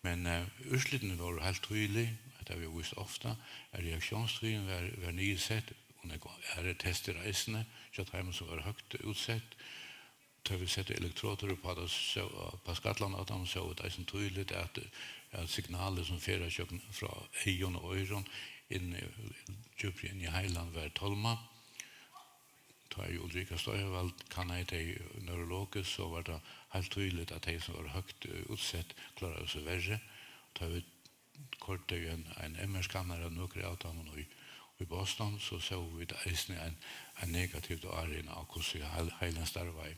Men, eh, úrslitini vóru heilt týðilig, hetta havi eg víst ofta, at reaktiónstíðin var, var niðursett, og nógv aðrar testir eisini, hjá teimum, sum vóru høgt útsett. Tá vit settu elektrodir upp á tað, so, upp á skallan á teimum, sóu vit eisini týðiligt, at, at signalið, sum fer ígjøgnum frá eygum og oyrum inn í, djúpri inn í heilan, var tálmað. Tá ið Ulrika Steuerwald kannaði tey neurologiskt, so var tað heilt týðiligt, at tey, sum vóru høgt, eh, útsett, kláraðu seg verri. Tá vit koyrdu tey ein, ein M R-skannara, nøkur av teimum í, í Boston, so sóu vit eisini ein, ein negativt árin á, hvussu heil-, heilin starvaði.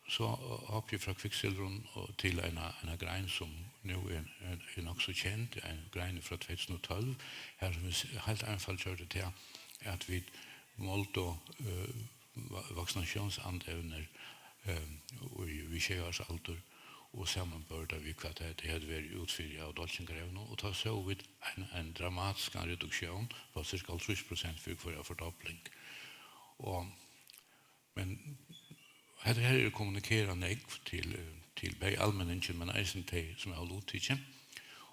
So, eh, hoppi eg frá kviksilvurum og til eina, eina grein, sum nú er, er, er nokk so kend, ein grein frá tvey túsund og tólv, har sum vit s-, heilt einfalt gjørdu tað, at vit máldu, eh, va-, vaksinatiónsandevnir, eh, í, við sjey árs aldur, og samanburdu við, hvat tað, tað hevði verið út fyri av dálkingarevnum, og tá sóu vit ein, ein dramatiskan reduktión á cirka hálvtrýss prosent fyri hvørja fordobling. Og, men hetta her er kommunikerað nógv til, eh, til bæði almenningin, men eisini tey, sum hava luttikið.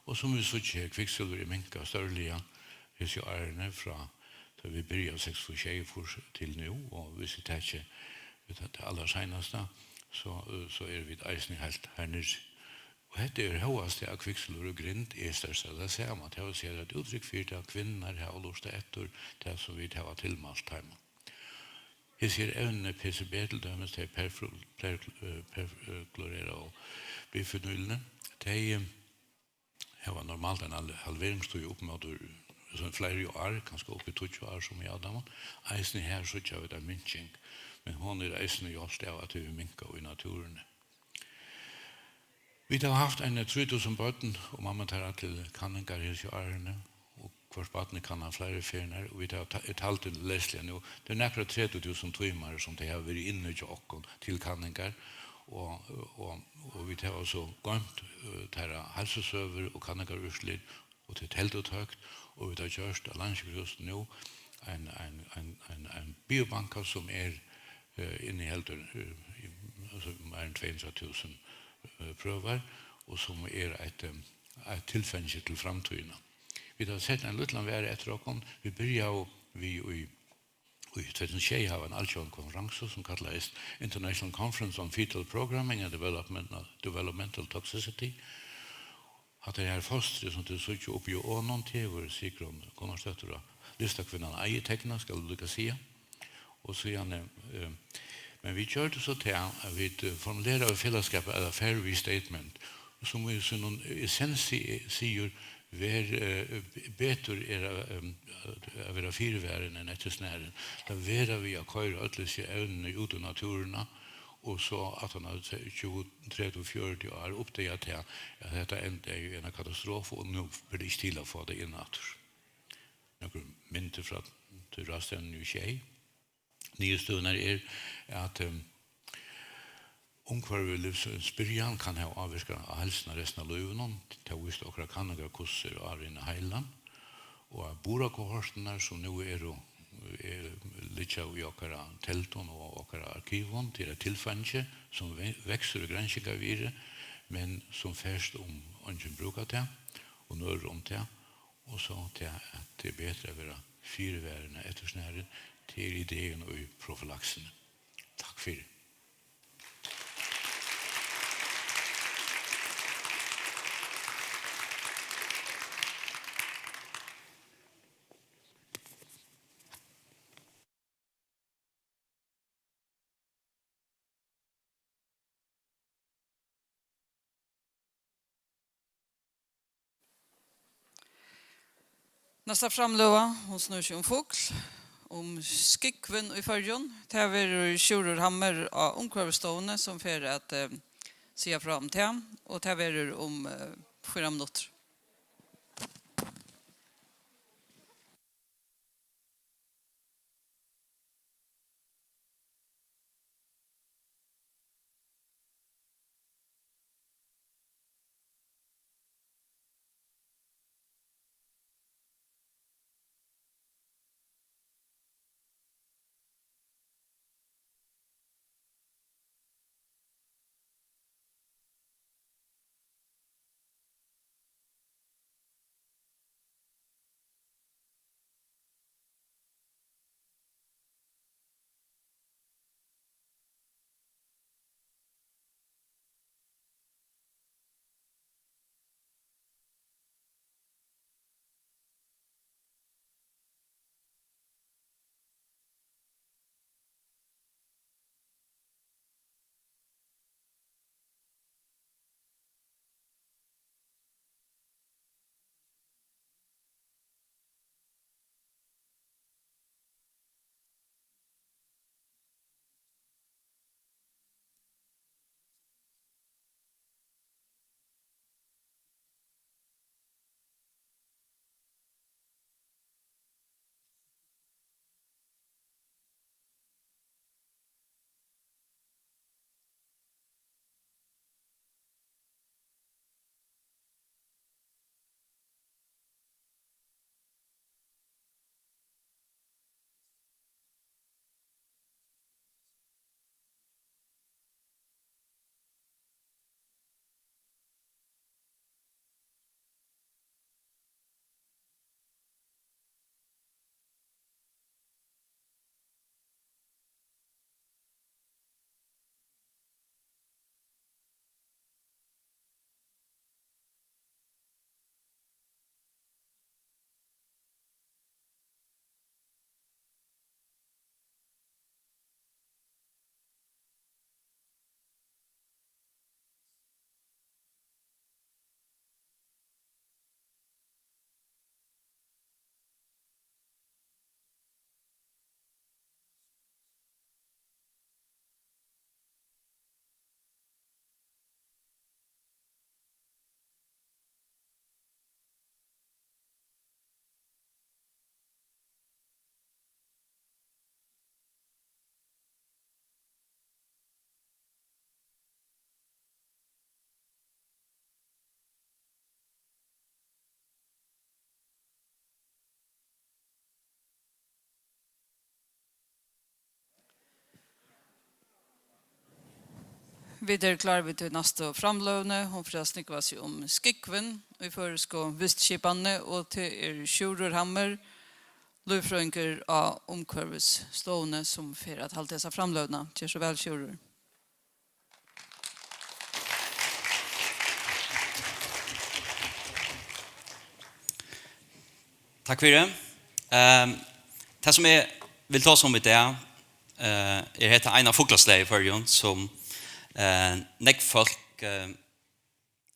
Og sum vit síggja her, kviksilvur er minkað stórliga hesi árini frá, tá vit byrjaðu seksogfýrs, sjeyogfýrs til nú, og hvis vit taki við tað, tað allarseinasta, so, eh, so eru vit eisini heilt her niðri. Og hetta er hóast tað, at kviksilvur og grind er størsta tað sama. Tað vil siga, at úttrykt fyri tað, at kvinnurnar hava lurtað eftir tað, sum vit hava tilmælt teimum. Hesi her evnini, P C B til dømis, tey perflu-, per-, eh, perfluoreraðu bifenylini, tey, eh, hava normalt eina hal-, halveringstíð upp móti, so fleiri ár, kanska upp í tíggju ár, sum í Adam. Eisini her síggja vit ein minking, men hon er eisini hjálpt av, at tey eru minkað í náttúruni. Vit hava havt eini trý túsund børn og mammur teirra til kanningar hesi árini, og hvørt barn er kannað fleiri ferðir, og vit hava ta-, er taldin lesliga nú. Tað er nakrar tretivu túsund tímar, sum tey hava verið inni hjá okkum til kanningar, og, og, og vit hava so goymt, eh, teirra heilsusøgur og kanningarúrslit, og tað er teldutøkt, og vit hava gjørt á Landssjúkrahúsinum nú ein, ein, ein, ein, ein biobanka, sum er, eh, inniheldur, eh, í, altso, meira enn tvey hundrað túsund, eh, prøvar, og sum er eitt, eh, eitt tilfeingi til framtíðina. Vit hava sett ein lítlan varða eftir okkum. Vit byrjaðu við í, í tvey túsund og sjey hava ein altjóða konferansu, sum kallaðist International Conference on Fetal Programming and Developmental, Developmental Toxicity. Hatta her fostrið, sum tit síggja uppi í honum, tað hevur Sigrun Gunnarsdóttir, og listakvinnan, eiginteknað, skal eg líka siga. Og síðani, eh, men vit gjørdu so tað, at vit, eh, formuleraðu í felagsskap, ella Fairview Statement, sum í sínum essensi sigur, Ver, eh, be-, betur er at, ehm, at vera fyrivarin enn eftirsnarin. Lat vera við at koyra øll hesi evnini út í náttúruna, og so aftan á tjúgu, tretivu, fjøruti ár uppdaga tað, at hetta endaði í eina katastrofu, og nú ber tað ikki til at fáa tað inn aftur. Nøkur myndir frá tí ráðstevnuni í sjey. Niðurstøðurnar er, at, ehm, umhvørvið, lívsins byrjan, kann hava ávirkan á heilsuna restina av lívinum. Tað vístu okkara kanningar, hvussu er árin í heilan. Og at burðarkohorturnar, sum nú eru, eh, liggja í okkara teldum og okkara arkivum, tað er eitt tilfeingi, sum ve-, veksur í granskingarvirði, men sum ferst, um eingin brúkar tað, og nørir um tað. Og so tað, at tað er betri at vera fyrivarin enn eftirsnarin, tað er idein í profylaksini. Takk fyri. Næsta framløga, hon snýr seg um fugl, um skúgvin í Føroyum. Tað verður Sjúrður Hammer á Umhvørvisstovuni, sum fer at, eh, siga frá um tað, og tað verður um, eh, fýra minuttir. Vit eru klár við tí næstu framløguni. Hon fer at snúgva seg um skúgvin í føroysku vistskipanini, og tað er Sjúrður Hammer, lívfrøðingur á Umhvørvisstovuni, sum fer at halda hesa framløguna. Ger so væl, Sjúrður. Takk fyri. Ehm, tað sum eg vil tosa um í dag, eh, er hetta eina fuglaslagið í Føroyum, sum, eh, nógv fólk, eh,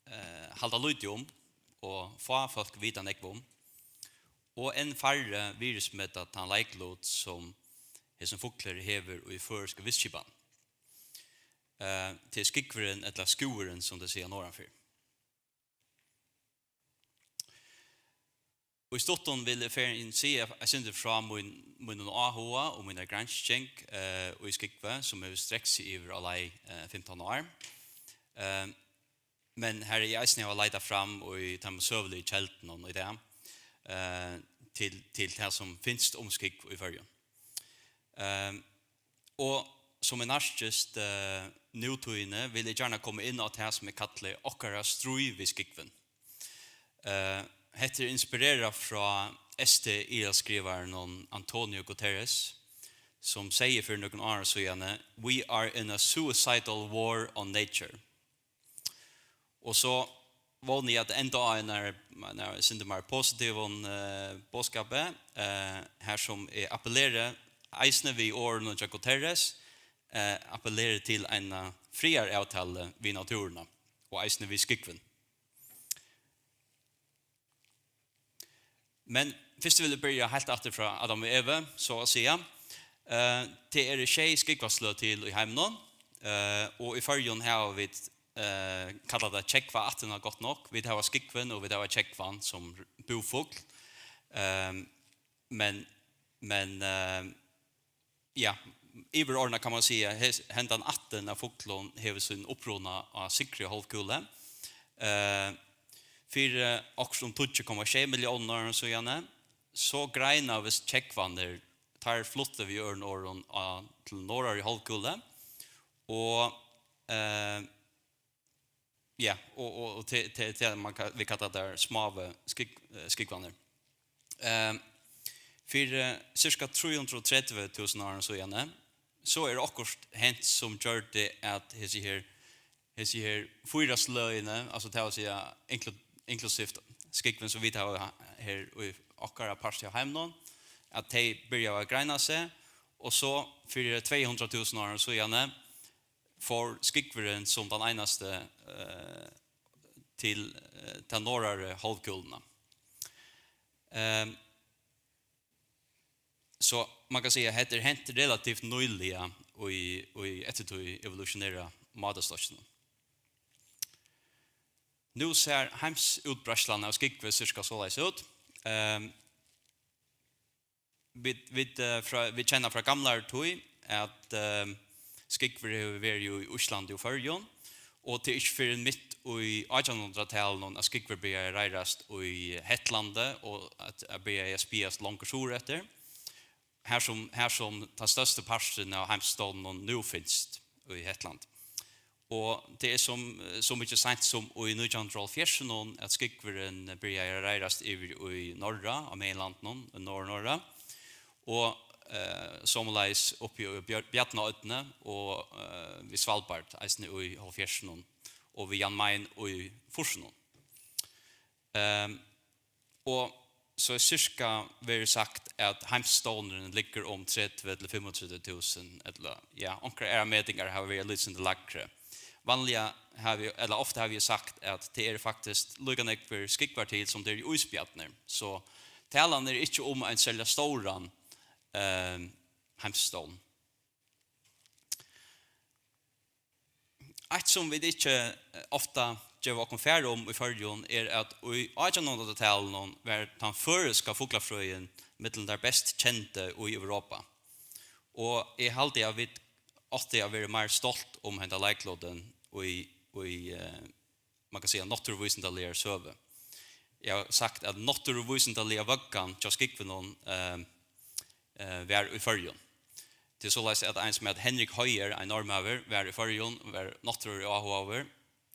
eh, halda lítið um, og fá fólk vita nógv um, og enn færri virðismeta tann leiklut, sum hesin fuglur hevur í føroysku vistskipan. Eh, til skúgvurin, ella skúgurin, sum tey siga norðanfyri. Og í stuttum vil eg fegin siga eitt sindur frá mín, mínum áhuga og mínari gransking, eh, í skúgvi, sum hevur strekt seg yvir á leið, eh, fimtan ár. Eh, men har eg eisini havi leitað fram í teimum søguligu keldunum í dag, eh, til, til tað, sum finst um skúgv í Føroyum. Eh, og sum eg nærkist, eh, nútíðini, vil eg gjarna koma inn á tað, sum eg kalli okkara stríð við skúgvin. Eh, hetta er inspirerað frá S T I-skrivaranum Antonio Guterres, sum segði fyri nøkrum árum síðani: "We are in a suicidal war on nature." Og so vóni eg at enda á einari, einari sindur meir positivum, eh, boðskapi, eh, har sum eg appelleri, eisini við orðunum hjá Guterres, eh, appelleri til eina friðaravtalu við náttúruna og eisini við skúgvin. Men fyrst vil eg byrja heilt aftur frá Adam og Evu, so at siga. Eh, tað eru sjey skúgvasløg til í heiminum, eh, og í Føroyum hava vit, eh, kalla tað tjógvaættina gott nokk. Vit hava skúgvin og vit hava tjógvan sum búfugl. Ehm, men, men, eh, ja, yvirordnað kann man siga, hes-, hendan ættin av fuglum hevur sín uppruna á syðru hálvkúlu. Eh, fyri okkurt um tíggju komma sjey milliónir árum síðani, so greinaðust tjógvarnir, teir fluttu við øðrum orðum á, til norðaru hálvkúlu, og, eh, ja, og, og, og til, til, til man ka-, vit kalla tær smáu skúgv-, eh, skúgvarnar. Eh, fyri, eh, cirka trý hundrað og tretivu túsund árum síðani, so er okkurt hent sum gjørdi at hesi her, hesi her fýra sløgini, altso tað vil siga inklu-, inklusivt skúgvin sum vit hava ha-, her í okkara parti av heiminum, at tey byrjaðu at greina seg, og so fyri tvey hundrað túsund árum síðani, fór skúgvurin sum tann einasti, eh, til, eh, ta norðaru hálvkúluna. Ehm, so man kann siga, at hetta er hent relativt nýliga í, í eftir tí evolutiónera mátastokkinum. Nú sær heimsútbreiðslan av skúgvi sirka soleiðis út. Ehm, Vit, vit, eh, frá, vit kenna frá gamlari tíð, at, eh, skúgvur hevur verið í Íslandi og Føroyum, og tað er ikki fyrr enn mitt í átjanhundraðtalinum, at skúgvur byrjaði at reiðrast í Hetlandi og at, at byrjaði at spjaðast longur suðureftir, har sum, har sum tann størsti parturin av heimsstovnunum nú finst í Hetlandi. Og tað er sum, so mikið seint sum í nítjan hundrað og hálvfjerðsunum, at skúgvurin byrjaði at reiðrast yvir í Norra, á meginlandinum, í Norðurnorra. Og, eh, somuleiðis uppi í Bjør-, Bjarnoynni og, eh, við Svalbard, eisini í hálvfjerðsunum, og við Jan Mayen í fýrsunum. Ehm, Og so er cirka verið sagt, at heimsstovnurin liggur um tretivu til fimmogtretivu túsund, ella, ja, onkrar aðrar metingar hava verið eitt lítið sindur lægri. Vanliga havi, ella ofta havi eg sagt, at tað eru faktiskt líka nógvir skúgvar til, sum tað eru ísbjarnir. So talan er ikki um ein serliga stóran, ehm, heimsstovn. Eitt, sum vit ikki, eh, ofta geva okkum far um í Føroyum, er, at í átjanhundraðtalinum var tann føroyska fuglafrøðin millum tær best kendu í Europa. Og eg haldi, at vit áttu at vera meir stolt um henda leiklutin í, í, eh, man kann siga, náttúruvísindaligar søgu. Eg havi sagt, at náttúruvísindaliga vøggan hjá skúgvunum, eh, eh, var í Føroyum. Tað er soleiðis, at ein, sum æt Henrik Høyer, ein norðmaður, var í Føroyum, var náttúruáhugaður.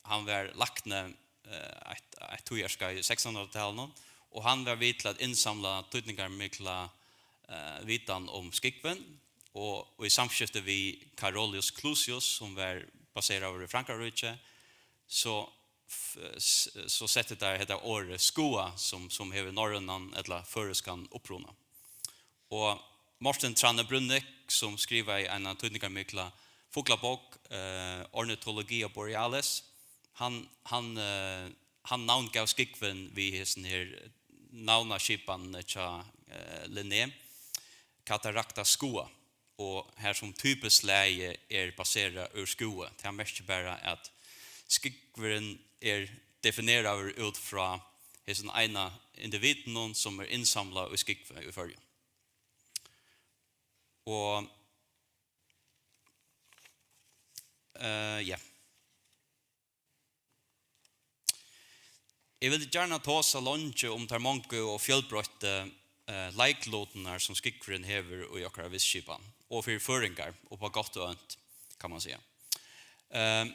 Hann var lækni, eh, eitt, eitt tíðarskeið í sekstanhundraðtalinum, og hann var við til at innsamla týdningarmikla, eh, vitan um skúgvin, og, og í samskifti við Carolus Clusius, sum var baseraður í Frankaríki, so f-, s-, so settu teir hetta orðið skúga, sum, sum hevur norrønan ella føroyskan uppruna. Og Morten Tranø Brünnich, sum skrivaði eina týdningarmikla fuglabók, eh, Ornithologia Borealis, hann, hann, eh, hann navngav skúgvin við hesin her navnaskipan hjá, eh, Linné, Cataracta Skua, og har sum typislagið er baserað úr skúvoy. Tað merkir bara, at skúgvurin er defineraður út frá hesum eina individinum, sum er innsamlað í skúvoy í Føroyum. Og, eh, ja. Eg vildi gjarna tosa leingi um tær mongu og fjølbroyttu, eh, leiklutirnar, sum skúgvurin hevur í okkara vistskipan, og fyri føroyingar, upp á gott og ónt, kann man siga. Eh,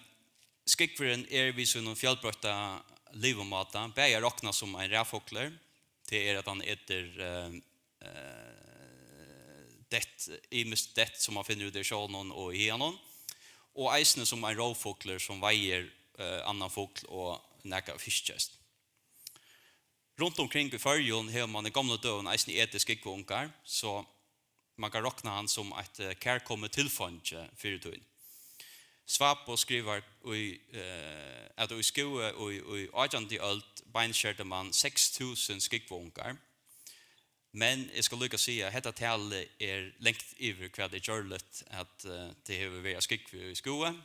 skúgvurin er við sínum fjølbroytta livumáta bæði at rokna sum ein ræðufuglur, tað er, at hann etur, eh, eh, dett, ymiskt dett, sum man finnur úti í sjónum og í haganum, og eisini sum ein rovfuglur, sum veiðir, eh, annan fugl og nakað fiskihest. Runt umkring í Føroyum hevur man í gomlum døgum eisini etið skúgvuungar, so man kann rokna hann sum eitt, eh, kærkomið tilfeingi fyri tíðina. Svabo skrivar í, eh, at í Skúvoy í, í átjandu øld beinskerdi man seks túsund skúgvuungar. Men eg skal líka siga, at hetta talið er langt yvir, hvat er gjørligt, at, eh, tað hevur verið av skúgvi í Skúvoy.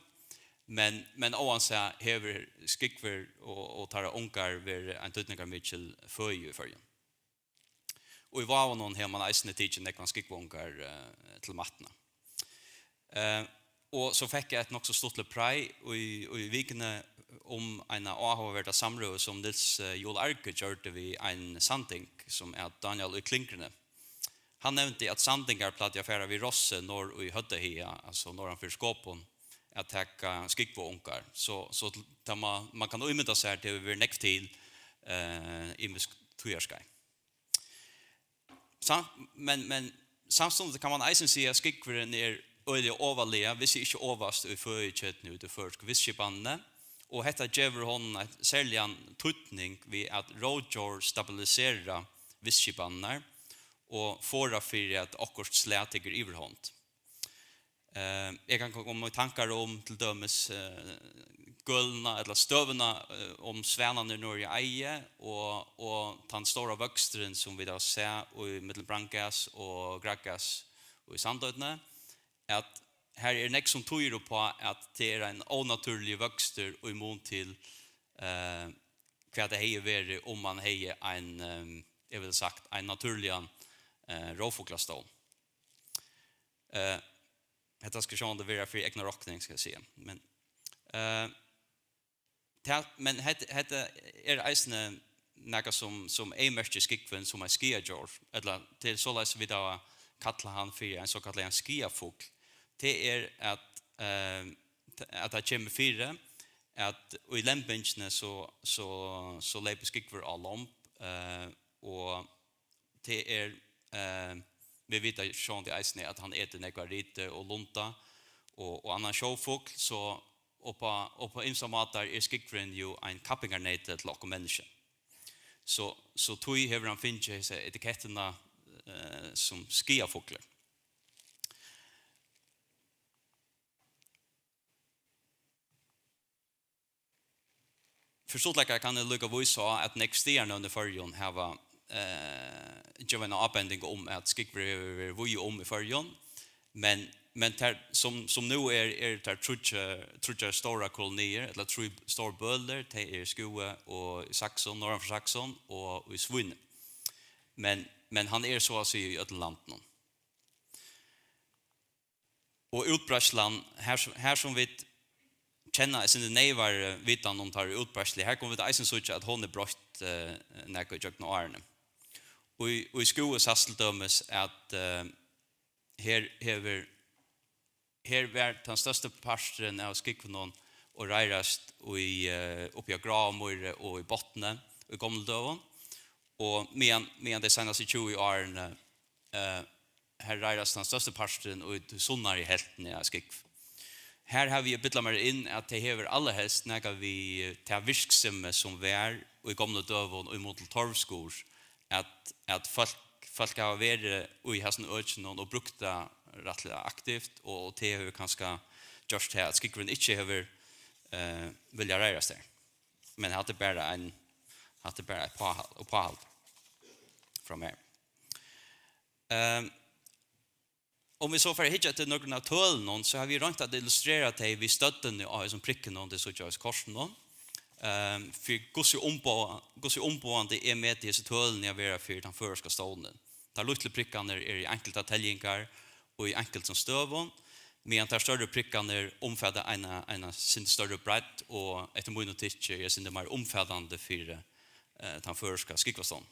Men, men óansæð hevur skúgvur og, og teirra ungar verið ein týdningarmikil føði í Føroyum. Og í Vágunum hevur man eisini tikið nógvan skúgvuungar, eh, til matna. Eh, og so fekk eg eitt nokk so stuttligt prei í, í vikuni um eina áhugaverda samrøðu, sum Niels, eh, Juul Arge gjørdi við ein sanding, sum æt Dánjal í Klingruni. Hann nevndi, at sandingar plagdu at fara við rossi norður í Høvdahaga, altso norðan fyri Skopun, at taka skúgvuungar. So, so til, tað man, man kann ímynda sær, tað hevur verið nógv til, eh, ymisk tíðarskeið. Sam-, men, men samstundis kann man eisini siga, at skúgvurin er øgiliga ovarlaga, viss ikki ovast í føðiketuni í tí føroysku vistskipanini, og hetta gevur honum ein serligan týdning við at rovdjór stabilisera vistskipanirnar og forða fyri, at okkurt slag tekur yvirhond. Eh, eg kann koma í tankar um til dømis, eh, gøluna ella støðuna, eh, um svanarnar í Noregi Eiði og, og tann stóra vøksturin, sum vit hava sæð í millum Brandgas og Grævgas í Sandoynni, at har er nógv sum týðir upp á, at tað er ein ónatúrligur vøkstur í mun til, eh, hvat tað hevði verið, um man hevði ein, eh, eg vil sagt, ein natúrligan, eh, rovfuglastovn. Eh, hetta skal sjálvandi vera fyri egna rokning, skal eg siga. Men, eh, tað, men hetta, hetta er eisini nakað sum, sum eyðmerkir skúgvin sum eitt skaðadjór, ella tað er soleiðis, vit hava kallað hann fyri ein sokallaðan skaðafugl. Tað er, at, eh, at tað kemur fyri, at í lembingini so, so, so leypur skúgvur á lomb, eh, og tað er, eh, vit vita sjálvandi eisini, at hann etur nógv av riti og lunda og, og annan sjófugl, so upp á, upp á ymsar mátar er skúgvurin jú ein kappingarneyti til okkum menniskju. So, so tí hevur hann fingið hesa etikettina, eh, sum skaðafuglur. Fyri stuttleika kann eg líka vísa á, at nógv staðarnøvn í Føroyum hava, eh, givið eina ábending um, at skúgvur hevur verið víða um í Føroyum, men, men tær, sum, sum nú er, eru tær tríggjar, tríggjar stórar koloniir, ella trý stór bølir, tey eru Skúvoy og í Saksun, norðan fyri Saksun og í Svínoy. Men, men hann er so at siga í øllum landinum. Og útbreiðslan, har, sum- har sum vit kenna eitt sindur neyvari vitan um teirra útbreiðslu, har kunnu vit eisini síggja, at hon er broytt, eh, nakað ígjøgnum árini. Og í, og í Skúvoy sæst til dømis, at, eh, her hevur, her var tann størsti parturin av skúgvunum og reiðrast í, eh, uppi á Gráumýri og í Botni í gomlum døgum. Og meðan, meðan tey seinastu tjúgu árini, eh, har reiðrast tann størsti parturin í tí sunnari helvtini av skúgv. Har havi eg billað mær inn, at tað hevur allarhelst nakað við, eh, ta virksemi, sum var í gomlum døgum í mun til torvskurð, at, at fólk, fólk hava verið í hasum økinum og brúkt tað rættiliga aktivt, og, og tað hevur kanska gjørt tað, at skúgvurin ikki hevur, eh, viljað reiðrast har. Men hatta er bara ein, hatta er bara eitt uppáhald, uppáhald frá mær. Ehm, um vit so fara at hyggja til nøkur av tølunum, so hava vit roynt at illustrera tey við støddini á hesum prikkunum, tit síggja á hesum kortinum. Ehm, fyri hvussu umboða-, hvussu umboðandi eg meti hesi tølini at vera fyri tann føroyska stovnin. Teir lítlu prikkarnir eru í einkultar teljingar og í einkultum støðum, meðan teir størru prikkarnir umfata eina, eina sindur størri breidd og eftir mínum tykki er eitt sindur meir umfatandi fyri, eh, tann føroyska skúgvastovnin.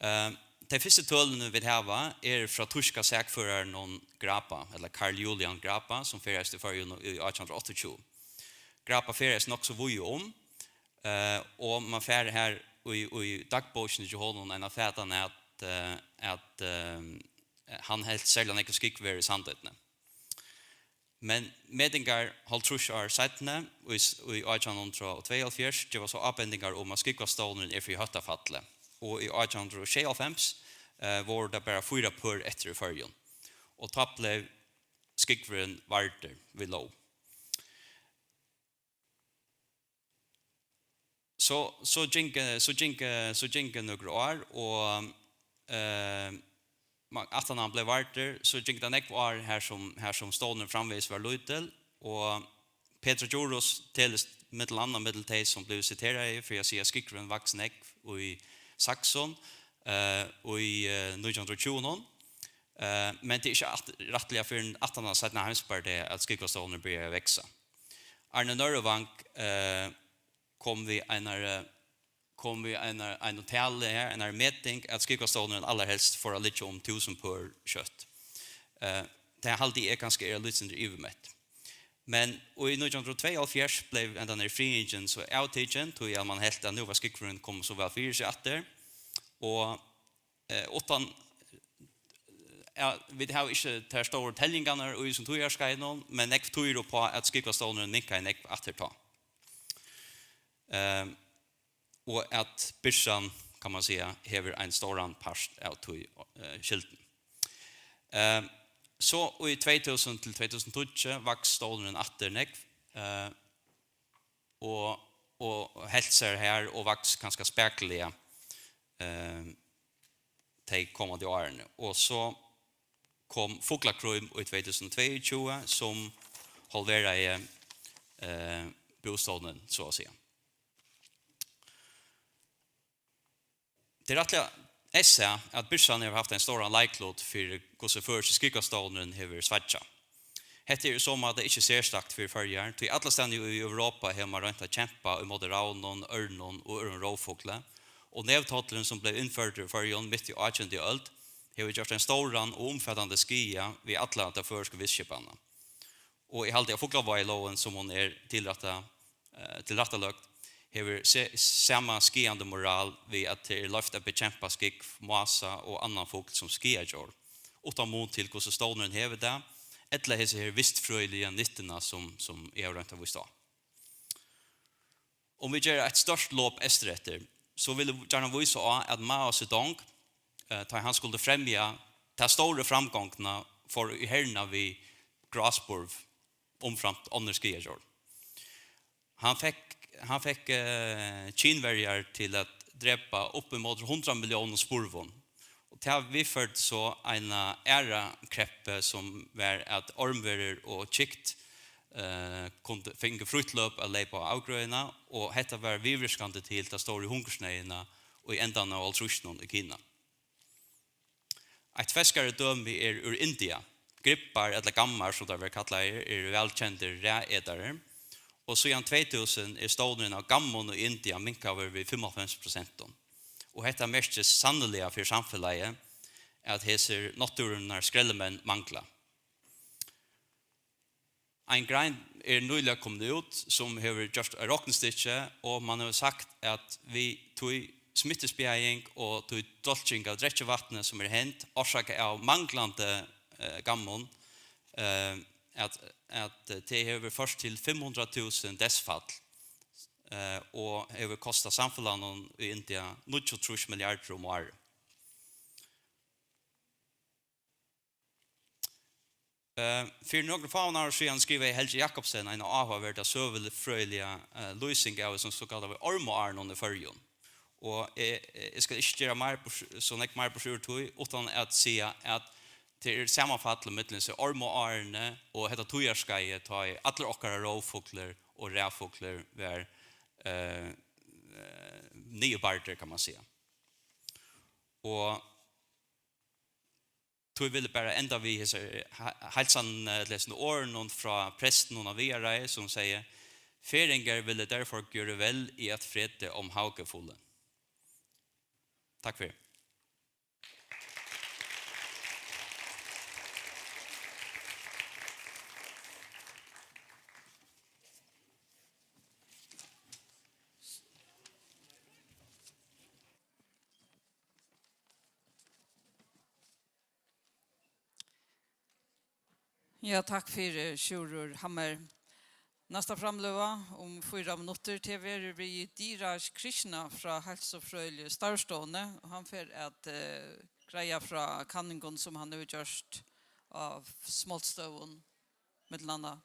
Eh, tey fyrstu tølini vit hava er frá týska sakføraranum Graba, ella Karl Julian Graba, sum ferðaðist í Føroyum í átjan hundrað og áttaogtjúgu. Graba ferðaðist nokk so víða um, eh, og man fær her í, í dagbókini hjá honum eina fatan at, eh, at, eh, hann helt serliga nógv skúgv í Sandoynni. Men metingar hálvtrýss ár seinni, í s-, í átjan hundrað og tveyoghálvfjerðs, geva so ábendingar um, at skúgvastovnurin er fyri hóttafalli, og í átjan hundrað og sjeyoghálvfems, eh, vóru tað bara fýra pør eftir í Føroyum, og tá bleiv skúgvurin vardur við lóg. So, so gingu, so gingu, so gingu nøkur ár, og, eh, man, aftan á hann bleiv vardur, so gingu tað nógv ár, har sum, har sum stovnurin framvegis var lítil, og Petra Djurhuus telist millum annað millum tey, sum blivu siteraði fyri at siga, at skúgvurin vaks nógv í Saksun, eh, í, eh, nítjan hundrað og tjúgunum. Eh, men tað er ikki alt, rættiliga fyrr enn aftan á seinna heimsbardaga, at skúgvastovnurin byrjar at vaksa. Arne Nørrevang, eh, kom við einari, kom við einari, einum tali her, einari meting, at skúgvastovnurin allarhelst fór at liggja um túsund pør skjótt. Eh, tað haldi eg kanska er eitt lítið sindur yvirmett. Men og í nítjan hundrað og tveyoghálvfjerðs bleiv hendan her friðingin so avtikin, tí at man helt, at nú var skúgvurin komin so væl fyri seg aftur. Og, eh, uttan, ja, vit hava ikki tær stóru tellingarnar í hesum tíðarskeiðinum, men nógv týðir upp á, at skúgvastovnurin minkaði nógv aftur tá. Ehm, og at byrsan, kann man siga, hevur ein stóran part av tí, eh, skyldini. Ehm, so í tvey túsund til tvey túsund og tíggju vaks stovnurin aftur nógv, eh, og, og helt sær har og vaks kanska spakuliga, eh, tey komandi árini. Og so kom fuglakríma í tvey túsund og tveyogtjúgu, sum halveraði, eh, bústovnin, so at siga. Tað er rættiliga eyðsæð, at byrsan hevur havt ein stóran leiklut fyri, hvussu føroyski skúgvastovnurin hevur sveiggað. Hetta er í so máta ikki serstakt fyri Føroyar, tí allastaðni í Europa hevur man roynt at kempa ímóti ravnum, ørnum og øðrum rovfugli, og nevtollurin, sum bleiv innførdur í Føroyum mitt í átjandu øld, hevur gjørt ein stóran og umfatandi skaða við alla ta føroysku vistskipanina. Og eg haldi, at fuglaveiðilógin, sum hon er tilrætta-, eh, tilrættaløgd, hevur se-, sama skaðandi moral við, at tað er loyvt at bekempa skúgv, mása og annan fugl sum skaðadjór, uttan mun til, hvussu stovnurin hevur tað, ella hesa her vistfrøðiligu nyttuna, sum, sum eg havi roynt at vísa á. Um vit gera eitt stórt lop eystureftir, so vil eg gjarna vísa á, at Mao Zedong, eh, tá hann skuldi fremja ta stóru framgongdina, fór í herna við gráspurv, umframt onnur skaðadjór. Hann fekk, hann fekk, eh, Kinverjar til at drepa upp ímóti hundrað milliónum spurvum. Og tað viðførdi so eina aðra kreppu, sum var, at ormverur og kykt, eh, kundu, fingu frítt lop at leypa á avgrøðina, og hetta var viðvirkandi til ta stóru hungursneyðina í endan av hálvtrýssunum í Kina. Eitt ferskari dømi er úr India. Gripar, ella gammar, sum teir verða kallaðir, eru vælkendir ræðetarar, og síðan tvey túsund er stovnurin av gammum í India minkaður við fimmoghálvfems prosent. Og hetta merkist sanniliga fyri samfelagið, at hesir náttúrunnar skrellimenn mangla. Ein grein er nýliga komin út, sum hevur gjørt eitt roknistykki, og man hevur sagt, at við tí smittuspjaðing og tí dálking av drekkivatni, sum er hend, orsakað av manglandi, eh, gammum, eh, at, at tað hevur ført til fimm hundrað túsund deyðsfall, eh, og hevur kostað samfelagnum í India níggjuogtrýss milliardir um árið. Eh, fyri nøkrum fáum árum síðan skrivaði Helgi Jakobsen eina áhugaverda søgufrøðiliga, eh, lýsing av hesum sokallaðu ormuárunum í Føroyum. Og eg, eg skal ikki gera meir burs-, so nógv meir burtur úr tí, uttan at siga at tað er samanfall millum hesi ormuárini og hetta tíðarskeiðið, tá ið allir okkara rovfuglir og ræðufuglir var, eh, eh, niðurbardir, kann man siga. Og tí vil eg bara enda við hesum, eh, heilsan, eh, lesum orðunum frá prestinum á Viðareiði, sum segði: "Ferðingar ville derfor gjøre vel i at frede om havgefuglen." Takk fyri. Ja, takk fyri, Sjúrður Hammer. Næsta framløga um fýra minuttir, tað verður við Dhiraj Krishna frá Heilsufrøðiligu Starvsstovuni, og hann fer at, eh, greiða frá kanningum, sum hann hevur gjørt á smoltstøðum, millum annað.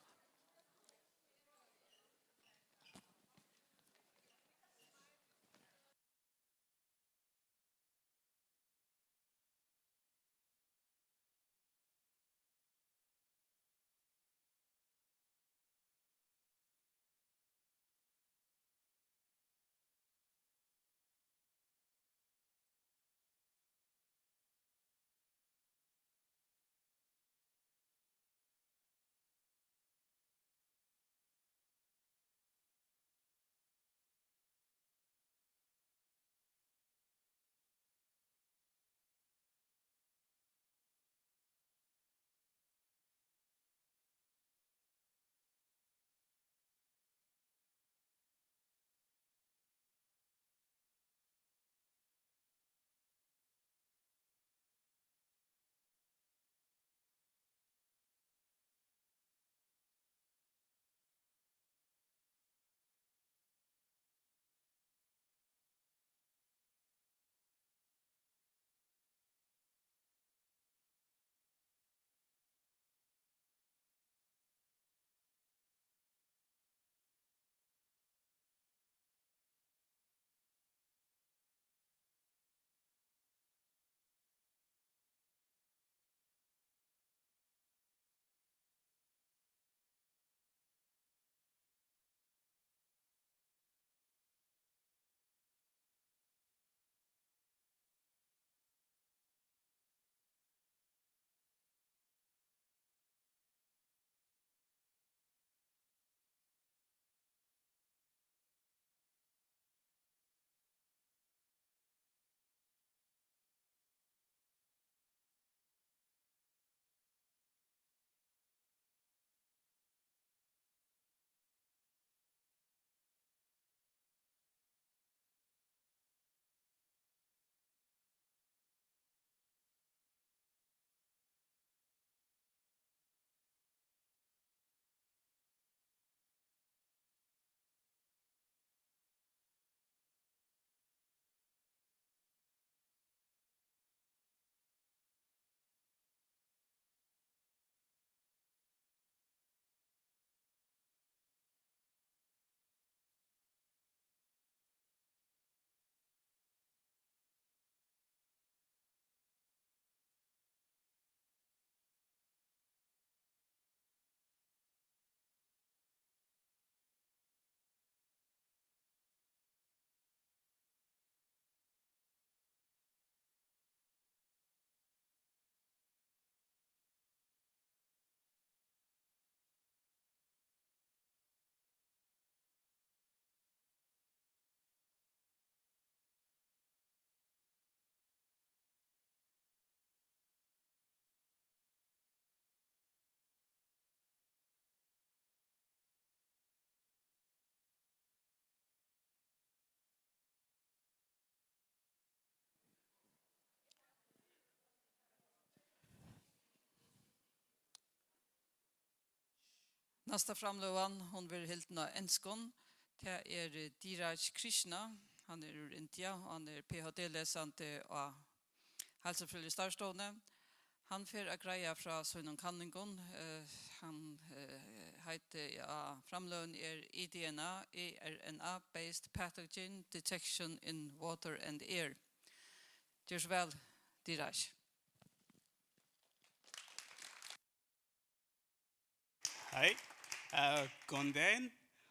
Næsta framløgan, hon verður hildin á enskum. Tað er, eh, Dhiraj Krishna. Hann er úr India og hann er P H D-lesandi á Heilsufrøðiligu Starvsstovuni. Hann fer at greiða frá sínum kanningum. Eh, hann, eh, heitið á framløguni er eDNA, eRNA-based pathogen detection in water and air. Ger so væl, Dhiraj. Hi. Uh, Gonden.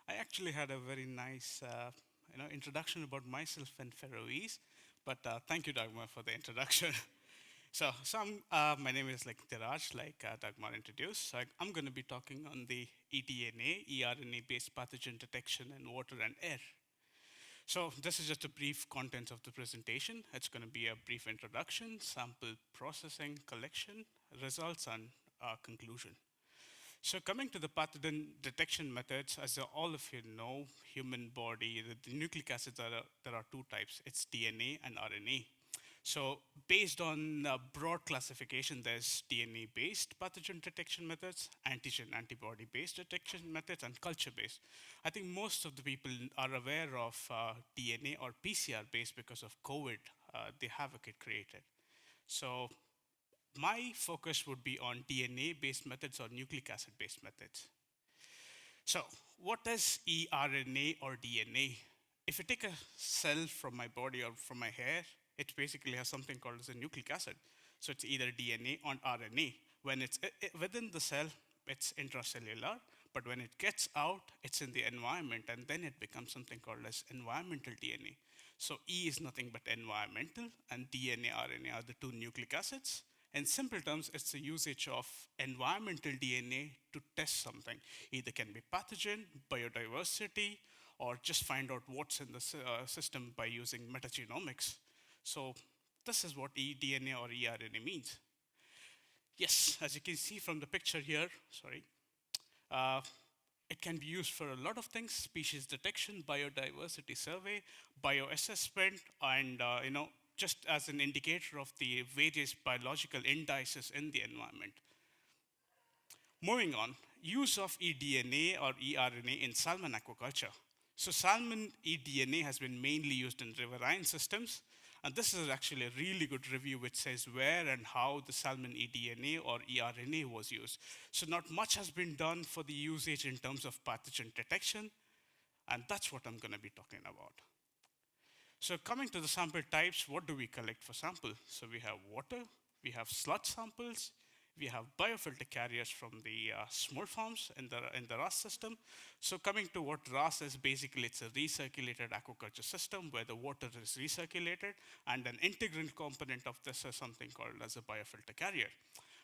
I actually had a very nice uh, you know, introduction about myself and Faroese, but uh, thank you, Dagmar, for the introduction. So, so I'm, uh, my name is like Dhiraj, like uh, Dagmar introduced. So I, I'm going to be talking on the eDNA, eRNA-based pathogen detection in water and air. So this is just a brief content of the presentation. It's going to be a brief introduction, sample processing, collection, results, and uh, conclusion. So coming to the pathogen detection methods, as all of you know, human body, the, the nucleic acids, are, there are two types. It's D N A and R N A. So based on a broad classification, there's D N A-based pathogen detection methods, antigen antibody-based detection methods, and culture-based. I think most of the people are aware of uh, D N A or P C R-based because of COVID, uh, the havoc it created. So my focus would be on D N A-based methods or nucleic acid-based methods. So, what is eRNA or D N A? If you take a cell from my body or from my hair, it basically has something called as a nucleic acid. So it's either D N A or R N A. When it's i- i- within the cell, it's intracellular, but when it gets out, it's in the environment, and then it becomes something called as environmental D N A. So E is nothing but environmental, and D N A, R N A are the two nucleic acids. In simple terms, it's the usage of environmental D N A to test something. Either can be pathogen, biodiversity, or just find out what's in the sy- uh, system by using metagenomics. So this is what eDNA or eRNA means. Yes, as you can see from the picture here, sorry, uh, it can be used for a lot of things: species detection, biodiversity survey, bioassessment, and uh, you know, just as an indicator of the various biological indices in the environment. Moving on, use of eDNA or eRNA in salmon aquaculture. So salmon eDNA has been mainly used in riverine systems, and this is actually a really good review which says where and how the salmon eDNA or eRNA was used. So not much has been done for the usage in terms of pathogen detection, and that's what I'm going to be talking about. So coming to the sample types, what do we collect for sample? So we have water, we have sludge samples, we have biofilter carriers from the uh, smolt farms in the, in the RAS system. So coming to what RAS is, basically it's a recirculated aquaculture system where the water is recirculated, and an integral component of this is something called as a biofilter carrier.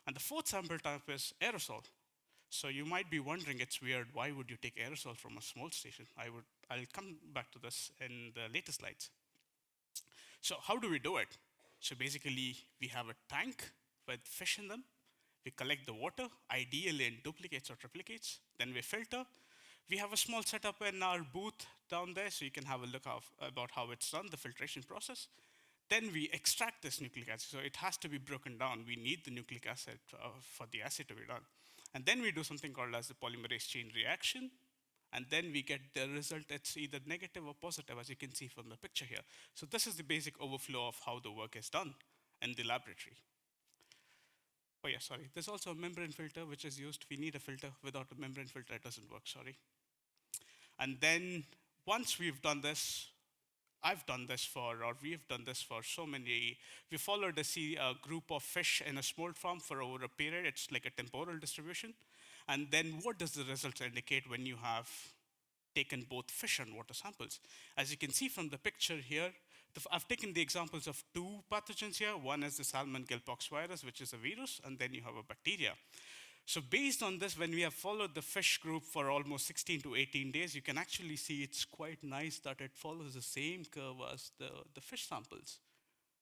And the fourth sample type is aerosol. So you might be wondering, it's weird, why would you take aerosol from a smolt station? I would, I'll come back to this in the later slides. So how do we do it? So basically, we have a tank with fish in them. We collect the water, ideally in duplicates or triplicates. Then we filter. We have a small setup in our booth down there, so you can have a look of, about how it's done, the filtration process. Then we extract this nucleic acid. So it has to be broken down. We need the nucleic acid uh, for the assay to be done. And then we do something called as the polymerase chain reaction. And then we get the result, it's either negative or positive, as you can see from the picture here. So this is the basic overflow of how the work is done in the laboratory. Oh yeah, sorry. There's also a membrane filter which is used. We need a filter. Without a membrane filter, it doesn't work, sorry. And then once we've done this, I've done this for, or we've done this for so many. We followed a se- a group of fish in a smolt farm for over a period. It's like a temporal distribution. And then what does the results indicate when you have taken both fish and water samples? As you can see from the picture here, the, I've taken the examples of two pathogens here. One is the salmon gill pox virus, which is a virus, and then you have a bacteria. So based on this, when we have followed the fish group for almost sixteen to eighteen days, you can actually see it's quite nice that it follows the same curve as the, the fish samples.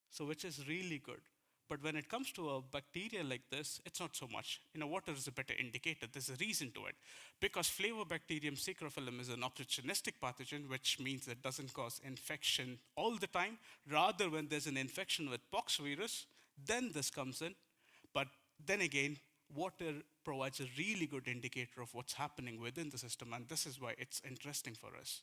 So which is really good. But when it comes to a bacteria like this, it's not so much. You know, water is a better indicator. There's a reason to it. Because Flavobacterium secrophyllum is an opportunistic pathogen, which means it doesn't cause infection all the time. Rather, when there's an infection with pox virus, then this comes in. But then again, water provides a really good indicator of what's happening within the system, and this is why it's interesting for us.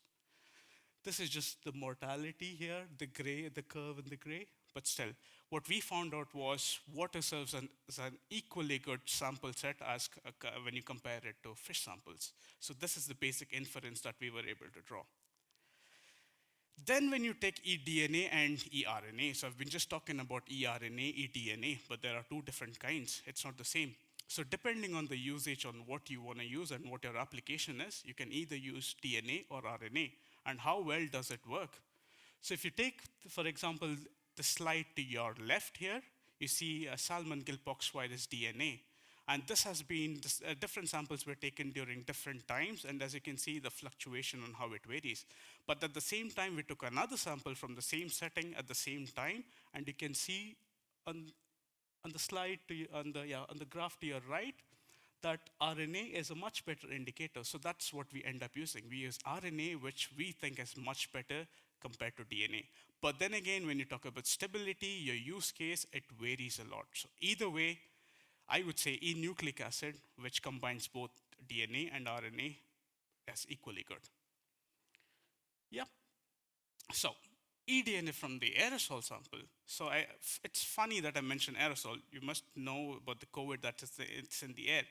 This is just the mortality here, the gray, the curve in the gray. But still, what we found out was water serves an, as an equally good sample set as c-, uh, when you compare it to fish samples. So this is the basic inference that we were able to draw. Then when you take eDNA and eRNA, so I've been just talking about eRNA, eDNA, but there are two different kinds. It's not the same. So depending on the usage, on what you want to use and what your application is, you can either use D N A or R N A. And how well does it work? So if you take, for example, the slide to your left here, you see a salmon gillpox virus D N A. And this has been, this, uh, different samples were taken during different times, and as you can see, the fluctuation on how it varies. But at the same time, we took another sample from the same setting at the same time, and you can see on, on the slide to you, on the, yeah, on the graph to your right, that R N A is a much better indicator. So that's what we end up using. We use R N A, which we think is much better compared to D N A. But then again, when you talk about stability, your use case, it varies a lot. So either way, I would say enucleic acid, which combines both D N A and R N A, is equally good. Yeah. So, eDNA from the aerosol sample. So I, f-, it's funny that I mentioned aerosol. You must know about the COVID, that is the, it's in the air.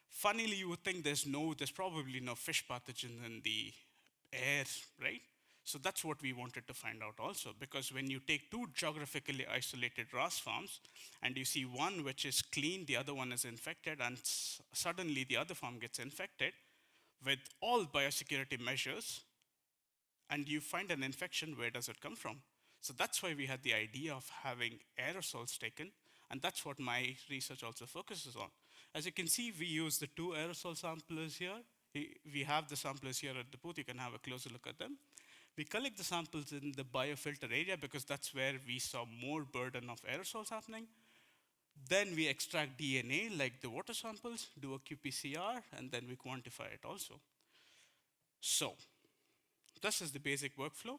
Funnily, you would think there's no, there's probably no fish pathogen in the air, right? So that's what we wanted to find out also, because when you take two geographically isolated RAS farms and you see one which is clean, the other one is infected, and s-, suddenly the other farm gets infected with all biosecurity measures, and you find an infection, where does it come from? So that's why we had the idea of having aerosols taken, and that's what my research also focuses on. As you can see, we use the two aerosol samplers here. We, we have the samplers here at the booth. You can have a closer look at them. We collect the samples in the biofilter area because that's where we saw more burden of aerosols happening. Then we extract D N A, like the water samples, do a qPCR, and then we quantify it also. So, this is the basic workflow.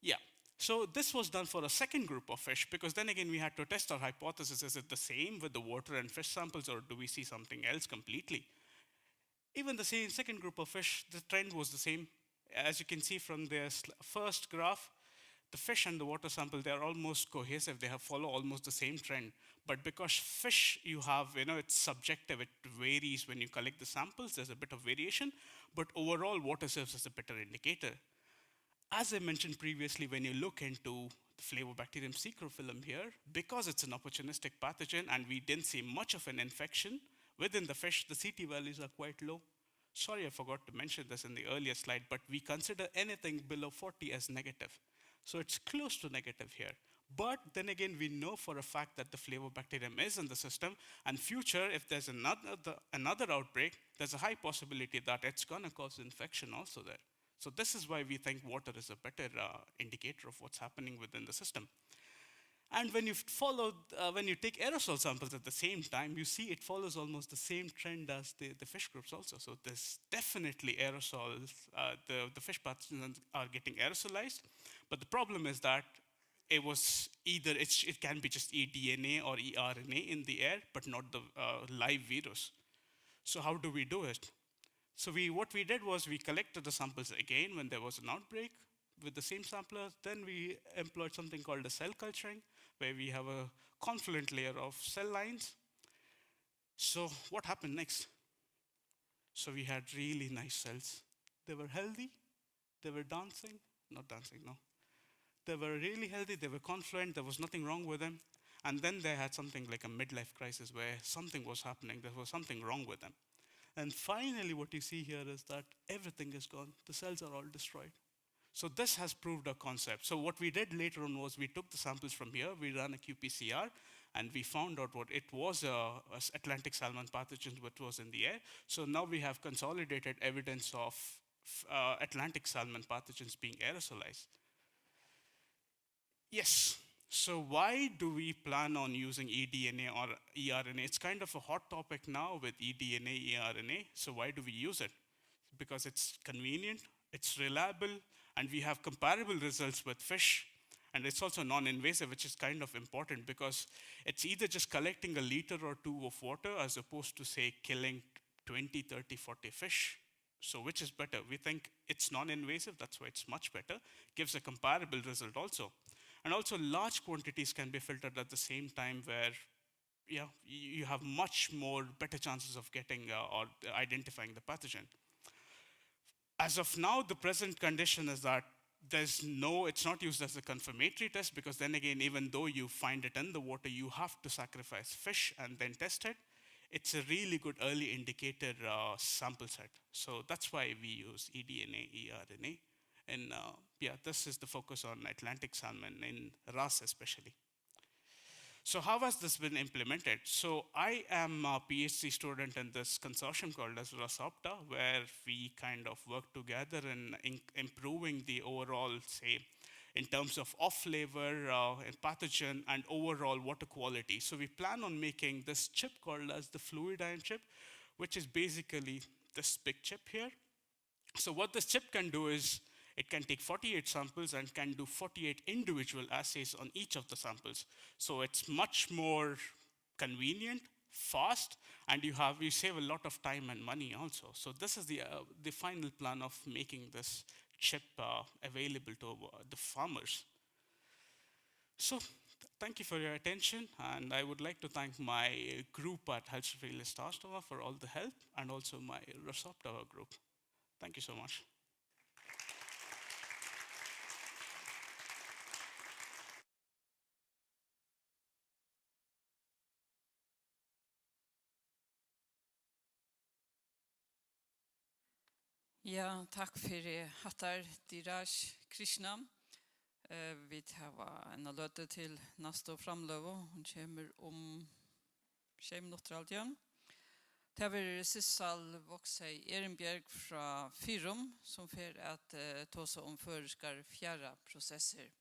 Yeah. So this was done for a second group of fish, because then again we had to test our hypothesis. Is it the same with the water and fish samples, or do we see something else completely? Even the same second group of fish, the trend was the same. As you can see from the sl-, first graph, the fish and the water sample, they are almost cohesive. They have follow almost the same trend. But because fish, you have, you know, it's subjective, it varies when you collect the samples. There's a bit of variation, but overall, water serves as a better indicator. As I mentioned previously, when you look into the Flavobacterium secrophyllum here, because it's an opportunistic pathogen and we didn't see much of an infection within the fish, the C T values are quite low. Sorry, I forgot to mention this in the earlier slide, but we consider anything below forty as negative. So it's close to negative here. But then again, we know for a fact that the Flavobacterium is in the system, and future, if there's another, another outbreak, there's a high possibility that it's gonna cause infection also there. So this is why we think water is a better, uh, indicator of what's happening within the system. And when you follow, uh, when you take aerosol samples at the same time, you see it follows almost the same trend as the, the fish groups also. So there's definitely aerosols, uh, the, the fish pathogens are getting aerosolized. But the problem is that it was either, it, it can be just eDNA or eRNA in the air, but not the, uh, live virus. So how do we do it? So we, what we did was we collected the samples again when there was an outbreak with the same sampler. Then we employed something called a cell culturing, where we have a confluent layer of cell lines. So what happened next? So we had really nice cells. They were healthy, they were dancing, not dancing, no. They were really healthy, they were confluent, there was nothing wrong with them. And then they had something like a midlife crisis where something was happening, there was something wrong with them. And finally, what you see here is that everything is gone, the cells are all destroyed. So this has proved a concept. So what we did later on was we took the samples from here, we ran a qPCR, and we found out what it was, uh, a s-, Atlantic salmon pathogen, what was in the air. So now we have consolidated evidence of, uh, Atlantic salmon pathogens being aerosolized. Yes. So why do we plan on using eDNA or eRNA? It's kind of a hot topic now with eDNA, eRNA. So why do we use it? Because it's convenient, it's reliable, and we have comparable results with fish. And it's also non-invasive, which is kind of important because it's either just collecting a liter or two of water as opposed to, say, killing twenty, thirty, forty fish. So which is better? We think it's non-invasive, that's why it's much better, gives a comparable result also. And also large quantities can be filtered at the same time where yeah, you have much more better chances of getting uh, or identifying the pathogen. As of now, the present condition is that there's no, it's not used as a confirmatory test because then again, even though you find it in the water, you have to sacrifice fish and then test it. It's a really good early indicator uh, sample set. So that's why we use eDNA, eRNA. And uh, yeah, this is the focus on Atlantic salmon in RAS especially. So how has this been implemented? So I am a PhD student in this consortium called as RASOPTA, where we kind of work together in, in improving the overall, say, in terms of off-flavor uh, and pathogen and overall water quality. So we plan on making this chip called as the Fluidigm chip, which is basically this big chip here. So what this chip can do is it can take forty-eight samples and can do forty-eight individual assays on each of the samples. So it's much more convenient, fast, and you have you save a lot of time and money also. So this is the uh, the final plan of making this chip uh, available to uh, the farmers. So thank you for your attention, and I would like to thank my group at Heilsufrelsi Starvsstovan for all the help, and also my RASOPTA group. Thank you so much. Ja, takk fyri hattar, Dheeraj Krishna. Eh, vit hava eina løtu til næstu framløgu. Hon kemur um sjey minuttir, haldi eg. Tað verður Sissal Voksey Ehrenberg frá Fyrum, sum fer at eh, tosa um føroyskar fjarðaprosessir.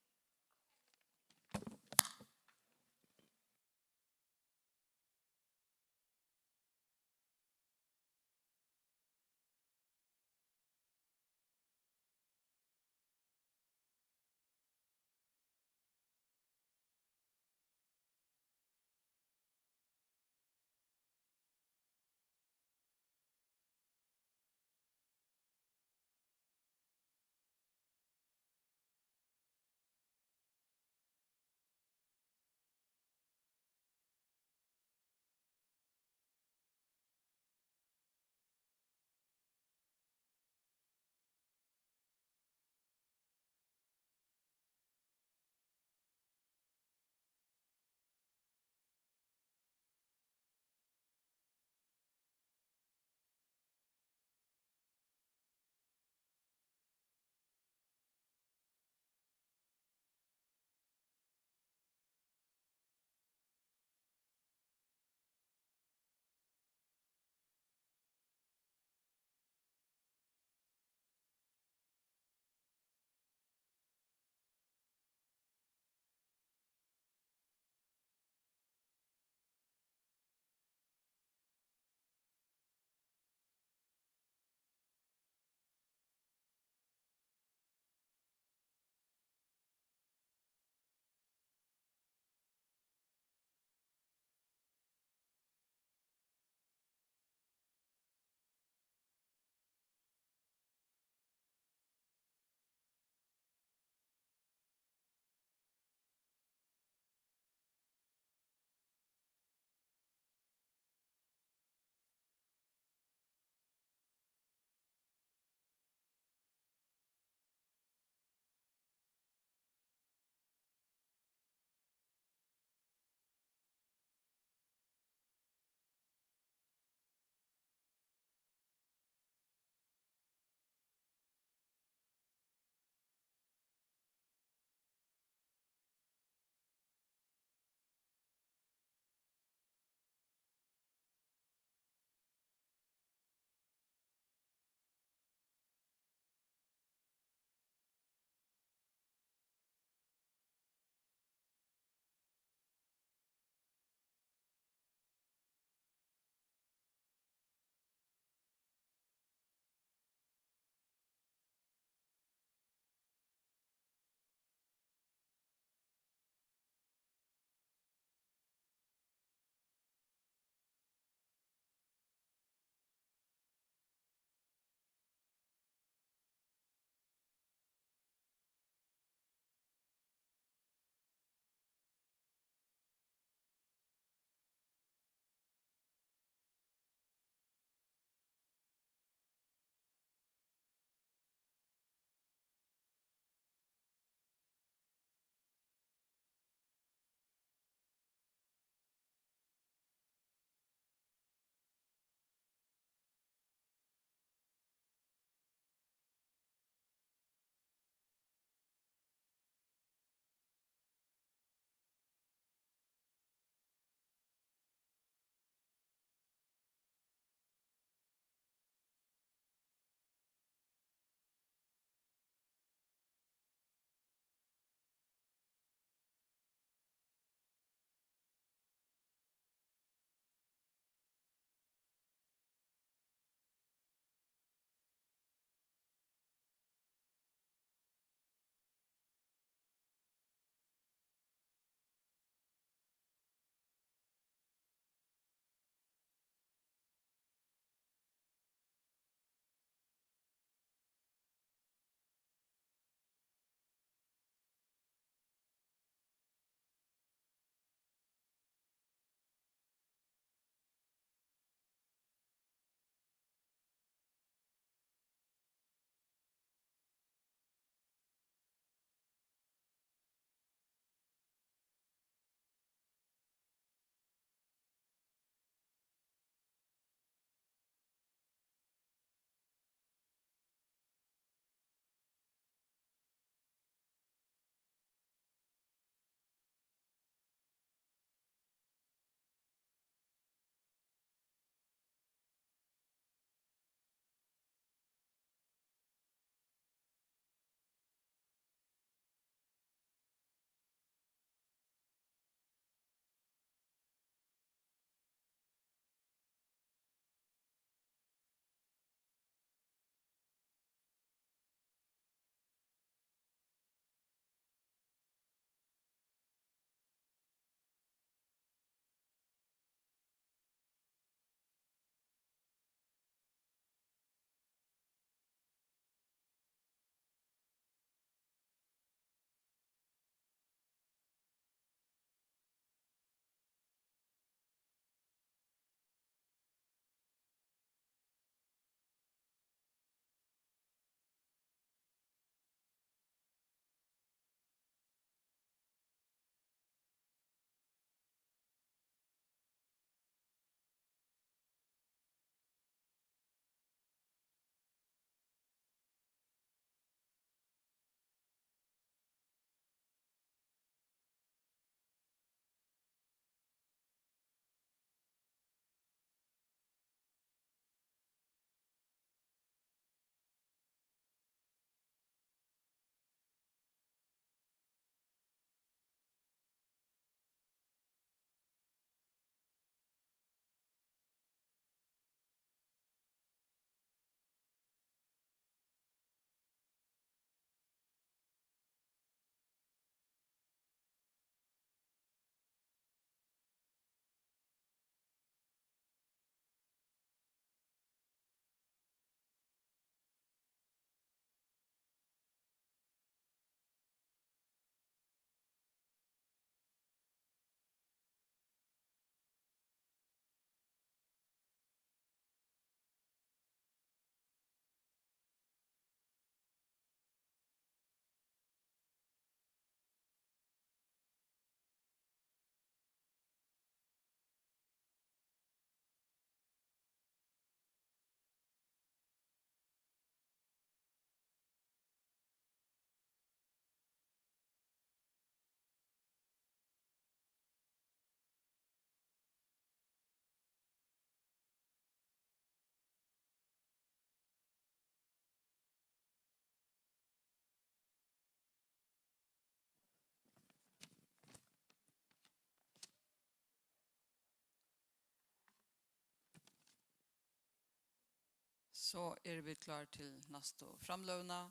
So eru vit klár til næstu framløguna.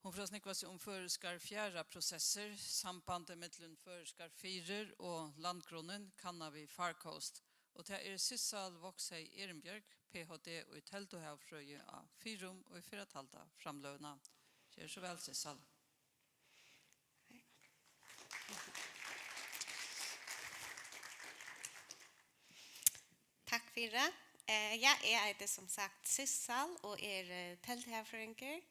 Hon fer at snúgva seg um føroyskar fjarðaprosessir, sambandið millum føroyskar firðir og landgrunnin kannað við FarCoast. Og tað er Sissal Voxhey Ehrenbjørg, P H D í telduhavfrøði á Firðum, ið fer at halda framløguna. Ger so væl, Sissal. Takk fyri. Eh, ja, eg eiti sum sagt Sissal og er eh, telduhavfrøðingur.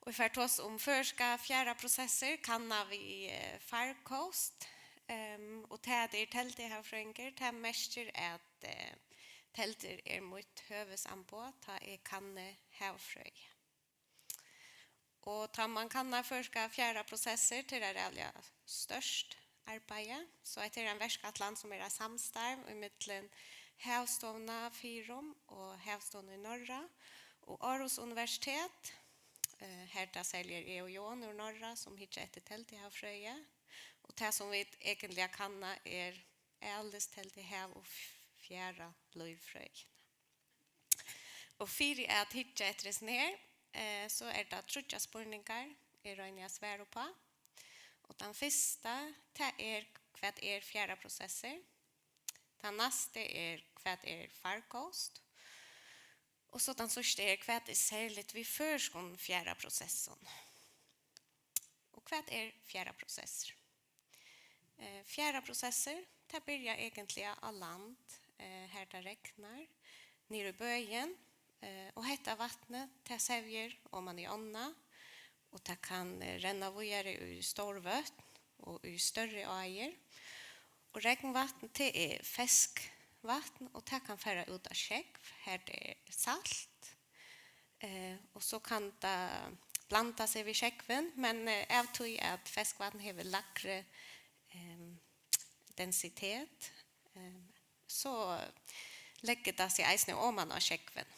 Og eg fari tosa um føroyska fjarðaprosessir, kannað við eh, FarCoast. Um, og tað at eg er telduhavfrøðingur, tað merkir at eh, teldur er mítt høvuðsamboð, tá eg kanni havfrøði. Og tá man kannar føroyskar fjarðaprosessir, tað er eitt ræðuliga stórt arbeiði. So hetta er ein verkætlan, sum er eitt samstarv ímillum Havstovuna Firðir og Havstovuna í Noregi og Aarhus Universitet. Eh, her tað serliga er eg og Jón úr Noregi, sum hyggja eftir telduhavfrøði. Og tað, sum vit eigentliga kanna, er alistelduhav og fjarðalívfrøði. Og fyri at hyggja eftir hesum her, eh, so er tað tríggjar spurningar, eg royni at svara uppá. Og tann fyrsta, tað er, hvat er fjarðaprosessir? Tann næsti er, hvat er FarCoast? Og so tann síðsta er, hvat er serligt við føroyskum fjarðaprosessum? Og hvat er fjarðaprosessir? Eh, fjarðaprosessir, tað byrjar eigentliga á land, eh, har tað regnar, niður í bøin, eh, og hetta vatnið, tað sevjur oman í ánna, og tað kann eh, renna víðari í stór vøtn og í størri áir. Og regnvatn, tað er feskvatn, og tað kann fara út á sjógv, har tað er salt, Eh, og so kann tað blanda seg við sjógvin, men eh, av tí at feskvatn hevur lægri ehm, densitet, ehm, so leggur tað seg eisini oman á sjógvin.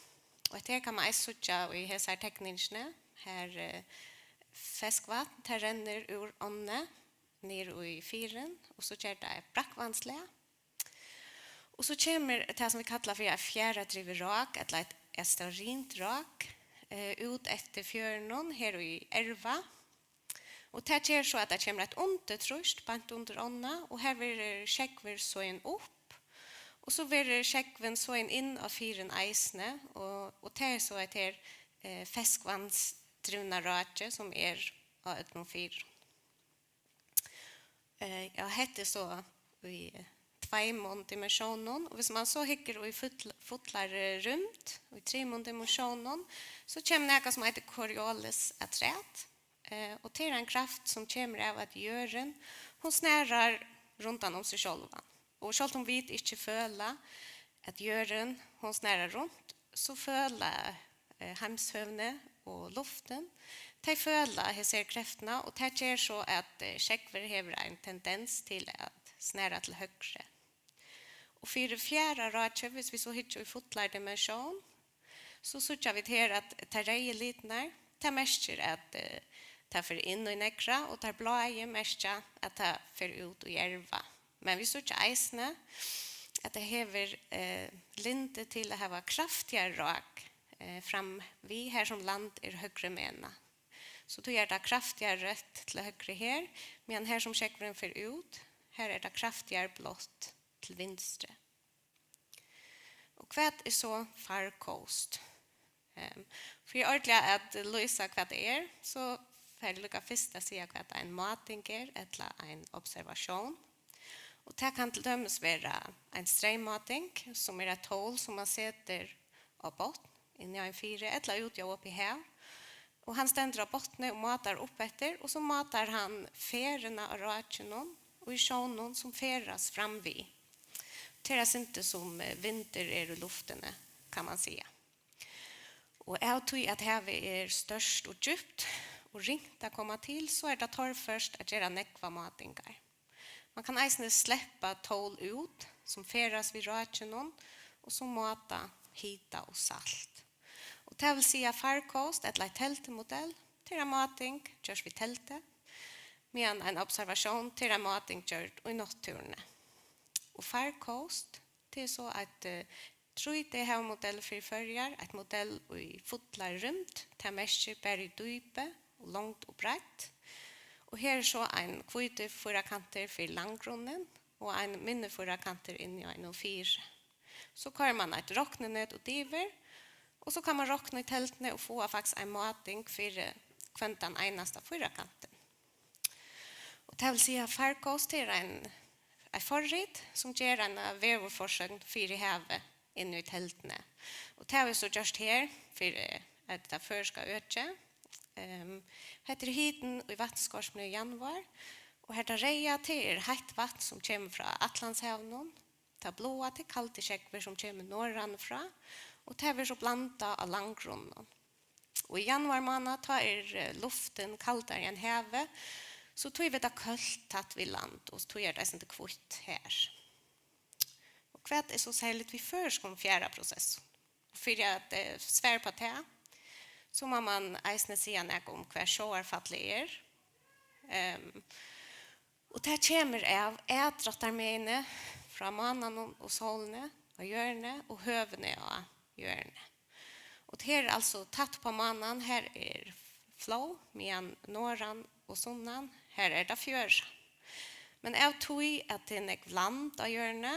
Og hetta her kann man eisini síggja í hesar tekningini, har eh, feskvatn, tað rennur úr ánni niður í firðin, og so ger tað eitt brakkvatnslag. Og so kemur tað, sum vit kalla fyri eitt fjarðardrivið rák, ella eitt estuarint rák, eh, út eftir fjørðinum her í Erva. Og tað ger so, at tað kemur eitt undirtrýst beint undir ánna, og har verður sjógvur soðin upp. Og so verður sjógvin soðin inn á firðin eisini, og, og tað er so eitt her eh, feskvatnsdrivna rákið, sum er á øllum firðum. Eh, ja, hetta er so í tveimum dimensiónum. Og hvis man so hyggur í full, fullari rúmd, í trimum dimensiónum, so kemur nakað sum eitur Coriolis afturat. Eh, og tað er ein kraft sum kemur av at jørðin, hon snarar rundan um seg sjálva. Og sjálvt um vit ikki føla at jørðin, hon snarar runt, so føla eh, heimshøvni og luftin, tey føla hesar kreftina, og tað ger so, at eh, sjógvur hevur ein tendens til at snara til høgru. Og fyri fjara rákið, hvis vit so hyggja í fullari dimensión, so síggja vit her, at tær reyðu litirnar, tað merkir, at eh, tað fer inn í Neðra, og tær bláu merkja, at tað fer út í Erva. Men vit síggja eisini, at tað hevur eh, lyndi til at hava kraftigari rák eh, fram við, har sum land er høgrumenað. So tí er tað kraftigari reytt til høgru her, meðan har sum sjógvurin fer út, har er tað kraftigari blátt til vinstru. Og hvat er so FarCoast? Ehm, fyri ordiliga at lýsa, hvat tað er, so fari eg líka fyrst at siga, hvat ein máting er, ella ein observatión. Og tað kann til dømis vera ein streymmáting, sum er eitt tól, sum man setir á botn, inni á ein firði, ella úti á opið hav. Og hann stendur á botni og mátar upp eftir, og so mátar hann ferðina á rákinum og í sjónum, sum ferðast fram við. Tað er eitt sindur sum eh, vindur er í luftini, kann man siga. Og av tí at havið er stórt og djúpt og ringt at koma til, so er tað torført at gera nógvar mátingar. Man kann eisini sleppa tól út, sum ferðast við rákinum og sum máta hita og salt. Og tað vil siga, FarCoast, ella eitt teldumodell, tað er ein máting gjørt við teldu, meðan ein observatión, tað er ein máting gjørd í náttúruni. Og FarCoast, tað er so eitt eh, Trý D-havimodell fyri Føroyar, eitt modell í fullari rúmd, tað merkir bæði í dýpi og longd og breidd. Og her er so ein hvítur fýrakantur fyri landgrunnin og ein minni fýrakantur inni á einum firði. So koyrir mann eitt rokninet út yvir, og so kann mann rokna í telduni og fáa faktiskt ein máting fyri hvønn tann einasta fýrakantin. Og tað vil siga, Fargos, tað er ein, eitt forrit, sum ger eina veðurforsøgn fyri havið inn í telduni. Og tað havi eg so gjørt her fyri, eh, tað føroyska økið. Ehm, hetta er hitin í vatnskorpuni í januar, og hetta reyða, tað er heitt vatn, sum kemur frá Atlantshavinum. Tað bláa, tað er kaldi sjógvur, sum kemur norðan frá, og tað verður so blandað á landgrunninum. Og í januar mánað, tá er, eh, luftin kaldari enn havið, so tí verður tað kølt tætt við land, og tí er tað eitt sindur hvítt her. Og hvat er so serligt við føroyskum fjarðaprosessum? Og fyri at, eh, svara upp á tað, so má mann eisini siga nakað um, hvar sjóvarfallið er. Ehm, og tað kemur av atdráttarmegini frá mánanum og sólini á jørðini og høvini á jørðini. Og tað er altso tætt upp á mánan, her er flóð, meðan norðan og sunnan, her er tað fjøra. Men av tí at tað er nógv land á jørðini,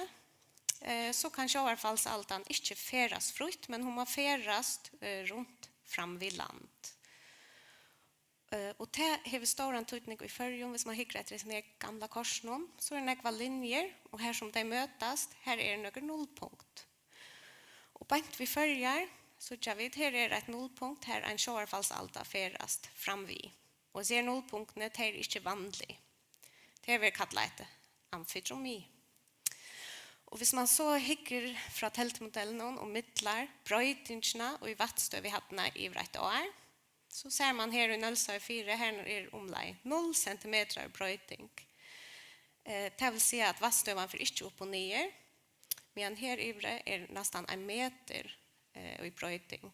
eh, so kann sjóvarfallsaldan ikki ferðast frítt, men hon má ferðast, eh, runt fram við land. Eh, og tað hevur stóran týdning í Føroyum, viss mann hyggur eftir hesum her gamla kortinum, so eru nógvar linjur, og har sum tey møtast, har eru nøkur nullpunkt. Og beint við Føroyar, síggja vit, her er eitt nullpunkt, har ein sjóvarfallsalda ferðast fram við. Og hesi her nullpunktini, tey eru ikki vanlig. Tað verður kallað eitt amfidromi. Og viss mann so hyggur frá teldumodellinum og millar broytingina í vatnstøðið við Hæddina yvir eitt ár, so sær mann her í Nólsoyar Firði, her er umleið null sentimetrar broyting. Eh, tað vil siga, at vatnstøðan fer ikki upp og niður, meðan her yviri er næstan ein metur, eh, í broyting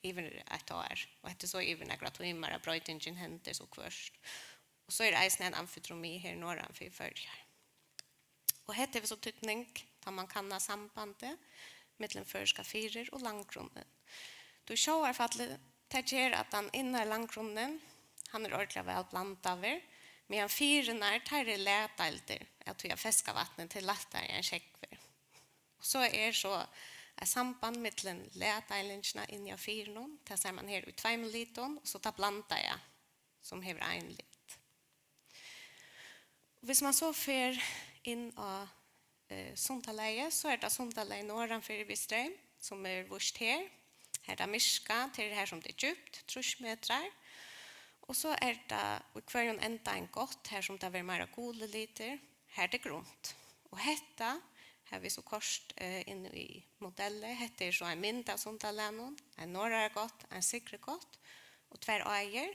yvir eitt ár, og hetta er so yvir nakrar tímar, at broytingin hendir so hvørt. Og so er eisini ein amfidromi her norðan fyri Føroyar. Og hetta hevur so týdning, tá mann kannar sambandið millum føroyskar firðir og landgrunnin. Tí sjóvarfallið, tað ger, at tann innari landgrunnin, hann er ordiliga væl blandaður, meðan firðirnar, teir eru lagdeildir, av tí at feska vatnið, tað er lættari enn sjógvur. Og so er so eitt samband millum lagdeilingina inni á firðinum, tað sær mann her í tveimum litum, og so tað blandaða, sum hevur ein lit. Og viss mann so fer inn á, eh, Sundalagið, so er tað Sundalagið norðanfyri við Streym, sum er víst her. Her er tað myrka, tað er her, sum tað er djúpt, trýss metrar. Og so er tað í hvørjum enda ein gátt, har sum tað verður meira gulir litir, har er tað grunt. Og hetta, har vit so koyrt, eh, inn í modellið, hetta er so ein mynd av Sundalagnum, ein norðaragátt, ein syðrugátt og tvær áir.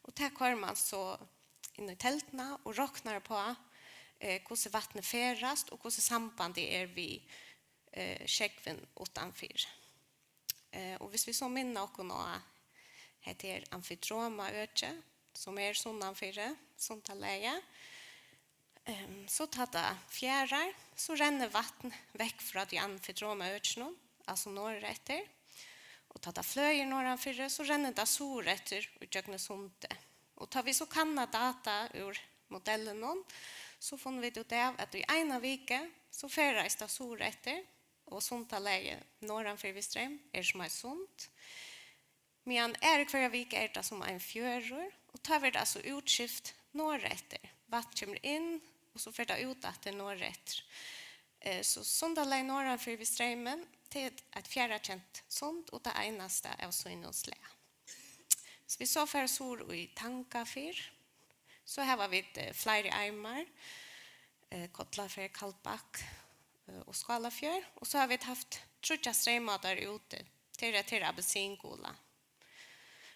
Og tað koyrir mann so inn í telduna og roknar uppá, eh, hvussu vatnið ferðast og hvussu sambandið er við, eh, sjógvin uttanfyri. Eh, og viss vit so minna okkum á hetta her amfidromaøkið, sum er sunnanfyri Sundalagið, ehm, so tá tað fjarar, so rennur vatn vekk frá tí amfidromaøkinum, altso norðureftir. Og tá tað fløðir norðanfyri, so rennur tað suðureftir ígjøgnum sundið. Og tá vit so kanna data úr modellinum, so funnu vit út av, at í eina viku, so ferðaðist tað suðureftir, og Sundalagið norðanfyri við Streym er sum eitt sund, meðan aðru hvørja viku er tað sum ein fjørður, og tá verður tað so útskift norðureftir. Vatn kemur inn, og so fer tað út aftur norðureftir. Eh, so Sundalagið norðanfyri við Streymin, tað er eitt fjarðarkent sund, og tað einasta av sínum slag. Hvis vit so fara suður í Tangafjørð, so hava vit, eh, fleiri armar, eh, Kollafjørð, Kaldbak, eh, og Skálafjørð. Og so hava vit havt tríggjar streymátar úti. Tað er, tað er appelsingula.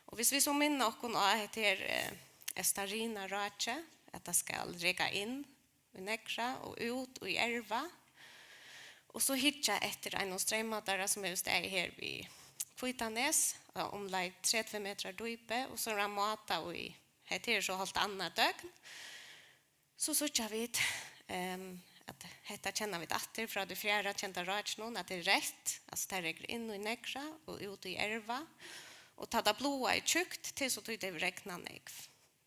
Og hvis vit so minna okkum á hetta her, eh, Eystarina ráki, at tað skal reka inn í Neðra og út í Erva. Og so hyggja eftir einum streymmátara, sum hevur staðið her við Hvítanes, á umleið tretivu metrar dýpi, og so er hann mátað í, hetta er so hálvt annað døgn. So síggja vit, ehm, at hetta kenna vit aftur frá tí fjara kenda rákinum, at tað er reytt, altso tað rýkur inn í neðra og út í erva, og tá tað bláa er tjúkt, tað er so tí tað hevur regnað nógv.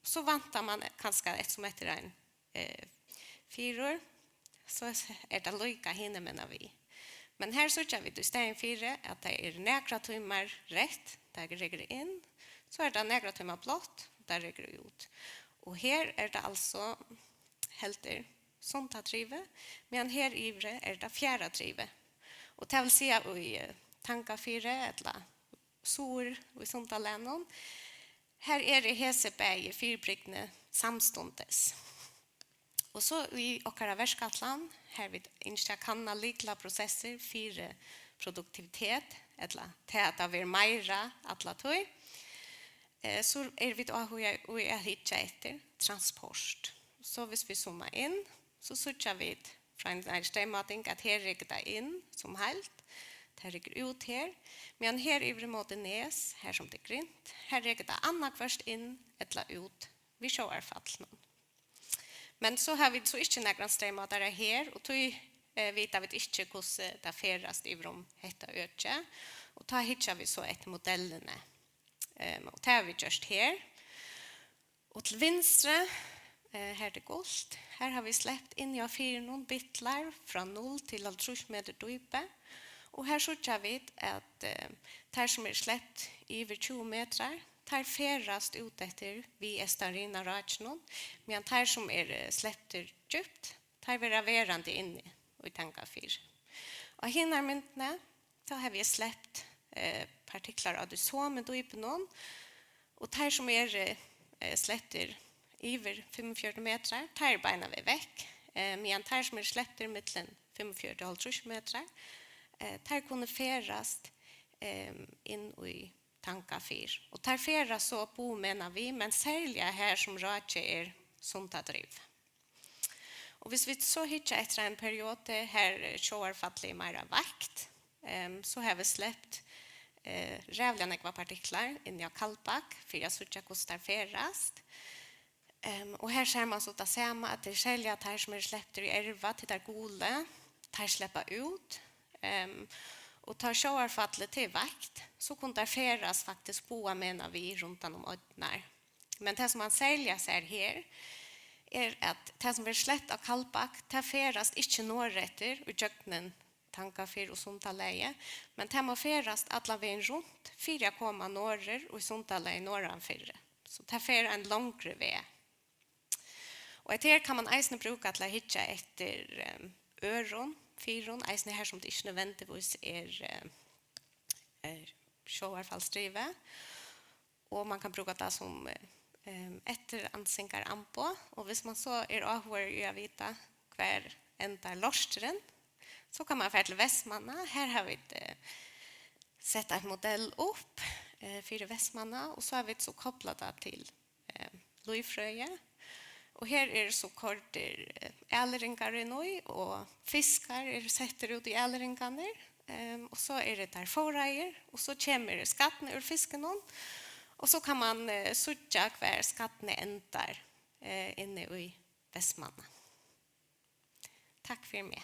So væntar mann kanska, eftirsum hetta er ein, eh, firur, so er tað líka hinumegin við. Men her síggja vit í staðin fyri, at tað er nakrar tímar reytt, tað rýkur inn, so er tað nakrar tímar blátt, tað rýkur út. Og her er tað altso heldur sundadrivið, meðan her yviri er tað fjaradrivið. Og tað vil siga í, eh, Tangafirði ella suður í Sundalagnum, har eru hesi bæði fyribrigdini samstundis. Og so í okkara verkætlan, har vit ynskja at kanna lyklaprosessir fyri produktivitet, ella tað at tað verður meira alla tíð, eh, so eru vit áhugað í at hyggja eftir transport. So hvis vit zooma inn, so síggja vit frá einari streymáting, at her rýkur tað inn sum heild, tað rýkur út her, meðan her yvir ímóti Nes, har sum tað er grint, har rýkur tað annaðhvørt inn ella út við sjóvarfallinum. Men so hava vit so ikki nakran streymátara her, og tí, eh, vita vit ikki, hvussu tað ferðast yvir um hetta økið, og tá hyggja vit so eftir modellini. Ehm, og tað hava vit gjørt her. Og til vinstru, eh, har tað er gult, har hava vit sleppt inni á firðinum bitlar frá null til hálvtrýss metur dýpi, og har síggja vit, at, eh, teir, sum eru slept yvir tjúgu metrar, teir ferðast út eftir við eysturina rákinum, meðan teir, sum eru sleptir djúpt, teir verða verandi inni í Tangafirði. Á hinari myndini, tá havi eg slept, eh, partiklar á tí somu dýpinum, og teir, sum eru, eh, sleptir yvir fimmogfjøruti metrar, teir eru beinan veg vekk, eh, meðan teir, sum eru sleptir millum fimmogfjøruti og hálvtrýss metrar, eh, teir kunnu ferðast, eh, inn í Tangafirð. Og teir ferðast so báðumegin við, men serliga har, sum rákið er sundadrivið. Og hvis vit so hyggja eftir ein periodu, har sjóvarfallið er meira veikt, ehm, so hava vit sleppt, eh, ræðuliga nógvar partiklar inn á Kaldbak fyri at síggja, hvussu teir ferðast. Ehm, og her sær mann so tað sama, at tað er serliga teir, sum eru sleptir í erva, til teir gulu, teir sleppa út. Ehm, og tá sjóvarfallið, tað er veikt, so kunnu teir ferðast faktiskt báðumegin við rundan um oynna. Men tað, sum mann serliga sær her, er, at tað, sum verður sleppt á Kaldbak, tað ferðast ikki norðureftir í gjøgnum Tangafirð og Sundalagið, men tað má ferðast allan vegin runt fyri at koma norður í Sundalagið norðanfyri. So tað fer ein longri veg. Og hetta her kann mann eisini brúka til at hyggja eftir, ehm, øðrum firðum, eisini har, sum tað ikki nødvendigvís er, eh, er sjóvarfallsdrivið. Og mann kann brúka tað sum, eh, em, eftiransingaramboð. Og hvis mann so er áhugaður í at vita, hvar endar lorturin, so kann mann fara til Vestmanna. Her hava vit, eh, sett ein modell upp, eh, fyri Vestmanna, og so hava vit so koplað tað til, eh, lívfrøði. Og her eru so koyrdir, eh, ælingar inn í, og fiskar eru settir út í ælingarnar. Ehm, og so eru teir fóðraðir, og so kemur skarnið úr fiskunum, og so kann mann, eh, síggja, hvar skarnið endar, eh, inni í Vestmanna. Takk fyri meg.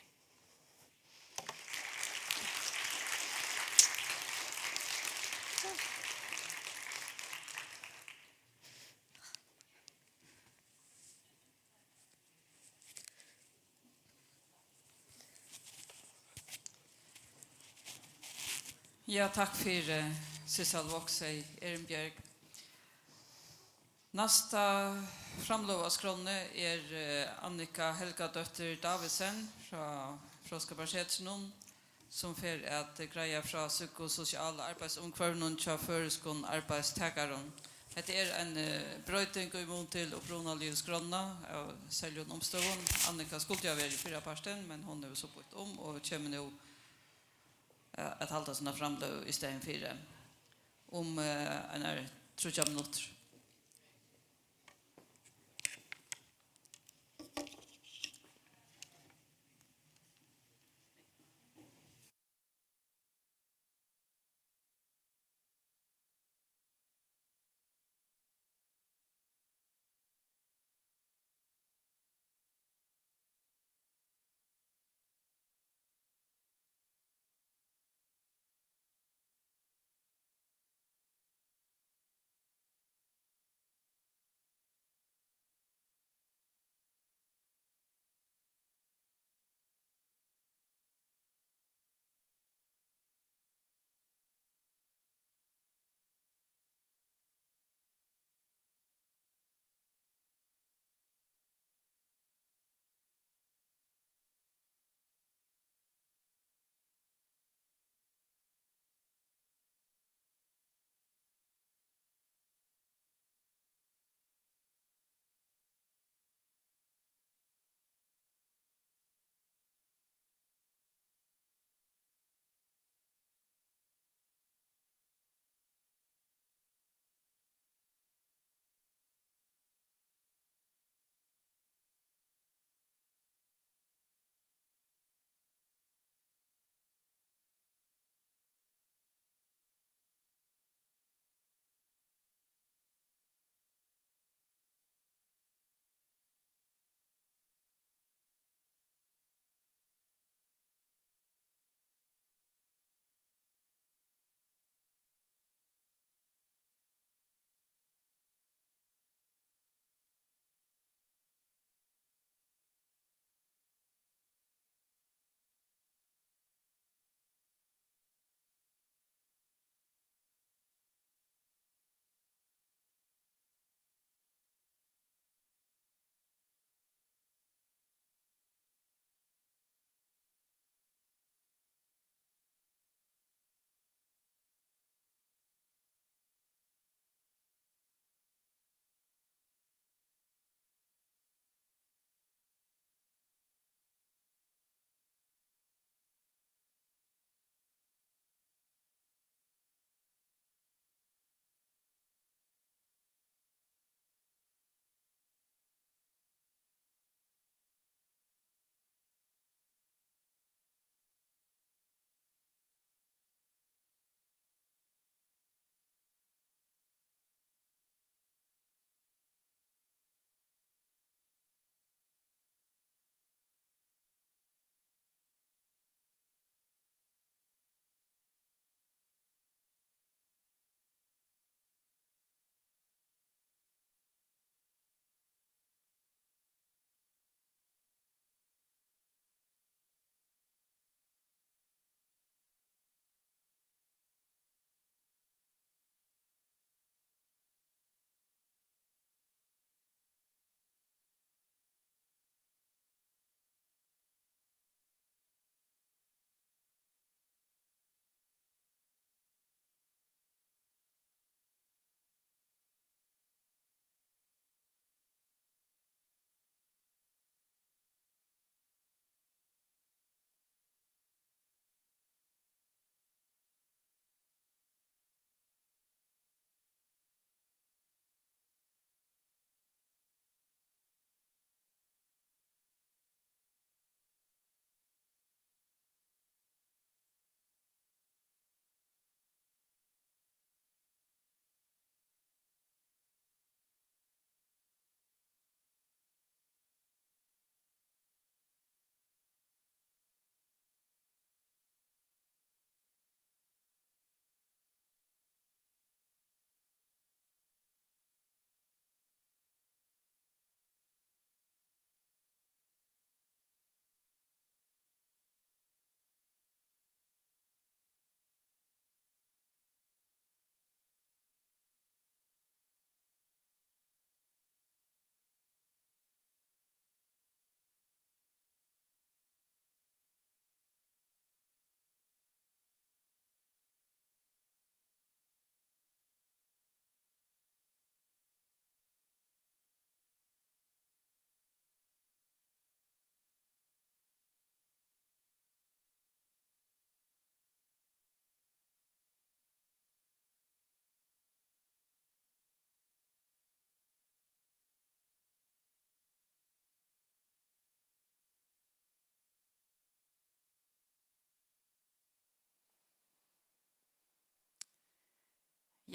Ja, takk fyri, Sissal Voksey Ehrenberg. Næsta framløga á skránni er, eh, Annika Helgadóttir Davidsen frá Fróðskaparsetrinum, sum fer at greiða frá psykososiala arbeiðsumhvørvinum hjá føroyskum arbeiðstakarum. Hetta er ein, eh, broyting í mun til upprunaligu skránna av serligum umstøðum. Annika skuldi ha verið fyrrapartin, men hon hevur so býtt um og kemur nú, eh, at halda sína framløgu í staðin fyri um, eh, einar tríggjar minuttir.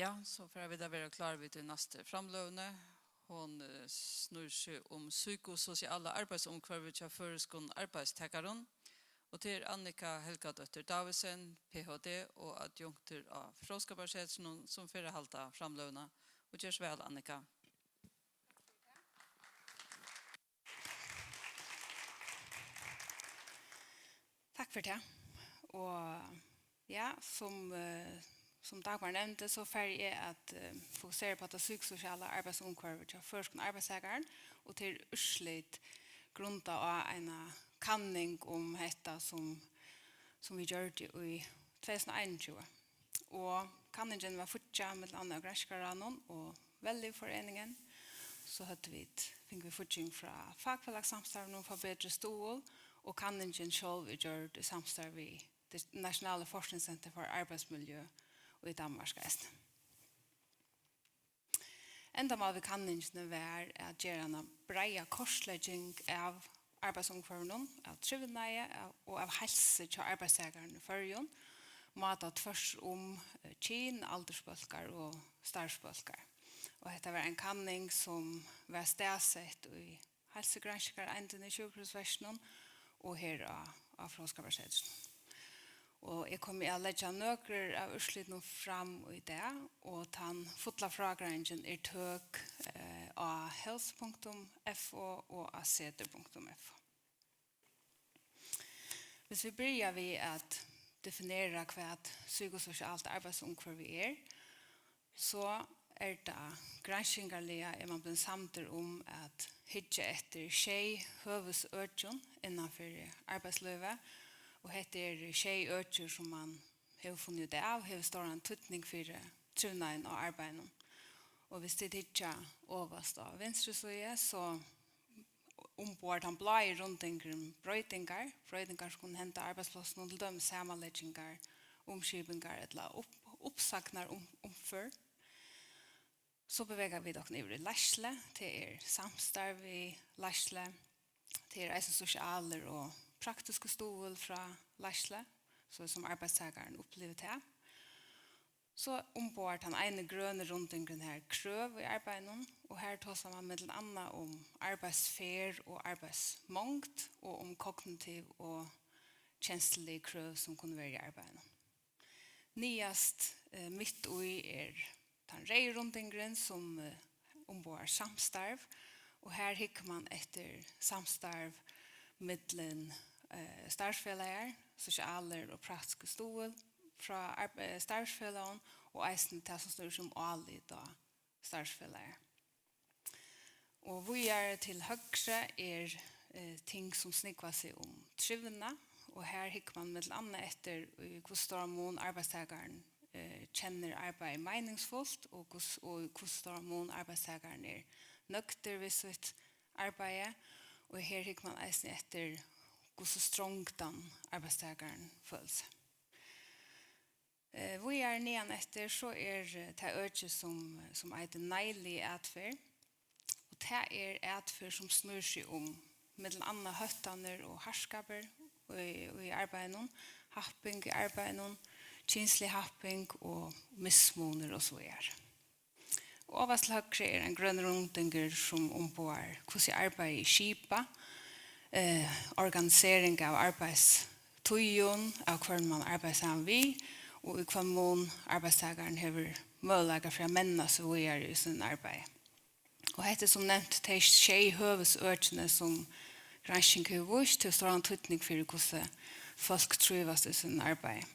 Ja, so fara vit at vera klár við tí næstu framløguni. Hon, eh, snýr seg um psykososiala arbeiðsumhvørvið hjá føroyskum arbeiðstakarum. Og tað er Annika Helgadóttir Davidsen, P H D og adjunktur á Fróðskaparsetrinum, sum fer at halda framløguna. Og ger so væl, Annika. Takk fyri tað. Og ja, sum, eh, sum Dagmar nevndi, so fari eg at, eh, fokusera upp á tað psykososiala arbeiðsumhvørvið hjá føroyskum arbeiðstakarum, og tað er úrslit grundað á eina kanning um hetta, sum, sum vit gjørdu í tvey túsund og einogtjúgu. Og kanningin var fíggjað millum annað av Granskingarráðnum og Vellíðforeningen. So høvdu vit, fingu vit fígging frá Fakfelagssamstarvinum, frá Betri Stuðul, og kanningin sjálv er gjørd í samstarvi við tað Nationale Forskningscenter for Arbejdsmiljø í Danmark eisini. Endamálið við kanningini var at gera eina breiða kortlegging av arbeiðsumhvørvinum, av trivnaði, av, og av heilsu hjá arbeiðstakarunum í Føroyum, mátað tvørtur um, eh, kyn, aldursbólkar og starvsbólkar. Og hetta var ein kanning, sum var staðsett í Heilsugranskingareindini í Sjúkrahúsverkinum og her á, á Fróðskaparsetrinum. Og eg komi at leggja nøkur av úrslitunum fram í dag, og tann fulla frágreiðingin er tøk, eh, á health punktum f o og á setur punktum f o. Hvis vit byrja við at definera, hvat psykososialt arbeiðsumhvørvi er, so er tað granskingarliga, er man blivin samdur um at hyggja eftir sjey høvuðsøkjum innan fyri arbeiðslívið, og hetta eru sjey økir, sum man hevur funnið út av, hevur stóran týdning fyri trivnaðin á arbeiðinum. Og hvis tit hyggja ovast á vinstru síðu, so umboðar tann blái rundingurin broytingar, broytingar, sum kunnu henda á arbeiðsplássinum, til dømis samanleggingar, umskipingar ella upp-, uppsagnar um, umfør. So bevega vit okkum yvir í leiðslu, tað er samstarv við leiðslu, tað er eisini sosialur og praktiskur stuðul frá leiðslu, so sum arbeiðstakarin upplivir tað. So umboðar tann eini grøni rundingurin her krøv í arbeiðinum, og her tosar man millum annað um arbeiðsferð og arbeiðsmongd og um kognitiv og kenslulig krøv, sum kunnu vera í arbeiðinum. Niðast, eh, mitt í er tann reyði rundingurin, sum, eh, umboðar samstarv, og her hyggur man eftir samstarv millum, eh, starvsfelagar, sosialur og praktiskur stuðul frá arbe-, eh, starvsfelagum, og eisini tað, sum snýr seg um álit á starvsfelagar. Og víðari til høgru er, eh, ting, sum snúgva seg um trivnað, og her hyggur man millum annað eftir, í hvussu stóran mun arbeiðstakarin, eh, kennir arbeiðið meiningsfult, og hvussu, og í hvussu stóran mun arbeiðstakarin er nøgdur við sítt arbeiði, og her hyggur man eisini eftir, hvussu strongdan arbeiðstakarin følir seg. Eh, víðari niðan eftir, so er, eh, tað økið, sum, sum eitur neiliga atferð. Og tað er atferð, sum snýr seg um millum annað hóttanir og harðskapur í, í arbeiðinum, happing í arbeiðinum, kynslig happing og mismunur og so víðari. Og ovast til høgru er ein grønur rundingur, sum umboðar, hvussu arbeiðið er skipað, eh, organisering av arbeiðstíðum, av hvørjum man arbeiðir saman við, og í hvønn mun arbeiðstakarin hevur møguleika fyri at menna seg víðari í sínum arbeiði. Og hetta er sum nevnt tey sjey høvuðsøkini, sum gransking hevur víst hevur stóran týdning fyri, hvussu fólk trívast í sínum arbeiði.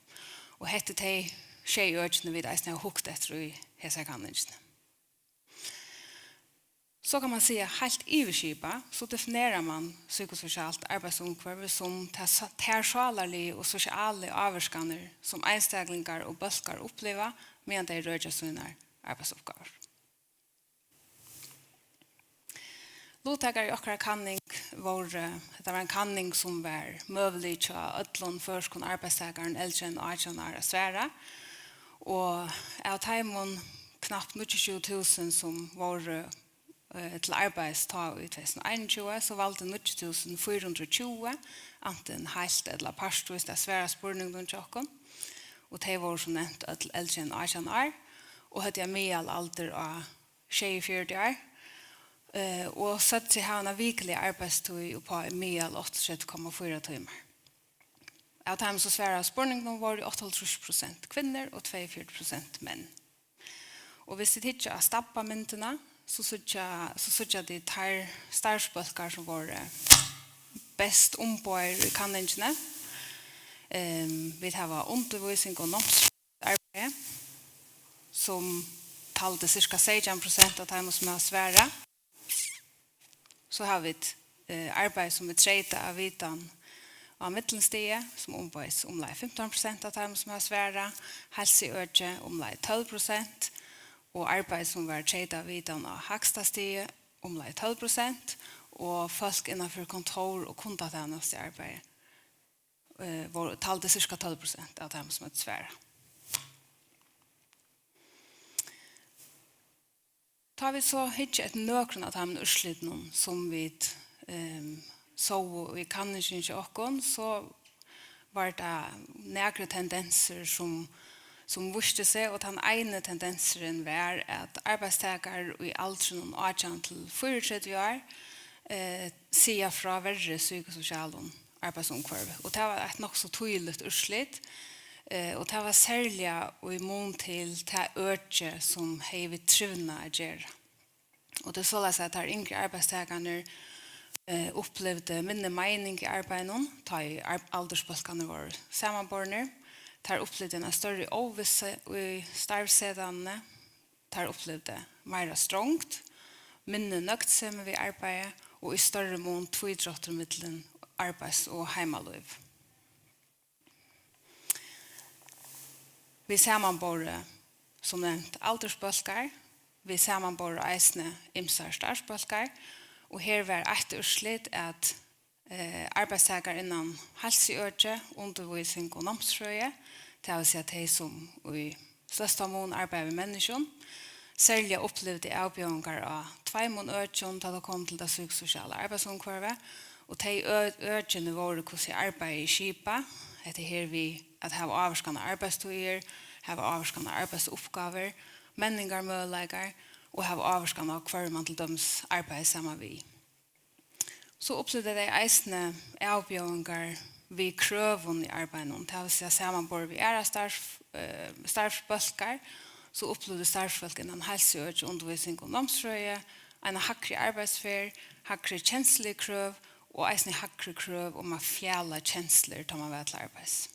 Og hetta er tey sjey økini, vit eisini hava hugt eftir í hesari kanningini. So kann man siga, heilt yvirskipað, so definerar man psykososialt arbeiðsumhvørvi sum tær sa-, tær sálarligu og sosialu ávirkanir, sum einstaklingar og bólkar uppliva, meðan tey røkja sínar arbeiðsuppgávur. Luttakarar í okkara kanning vóru, hetta var ein kanning, sum var møgulig hjá øllum føroyskum arbeiðstakarum eldri enn átjan ár at svara, og av teimum knappt níggjuogtjúgu túsund, sum vóru, eh, til arbeiðis tá í tvey túsund og einogtjúgu, so valdu níggju túsund fýra hundrað og tjúgu antin heilt ella partvíst at svara spurningunum hjá okkum, og tey vóru sum nevnt øll eldri enn átjan ár, og høvdu ein miðalaldur á sjeyogfjøruti ár, eh, og søgdu seg hava eina vikuliga arbeiðstíð upp á í miðal áttaogtretivu komma fýra tímar. Av teimum, sum svaraðu spurningunum, vóru áttaoghálvtrýss prosent kvinnur og tveyogfjøruti prosent menn. Og viss tit hyggja á stabbamyndina, so síggja, so síggja tit teir starvsbólkar, sum vóru best umboðaðir í kanningini. Ehm, vit hava undirvísing og námsarbeiði, sum taldi sirka seytjan prosent av teimum, sum hava svarað. So hava vit, eh, arbeiði, sum er treytað av vitan á millumstigi, sum umboðaðist umleið fimtan prosent av teimum, sum hava svarað, heilsuøki umleið tólv prosent, og arbeiði, sum var treytað av vitan á hægsta stigi, umleið tólv prosent, og fólk innanfyri kontór og kundatænastuarbeiði, eh, vóru, taldi sirka tólv prosent av teimum, sum høvdu svarað. Tá vit so hyggja eftir nøkrum av teimum úrslitunum, sum vit, ehm, sóu í kanningini hjá okkum, so var tað nakrar tendensir, sum, sum vístu seg, og tann eini tendensurin var, at arbeiðstakarar í aldrinum átjan til fýraogtretivu ár, eh, siga frá verri psykososialum arbeiðsumhvørvi. Og tað var eitt nokk so týðiligt úrslit, eh, og tað var serliga í mun til tað øki, sum hevði við trivnað at gera. Og tað er soleiðis, at teir yngri arbeiðstakararnir, eh, upplivdu minni meining í arbeiðinum, tá ið ar-, aldursbólkarnir vóru samanbornir. Teir upplivdu eina størri óvissu í starvssetanini. Teir upplivdu meira strongd, minni nøgdsemi við arbeiði og í størri mun tvídráttur millum arbeiðs- og heimalív. Vit samanbóru, sum nevnt, aldursbólkar. Vit samanbóru eisini ymsar starvsbólkar, og her var eitt úrslit, at, eh, arbeiðstakarar innan heilsuøki, undirvísing og námsfrøði, tað vil siga, tey, sum í størstan mun arbeiða við menniskjum, serliga upplivdu avbjóðingar á tveimum økjum, tá tað kom til tað psykososiala arbeiðsumhvørvið, og tey ø-, økini vóru, hvussu arbeiðið er skipað, hetta her við at hava ávirkan á arbeiðstíðir, hava ávirkan á arbeiðsuppgávur, menningarmøguleikar og hava ávirkan á, hvørjum mann til dømis arbeiðir saman við. So upplivdu tey eisini avbjóðingar við krøvum í arbeiðinum, tað vil siga, samanborið við aðrar starv-, eh, starvsbólkar, so upplivdu starvsfólk innan heilsuøki, undirvísing og námsfrøði eina hægri arbeiðsferð, hægri kenslulig krøv og eisini hægri krøv um at fjala kenslur, tá man var til arbeiðis.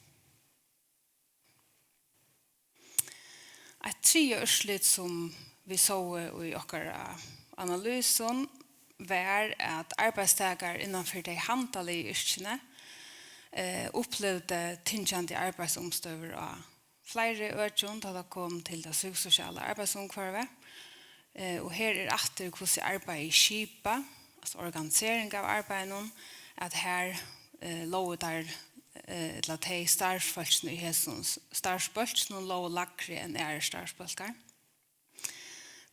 Eitt triðja úrslit, sum vit sóu í okkara analysum, var, at arbeiðstakarar innan fyri tey handaligu yrkini, eh, upplivdu tyngjandi arbeiðsumstøður á fleiri økjum, tá tað kom til tað psykososiala arbeiðsumhvørvið. Eh, og her er aftur, hvussu arbeiðið er skipað, altso organisering av arbeiðinum, at her, eh, lógu teir, eh, ella tey starvsfólkini í hesum s-, starvsbólkinum lógu lægri enn aðrir starvsbólkar.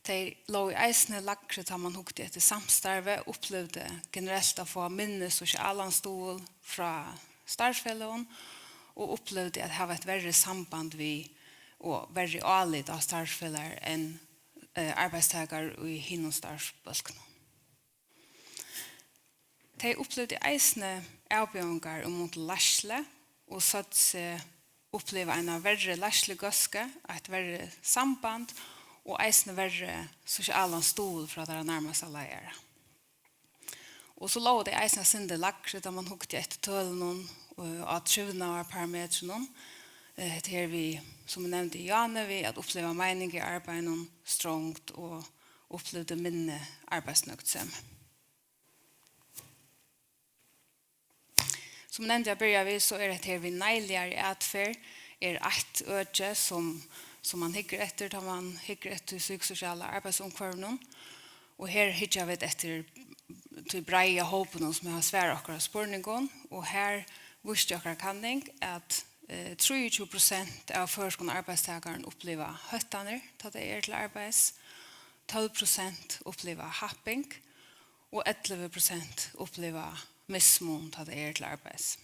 Tey lógu eisini lægri, tá man hugdi eftir samstarvi, upplivdu generelt at fáa minni sosialan stuðul frá starvsfeløgum og upplivdu at hava eitt verri samband við og verri álit á starvsfelagar enn, eh, arbeiðstakarar í hinum starvsbólkunum. Tey upplivdu eisini avbjóðingar í mun til leiðslu og søgdu seg uppliva eina verri leiðslugóðsku, eitt verri samband og eisini verri sosialan stuðul frá teirra nærmasta leiðara. Og so lógu tey eisini eitt sindur lægri, tá man hugdi eftir tølunum, eh, á trivnaðarparametrunum. Eh, hetta her við, sum eg nevndi í áðni, við at uppliva meining í arbeiðinum, strongd og upplivdu minni arbeiðsnøgdsemi. Sum nevnt, at byrja við, so er hetta her við neililigari atferð er eitt øki, sum, sum man hyggur eftir, tá man hyggur eftir tí psykososiala arbeiðsumhvørvinum. Og her hyggja vit eftir tí breiða hópinum, sum hava svarað okkara spurningum. Og her vísti okkara kanning, at, eh, trýogtjúgu prosent av føroyskum arbeiðstakarum uppliva hóttanir, tá tey eru til arbeiðis. Tólv prosent uppliva happing. Og ellivu prosent uppliva mismun, tá tey eru til arbeiðis.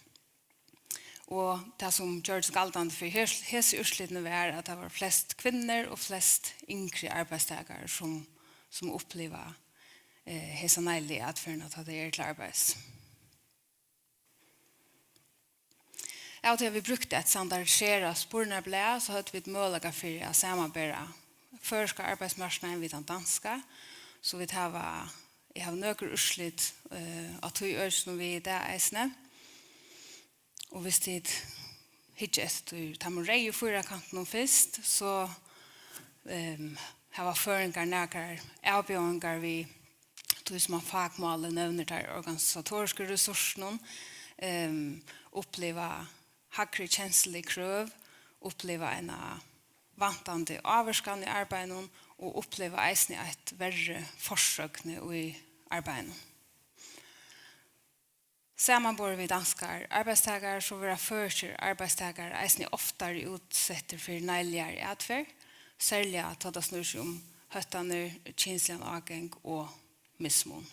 Og tað, sum gjørdist galdandi fyri hes-, hesi úrslitini, var, at tað vóru flest kvinnur og flest yngri arbeiðstakarar, sum, sum uppliva, eh, hesa neiligu atferðina, tá tey eru til arbeiðis. Av tí at vit brúktu eitt standardiserað spurnarblað, so høvdu vit møguleika fyri at samanbera føroyska arbeiðsmarknaðin við tann danska, so vit hava, eg havi nøkur úrslit, eh, á tí økinum við í dag eisini. Og viss tit hyggja eftir teimum reyðu fýrakantunum fyrst, so, ehm, hava føroyingar nakrar avbjóðingar við tí sum á fakmáli nevnir tær organisatorisku resursunum, ehm, uppliva hægri kenslulig krøv, uppliva eina vantandi ávirkan í arbeiðinum og uppliva eisini eitt verri forsøgni í arbeiðinum. Samanborið við danskar arbeiðstakarar, so verða føroyskir arbeiðstakarar eisini oftari útsettir fyri neiligari atferð, serliga tá tað snýr seg um hóttanir, kynsligan ágang og mismun.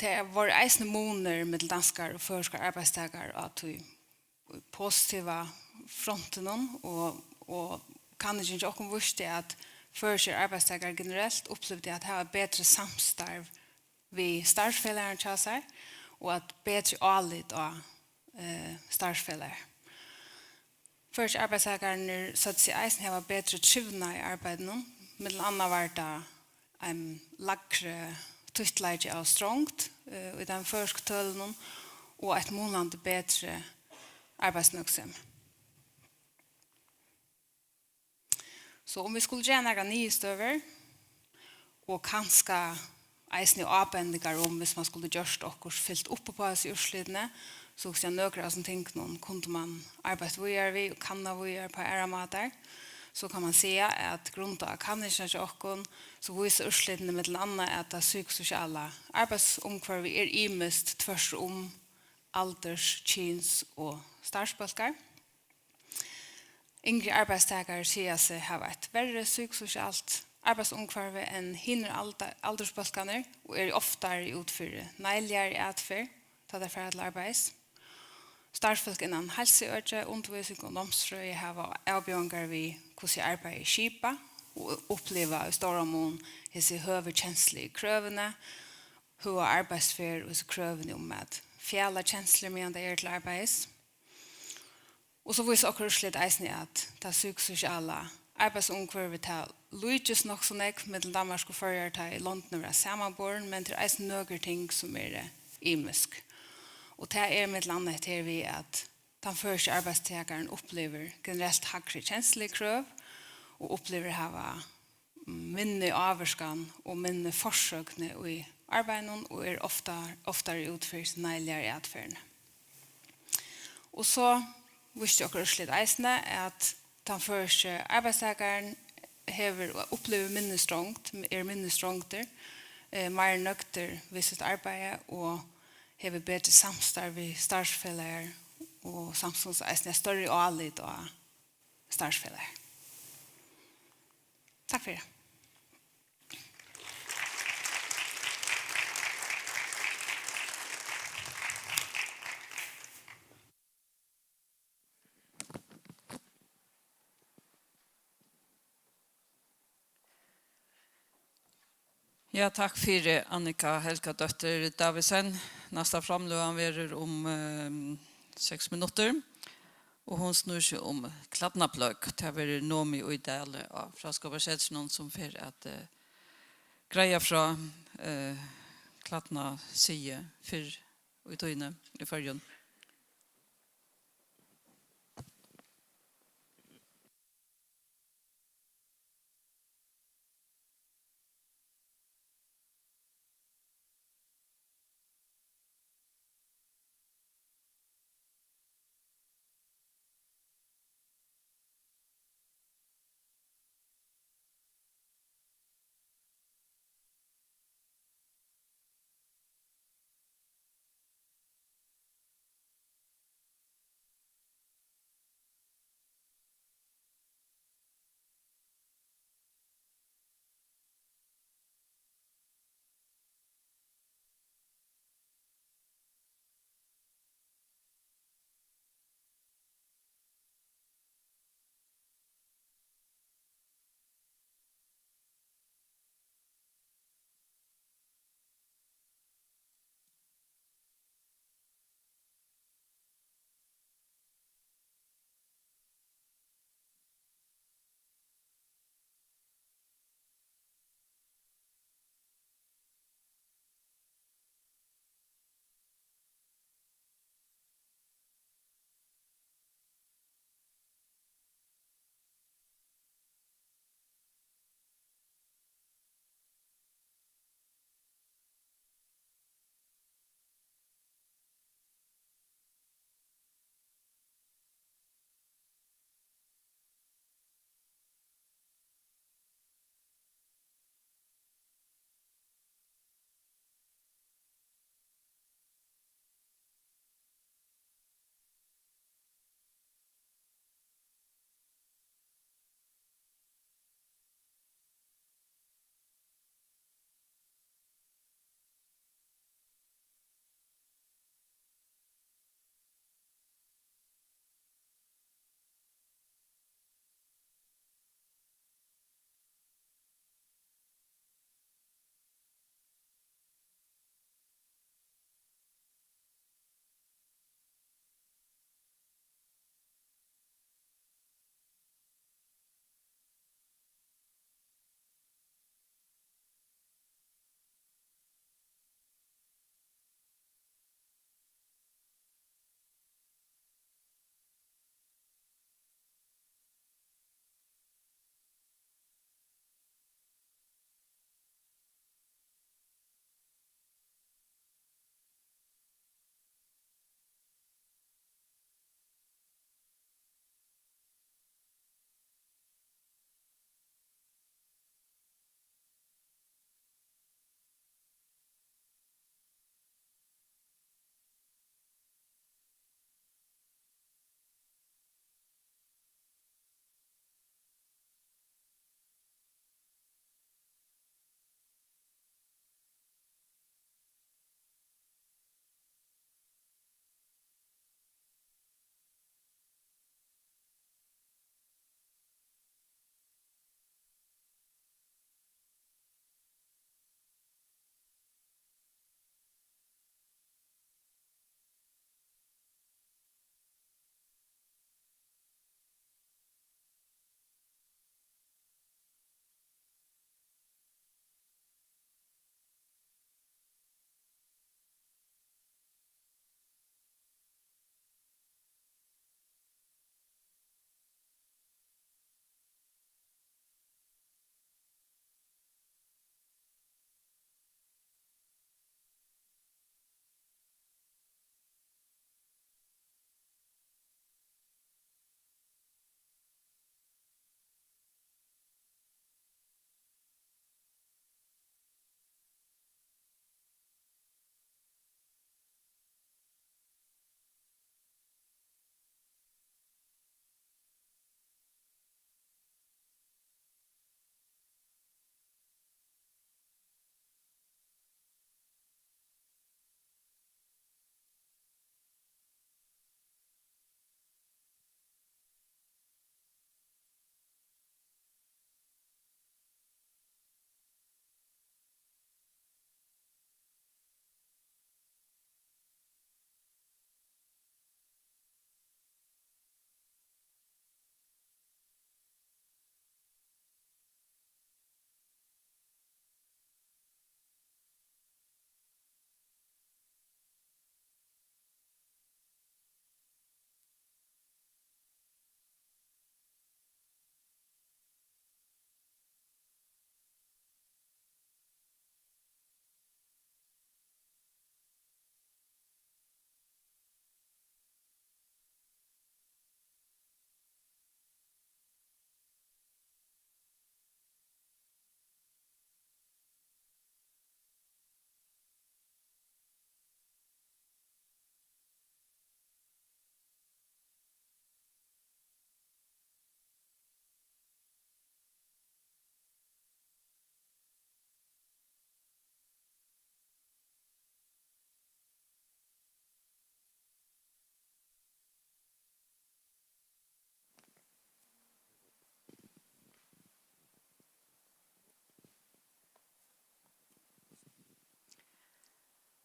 Tað vóru eisini munir millum danskar og føroyskar arbeiðstakarar á tí positiva frontinum, og, og kanningin hjá okkum vísti, at føroyskir arbeiðstakarar generelt upplivdu at hava betri samstarv við starvsfelagarnar hjá sær og at betri álit á, eh, starvsfelagar. Føroyskir arbeiðstakararnir søgdu seg eisini hava betri trivnað í arbeiðinum. Millum annað var tað ein lægri títtleiki av strongd, eh, í teimum føroysku tølunum og eitt munandi betri arbeiðsnøgdsemi. So um vit skulu gera nakrar niðurstøður og kanska eisini ábendingar um, viss mann skuldi gjørt okkurt, fylt upp upp á hasi úrslitini, so hugsi eg, at nøkur av hesum tingunum kundi mann arbeitt víðari við og kannað víðari upp á aðrar mátar. So kann mann siga, at grundað á kanningina hjá okkum, so vísa úrslitini millum annað, at tað psykososiala arbeiðsumhvørvið er ymiskt tvørtur um aldurs-, kyns- og starvsbólkar. Yngri arbeiðstakarar siga seg hava eitt verri psykososialt arbeiðsumhvørvi enn hinir alda-, aldursbólkarnir og eru oftari út fyri neiligari atferð, tá teir fara til arbeiðis. Starvsfólk innan heilsuøki, undirvísing og námsfrøði hava avbjóðingar við, hvussu arbeiðið er skipað, og uppliva í stóran mun hesi høgu kensluligu krøvini, høga arbeiðsferð og hesi krøvini um at fjala kenslur, meðan tey eru til arbeiðis. Og so vísa okkara úrslit eisini, at tað psykososiala arbeiðsumhvørvið, tað líkist nokk so nógv millum Danmark og Føroyar, tá ið londini verða samanborin, men tað eru eisini nøkur ting, sum eru ymisk. Og tað er millum annað hetta her við, at tann føroyski arbeiðstakarin upplivir generelt hægri kenslulig krøv og upplivir at hava minni ávirkan og minni forsøgni í arbeiðinum og er ofta, oftari út fyri neiligari atferðini. Og so vísti okkara úrslit eisini, at tann føroyski arbeiðstakarin hevur og upplivir minni strongd, er minni strongdur, eh, meir nøgdur við sítt arbeiði og hevur betri samstarv við starvsfelagar og samstundis eisini eitt størri álit á starvsfelagar. Takk fyri. Ja, takk fyri, Annika Helgadóttir Davidsen. Næsta framløgan verður um, ehm, seks minuttir, og hon snýr seg um klædnapløgg. Tað verður Nomi Í Dali á Fráskaparsetrinum, sum fer at, eh, greiða frá, eh, klædnasiði fyrr í tíðini í Føroyum.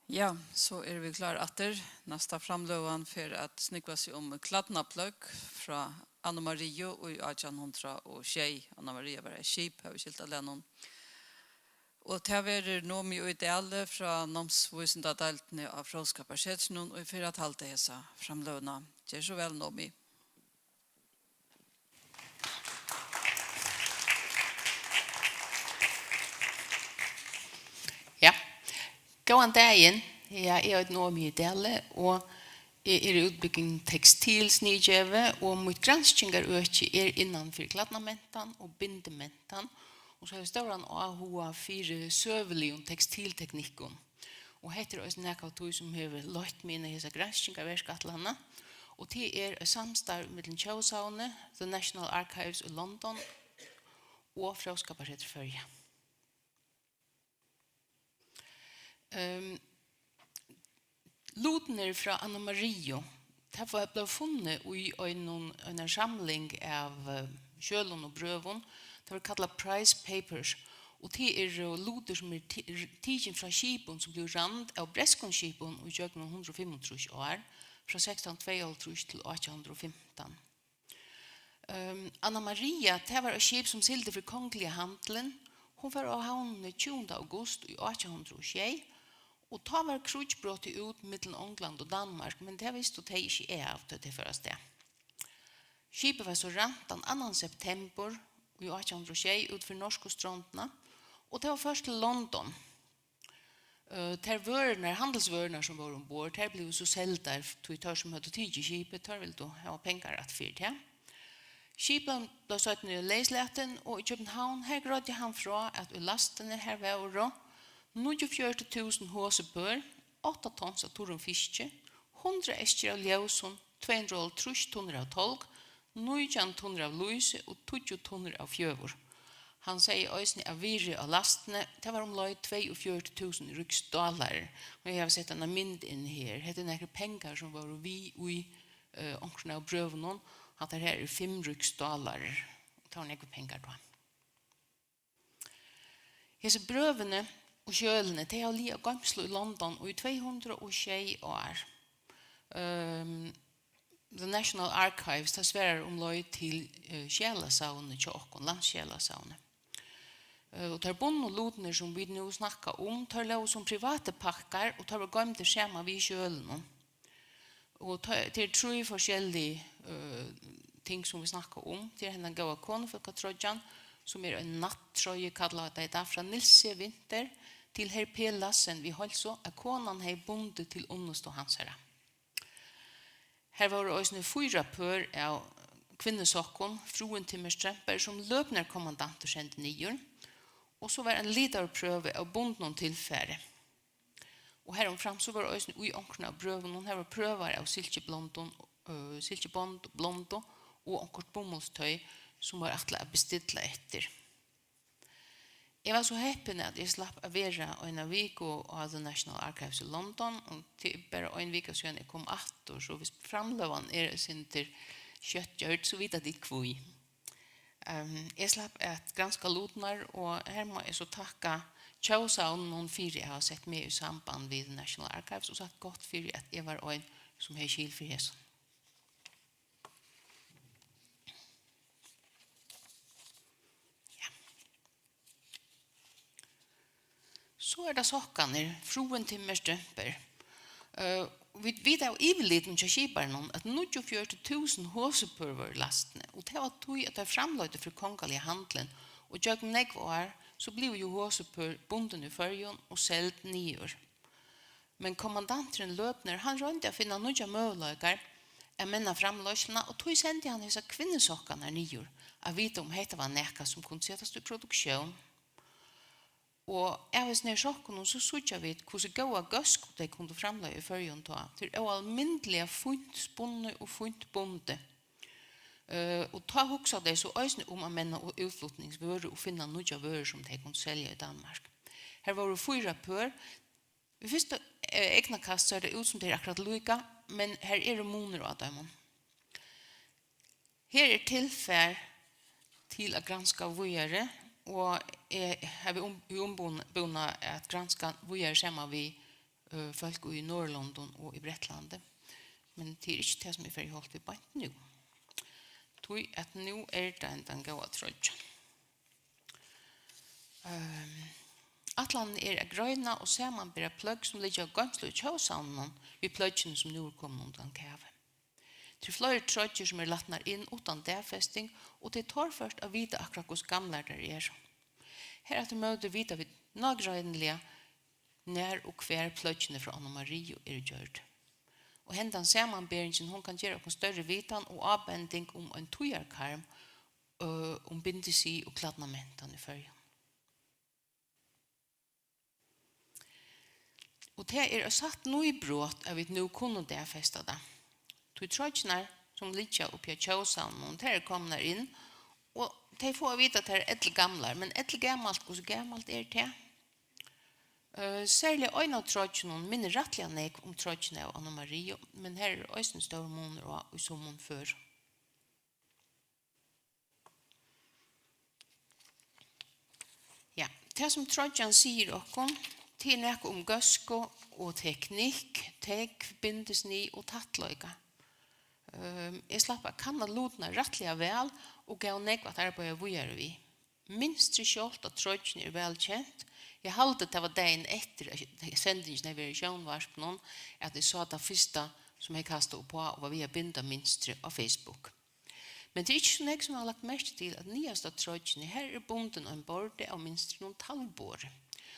Ja, so eru vit klár aftur. Næsta framløgan fer at snúgva seg um klædnapløgg frá Anna Mariu í átjan hundrað og sjey. Anna Maria var eitt skip, hava vit skilt av lagnum. Og tað verður Nomi í Dali frá Námsvísindadeildini á Fróðskaparsetrinum, ið fer at halda hesa framløguna. Ger so væl, Nomi. Ja, góðan dagin. Ja, eg eiti Nomi Dali og eg eri útbúgvin tekstilsniðgevi og mítt granskingarøki er innan fyri klædnamentan og bindimentan og so havi eg stóran áhuga fyri søguligum tekstilteknikkum. Og hetta er eisini nakað av tí sum hevur leitt meg inn í hesa granskingarverkætlanina og tað er eitt samstarv millum Tjóðsavnið, The National Archives í London og Fróðskaparsetur Føroya. Ehm, Lutirnir frá Anna Mariu, tað var bleiv funnið í einum, einari samling av eh, skjølum og brøvum. Tað var kallað Price Papers og tað eru lutir sum eru ti- tikin frá skipum sum blivu rænd av bretskum skipum í gjøgnum hundrað og fimmogtrýss ár, frá sekstan tveyoghálvtrýss til átjan hundrað og fimtan. Ehm, Anna Maria, tað var eitt skip sum sigldi fyri kongliga handilin. Hon var á Havnini tjúgunda august í átjan hundrað og sjey og tá var kríggj brotið út millum Ongland og Danmark, men tað vistu tey ikki av, tá tey fóru avstað. Skipið var so rænt tann annan septembur í átjan hundrað og sjey út fyri norsku strondina og tað var ført til London. Eh, tær vørurnar, handilsvørurnar sum vóru umborð, tær blivu so seldar, tí teir sum høvdu tikið skipið, teir vildu hava pengar aftur fyri tað. Skipið bleiv seinni leyslatin, og í København, har greiddi hann frá, at í lastini har vóru níggjuogfjøruti túsund hosipør, átta tons av turrum fiski, hundrað eskjur av ljósum, tvey hundrað og hálvtrýss tunnur av tálg, nítjan tunnur av lýsi og tíggju tunnur av fjøður. Hann segði eisini, at virðið á lastini, tað var umleið tveyogfjøruti túsund ríksdalar. Og eg havi sett eina mynd inn her. Hetta eru nakrir pengar, sum vóru við í eh, onkrum av brøvunum. Hatta her eru fimm ríksdalar. Tað vóru nógvir pengar tá. Hesi brøvini og skjølini, tey hava ligið á goymslu í London í tvey hundrað og sjey ár. Ehm, The National Archives, tað svarar umleið til eh, skjalasavnið hjá okkum, landsskjalasavnið. Eh, og teir bundnu lutirnir, sum vit nú snakka um, teir lógu sum privatir pakkar, og teir vóru goymdir saman við skjølinum. Og tá, tað eru trý forskellig eh, ting, sum vit snakka um. Tað er hendan góða konufólkatroyggjan, sum er ein nattroyja, kalla tey tað, frá Nilsi Winther til Herr P. Lassen við heilsu, at konan hevði bundið til unnustu hansara. Har vóru eisini fýra pør av kvinnusokkum, Fruentimer Strømper, sum løbnarkommandantur sendi niður, og so var ein litarprøva av bundnum tilfari. Og harumframt so vóru eisini í onkrum av brøvunum, har vóru prøvar av silkiblondum, øh, silkibond, blondu og onkurt bumulstoy, sum var ætlað at bestilla eftir. Eg var so heppin, at eg slapp at vera eina viku á The National Archives í London, og tað er bara ein vika síðan eg kom aftur, so viss framløgan er eitt sindur skjótt gjørd, so vita tit hví. Ehm, eg slapp at granska lutirnar, og her má eg so takka Tjóðsavninum fyri at hava sett meg í samband við The National Archives og sagt gott fyri, at eg var ein, sum hevði skil fyri hesum. Ja. So er tað sokkarnir, Fruentimer Strømper. Eh, vit vita av yvirlitinum hjá skiparanum, at níggjuogfjøruti túsund hosipør vóru í lastini, og tað var tí, at teir framleiddu fyri kongaliga handilin, og gjøgnum nógv ár, so blivu jú hosipør bundin í Føroyum og seld niður. Men kommandanturin Løbner, hann royndi at finna nýggjar møguleikar at menna framleiðsluna, og tí sendi hann hesar kvinnusokkarnar niður, at vita um hetta var nakað, sum kundi setast í produktión. Og av hesum her sokkunum, so síggja vit, hvussu góða góðsku tey kundu framleiða í Føroyum tá. Tað er óalmindiliga fínt spunnið og fínt bundið. Eh, og tá hugsa tey so eisini um at menna og útflutningsvøru og finna nýggjar vørur, sum tey kundu selja í Danmark. Har vóru fýra pør. Við fyrsta eh, eygnakast sær tað út, sum tey eru akkurát líka, men har eru munir á teimum. Her er tilfar til at granska víðari, og eg havi um, í umbúna at granska víðari saman við øh, fólk í Norðurlondum og í Bretlandi. Men tað er ikki tað, sum eg fari í holt við beint nú. Tí at nú er tað hendan góða troyggjan. Ehm, ætlanin er at greina og samanbera pløgg, sum liggja á goymslu í tjóðsavninum, við pløggini, sum nú eru komin undan kavi. Tað eru fleiri troyggjur, sum eru latnar inn uttan dagfesting, og tað er torført at vita akkurát, hvussu gamlar tær eru. Harafturímóti vita vit nágreiniliga, nær og hvar pløggini frá Annu Mariu eru gjørd. Og hendan samanberingin, hon kann gera okkum størri vitan og ábending um ein tíðarkarm, øh, um bindisnið og klædnamentan í Føroyum. Og tað er eitt satt nýbrot, at vit nú kunnu dagfesta tað. Tí troyggjurnar, sum liggja uppi á tjóðsavninum, tær eru komnar inn, og tey fáa at vita, at tær eru eldgamlar, men eldgamalt, hvussu gamalt er tað? Øh, serliga ein av troyggjunum minnir rættiliga nógv um troyggjuna av Annu Mariu, men har er eisini stórur munur á í summum førum. Ja, tað, sum troyggjan sigur okkum, tað er nakað um góðsku og teknikk, tógv, bindisnið og tættleika. Ehm, eg slapp at kanna lutirnar rættiliga væl og gav nógv at arbeiða víðari við. Mynstrið sjálvt á troyggjuni er væl kent. Eg haldi, tað var dagin eftir, at sendingin hevði verið í sjónvarpinum, at eg sá tað fyrsta, sum hevði kastað uppá og var við at binda mynstrið á Facebook. Men tað er ikki so nógv, sum hava lagt merki til, at niðast á troyggjuni, har er bundin ein bordi av mynstrinum talvborði.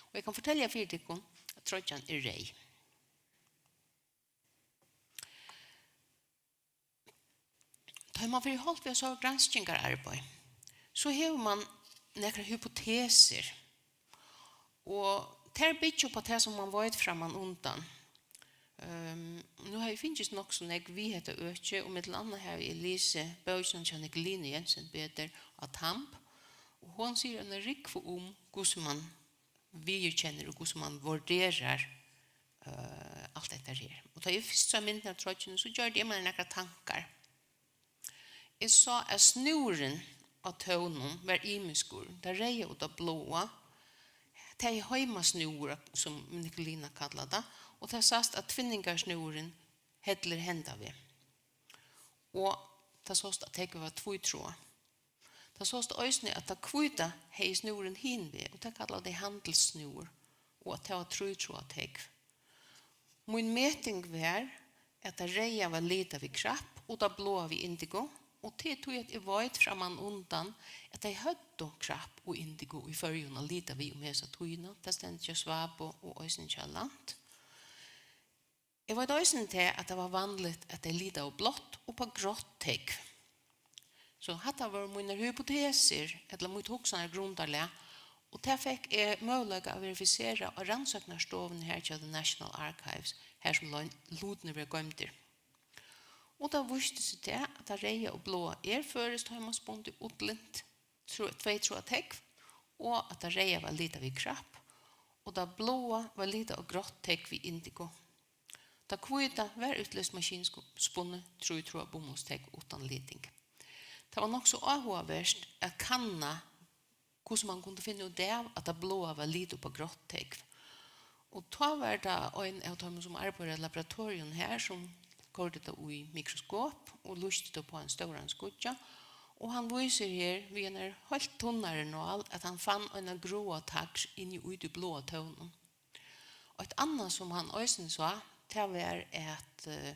Og eg kann fortelja fyri tykkum, at troyggjan er reyð. Tá man fer í holt við so granskingararbeiði, so hevur man nakrar hypotesir, og tær byggja upp á tað, sum man veit framman undan. Ehm, nú havi eg fingist nokk so nógv við hetta økið, og millum annað havi eg lisið bókina hjá Nicoline Jensen betur á Tamb, og hon sigur eina rúgvu um, hvussu man viðurkennir og hvussu man vurderar, eh, alt hetta her. Og tá eg fyrst sá myndina av troyggjuni, so gjørdi eg mær nakrar tankar. Eg sá, at snúrurin á tónum var ymiskur, tað reyða og tað bláa. Tað er heimasnúrur, sum Nikolina kallar tað, og tað sæst, at tvinningarsnúrurin hellir henda veg. Og tað sást, at tógvið var tvítráðað. Tað sást eisini, at tað hvíta hevði snúrin hin veg, og tað kallaðu tey handilssnúr, og at tað var trítráðað tógv. Mín meting var, at tað reyða var litað við krapp og tað bláa við indigo, og tað er tí, at eg veit framman undan, at tey høvdu krapp og indigo í Føroyum at lita við um hesa tíðina. Tað stendur hjá Svabo og eisini hjá Land. Eg veit eisini tað, at tað var vanligt, at tey litaðu blátt upp á grátt tógv. So hatta vóru mínar hypotesir, ella mítt hugsanargrundarlag, og tað fekk eg møguleika at verifisera á rannsóknarstovuni her hjá The National Archives, har sum lein-, lutirnir verða goymdir. Og tá vísti seg tað, at tað reyða og bláa er føroyskt heimaspunnið ullint, trá-, tvítráðað tógv, og at tað reyða var litað við krapp, og tað bláa var litað á grátt tógv við indigo. Tað hvíta var útlendsk maskinspunnið trítráðað bumulstógv uttan liting. Tað var nokk so áhugavert at kanna, hvussu mann kundi finna út av, at tað bláa var litað upp á grátt tógv. Og tá var tað ein av teimum, sum arbeiðir á laboratorium her, sum koyrdi tað í mikroskop og lýsti tað upp á ein stóran skíggja. Og hann vísir her við einari heilt tunnari nál, at hann fann eina gráa tagr inni í tí bláa tóvinum. Eitt annað, sum hann eisini sá, tað var, at, eh,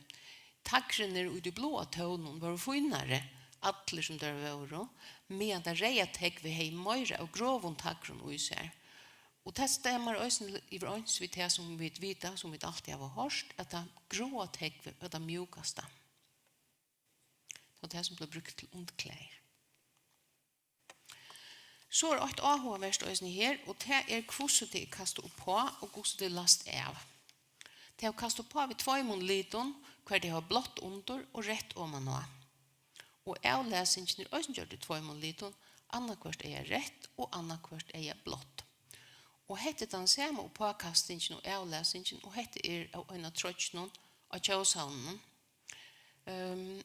tagrarnir í tí bláa tóvinum vóru fínari, allir sum teir vóru, meðan tað reyða tógvið hevði meira av grovum tagrum í sær. Og tað stemmar eisini yvir eins við tað, sum vit vita, sum vit altíð hava hoyrt, at tað gráa tógvið var tað mjúkasta. Tað var tað, sum bleiv brúkt til undirklæðir. So er eitt áhugavert eisini her, og tað er, hvussu tað er kastað uppá og hvussu tað er læst av. Tey hava kastað uppá við tveimum litum, har tey hava blátt undir og reytt omaná. Og avlæsingin er eisini gjørd í tveimum litum, annaðhvørt er reytt og annaðhvørt er blátt. Og hetta er tann sama uppákastingin og avlæsingin, og hetta er av ein av troyggjunum á tjóðsavninum. Ehm,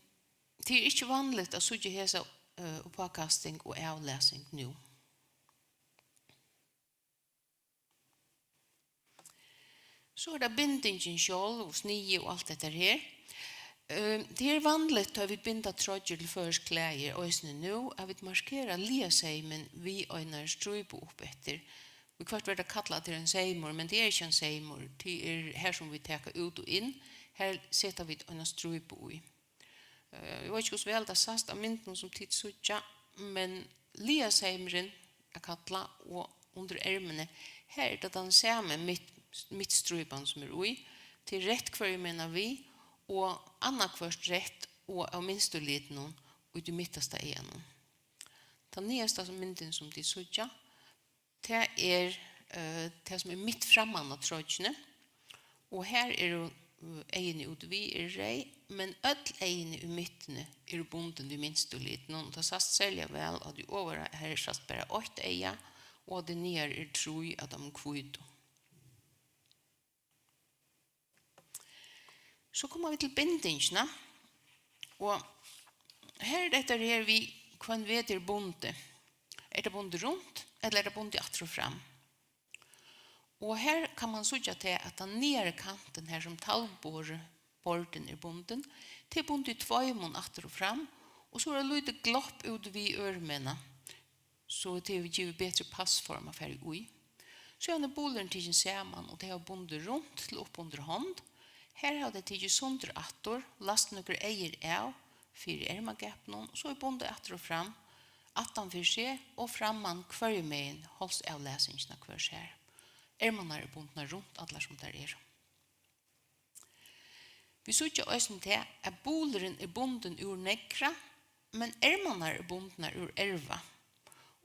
tað er ikki vanligt at síggja hesa, eh, uppákasting og avlæsing nú. So er tað bindingin sjálv og sniðið og alt hetta her. Ehm, tað er vanligt, tá vit binda troyggjur til føroysk klæðir, eisini nú, at vit markera liðaseymin við einari strípu upp eftir. Viðhvørt verður tað kallað, at tað er ein seymur, men tað er ikki ein seymur. Tað er her, sum vit taka út og inn. Her seta vit eina strípu í. Eh, eg veit ikki, hvussu væl tað sæst á myndunum, sum tit síggja, men liðaseymurin er kallað, og undir ermuni, har er tað tann sami mitt, mittstrípan, sum er í. Tað er reytt hvørjumegin við, og annaðhvørt reytt og av mynsturlitinum í tí mittasta eyganum. Tann niðasta myndin, sum tit síggja, tað er, eh, tað, sum er mitt framman á troyggjuni. Og her eru, eh, eyguni út við eru reyð, men øll eyguni í mittuni eru bundin við mynsturlitinum. Og tað sæst serliga væl á tí ovara, har sæst bara eitt eyga, og á tí niðara eru trý av teimum hvítu. So koma vit til bindingina, og her er hetta her við, hvønn veg tað er bundið. Er tað bundið runt, ella er tað bundið aftur og fram? Og her kann mann síggja tað, at tann niðari kantin her, sum talvborð-, bordin er bundin, tað er bundið í tveimum aftur og fram, og so er eitt lítið glopp út við ørmina, so tað hevur givið betri passform at fara í. Síðan er bulurin tikin saman, og tey hava bundið runt til upp undir hond. Her hava tey tikið sundur aftur, læst nøkur eygu av fyri ermagapinum, so er bundið aftur og fram, aftan fyri seg og framman hvørjumegin hálsavlæsingina hvør sær. Ermarnar eru bundnar runt allar, sum tær eru. Vit síggja eisini tað, at bulurin er bundin úr neðra, men ermarnar eru bundnar úr erva.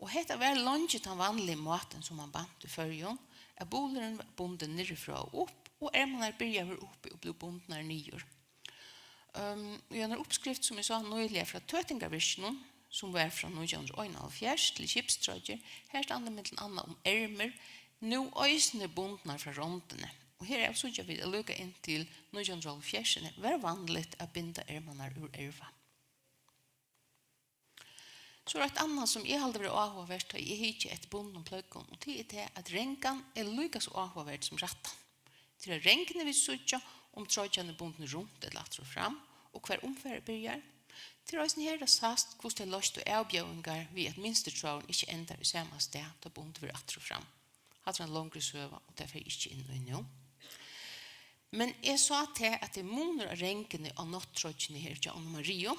Og hetta var leingi tann vanligi mátin, sum man bant í Føroyum, at bulurin var bundin niðurfrá og upp, og ermarnar byrjaðu uppi og blivu bundnar niður. Ehm, í einari uppskrift, sum eg sá nýliga frá Tøtingarvirkinum, sum var frá nítjan hundrað og einoghálvfjerðs til skipstroyggjur, har stendur millum annað um ermir, nú eisini bundnar frá rondini. Og herav síggja vit, at líka inntil nítjan hundrað og hálvfjerðsini var vanligt at binda ermarnar úr erva. So er eitt annað, sum eg haldi vera áhugavert, tá eg hyggi eftir bundnum pløggum, og tað er tað, at rangan er líka so áhugaverd sum rættan. Tað er á ranguni, vit síggja, um troyggjan er bundin runt ella aftur og fram, og hvar umfarið byrjar. Tað er eisini her, tað sæst, hvussu tey loystu avbjóðingar við, at mynsturtráðurin ikki endar í sama stað, tá bundið verður aftur og fram. Hatta er ein longri søga, og tað fari eg ikki inn í nú. Men eg sá tað, at tað er munur á ranguni á náttroyggjuni her hjá Annu Mariu.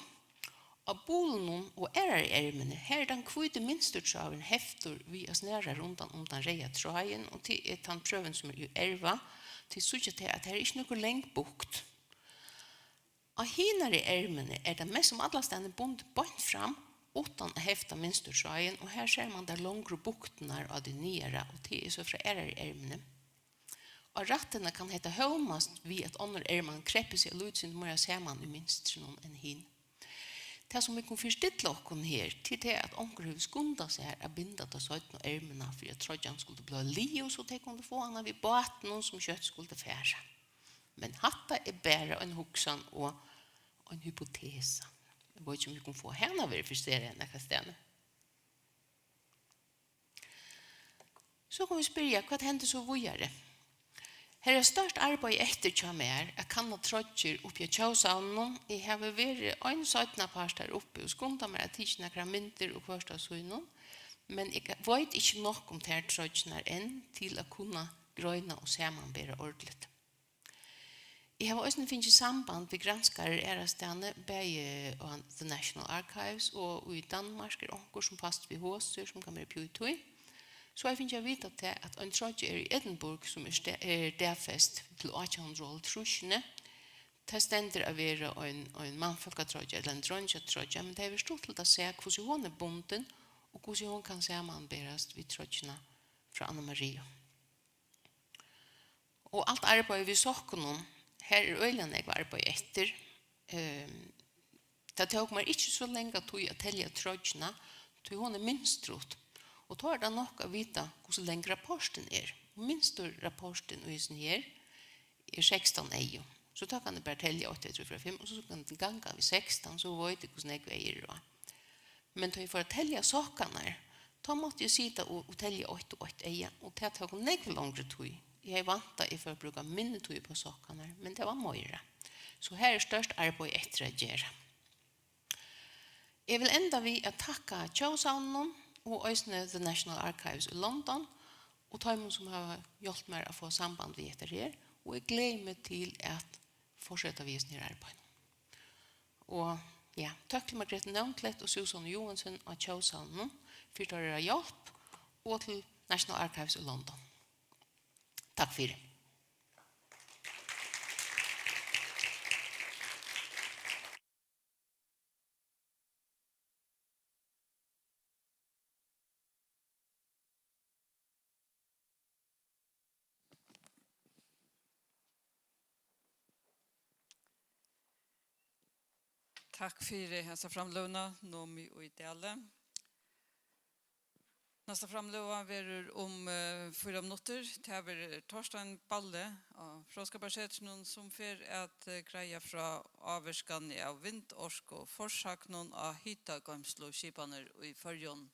Á bulinum og aðrari ermuni, har er tann hvíti mynsturtráðurin heftur við at snara rundan um tann reyða tráðin, og tað er tann prøvin, sum er í erva. Tit síggja tað, at har er ikki nøkur long bukt. Á hinari ermuni er tað mest sum allastaðni bundið beint fram, uttan at hefta mynsturtráðin, og har sær mann tær longru buktirnar á tí niðara, og tað er so frá aðrari ermuni. Á rættuni kann hetta hómast við, at onnur erman kreppir seg eitt lítið sindur meira saman í mynstrinum enn hin. Tað, sum vit kunnu fyristilla okkum her, til tað, at onkur hevur skundað sær at binda ta seinnu ermuna, fyri at troyggjan skuldi blíva liðug, so tey kundu fáa hana við bátinum, sum skjótt skuldi fara. Men hatta er bara ein hugsan og ein hypotesa. Eg veit ikki, um vit kunnu fáa hana verifiseraða nakað staðni. So kunnu vit spyrja, hvat hendi so víðari? Her er stórt arbeiði eftir hjá mær at kanna troyggjur uppi á Tjóðsavninum. Eg havi verið ein seinnapart har uppi og skundað mær at tikið nakrar myndir og hvørt av sínum, men eg veit ikki nokk um tær troyggjurnar enn til at kunna greina og samanbera ordiligt. Eg havi eisini fingið samband við granskarar aðrastaðni, bæði á The National Archives og í Danmark er onkur, sum fæst við hosur, sum kann vera púti í. So havi eg fingið at vita tað, at ein troyggja er í Edinburgh, sum er sta-, er dagfest til átjan hundrað og hálvtrýssini. Tað stendur at vera ein, ein mannfólkatroyggja ella ein dreingjatroyggja, men tað hevur verið stuttligt at sæð, hvussu hon er bundin, og hvussu hon kann samanberast við troyggjuna frá Annu Mariu. Og alt arbeiðið við sokkunum, har er øgiliga nógv arbeiði eftir. Ehm, tað tók mær ikki so langa tíð at telja troyggjuna, tí hon er mynstruð. Og tá er tað nokk at vita, hvussu langur rapportin er. Og mynsturrapportin í hesum her er sekstan eygu. So tá kann eg bara telja eitt, tvey, trý, fýra, fimm, og so kann eg ganga við sekstan, so veit eg, hvussu nógv eygu eru á. Men tá eg fór at telja sokkarnar, tá mátti eg sita og, og telja eitt og eitt eyga, og tað tók nógv longri tíð. Eg hevði væntað, eg fór at brúka minni tíð upp á sokkarnar, men tað var meira. So har er stórt arbeiði eftir at gera. Eg vil enda við at takka Tjóðsavninum og eisini The National Archives í London og teimum, sum hava hjálpt mær at fáa samband við hetta her, og eg gleði meg til at fortseta við hesum her arbeiðinum. Og ja, takk til Margrethe Navnklett og Susanne Johansen á Tjóðsavninum fyri teirra hjálp og til National Archives í London. Takk fyri. Takk fyri hesa framløguna, Nomi í Dali. Næsta framløga verður um, eh, fýra minuttir. Tað verður Torstein Balle á Fróðskaparsetrinum, sum fer at, eh, greiða frá ávirkani av vindorku, forsøgnum á hitagoymsluskipanir í Føroyum.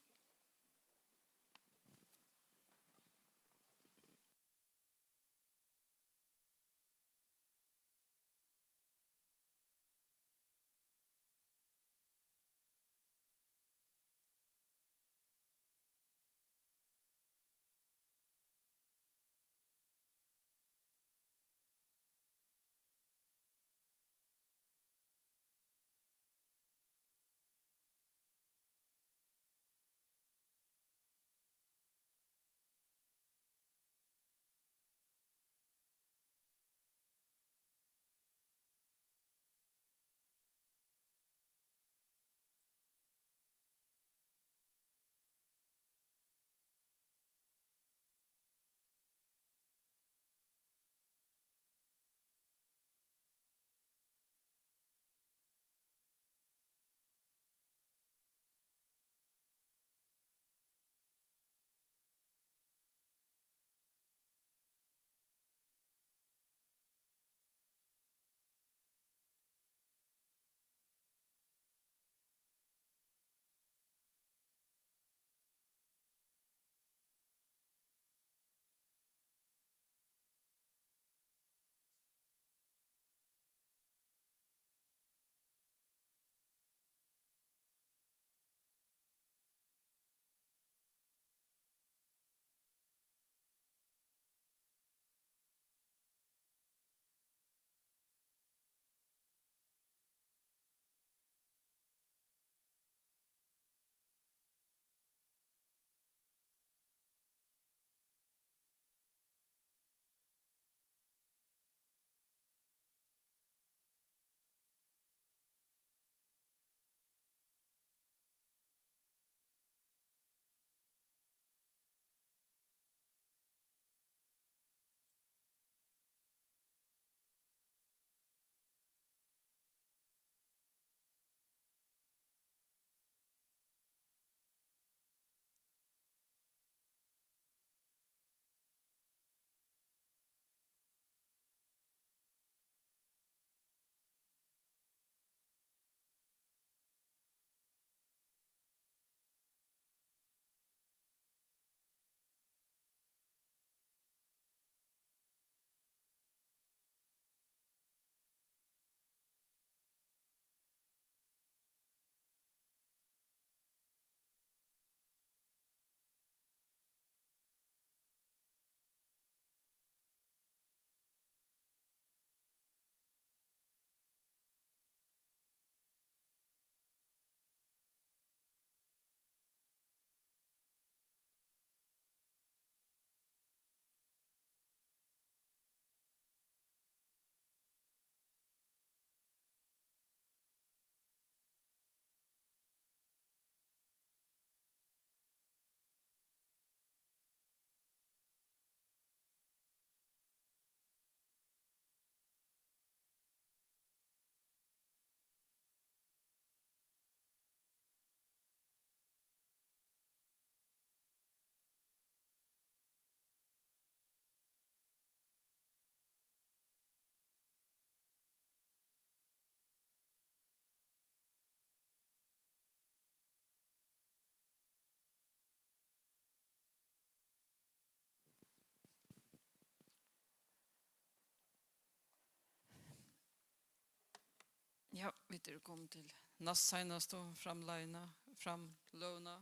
Ja, vit eru komin til næst seinastu framleiðina, framløguna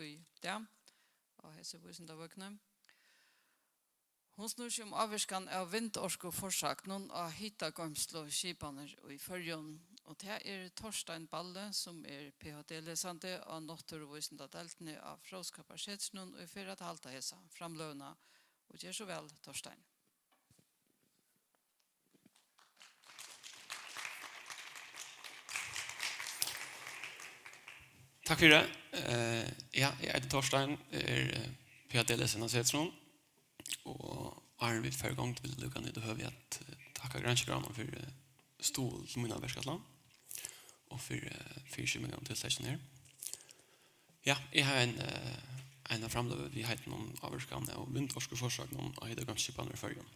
í dag á hesi vísindavøkuni. Hon snýr seg um ávirkan av vindorkuforsagnum á hitagoymsluskipanir í Føroyum, og tað er Torstein Balle, sum er P H D-lesandi á Náttúruvísindadeildini á Fróðskaparsetrinum, ið fer at halda hesa framløguna, og ger so væl, Torstein. Takk fyri. Eh, ja, eg eiti Torstein, eg eri, eh, P H D-lesandi á Setrinum, og áðrenn vit fara í gongd, vil eg líka nyta høvið at, eh, takka Granskingarráðnum fyri, eh, stuðul til mína verkætlan og fyri, eh, fyriskipanina og tiltakini her. Ja, eg havi ein, eh, eina framløgu við heitinum Ávirkan av vindorkuforsagnum á hitagoymsluskipanir í Føroyum.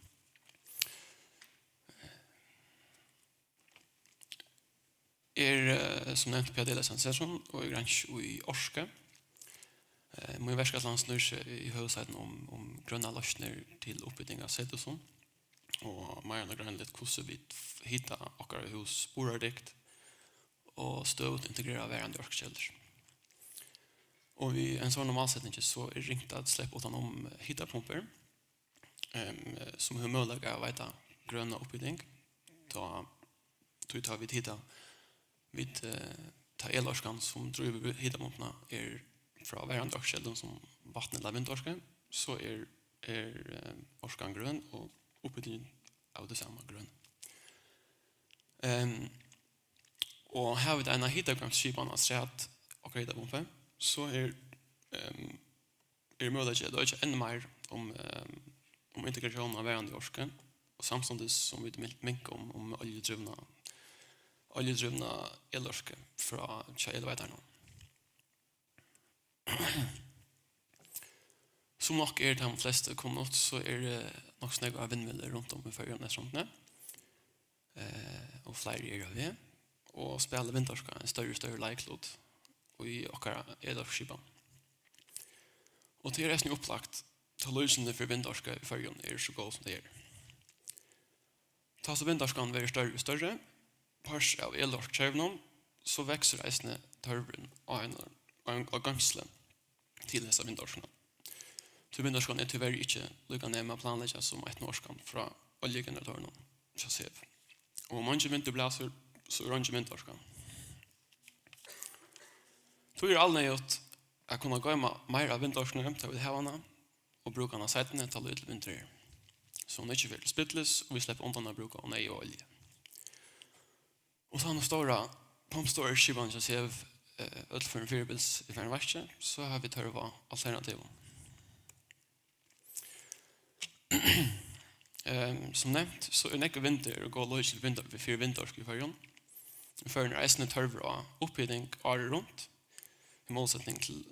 Eg eri, eh, sum nevnt, P H D-lesandi á Setrinum, og eg granski í orku. Eh, mín verkætlan snýr seg í høvuðsheitum um, um grønar loysnir til upphiting av sethúsum, og meira nágreiniliga hvussu vit f-, hita okkara hús burðardygt og støðugt integrera varandi orkukeldur. Og við ein sovorðnum málsetningi, so er ringt at sleppa uttan um hitapumpur, em, sum hevur møguleika at veita grøna upphiting, tá, tí tá vit hita, vit, eh, tá elorkan, sum drívur hitapumpuna, er frá varandi orkukeldum sum vatn ella vindorku, so er, er, eh, orkan grøn og upphitingin av tí sama grøn. Em, og hava vit eina hitagoymsluskipan afturat okkara hitapumpu, so er, em, er møguleiki at økja enn meir um, eh, um integratión av varandi orku, og samstundis sum vit min-, minka um, um oljudrivna, oljudrivna elorku frá, hjá elveitarunum. Sum nokk er teimum flestu kunnugt, so er, eh, nokk so nógvar vindmyllur runt um í Føroyum eftir hondini, eh, og fleiri eru á veg, og spælir vindorka ein størri og størri leiklut í okkara elorkuskipan. Og tað er eisini upplagt, tá líkindini fyri vindorku í Føroyum eru so góð, sum tey eru. Tá so vindorkan verður størri og størri, partur av elorkukervinum, so veksur eisini tørvurin á ein, á ein, á goymslu til hesa vindorkuna. Tí vindorkan er tíverri ikki líka nem at planleggja sum eitt nú orkan frá oljugeneratorunum hjá SEV. Og um eingin vindur blæsur, so er eingin vindorka. Tí er alneyðugt at kunna goyma meir av vindorkuni, tá vit hava hana, og brúka hana seinni, tá lítil vindur er, so hon ikki fer til spillis og vit sleppa undan at brúka ov nógva olju. Og tá nú stóra pumpstovurskipanin hjá SEV, eh, øll førum fyribils er farin í vaski, so hava vit tørv á alternativum. Ehm, sum nevnt, so er nógvur vindur og góð líkindi fyri vind-, fyri vindorku í Føroyum. Í Føroyum er eisini tørvur á upphiting árið runt, í málsetning til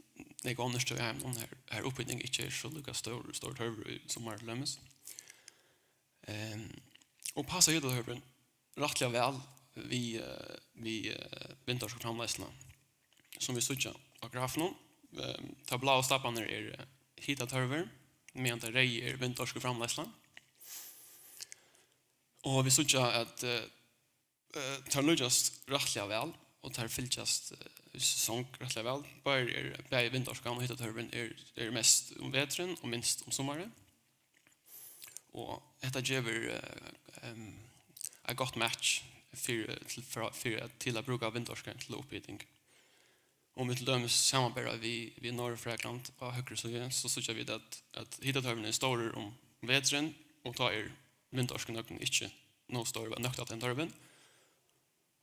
nógv onnur støð í heiminum, har, har upphiting ikki er so líka stór, stór tørvur í summar til dømis. Ehm, og passar hitatørvurin rættiliga væl við, eh, við, eh, vindorkuframleiðsluna, sum vit síggja á grafinum. Ehm, tær bláu stapparnar eru, eh, hitatørvur, meðan tað reyðu er vindorkuframleiðsla. Og vit síggja, at, eh, eh, tær líkjast rættiliga væl, og tær fylgjast, eh, í sesong rættiliga væl. Bæði er, bæði vindorkan og hitatørvurin er, er mest um veturin og minst um summarið. Og hetta gevur, eh, em, eitt gott match fyri, til, frá, fyri at, til at brúka vindorku til upphiting. Um vit til dømis samanbera við, við Norðurfrakland á høgru síðu, so síggja vit, at, at hitatørvurin er stórur um veturin, og tá er vindorkunøgdin ikki nóg stór at nøkta tann tørvin.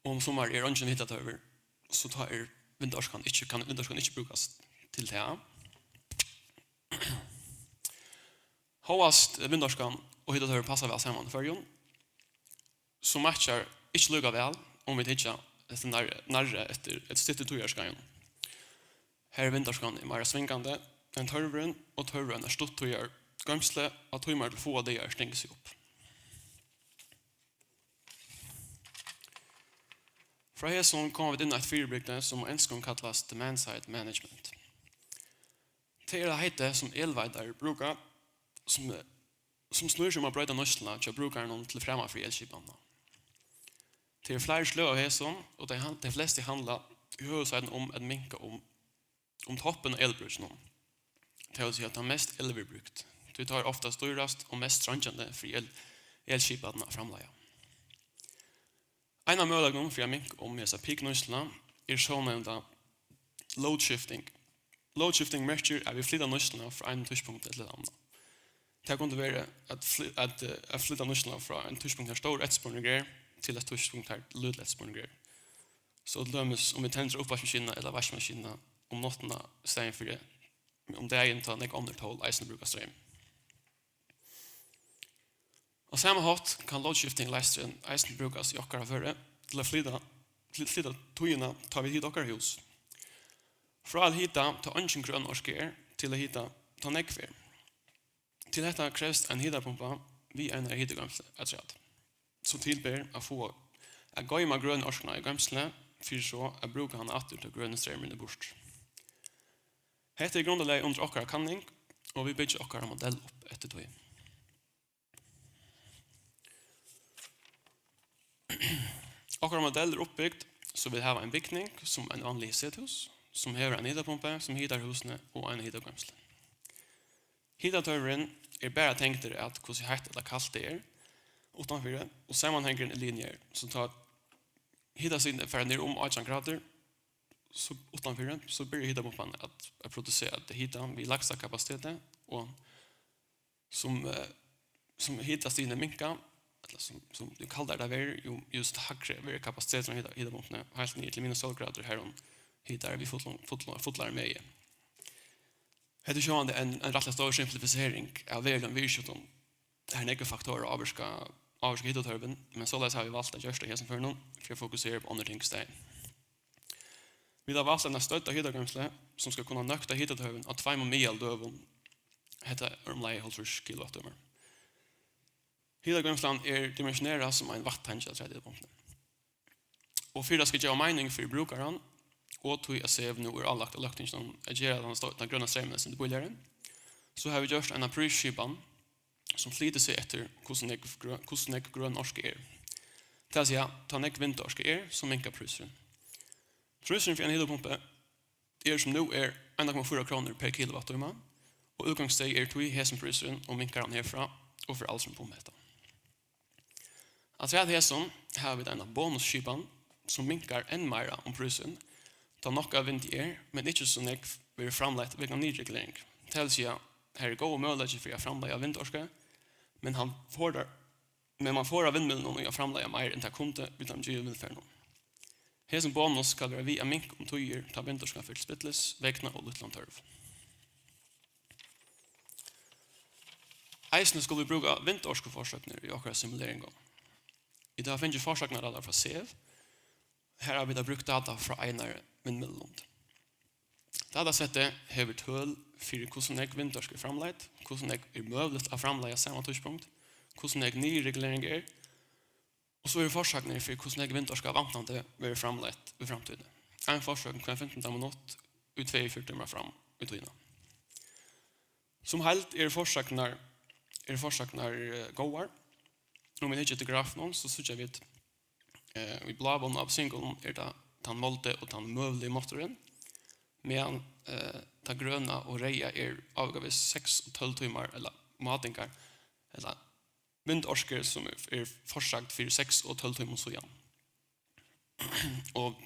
Og um summarið er eingin hitatørvur, so tá er vindorkan ikki, kann vindorkan ikki brúkast til tað. Hóast vindorkan og hitatørvur passa væl saman í Føroyum, so matchar ikki líka væl, um vit hyggja eftir nær-, nærri eftir eitt styttri tíðarskeiðum. Har vindorkan er meira svingandi enn tørvurin, og tørvur á einari stuttari tíðargoymslu á tímar til fáar dagar stengur seg upp. Frá hesum koma vit inn á eitt fyribrigdi, sum á enskum kallast demand side management. Tað er eitt heiti, sum elveitarar brúka, sum, sum snýr seg um at broyta nýtsluna hjá brúkarunum til frama fyri elskipanina. Tað eru fleiri sløg av hesum, og tey han-, tey flestu handla í høvuðssakini um at minka um, um toppin av elbrúkinum. Tað vil siga, tá mest el verður brúkt, tí tá er oftast dýrast og mest streingjandi fyri el-, elskipanina at framleiða. Ein av møguleikunum fyri at minka um hesa peak-nýtsluna er sovorðin load shifting. Load shifting merkir, at vit flyta nýtsluna frá einum tíðspunkti til eitt annað. Tað kundi verið at fly-, at, eh, at flyta nýtsluna frá einum tíðspunkti, har stórur eftirspurningur er, til eitt tíðspunkt, har lítil eftirspurningur er. So til dømis, um vit tendra uppvaskimaskinuna ella vaskimaskinuna um náttina í staðin fyri um dagin, tá nógv onnur tól eisini brúka streym. Á sama hátt kann load shifting leisturin eisini brúkast í okkara føri til at flyta, til at flyta tíðina, tá vit hita okkara hús. Frá at hita, tá eingin grøn orka er, til at hita, tá nógv er. Til hetta krevst ein hitapumpa við einari hitagoymslu afturat, sum til ber at fáa, at goyma grønu orkuna í goymsluni, fyri so at brúka hana aftur, tá grøni streymurin er burtur. Hetta er grundarlagið undir okkara kanning, og vit byggja okkara modell upp eftir tí. Okkara modell er uppbygd, so vit hava ein bygning sum ein vanlig sethús, sum hevur ein hitapumpu, sum hitar húsini, og eina hitagoymslu. Hitatørvurin er bara tengdur at, hvussu heitt ella kalt tað er uttanfyri, og samanhangurin er linear, so tá hitastigini fara niður um átjan gradir, so uttanfyri, so byrjar hitapumpan at, at produsera hita við lægsta kapasiteti, og sum, eh, sum hitastigini minka, ella sum, sum jú kaldari tað verður, jú, jú hægri verður kapasiteturin á hita-, hitapumpuni, heilt niður til minus tólv gradir, har hon hitar við fullum, fullum, fullari megi. Hetta er sjálvandi ein, ein rættiliga stór simplifisering av veruligum viðurskiftum, har nógvir faktorar ávirka, ávirka hitatørvin, men soleiðis hava vit valt at gjørt tað í hesum førinum, fyri at fokusera upp á onnur ting í staðin. Vit hava valt eina stødd á hitagoymslu, sum skal kunna nøkta hitatørvin á tveimum miðaldøgum. Hetta er umleið hálvtrýss kilowatttímar. Hitagoymslan er dimensionerað sum ein vatntangi afturat hitapumpuni. Og fyri at tað skal geva meining fyri brúkaran, og tí at SEV nú er álagt á løgtinginum at gera tann stó-, tann grøna streymin eitt sindur bíligari, so hava vit gjørt eina prísskipan, sum flytur seg eftir, hvussu nógv grø-, hvussu nógv grøn orka er. Tað vil siga, tá nógv vindorka er, so minkar prísurin. Prísurin fyri eina hitapumpu er, sum nú er, ein komma fýra krónur per kilowatttíma, og útgangsstøðið er tí hesin prísurin, og minkar hann herfrá, og fer aldrin upp um hetta. Afturat hesum hava vit eina bonusskipan, sum minkar enn meira um prísin, tá nokk av vindi er, men ikki so nógv verður framleitt vegna niðurregulering. Tað vil siga, har er góður møguleiki fyri at framleiða vindorku, men hann forðar, men mann forðar vindmyllunum í at framleiða meir enn tað kundi við teimum givnu vindferðunum. Hesin bonus skal vera við at minka um tíðir, tá vindorkan fer til spillis vegna ov lítlan tørv. Eisini skulu vit brúka vindorkuforsøgnir í okkara simuleringum. Vit hava fingið forsøgnarradar frá SEV, har hava vit brúkt data frá einari vindmyllulund. Datasettið hevur tøl fyri, hvussu nógv vindorka er framleidd, hvussu nógv er møguligt at framleiða sama tíðspunkt, hvussu nógv niðurregulering er, og so eru forsagnir fyri, hvussu nógv vindorka væntandi verður framleitt í framtíðini. Ein forsøgn hvønn fimtanda minutt í tveyogfjøruti tímar fram í tíðina. Sum heild eru forsagnirnar, eru forsagnirnar, eh, góðar. Um vit hyggja eftir grafinum, so síggja vit, eh, í bláum og appelsingulum er tað tann máldi og tann møguliga mátturin, meðan, eh, tað grøna og reyða er ávikavist seks og tólv tímar, ella mátingar, ella vindorku, sum er, er forsagd fyri seks og tólv tímum síðan. Og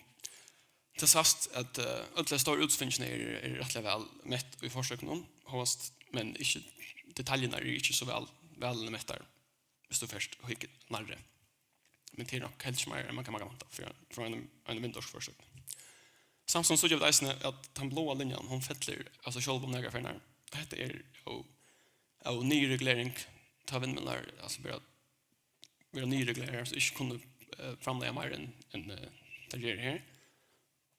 tað sæst, at, eh, øll tey stóru útfingini eru, eru rættiliga væl mett í forsøgnum, hóast, men ikki, detaljurnar eru ikki so væl, væl mettar, viss tú fert og hyggur nærri. Men tað er nokk heldur ikki meir, enn mann kann, mann kann vænta fyri, frá einum, einum vindorkuforsøgn. Samstundis síggja vit eisini, at tann bláa linjan, hon fellur av seg sjálv um nakrar ferðir. Hetta er av, av niðurregulering, tá vindmyllurnar, altso, verða, verða niðurreguleraðar, so ikki kunnu, eh, framleiða meir enn, enn, eh, tær gera her.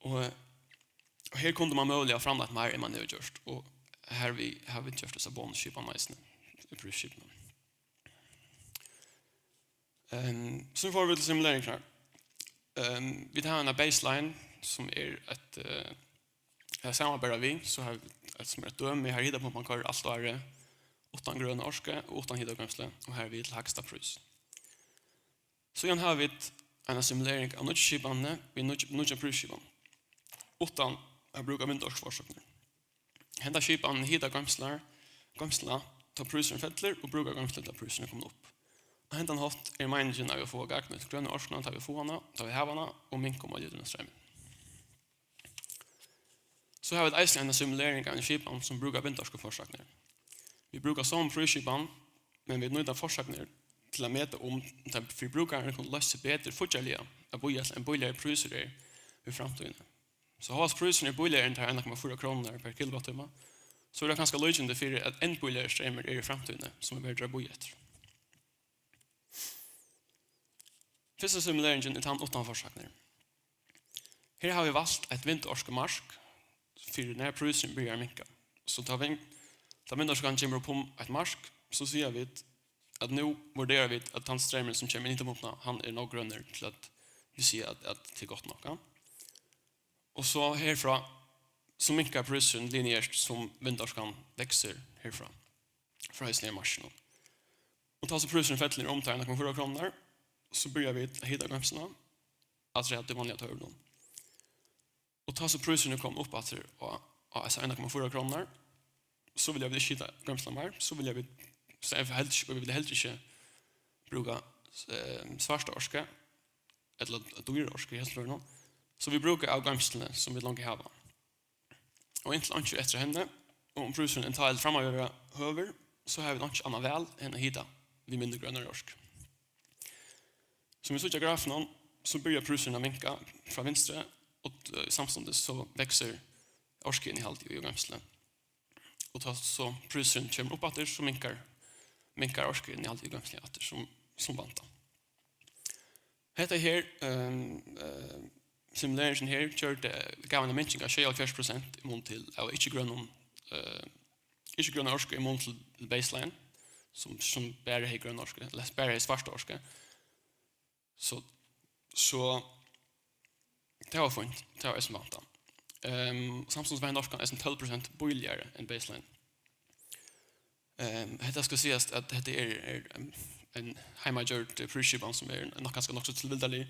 Og, og her kundi mann møguliga framleitt meir, enn mann hevur gjørt. Og hervið hava vit gjørt hesa bonusskipan eisini, í prísskipanini. Ehm, so fara vit til simuleringina. Ehm, vit hava eina baseline, sum er eitt, eh, at samanbera við, so hava vit eitt, sum er eitt dømi, har hitapumpan koyrir alt árið, uttan grøna orku og uttan hitagoymslu, og har við til hægsta prís. Síðan hava vit eina simulering av nýggju skipanini við nýggj-, nýggja prísskipan, uttan at brúka vindorkuforsagnir. Henda skipan hitar goymslurnar, goymsluna, tá prísurin fellur, og brúkar goymsluna, tá prísurin er komin upp. Á hendan hátt er meiningin, at vit fáa gagn til grønu orkuna, tá vit fáa hana, tá vit hava hana, og minka um oljustreymin. So hava vit eisini eina simulering av eini skipan, sum brúkar vindorkuforsagnir. Vit brúka somu prísskipan, men vit nýta forsagnir til at meta, um tað fyri brúkaran kundi loyst seg betur fíggjarliga at bíða til ein bíligari prísur er í framtíðini. So hóast prísurin er bíligari enn tær eina komma fýra krónurnar per kilowatttíma, so er tað kanska líkindi fyri, at enn bíligari streymur er í framtíðini, sum er verður at bíða eftir. Fyrsta simuleringin er tann uttan forsagnir. Her hava vit valt eitt vindorkumark fyri, nær prísurin byrjar at minka. So tá vin-, tá vindorkan kemur upp um eitt mark, so siga vit, at nú vurdera vit, at tann streymurin, sum kemur inn í hitapumpuna, hann er nóg grønur til, at vit siga, at, at tað er gott nokk, ja. Og so herfrá, so minkar prísurin lineært, sum vindorkan veksur herfrá, frá hesum her markinum. Og tá so prísurin fellur um tær eina komma fýra krónurnar, so byrja vit at hita goymsluna afturat í vanliga tørvinum. Og tá so prísurin er komin upp aftur á, á hesar eina komma fýra krónurnar, so vilja vit ikki hita goymsluna meir, so vilja vit, so er heldur ikki, og vit vilja heldur ikki brúka, eh, svarta orku, ella dýra orku í hesum førinum, so vit brúka av goymsluni, sum vit longu hava. Og inntil einki er eftir av henni, og um prísurin enntá heldur fram at vera høgur, so hava vit einki annað val enn at hita við minni grønari orku. Sum vit síggja á grafinum, so byrjar prísurin at minka frá vinstru, og, eh, samstundis so veksur orkuinnihaldið í goymsluni. Og tá so prísurin kemur upp aftur, so minkar, minkar orkuinnihaldið í goymsluni aftur sum, sum væntað. Hetta her, ehm, eh, simuleringin her gjørdi, gav eina minking av sjeyoghálvfjerðs prosent í mun til av ikki grønum, eh, ikki grønari orku í mun til baseline, sum, sum bara hevði grøna orku, ella bara hevði svarta orku. So, so tað var fínt, tað var sum væntað. Ehm, samstundis var henda orkan eisini tólv prosent bíligari enn baseline. Ehm, hetta skal sigast, at hetta er, er, ehm, ein heimagjørd, eh, prísskipan, sum er nokk, kanska nokk so tilvildarlig,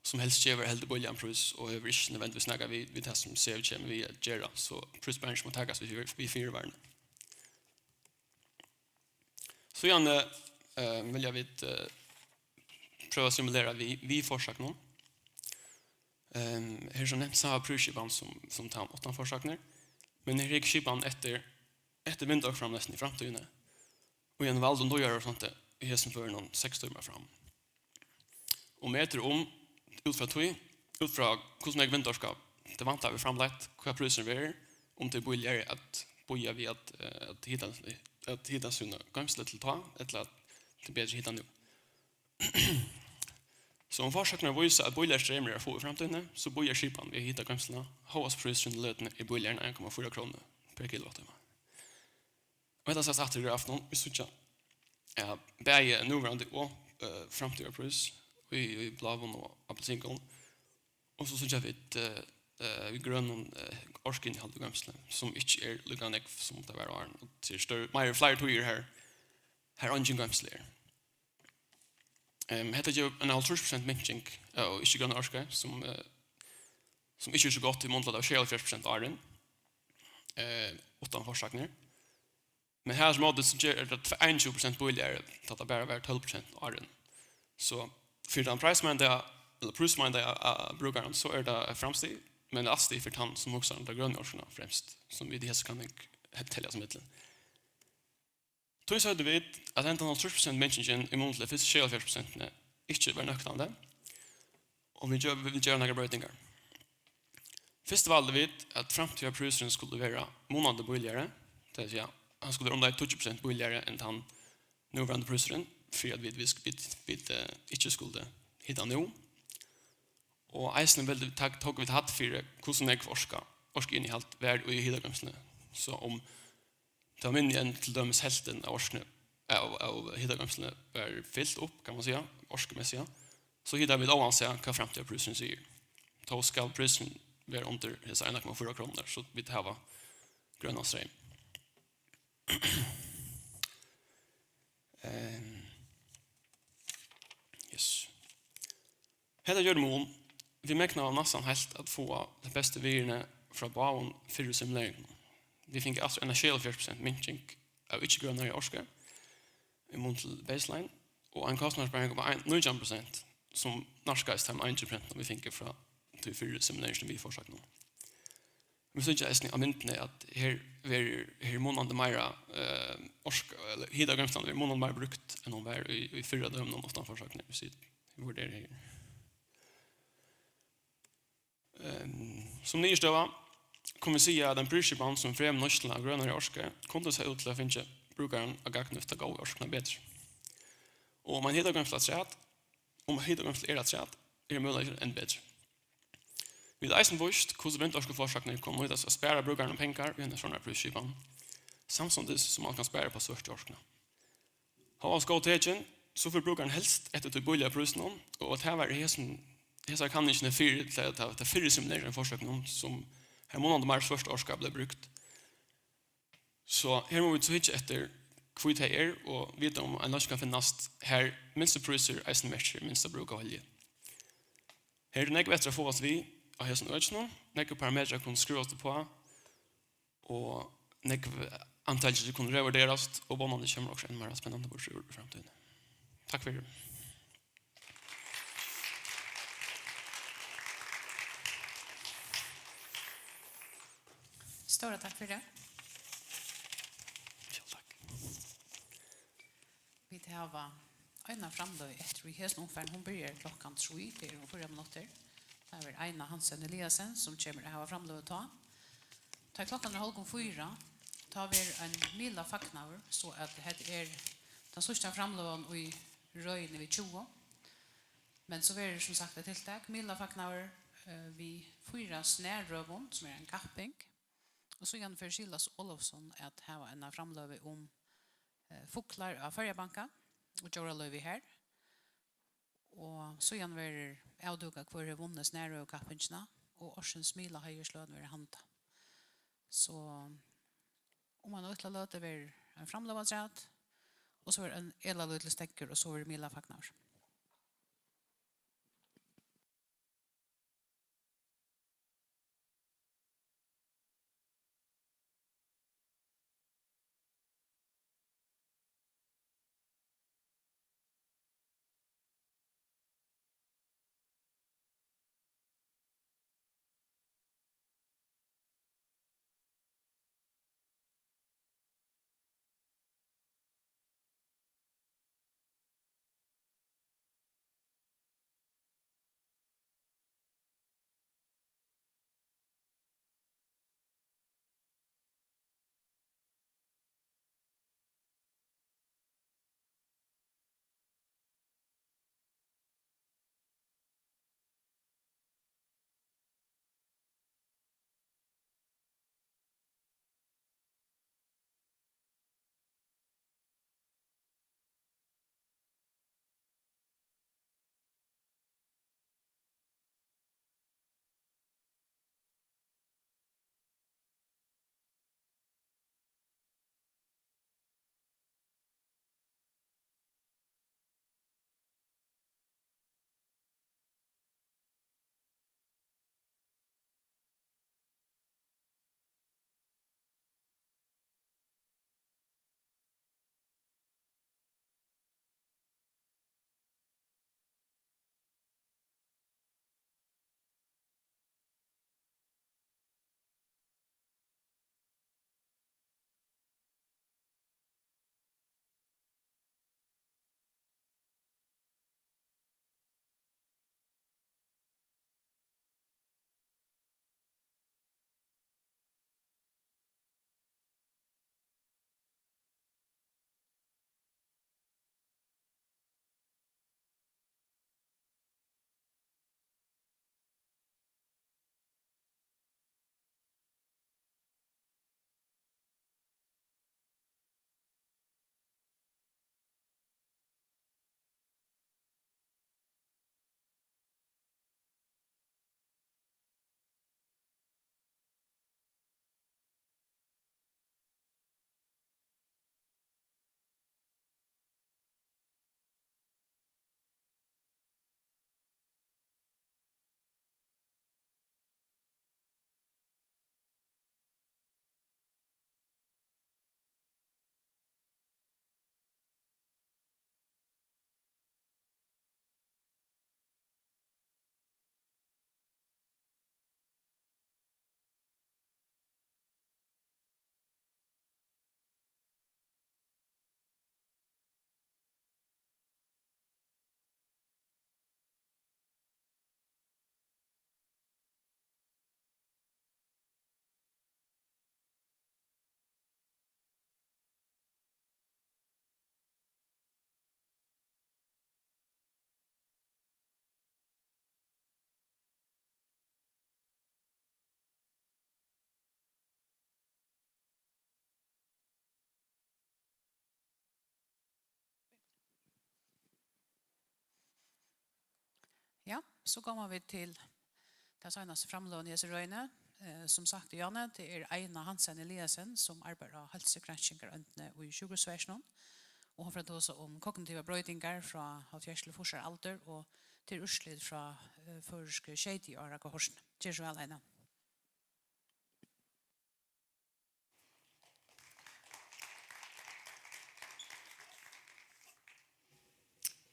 sum helst gevur heldur bíligan prís og hevur ikki nødvendigvis nakað við, við tað, sum SEV kemur við at gera, so prísbendingin má takast við, við fyrivarni. Síðani, eh, vilja vit, eh, prøva at simulera við, við forsagnum. Ehm, her sum nevnt sama prísskipan sum, sum tann uttan forsagnir, men her hyggur skipanin eftir, eftir vindorkuframleiðsluni í framtíðini, í einum valdum tíðarhorisonti í hesum førinum seks tímar fram. Og metir um, út frá tí, út frá hvussu nógv vindorka tað væntar verður framleitt, hvat prísurin verður, um tað er bíligari at bíða við at, eh, at hita, at hita sína goymslu til tá, ella at tað er betri at hita nú. So um forsagnirnar vísa, at bíligari streymur er at fáa í framtíðini, so bíðar skipanin við at hita goymsluna, hóast prísurin í løtuni er bíligari enn ein komma fýra krónur per kilowatttíma. Og hetta sæst aftur í grafinum, vit síggja, ja, bæði núverandi og, eh, framtíðarprís í, í bláum og appilsingulum. Og so síggja vit, eh, eh, í grønum, eh, orkuinnihald í goymsluni, sum ikki er líka nógv, sum tað var áðrenn. Og tað er størri, meir, fleiri tíðir har, har eingin goymsla er. Ehm, hetta gevur eina hálvtrýss prosent minking av ikki grønari orku, sum, eh, sum ikki er so gott í mun til at tað var sjeyoghálvfjerðs prosent áðrenn, eh, uttan forsagnir. Men harafturímóti so ger, er tað tve-, einogtjúgu prosent bíligari, tá tað bara var tólv prosent áðrenn. So fyri tann prísmeinta, ella prísmeinta, eh, brúkaran, so er tað eitt framstig, men eitt afturstig fyri tann, sum hugsar um ta grønu orkuna fremst, sum vit í hesi kanning he-, telja sum millum. Tí søgdu vit, at hendan hálvtrýss prosent minkingin í mun til tey fyrstu sjeyoghálvfjerðs prosentini ikki var nøktandi, og vit gera, vit gera nakrar broytingar. Fyrst valdu vit, at framtíðarprísurin skuldi vera munandi bíligari, tað vil siga, hann skuldi vera umleið tíggju prosent bíligari enn tann núverandi prísurin, fyri at vit, vit, vit, vit, eh, ikki skuldu hita nú. Og eisini vildu vit tak-, tóku vit hædd fyri, hvussu nógv orka, orkuinnihald var í hitagoymsluni. So um tað var minni enn til dømis helvtin av orkuni, av, av hitagoymsluni var fylt upp, kann man siga, orkumessiga, so hita vit óansæð, hvat framtíðarprísurin sigur. Tó skal prísurin vera undir hesar ein komma fýra krónur, so vit hava grønan streym. Ehm, yes. Hetta gjørdi mun. Vit megnaðu næstan heilt at fáa tey bestu virðini frá báðum fyrru simuleringum. Vit fingu aftur eina sjeyoghálvfjerðs prosent minking av ikki-grønari orku í mun til baseline, og ein kostnaðarsparing upp á ein, nítjan prosent, sum nærkaðist teimum einogtjúgu prosentunum, vit fingu frá tí fyrru simuleringini við forsagnum. Vit síggja eisini á myndini, at her verður, her er munandi meira, eh, orka, ella hitageymslan verður munandi meira brúkt, enn hon var í, í fyrra døminum uttan forsagnir, hvis vit vurdera her. Ehm, sum niðurstøða kunnu vit siga, at ein prísskipan, sum fremur nýtslu av grønari orku, kundi sæð út til at fingið brúkaran at gagnnýta góðu orkuna betri. Og um ein hitageymsla afturat, um hitageymsla er afturat, eru møguleikarnir enn betri. Vit hava eisini víst, hvussu vindorkuforsagnir kunnu nýtast at spara brúkaranum pengar í eini sovorðnari prísskipan, samstundis sum mann kann spara upp á svørtu orkuna. Hóast góð tekin, so fer brúkarin helst eftir tí bíliga prísinum, og tað var í hesum, hesari kanningini fyri, tað, tað, tað fyrru simulerandi forsøkunum, sum har munandi meir svørt orka bleiv brúkt. So her mugu vit so hyggja eftir, hví tað er, og vita, um ein loysn kann finnast, har minsti prísur eisini merkir minsta brúk av olju. Her er nógv eftir at fáast við á hesum økinum. Nógvir parametrar kunnu skrúvast uppá, og nógv antakilsi kunnu revurderast, og vónandi kemur okkurt enn meira spennandi burtur úr í framtíðini. Takk fyri. Stóra takk fyri. Sjálv takk. Vit hava eina framløgu eftir í hesum umfarinum. Hon byrjar klokkan trý, tað eru um fýra minuttir. Tað verður Eina Hansen Eliasen, sum kemur at hava framløgu tá. Tá klokkan er hálvgum fýra, tá verður ein miðlafagnaður, so at hetta er tann síðsta framløgan í røðini við tjúgu. Men so verður sum sagt eitt tiltak, miðlafagnaður, eh, við fýra snarrøðum, sum er ein kapping. Og síðan fer Silas Ólafsson at hava eina framløgu um, eh, fuglar á Føroyabanka og djóralívið har. Og síðan verður avdúkað, hvør hevur vunnið snarrøðukappingina, og ársins miðlaheiðursløn verður handað. So um eina lítla løtu verður ein framløga afturat, og so verður ein ella lítil steðgur, og so verður miðlafagnaður. So koma vit til ta seinastu framløguna í hesi røðini. Eh, sum sagt í áðni, tað er Eina Hansen Eliasen, sum arbeiðir á heilsugranskingaroyndini í sjúkrahúsverkinum. Og hon fer at tosa um kognitivar broytingar frá hálvfjerðs til fýrs ára aldur, og tað er úrslit frá, eh, føroysku sjeyogtjúgu ára kohortini. Ger so væl, Eina.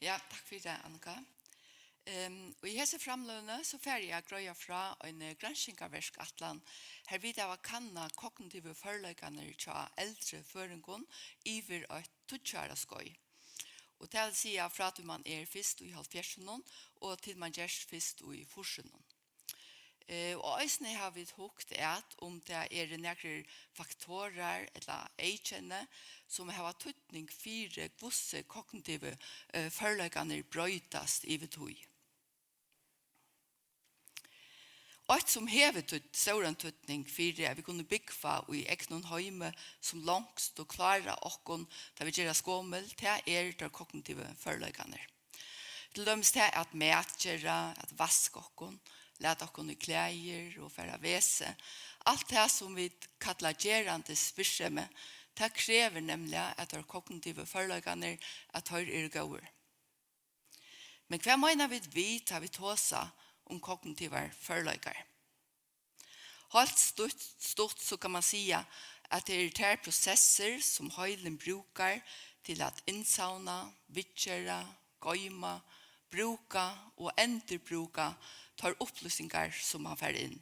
Ja, takk fyri tað, Annika. Ehm, og í hesi framløguni, so fari eg at greiða frá eini granskingarverkætlan, har vit hava kannað kognitivu førleikarnar hjá eldri føroyingum yvir eitt tíggju ára skeið. Og tað vil siga, frá tí man er fyrst í hálvfjerðsunum og til man gerst fyrst í fýrsunum. Eh, og eisini hava vit hugt at, um tað eru nakrir faktorar ella eyðkenni, sum hava týdning fyri, hvussu kognitivu, eh, førleikarnir broytast yvir tíð. Eitt, sum hevur týtt, stóran týdning fyri, at vit kunnu búgva í egnum heimi sum longst og klára okkum, tá vit gerast gomul, tað eru teir kognitivu førleikarnir. Til dømis tað at matgera, at vaska okkum, lata okkum í klæðir og fara á vesi. Alt tað, sum vit kalla gerandisvirksemi, tað krevur nemliga, at teir kognitivu førleikarnir, at teir eru góðir. Men hvat meina vit við, tá vit tosa um kognitivar førleikar? Heilt stutt, stutt, so kann man siga, at tað eru tær prosessir, sum heilin brúkar til at innsavna, viðgera, goyma, brúka og endurbrúka tær upplýsingar, sum hann fær inn.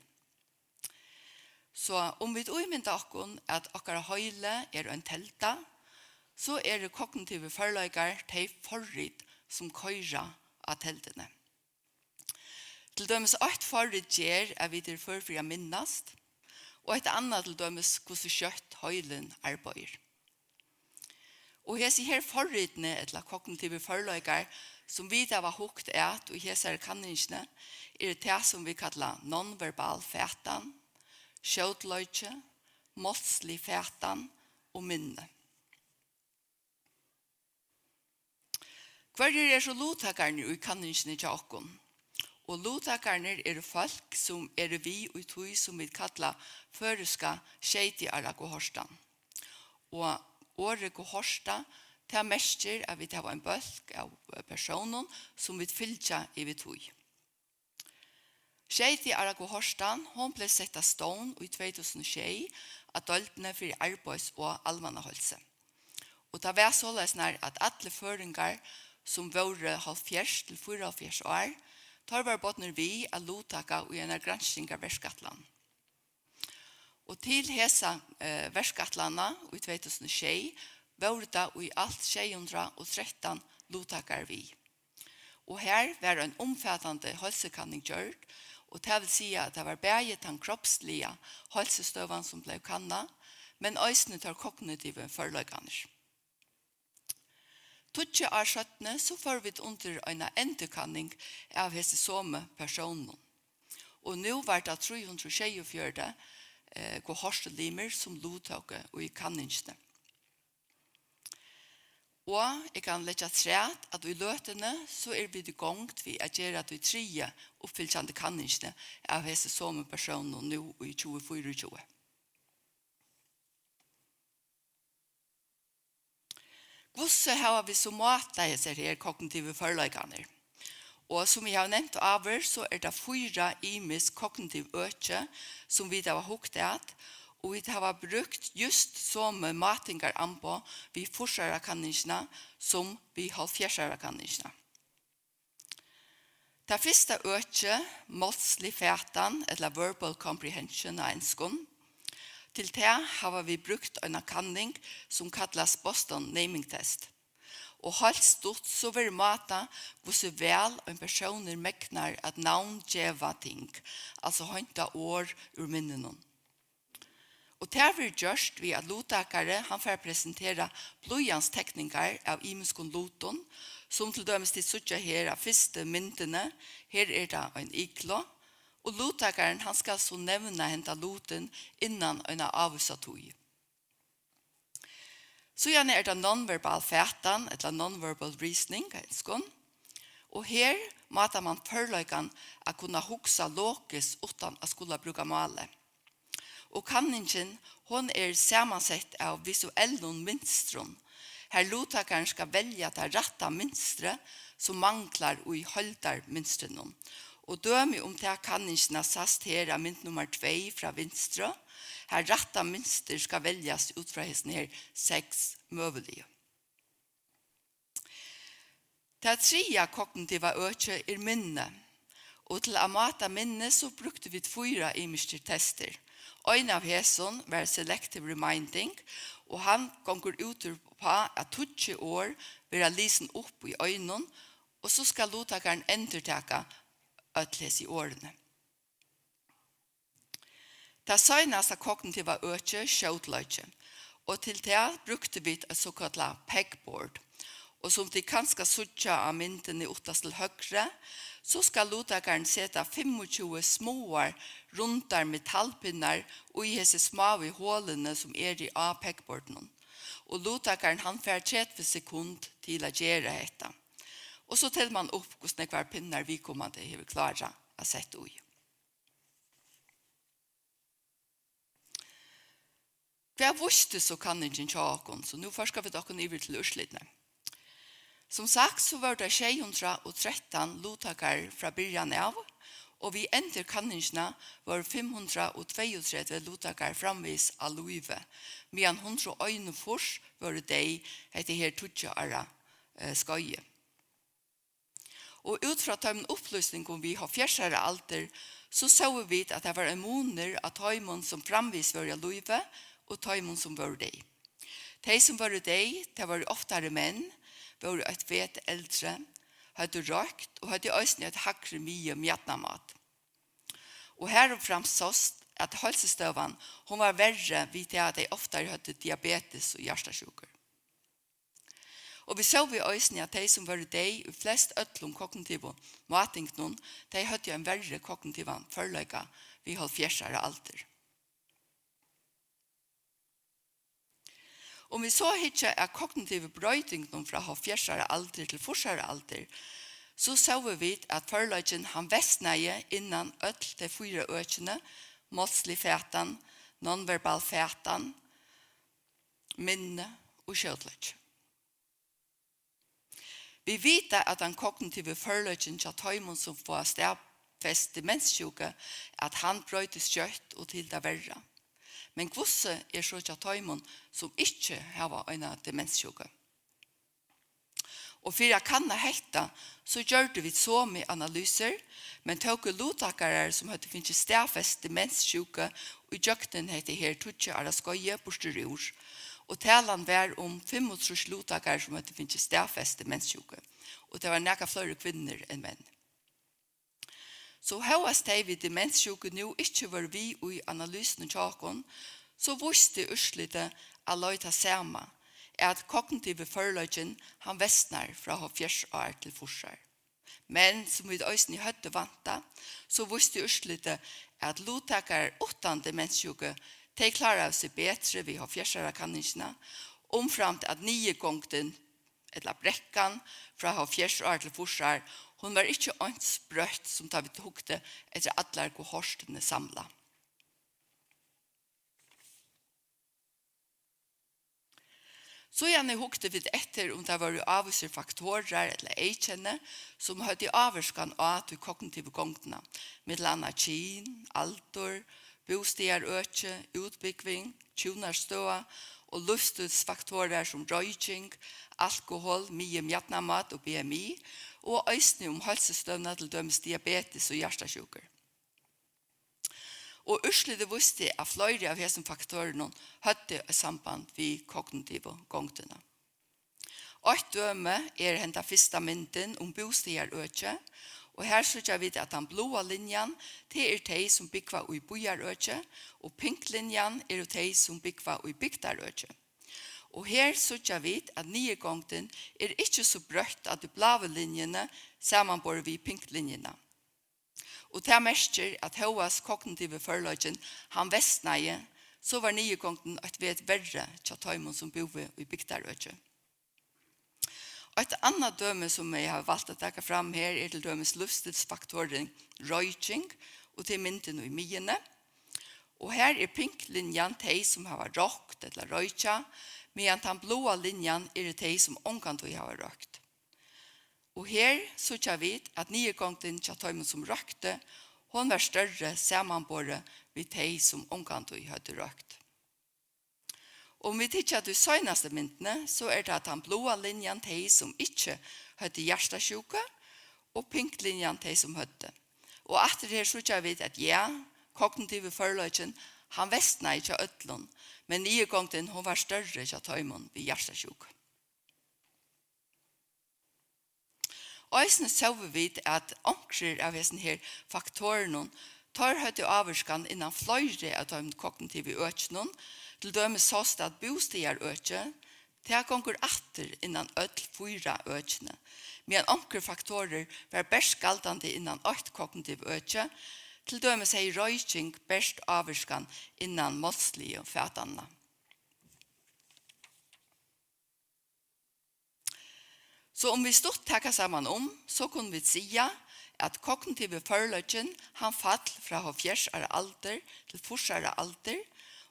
So um vit ímynda okkum, at okkara heili er ein telda, so eru kognitivu førleikar tey forrit, sum koyra á telduni. Til dømis eitt forrit ger, at vit eru før fyri at minnast, og eitt annað til dømis, hvussu skjótt heilin arbeiðir. Og hesi her forritini, ella kognitivu førleikar, sum vit hava hugt at í hesari kanningini, eru tað, sum vit kalla nonverbal fatan, skjótleiki, málslig fatan og minni. Hvørjir eru so luttakararnir í kanningini hjá okkum? Og luttakararnir eru fólk, sum eru við í tí, sum vit kalla føroyska sjeytiára kohortan. Og orðið kohorta, tað merkir, at vit hava ein bólk av, eh, persónum, sum vit fylgja yvir tíð. Sjeytiára kohortan, hon bleiv sett á stovn í tvey túsund og sjey á deildini fyri arbeiðs- og almannaheilsu. Og tað var soleiðis nær, at allir føroyingar, sum vóru hálvfjerðs til fýraoghálvfjerðs ár, teir vóru bodnir við at luttaka í eina granskingarverkætlan. Og til hesa, eh, verkætlanina í tvey túsund og sjey vóru tað í alt sjey hundrað og trettan luttakarar við. Og har var ein umfatandi heilsukanning gjørd, og tað vil siga, at tað var bæði tann kropsliga heilsustøðan, sum bleiv kannað, men eisini teir kognitivu førleikarnir. Tíggju ár seinni, so fóru vit undir eina endurkanning av hesi somu persónunum. Og nú var tað trý hundrað og sjeyogfjøruti, eh, kohortulimir, sum luttóku í kanningini. Og eg kann leggja afturat, at í løtuni, so eru vit í gongd við at gera tí triðju uppfylgjandi kanningini av hesi somu persónunum nú í tjúgu fýraogtjúgu. Hvussu hava vit so mátað hesar her kognitivu førleikarnar? Og sum eg havi nevnt áður, so er tað fýra ymisk kognitiv øki, sum vit hava hugt at, og vit hava brúkt júst somu mátingaramboð við fýrsárakanningina sum við hálvfjerðsárakanningina. Tað fyrsta økið, málslig fatan, ella verbal comprehension á enskum, til tað hava vit brúkt eina kanning, sum kallast Boston Naming Test. Og heilt stutt, so verður mátað, hvussu væl ein persónur megnar at navngeva ting, altso heinta orð úr minninum. Og tað verður gjørt við, at luttakari, hann fær presentera blýantstekningar av ymiskum lutum, sum til dømis tit síggja her á fyrstu myndini. Her er tað ein iglu, og luttakarin, hann skal so nevna henda lutin innan eina ávísa tíð. Síðani er tað nonverbal fatan, ella nonverbal reasoning á enskum. Og her mátar mann førleikan at kunna hugsa logiskt uttan at skula brúka málið. Og kanningin, hon er samansett av visuellum mynstrum, har luttakarin skal velja tað rætta mynstrið, sum manglar í heildarmynstrinum. Og dømi um ta kanningina sæst her á mynd nummar tvey frá vinstru, har rætta mynstur skal veljast út frá hesum her seks møguligu. Tað triðja kognitiva økið er minni, og til at máta minni, so brúktu vit fýra ymiskir testir. Ein av hesum var selective reminding, og hann gongur út uppá, at tíggju orð verða lisin upp í einum, og so skal luttakarin endurtaka øll hesi orðini. Tað seinasta kognitiva økið, skjótleiki, og til tað brúktu vit eitt sokallað pegboard. Og sum tit kanska síggja á myndini uttast til høgru, so skal luttakarin seta fimmogtjúgu smáar, rundar metalpinnar í hesi smáu holini, sum eru á pegboardinum. Og luttakarin, hann fær tretivu sekund til at gera hetta. Og so telur mann upp, hvussu nógvar pinnar viðkomandi hevur klárað at sett í. Hvat vísti so kanningin hjá okkum? So nú førka vit okkum yvir til úrslitini. Sum sagt, so vóru tað sjey hundrað og trettan luttakarar frá byrjan av, og við enn til kanningina vóru fimm hundrað og tveyogtretivu luttakarar framvegis á lívi, meðan hundrað og einogfýrs vóru deyð hetta her tíggju ára, eh, skeiðið. Og út frá teimum upplýsingum við hálvfjerðs ára aldur, so sóu vit, at tað var ein munur á teimum, sum framvegis vóru á lívi, og teimum, sum vóru deyð. Tey, sum vóru deyð, tað vóru oftari menn, vóru eitt vet eldri, høvdu roykt og høvdu eisini eitt hægri miðju mjadnamát. Og harumframt sást, at heilsustøðan, hon var verri við tað, at tey oftari høvdu diabetes og hjartasjúkur. Og vit sóu eisini, at tey, sum vóru deyð í flest øllum kognitivu mátingunum, tey høvdu ein verri kognitivan førleika við hálvfjerðs ára aldur. Um vit so hyggja at kognitivu broytingunum frá hálvfjerðs ára aldur til fýrs ára aldur, so sóu vit, at førleikin, hann versnaði innan øll tey fýra økini, málslig fatan, nonverbal fatan, minni og skjótleiki. Vit vita, at tann kognitivi førleikin hjá teimum, sum fáa staðfest demenssjúku, at hann broytist skjótt og til tað verra. Men hvussu er so hjá teimum, sum ikki hava eina demenssjúku? Og fyri at kanna hetta, so gjørdu vit somu analysur, men tóku luttakarar, sum høvdu fingið staðfest demenssjúku í gjøgnum hetta her tíggju ára skeiðið, burtur úr. Og talan var um fimmogtrýss luttakarar, sum høvdu fingið staðfest demenssjúku. Og tað var nakað fleiri kvinnur enn menn. So hóast tey við demenssjúku nú ikki vóru við í analysuni hjá okkum, so vísti úrslitið at leita sama, at kognitivi førleikin, hann versnar frá hálvfjerðs ár til fýrs ár. Men sum vit eisini høvdu væntað, so vísti úrslitið, at luttakarar uttan demenssjúku, tey kláraðu seg betri við hálvfjerðs ára kanningina, umframt at niðurgongdin ella brekkan frá hálvfjerðs ár til fýrs ár, hon var ikki eins brøtt, sum tá vit hugdu eftir allar kohortini samlað. Síðani hugdu vit eftir, um tað vóru ávísir faktorar ella eyðkenni, sum høvdu ávirkan á tí kognitivu gongdina, millum annað kyn, aldur, bústaðarøki, útbúgving, hjúnarsstøða og lívsstílsfaktorar sum royking, alkohol, miðjumjadnamat og B M I, og eisini um heilsustøðuna, til dømis diabetes og hjartasjúkur. Og úrslitið vísti, at fleiri av hesum faktorunum høvdu eitt samband við kognitivu gongdina. Eitt dømi er henda fyrsta myndin um bústaðarøki, og her síggja vit, at tann bláa linjan, tað er tey, sum búgva í býarøki, og pink linjan eru tey, sum búgva í bygdarøki. Og her síggja vit, at niðurgongdin er ikki so brøtt á tí bláu linjuni samanborið við pink linjuna. Og tað merkir, at hóast kognitivi førleikin, hann versnaði, so var niðurgongdin eitt vet verri hjá teimum, sum búðu í bygdarøki. Eitt annað dømi, sum eg havi valt at taka fram her, er til dømis lívsstilsfaktorin royking, og tað er myndin í miðjuni. Og her er pinklinjan tey, sum hava roykt ella roykja, meðan tann bláa linjan eru tey, sum ongantíð hava roykt. Og her síggja vit, at niðurgongdin hjá teimum, sum royktu, hon var størri samanborið við tey, sum ongantíð høvdu roykt. Um vit hyggja at tí seinastu myndini, so er tað tann bláa linjan tey, sum ikki høvdu hjartasjúku, og pinklinjan tey, sum høvdu. Og aftur her síggja vit, at ja, kognitivi førleikin, hann versnaði hjá øllum, men niðurgongdin, hon var størri hjá teimum við hjartasjúku. Eisini sóu vit, at onkrir av hesum her faktorunum, teir høvdu ávirkan innan fleiri av teimum kognitivu økinum. Til dømis sást, at bústaðarøkið, tað gongur aftur innan øll fýra økini, meðan onkrir faktorir var bert galdandi innan eitt kognitivt øki. Til dømis hevði royking bert ávirkan innan málsligu fatanina. So um vit stutt taka saman um, so kunnu vit siga, at kognitivi førleikin, hann fall frá hálvfjerðs ára aldur til fýrs ára aldur,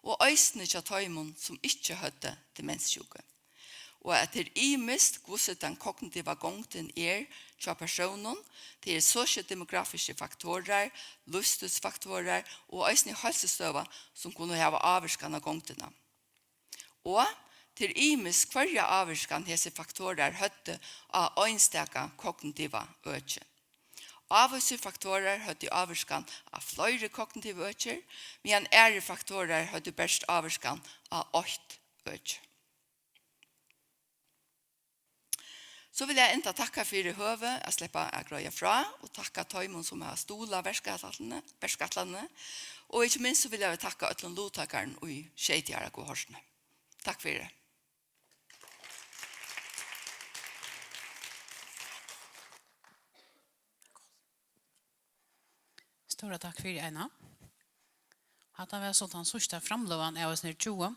og eisini hjá teimum, sum ikki høvdu demenssjúku. Og at tað er ymiskt, hvussu tann kognitiva gongdin er hjá persónum, tað eru sosiodemografiskir faktorar, lívsstilsfaktorar og eisini heilsustøða, sum kunnu hava ávirkan á gongdina. Og tað er ymiskt, hvørja ávirkan hesir faktorar høvdu á einstaka kognitiva øki. Ávísir faktorar høvdu ávirkan á fleiri kognitiv økir, meðan aðrir faktorar høvdu bert ávirkan á eitt øki. So vil eg enda takka fyri høvið at sleppa at greiða frá, og takka teimum, sum hava stuðlað verkætlanini, verkætlanini, og ikki minst so vil eg takka øllum luttakarum, ið skeiti her á kohorsini. Takk fyri. Stóra takk fyri, Eina. Hatta var so tann síðsta framløgan av hesum her tjúgu.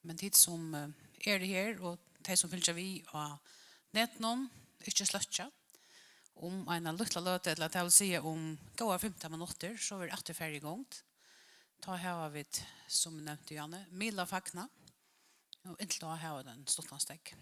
Men tit sum, eh, eru her, og tey sum fylgja við á netinum, ikki sløkkja. Um eina lítla løtu, ella tað vil siga um góðar fimtan minuttir, so verður aftur farið í gongd. Tá hava vit, sum eg nevndi, Janne, miðla fagna, og inntil tá hava vit ein stuttan steðg.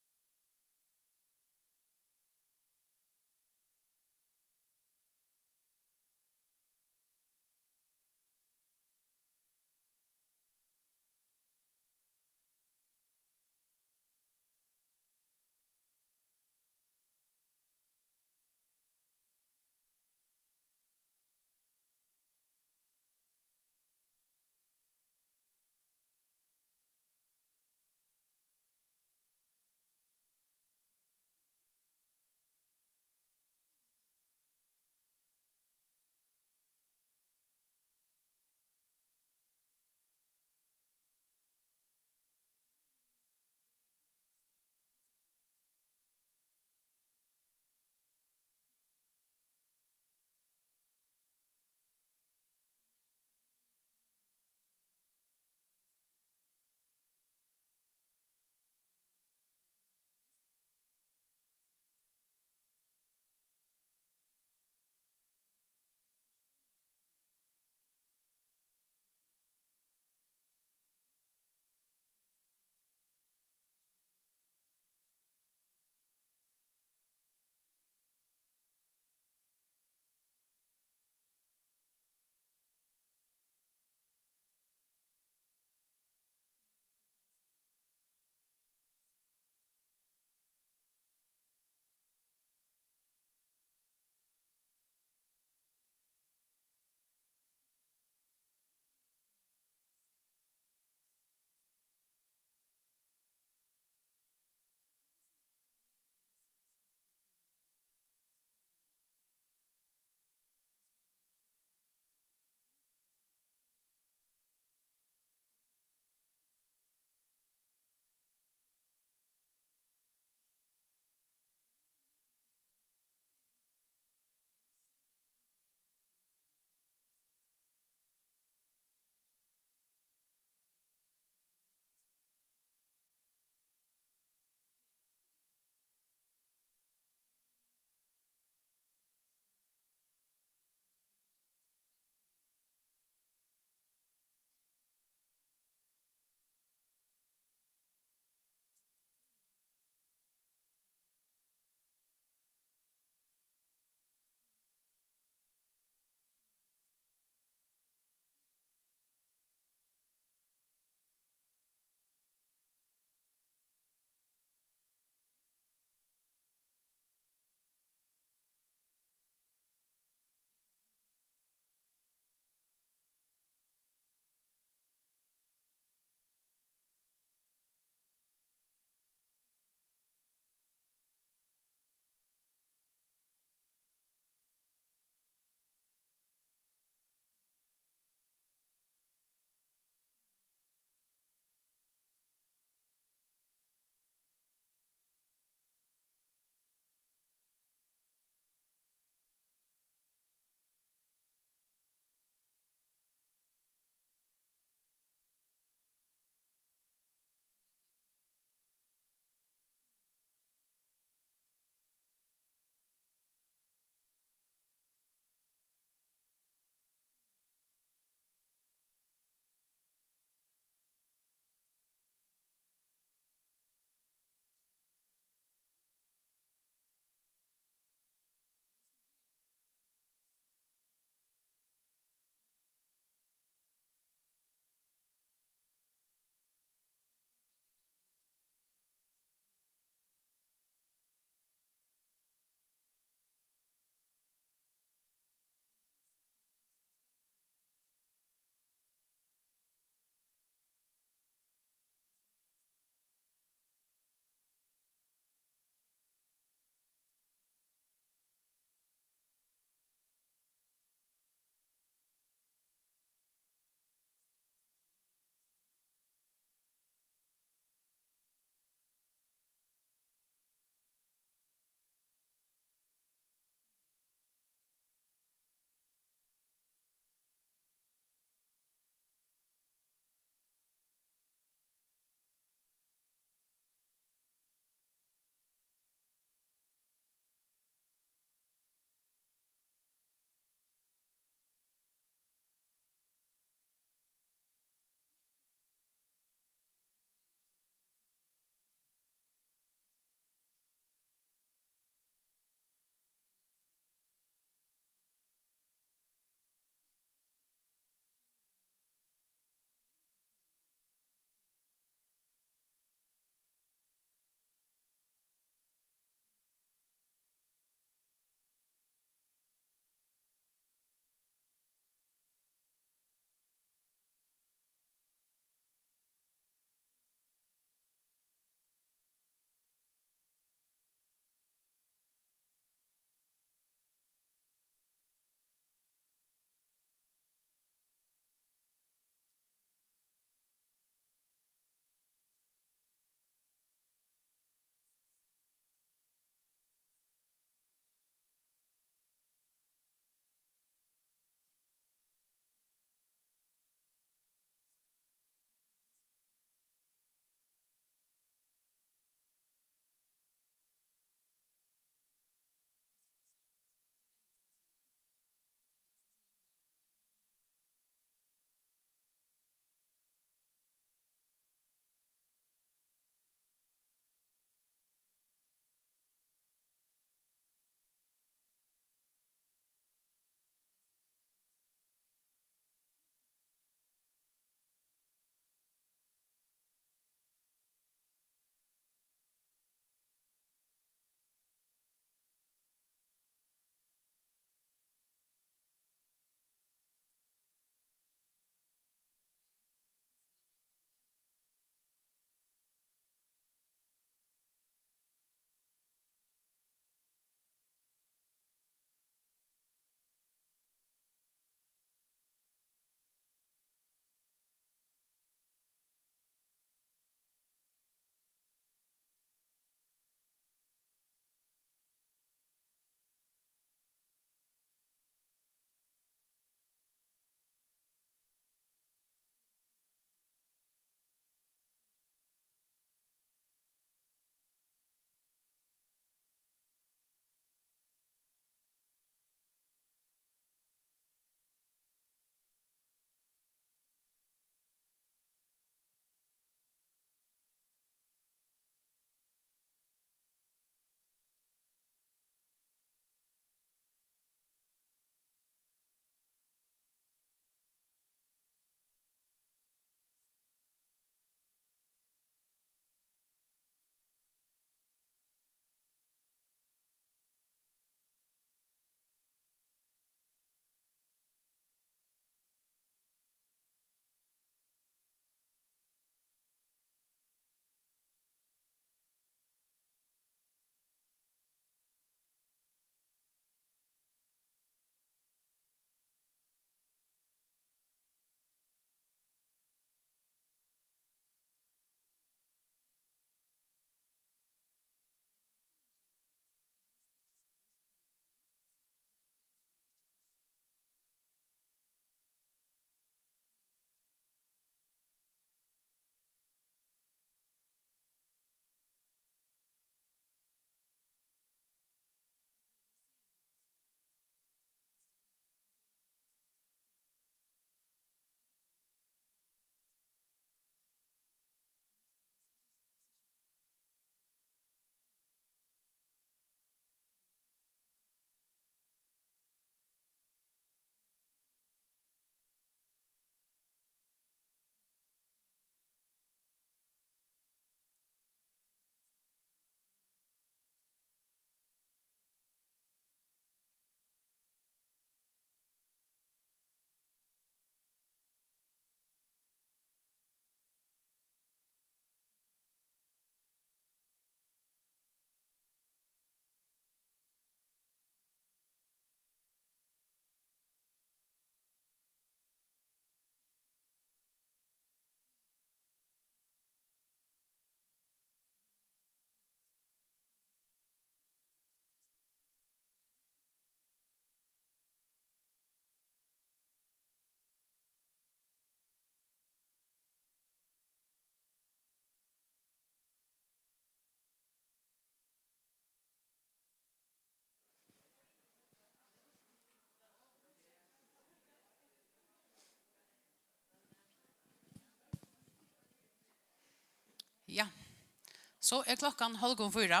So er klokkan hálvgum fýra.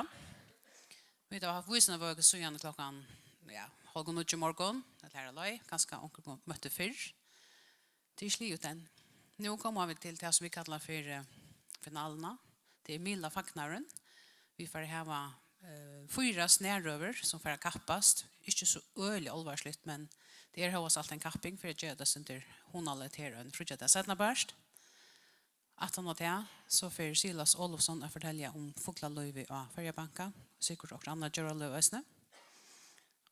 Vit hava havt vísindavøku síðan klokkan, ja, hálvgum níggju í morgun, ella har á leið, kanska onkur kom, møtti fyrr. Tað er sligið enn. Nú koma vit til tað, sum vit kalla fyri, eh, finaluna. Tað er miðla fagnaðurin. Vit fara at hava, eh, fýra snarøður, sum fara at kappast. Ikki so øgiliga álvarsligt, men tað er hóast alt ein kapping fyri at gera tað sindur hugnaligt her ein fríggjadag seinnapart. Aftan á tað, so fer Silas Olufsson at fortelja um fuglalívið á Føroyabanka, sikkurt okkurt annað djóralív eisini.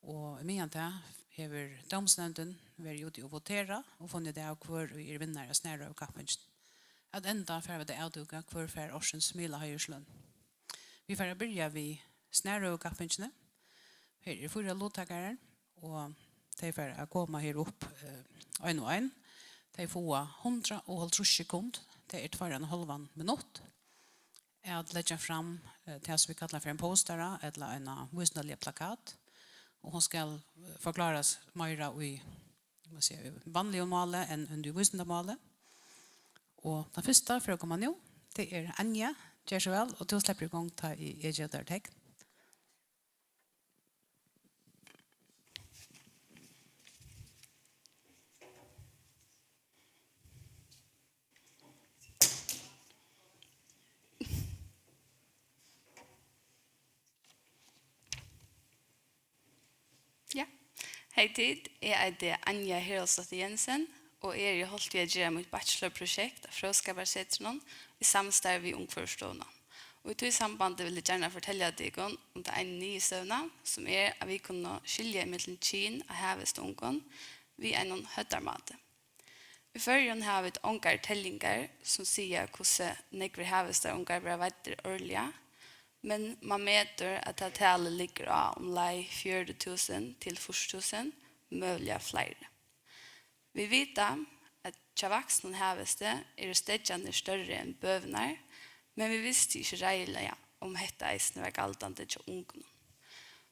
Og meðan tað hevur dómsnevndin verið úti og voterað og funnið av, hvør ið er vinnari av snarøðukappingini. At enda fara vit at avdúka, hvør fær ársins miðlaheiðursløn. Vit fara at byrja við snarøðukappingini. Her eru fýra luttakarar, og tey fara at koma her upp, eh, ein og ein. Tey fáa hundrað og hálvtrýss sekund, tað er tveir og ein hálvan minutt, at leggja fram, eh, tað, sum vit kalla fyri ein postara ella eina vísindaliga plakat, og hon skal, eh, forklárast meira í, má siga, vanligum máli enn í vísindamáli. Og tann fyrsta fer at koma nú, tað er Anja, ger so væl, og tú sleppur í gongd, tá eg, eg gevi tær tekn. Ja. Hey tit, eg eiti Anja Herholdsdóttir Jensen og eri í holt við at gera mítt bachelorprojekt á Fróðskaparsetrinum í samstarvi við Umhvørvisstovuna. Og í tí sambandi vil eg gjarna fortelja tykkum um ta eina niðurstøðuna, sum er, at vit kunnu skilja ímillum kyn á havhestaungum við einum høvdarmáti. Í Føroyum hava vit ongar tellingar, sum siga, hvussu nógvir havhestarungar verða veiddir árliga, men man metir, at tað talið liggur á umleið fjøruti túsund til fýrs túsund, møguliga fleiri. Vit vita, at hjá vaksnum havhesti eru steggjarnir størri enn bøvurnar, men vit vistu ikki reiðiliga, um hetta eisini var galdandi hjá ungunum.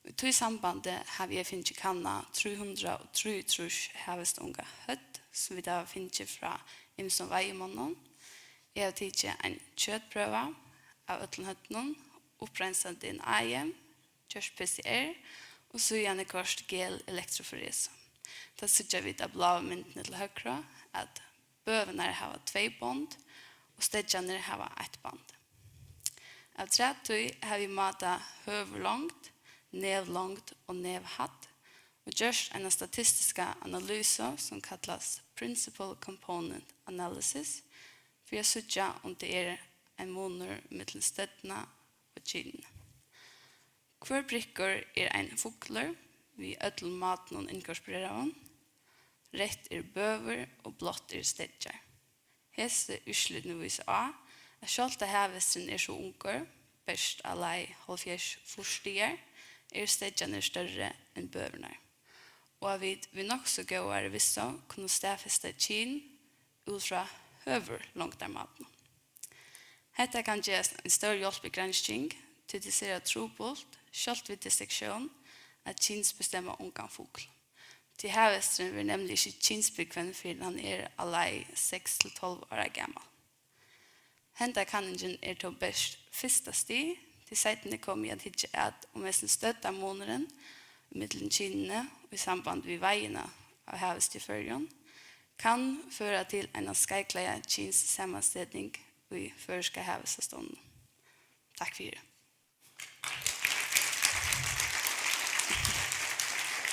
Í tí sambandi havi eg fingið kannað trý hundrað og trýogtrýss havhestaunga høvd, sum vit hava fingið frá ymsum veiðimonnum. Eg havi tikið ein kjøtprøva av øllum høvdunum, uppreinsað D N A, gjørt P C R og síðani koyrt gel elektroforesu. Tað síggja vit á bláu myndini til høgru, at bøvurnar hava tvey bond og steggjarnir hava eitt band. Afturat tí havi eg mátað høvuðlongd, nevlongd og nevhædd og gjørt eina statistiska analysu, sum kallast Principal Component Analysis, fyri at síggja, um tað er ein munur millum støddina og kynini. Hvør prikkur er ein fuglur við øllum mátunum inkorporeraðum. Reytt er bøvur og blátt er steggjar. Hesi úrslitini vísa á, at sjálvt tá havhesturin er so ungur, bert á leið hálvfjerðs fýrs dagar, eru steggjarnir størri enn bøvurnar, og at vit við nokk so góðari vissu kunnu staðfesta kyn út frá høvuðlongdarmátinum. Hetta kann gerast ein stór hjálp í gransking, tí tað er sera trupult, sjálvt við dissektión, at kynsbestemma ungan fugl. Tí havhesturin verður nemliga ikki kynsbúgvin, fyrr enn hann er á leið seks til tólv ára gamal. Henda kanningin er tó bert fyrsta stig, tí seinni komi eg at hyggja at, um hesin støddarmunurin millum kynini í samband við veiðuna av havhesti í Føroyum kann føra til eina skeivgleiða kynssamanseting í føroyska havhestastovninum. Takk fyri.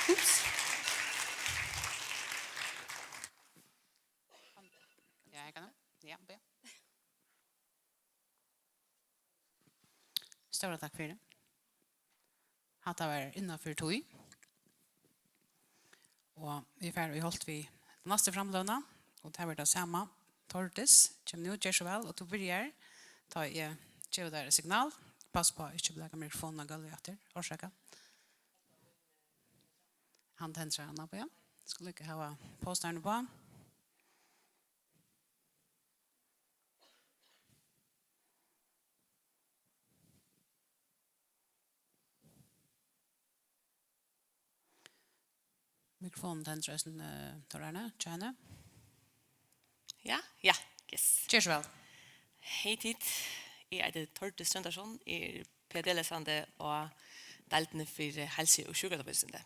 Ups. Ja, eg kann. Ja, be. Stóra takk fyri. Hatta var innanfyri tíð. Og vit fara í holt við næstu framløguna, og tað verður tað sama. Tordis, kemur nú, ger so væl, og tú byrjar, tá eg gevi tær eitt signal. Pass uppá, ikki blaka mikrofonina á gólvið aftur. Orsaka. Hann tendrar hann upp, ja. Skal líka hava postaran uppá. Mikrofonin tendraðist, eh, Tóra Arne, hjá henni. Ja, ja, yes. Ger so væl. Hey tit. Eg eiti Tordis Tróndarson, eg eri P H D-lesandi á deildini fyri heilsu og sjúkrahúsvísindi.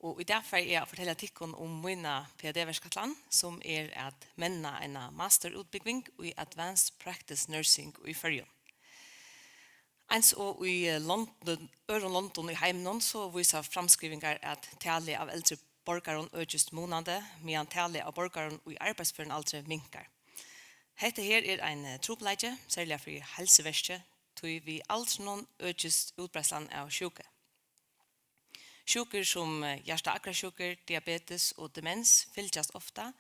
Og í dag fari eg at fortelja tykkum um mína P H D-verkætlan, sum er at menna eina masterútbúgving í Advanced Practice Nursing í Føroyum. Eins og í London, øðrum londum í heiminum, so vísa framskrivingar, at talið av eldri borgarum økist munandi, meðan talið av borgarum í arbeiðsførum aldri minkar. Hetta her er ein, eh, trupulleiki, serliga fyri heilsuverkið, tí við aldrinum økist útbreiðslan av sjúku. Sjúkur sum, eh, hjarta-, akrasjúkur, diabetes og demens fylgjast ofta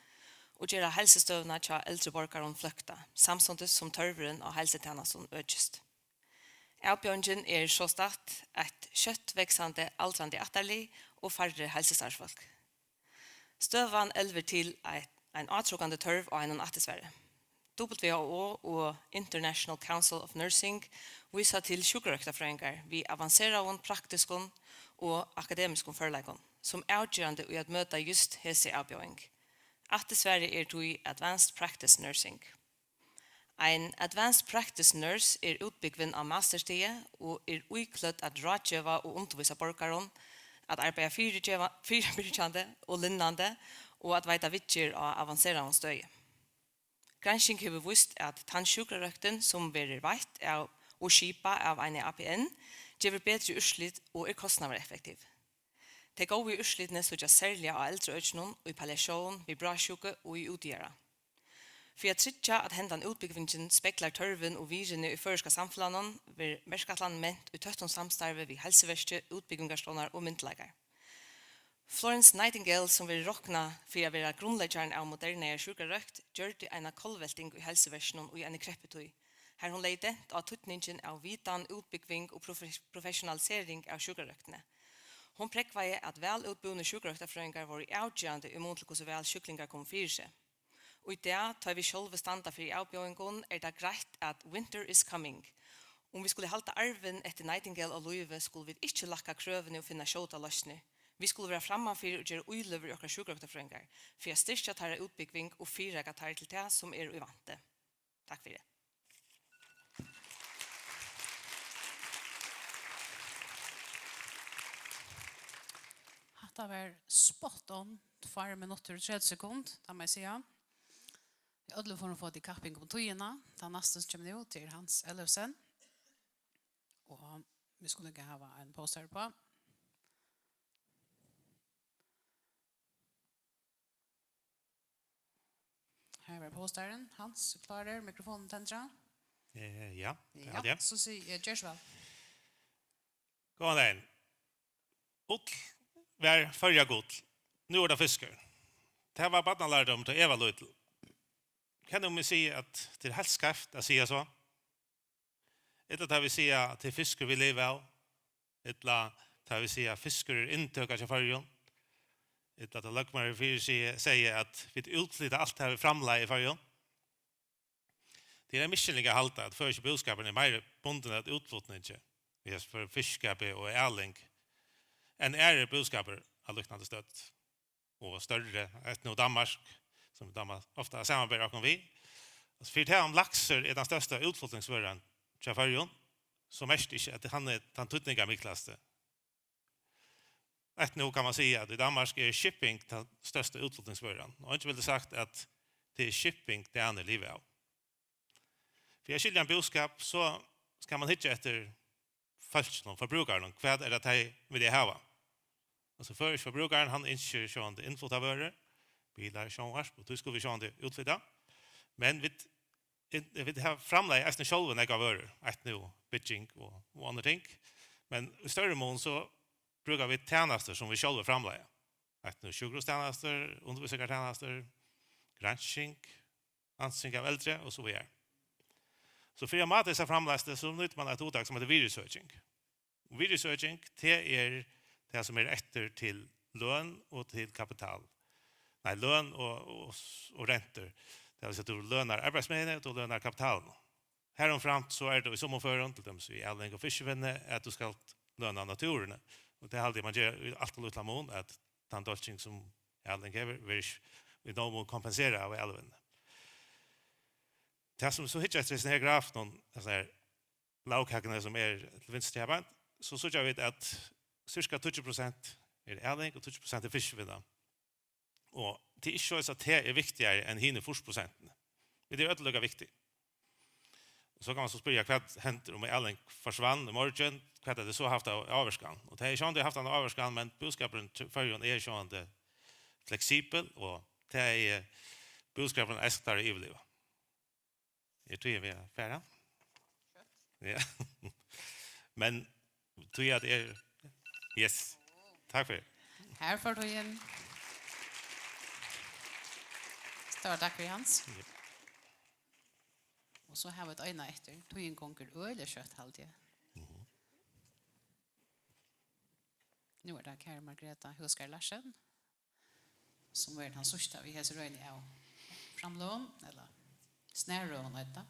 og gera heilsustøðuna hjá eldri borgarum fløkta, samstundis sum tørvurin á heilsutænastum økist. Avbjóðingin er sostatt eitt skjótt vaksandi aldrandi ættarlið og færri heilsustarvsfólk. Støðan elvir til eitt, ein átrokandi tørv á einum aftursvari. W H O og International Council of Nursing vísa til sjúkrarøktarfrøðingar við avanseraðum praktiskum og akademiskum førleikum sum avgerandi í at møta júst hesi avbjóðing. Aftursvarið er tí Advanced Practice Nursing. Ein Advanced Practice Nurse er útbúgvin á masterstigi og er íklødd at ráðgeva og undirvísa borgarum, at arbeiða fyrigeva-, fyribyrgjandi og linnandi og at veita viðgerð á avanseraðum støði. Gransking hevur víst, at tann sjúkrarøktin, sum verður veitt av og skipað av eini A P N, gevur betri úrslit og er kostnaðareffektiv. Tey góðu úrslitini síggjast serliga á eldri økinum, í palliatión, við bráðsjúku og í útjaðara. Fyri at tryggja, at hendan útbúgvingin speglar tørvin og virðini í føroyska samfelagnum, verður verkætlanin ment í tøttum samstarvi við heilsuverkið, útbúgvingarstovnar og myndugleikar. Florence Nightingale, sum verður roknað fyri at vera grundleggjarin av modernaðari sjúkrarøkt, gjørdi eina kollvelting í heilsuverkinum í eini krepputíð, har hon legði dent á týdningin av vitan, útbúgving og profes-, professionalisering av sjúkrarøktini. Hon prógvaði, at væl útbúnir sjúkrarøktarfrøðingar vóru avgerandi í mun til, hvussu væl sjúklingar komu fyri seg. Og í dag, tá vit sjálvi standa fyri avbjóðingum, er tað greitt, at winter is coming. Um vit skulu halda arvin eftir Nightingale á lívi, skulu vit ikki lækka krøvini og finna skjótar loysnir. Vit skulu vera frammanfyri og gera íløgur í okkara sjúkrarøktarfrøðingar, fyri at styrkja teirra útbúgving og fyrireika teir til tað, sum er í vænti. Takk fyri. Hatta var spot on, tveir minuttir og tretivu sekund, tað má eg siga. Í øllum førum fáa tit kapping um tíðina. Tann næsti sum kemur nú, tað er Hans Ellefsen. Og vit skulu líka hava ein poster uppá. Her var posterin. Hans, klárur, mikrofonin tendrað? Eh, ja, tað Ja, haldi eg. So sigi eg, ger so væl. Góðan dagin. Ull var Føroya gull. Nú er tað fiskur. Tað var barnalærdómur, tá eg var lítil. Hvat um eg sigi, at tað er heilt skeivt at siga so? Ella tá vit siga, at tað er fiskur, vit liva av? Ella tá vit siga, at fiskur er inntøka hjá Føroyum? Ella tá løgmaður fyri sigi, segði, at vit útflyta alt tað, vit framleiða í Føroyum? Tað er ein misskiljing at halda, at føroyski búskapurin er meira bundin at útflutningi, við hesum fyri fiskiskapi og æling, enn aðrir búskapar av líknandi stødd og størri, eitt nú Danmark, sum vit dáma ofta at samanbera okkum við. Altso, fyri tað, um laksur er tann størsta útflutningsvøran hjá Føroyum, so merkir ikki, at hann er tann týdningarmiklasti. Eitt nú kann man siga, at í Danmark er shipping tann størsta útflutningsvøran, og eingin vildi sagt, at tað er shipping, danir liva av. Fyri at skilja ein búskap, so skal man hyggja eftir fólkinum, forbrúkarunum. Hvat er tað, tey vilja hava? Altso, føroyski forbrúkarin, hann ynskir sjálvandi innfluttar vørur, bilar, sjónvarp, og tí skulu vit sjálvandi útflyta. Men vit, vit hava, framleiða eisini sjálvi nógvar vørur, eitt nú bygging og, og onnur ting. Men í størri mun, so brúka vit tænastur, sum vit sjálvi framleiða. Eitt nú sjúkrahústænastur, undirvísingartænastur, gransking, ansing av eldri og so víðari. So fyri at máta hesa framleiðslu, so nýtir man eitt hugtak, sum eitur virðisøking. Og virðisøking, tað er tað, sum er eftir til løn og til kapital. Nei, løn og, og, og rentur. Tað vil siga, tú lønar arbeiðsmiðjuni, tú lønar kapitalin. Harumframt so er tað í summum førum, til dømis í æling og fiskivinnu, at tú skalt løna náttúruni. Og tað haldi eg, man ger í alt ov lítlan mun, at tann dálking, sum æling hevur, verður ikki í nógum mun kompenserað av ælinum. Tað sum so hyggja eftir hesum her graf, nú, altso her, lagkakuni sum er til vinstru her, so síggja vit at sirka tíggju prosent er aling og tíggju prosent er fiskivinna. Og tað er ikki so at tað er viktigari enn hini fýrs prosentini. Vit eru øll líka viktig. Og so kann man so spyrja, hvat hendir um aling forsvann í morgin? Hvat hevði so havt av ávirkan? Og tað hevði sjálvandi havt ein ávirkan, men búskapurin til Føroyum er sjálvandi fleksibel, og tað er búskapurin eisini klárar at yvirliva. Er tíðin við at fara? Ja. Men tí at er, yes. Takk fyri. Her fór tíðin. Stóra takk fyri, Hans. Ja. Og so hava vit eina eftir. Tíðin gongur øgiliga skjótt, haldi eg. Mhm. Nú er tað Karen Margrethe Høeghsgard Larsen, sum verður tann síðsta við hesi røðini av framløgum, ella snarrøðum, eitur tað.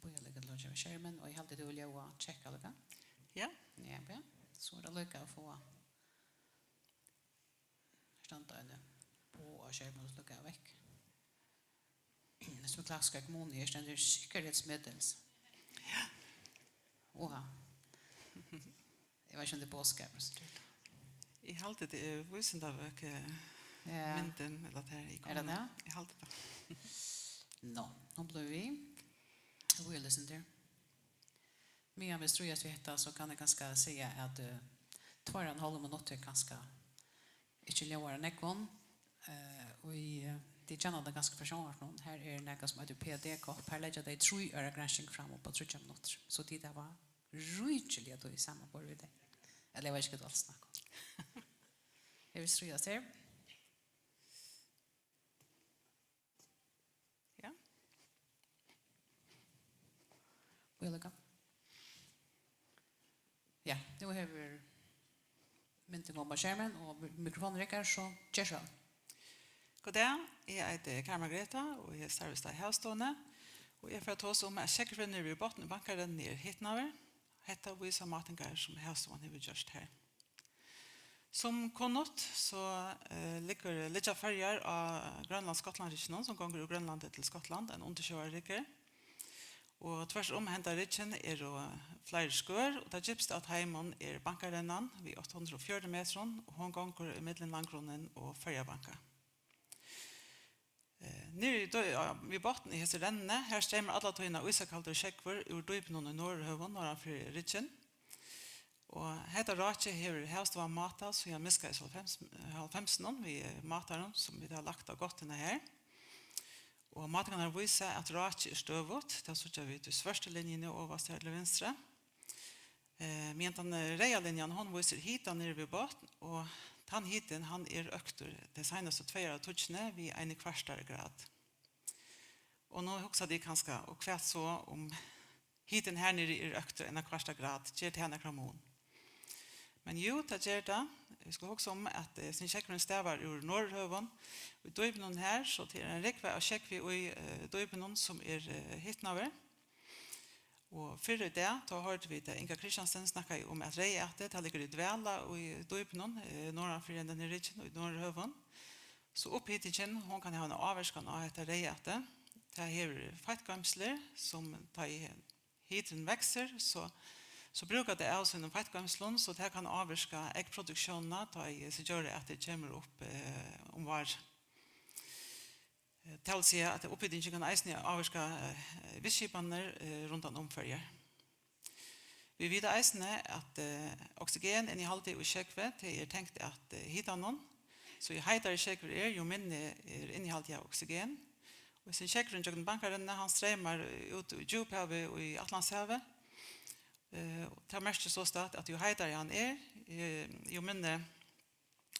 Bíða líka til hon kemur á skermin, og eg haldi, tú vilt ljóða tjekka líka. Ja. Ja, ja. So er tað líka at fáa standa eini boð á skermin og sløkka vekk. Sum klassiska kommuni, her stendur sikkerhedsmeddelelse. Ja. Oha. Eg veit ikki, um tað er boðskapur, so tað Eg haldi, tað er vísindavøk, eh, Ja. myndin, ella tað er í Er tað kommununi. tað? Eg haldi tað. Nú, nú blíva vit við. Who you listen to? Meðan vit stríðast við hetta, so kann eg kanska siga at, eh, tveir og ein hálvur minuttur kanska ikki ljóðar av nógvum. Eh, og í, eh, tit kenna tað kanska frá sjónvarpinum. Her er nakað sum eitur P D-kopp. Her leggja tey trý ára gransking fram upp á tríggjar minuttir. So tit hava ríkiliga tíð samanborið við tey. Ella eg veit ikki, hvat tú alt snakkar um. Eg vil stríðast her. Ja. Bíða líka. Ja, nú hevur myndin komið á skermin, og mi-, mikrofonin riggar, so ger so væl. Góðan dag, eg eiti Karen Margrethe, og eg starvi í Havstovuni, og eg fari at tosa um, at sjógvurin niðri við botn í Bankarennuni er hitnaður. Hetta vísa mátingar, sum Havstovan hevur gjørt har. Sum kunnugt, so, eh, liggur, liggja Føroyar á Grønlands-Skotlands-hrygginum, sum gongur úr Grønlandi til Skotlands, ein undirsjóvarhryggur. Og tvørtur um henda hryggin eru fleiri skør, og tað djúpsta av teimum er Bankarennan við átta hundrað og fjøruti metrum, og hon gongur ímillum landgrunnin og Føroyabanka. Eh, niðri í dø-, á, við botn í hesi rennuni, har streymar alla tíðina ísakaldur sjógvur úr dýpinum í Norðurhøvum norðan fyri hryggin. Og hetta rákið hevur Havstovan mátað síðan miðskeiðis hálvfems, hálvfemsunum við, eh, mátarum, sum vit hava lagt á gáttini her. Og mátingarnar vísa, at rákið er støðugt. Tað síggja vit í svørtu linjuni ovast her til vinstru. Eh, meðan tann, eh, reyða linjan, hon vísir hitan niðri við botn, og tann hitin, hann er øktur tey seinastu tvey áratíggini við eini kvartari grad. Og nú hugsa tit kanska, og hvat so um hitin her niðri er øktur eina kvarta grad, ger tað nakran mun? Men jú, tað ger tað. Vit skulu hugsa um, at, eh, sum sjógvurin stavar úr Norðurhøvum, í dýpinum her, so tað er ein rúgva av sjógvi í, eh, dýpinum, sum er, eh, hitnaður. Og fyrr í dag, tá hoyrdu vit, at Inga Kristiansen snakkaði um, at reyðætið, tað liggur í dvala í dýpinum, eh, norðan fyri hendan her hryggin í Norðurhøvum. So upphitingin, hon kann hava eina ávirkan á hetta reyðætið. Tað hevur feitgoymslur, sum tá ið hiturin veksur, so, so brúkar tað av sínum feitgoymslum, so tað kann ávirka eggproduktiónina, tá ið hesi djóraætið kemur upp, eh, um várið. Eh, tað vil siga, at upphitingin kann eisini ávirka, eh, vistskipanir, eh, rundan um Føroyar. Vit vita eisini, at, eh, oxygeninnihaldið í sjógvi, tað er tengt at, eh, hitanum. So jú heitari sjógvur er, jú minni er innihaldið av oxygen. Og hesin sjógvurin gjøgnum Bankarennuna, hann streymar út í djúphavið og í Atlantshavið. Eh, og tað merkir sostatt, at jú heitari hann er, eh, jú minni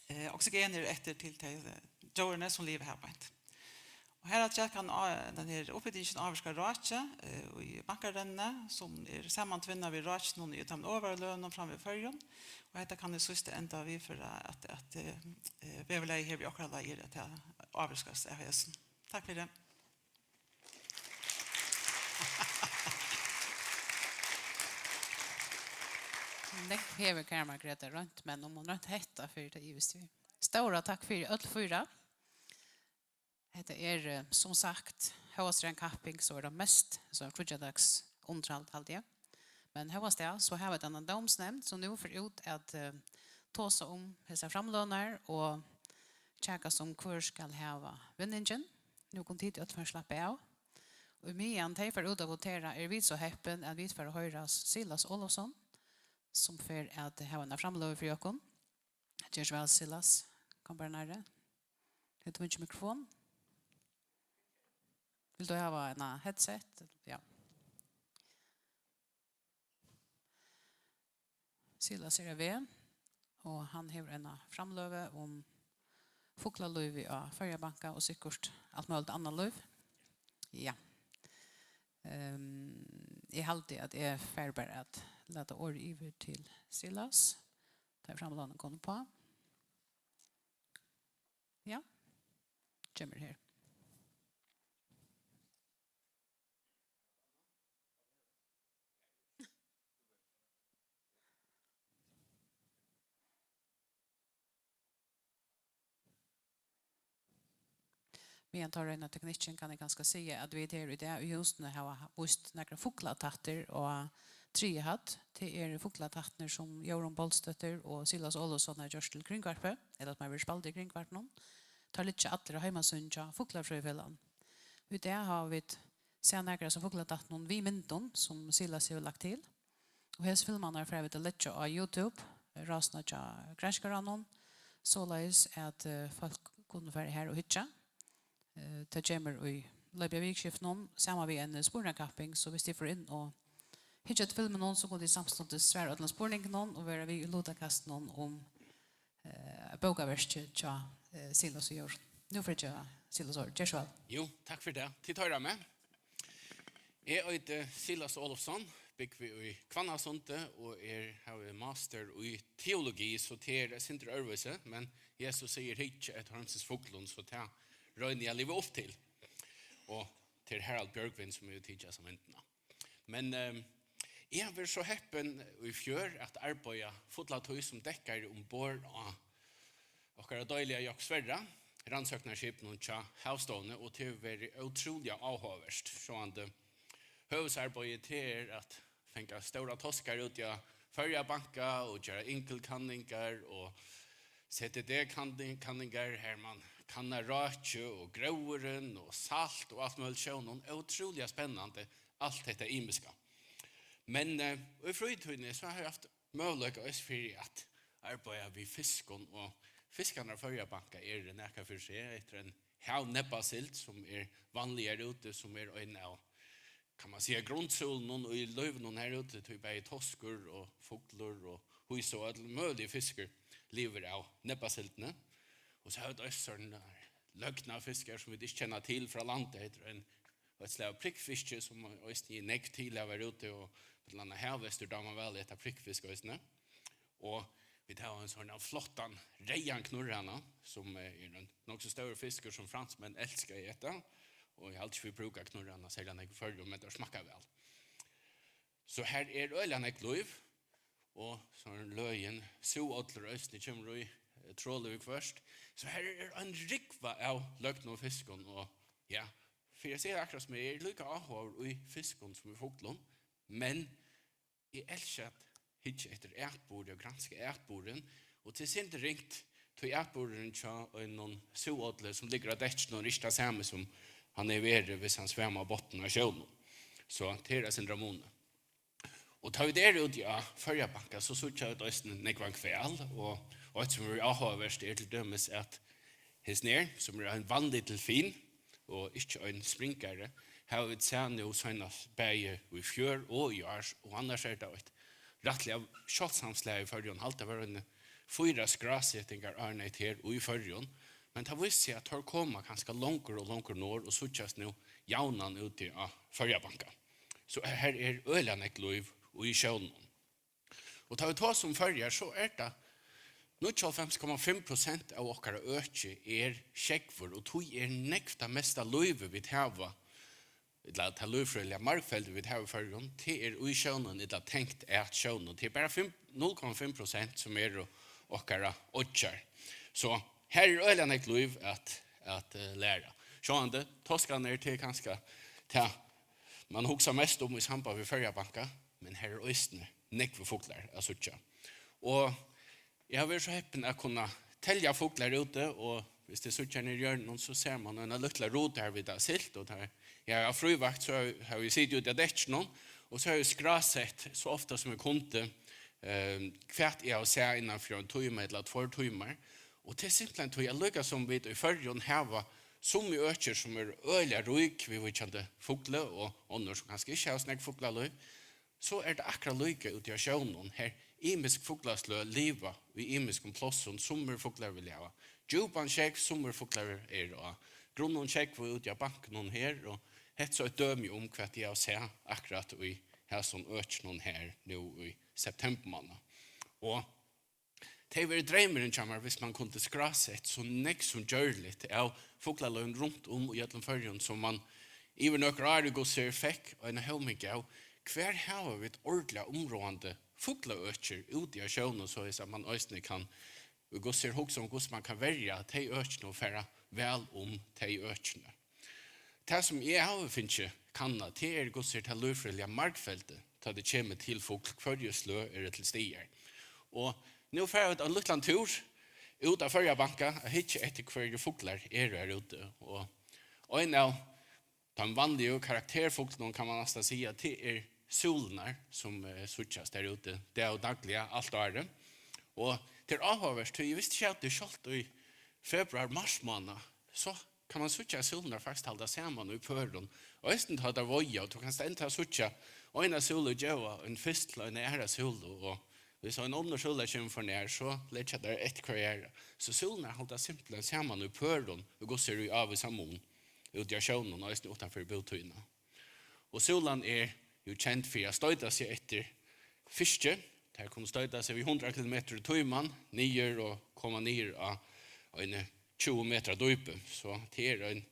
eh, oxygen er eftir til tey, eh, djórini, sum liva har beint. Og harafturat kann á-, tann her upphitingin ávirka rákið, eh, í Bankarennuni, sum er samantvinnað við rákinum í teimum ovaru løgunum fram við Føroyum. Og hetta kann í síðsta enda viðføra, at, at, eh, eh, veðurlagið her við okkara leið er, at tað ávirkast av hesum. Takk fyri. Nógv hevur Karen Margrethe roynt, men um hon roynt hetta fyrr, tað ivist eg í. Stóra takk fyri øll fýra. Hetta er, eh, sum sagt, hóast er ein kapping, so er tað mest so fríggjadags undirhald, haldi eg. Men hóast tað, so hava vit eina dómsnevnd, sum nú fer út at, eh, tosa um hesar framløgurnar og kjakast um, hvør skal hava vinningin. Nú kunnu tit øll fara at slappa av. Og meðan tey fara út at votera, eru vit so heppin, at vit fara at hoyra Silas Olofsson, sum fer at hava eina framløgu fyri okkum. Ger so væl, Silas. Kom bara nærri. Hevur tú ikki mikrofon? Vilt tú hava eina headset? Ja. Silas er á veg, og hann hevur eina framløgu um fuglalívið á Føroya Banka og sikkurt alt møguligt annað lív. Ja. Ehm, eg haldi, at eg fari bara at lata orðið yvir til Silas. Tá er framløgan komin upp á. Ja, kemur her. Meðan teir royna teknikkin, kann eg kanska siga, at vit her í dag í húsini hava víst nakrar fuglatættir á triðju hædd. Tað eru fuglatættirnir, sum Jórunn Bálsdóttir og Silas Ólafsson hava gjørt til Kringvarpið, ella sum hava verið spældir í Kringvarpinum. Teir liggja allir á heimasíðuni hjá Fuglafrøðifelagnum. Í dag hava vit sæð nakrar av fuglatættunum við myndum, sum Silas hevur lagt til. Og hesar filmarnar fara vit at leggja á YouTube, rásina hjá Granskaranum, soleiðis at, eh, fólk kunnu fara har og hyggja. Eh, tað kemur í leypi av vikuskiftinum, saman við eini spurningakapping, so viss tit fara inn og hyggja eftir filmunum, so kunnu tit samstundis svara øllum spurningunum og vera við í lutakastinum um, eh, bókaverkið hjá, eh, Silas og Jórunn. Nú fari eg at geva Silas orðið. Ger so væl. Jú, takk fyri tað. Tit hoyra meg. Eg eiti Silas Olofsson, búgvi í Hvannasundi og er, havi master í teologi, so tað er eitt sindur øðrvísi, men Jesus sigur: "Hygg eftir heimsins fuglum", so tað royni eg at liva upp til. Og tað er Harald Bjørgvin, sum hevur tikið hesa myndina. Men, ehm, eg havi verið so heppin í fjør at arbeiða fulla tíð sum dekkari umborð á okkara deiliga Jock Sverre, rannsóknarskipinum hjá Havstovuni, og tað hevur verið ótrúliga áhugavert. Sjálvandi høvuðsarbeiðið, tað er at fanga stórar toskar út á Føroya Banka og gera inkilkanningar og C T D-kanningar, har man kannar rákið og gróðurin og salt og alt møguligt. Sjálvandi ótrúliga spennandi, alt hetta ymiska. Men, eh, í frítíðini, so havi eg havt møguleika eisini fyri at arbeiða við fiskum, og fiskarnir á Føroya Banka eru nakað fyri seg. Hetta er ein havnebbasild, sum er vanligur úti, sum er ein av, kann man siga, grundsúlunum í lívinum her úti, tí bæði toskur og fuglur og hýsa og øll møguligur fiskur livir av nebbasildini. Og so hava vit eisini sovorðnar løgnafiskar, sum vit ikki kenna til frá landi. Hetta er ein, eitt slag av prikkfiski, sum eisini er nógv til at vera úti, og millum annað havhestur dámar væl at eta prikkfisk eisini. Og vit hava ein sovorðnan flottan reyðan knurrhana, sum, eh, er ein nokk so stórur fiskur, sum fransmenn elska at eta. Og eg haldi ikki, vit brúka knurrhana serliga nógv í Føroyum, men teir smakka væl. So her er øgiliga nógv lív, og so er løgin súgvullur eisini kemur í, eh, trolið viðhvørt. So her er ein rúgva av løgnum fiskum, og ja, fyri at siga akkurát sum er, eg eri líka áhugaður í fiskum sum í fuglum, men eg elski at hyggja eftir atburði og granska atburðin, og tað er sindur ringt, tí atburðurin hjá einum súgvulli, sum liggur á dekkinum, er ikki tað sami, sum hann hevur verið, viss hann svam á botninum á sjónum. So tað er eitt sindur av muni. Og tá vit eru úti á Føroya Banka, so síggja vit eisini nógvan hval, og, og eitt, sum er áhugavert, er til dømis, at hesin her, sum er ein vanligur delfinur og ikki ein springari, hava vit sæð nú seinast bæði í fjør og í ár, og annars er tað eitt rættiliga sjáldsamt slag í Føroyum. Haldi, tað vóru eini fýra skrásetingar, áðrenn hetta her í Føroyum, men tað vísir seg, at teir koma kanska longur og longur norður og síggjast nú javnan úti á Føroya Banka. So her er øgiliga nógv lív í sjónum. Og tá vit tosa um Føroyar, so er tað níggjuoghálvfems komma fimm prosent av okkara øki er sjógvur, og tí er nógv tað mesta lívið, vit hava, ella tað lívfrøðiliga margfeldið, vit hava í Føroyum, tað er í sjónum ella tengt at sjónum. Tað er bara fimm, null komma fimm prosent, sum eru okkara oyggjar. So her er øgiliga nógv lív at, at eh, læra. Sjálvandi, toskarnir, tað er kanska tað, man hugsar mest um í samband við Føroya Banka, men her er eisini nógvir fuglar at síggja. Og eg havi verið so heppin at kunna telja fuglar úti, og hvis tit síggja niðri í hjørninum, so sær man eina lítla rutu har vit hava siglt, og har eg havi frívakt, so havi, havi eg sitið úti á dekkinum, og so havi eg skrásett so ofta sum eg kundi, ehm, hvat eg havi sæð innan fyri ein tíma ella tveir tímar. Og tað er simpelthen tí, at líka sum vit í Føroyum hava summi økir, sum eru øgiliga rík viðvíkjandi fugli, og onnur, sum kanska ikki hava so nógv fuglalív, so er tað akkurát líka úti á sjónum, har ymisk fuglasløg liva í ymiskum plássum. Summir fuglar vilja hava djúpan sjógv, summir fuglar eru á grunnum sjógvi úti á bankunum her, og hetta er so eitt dømi um, hvat eg havi sæð akkurát í hasum økinum her nú í septembermánað. Og tað hevði verið dreymurin hjá mær, hvis man kundi skrásett so nógv sum gjørligt av fuglalívinum runt um í øllum Føroyum, sum man yvir nøkur ár í hvussu er fekk eina hóming av. Hvar hava vit ordiliga umráðandi fuglaøkir úti á sjónum, soleiðis at man eisini kann, í hvussu er hugsa um, hvussu man kann verja tey økini og fara væl um tey økini? Tað, sum eg havi fingið kannað, tað er, hvussu er tað lívfrøðiliga margfeldi, tá tað kemur til fugl, hvørji sløg eru til staðar. Og nú fara vit ein lítlan túr út á Føroya Banka at hyggja eftir, hvørji fuglar eru har úti. Og ein av teimum vanligu karakterfuglunum, kann man næstan siga, tað er súlurnar, sum eh, síggjast har úti dag og dagliga alt árið. Og tað er áhugavert, tí eg visti ikki, at tað sjálvt í februar, marsmánað, so kann man síggja, at súlurnar faktiskt halda saman í pørum. Og eisini tá tær veiða, og tú kanst enntá síggja eina súlu geva ein fyrst til eina aðra súlu, og hvis ein onnur súla kemur for nær, so leggja tær eftir hvørja aðra. So súlurnar halda simpelthen saman í pørum, og hvussu er í ávísan mun úti á sjónum, og eisini uttanfyri bútíðina. Og súlan er jú kend fyri at stoyta seg eftir fiski. Tær kunnu stoyta seg við hundrað kilometrar í tíman niður og koma niður á eini tjúgu metra dýpi. So tað er ein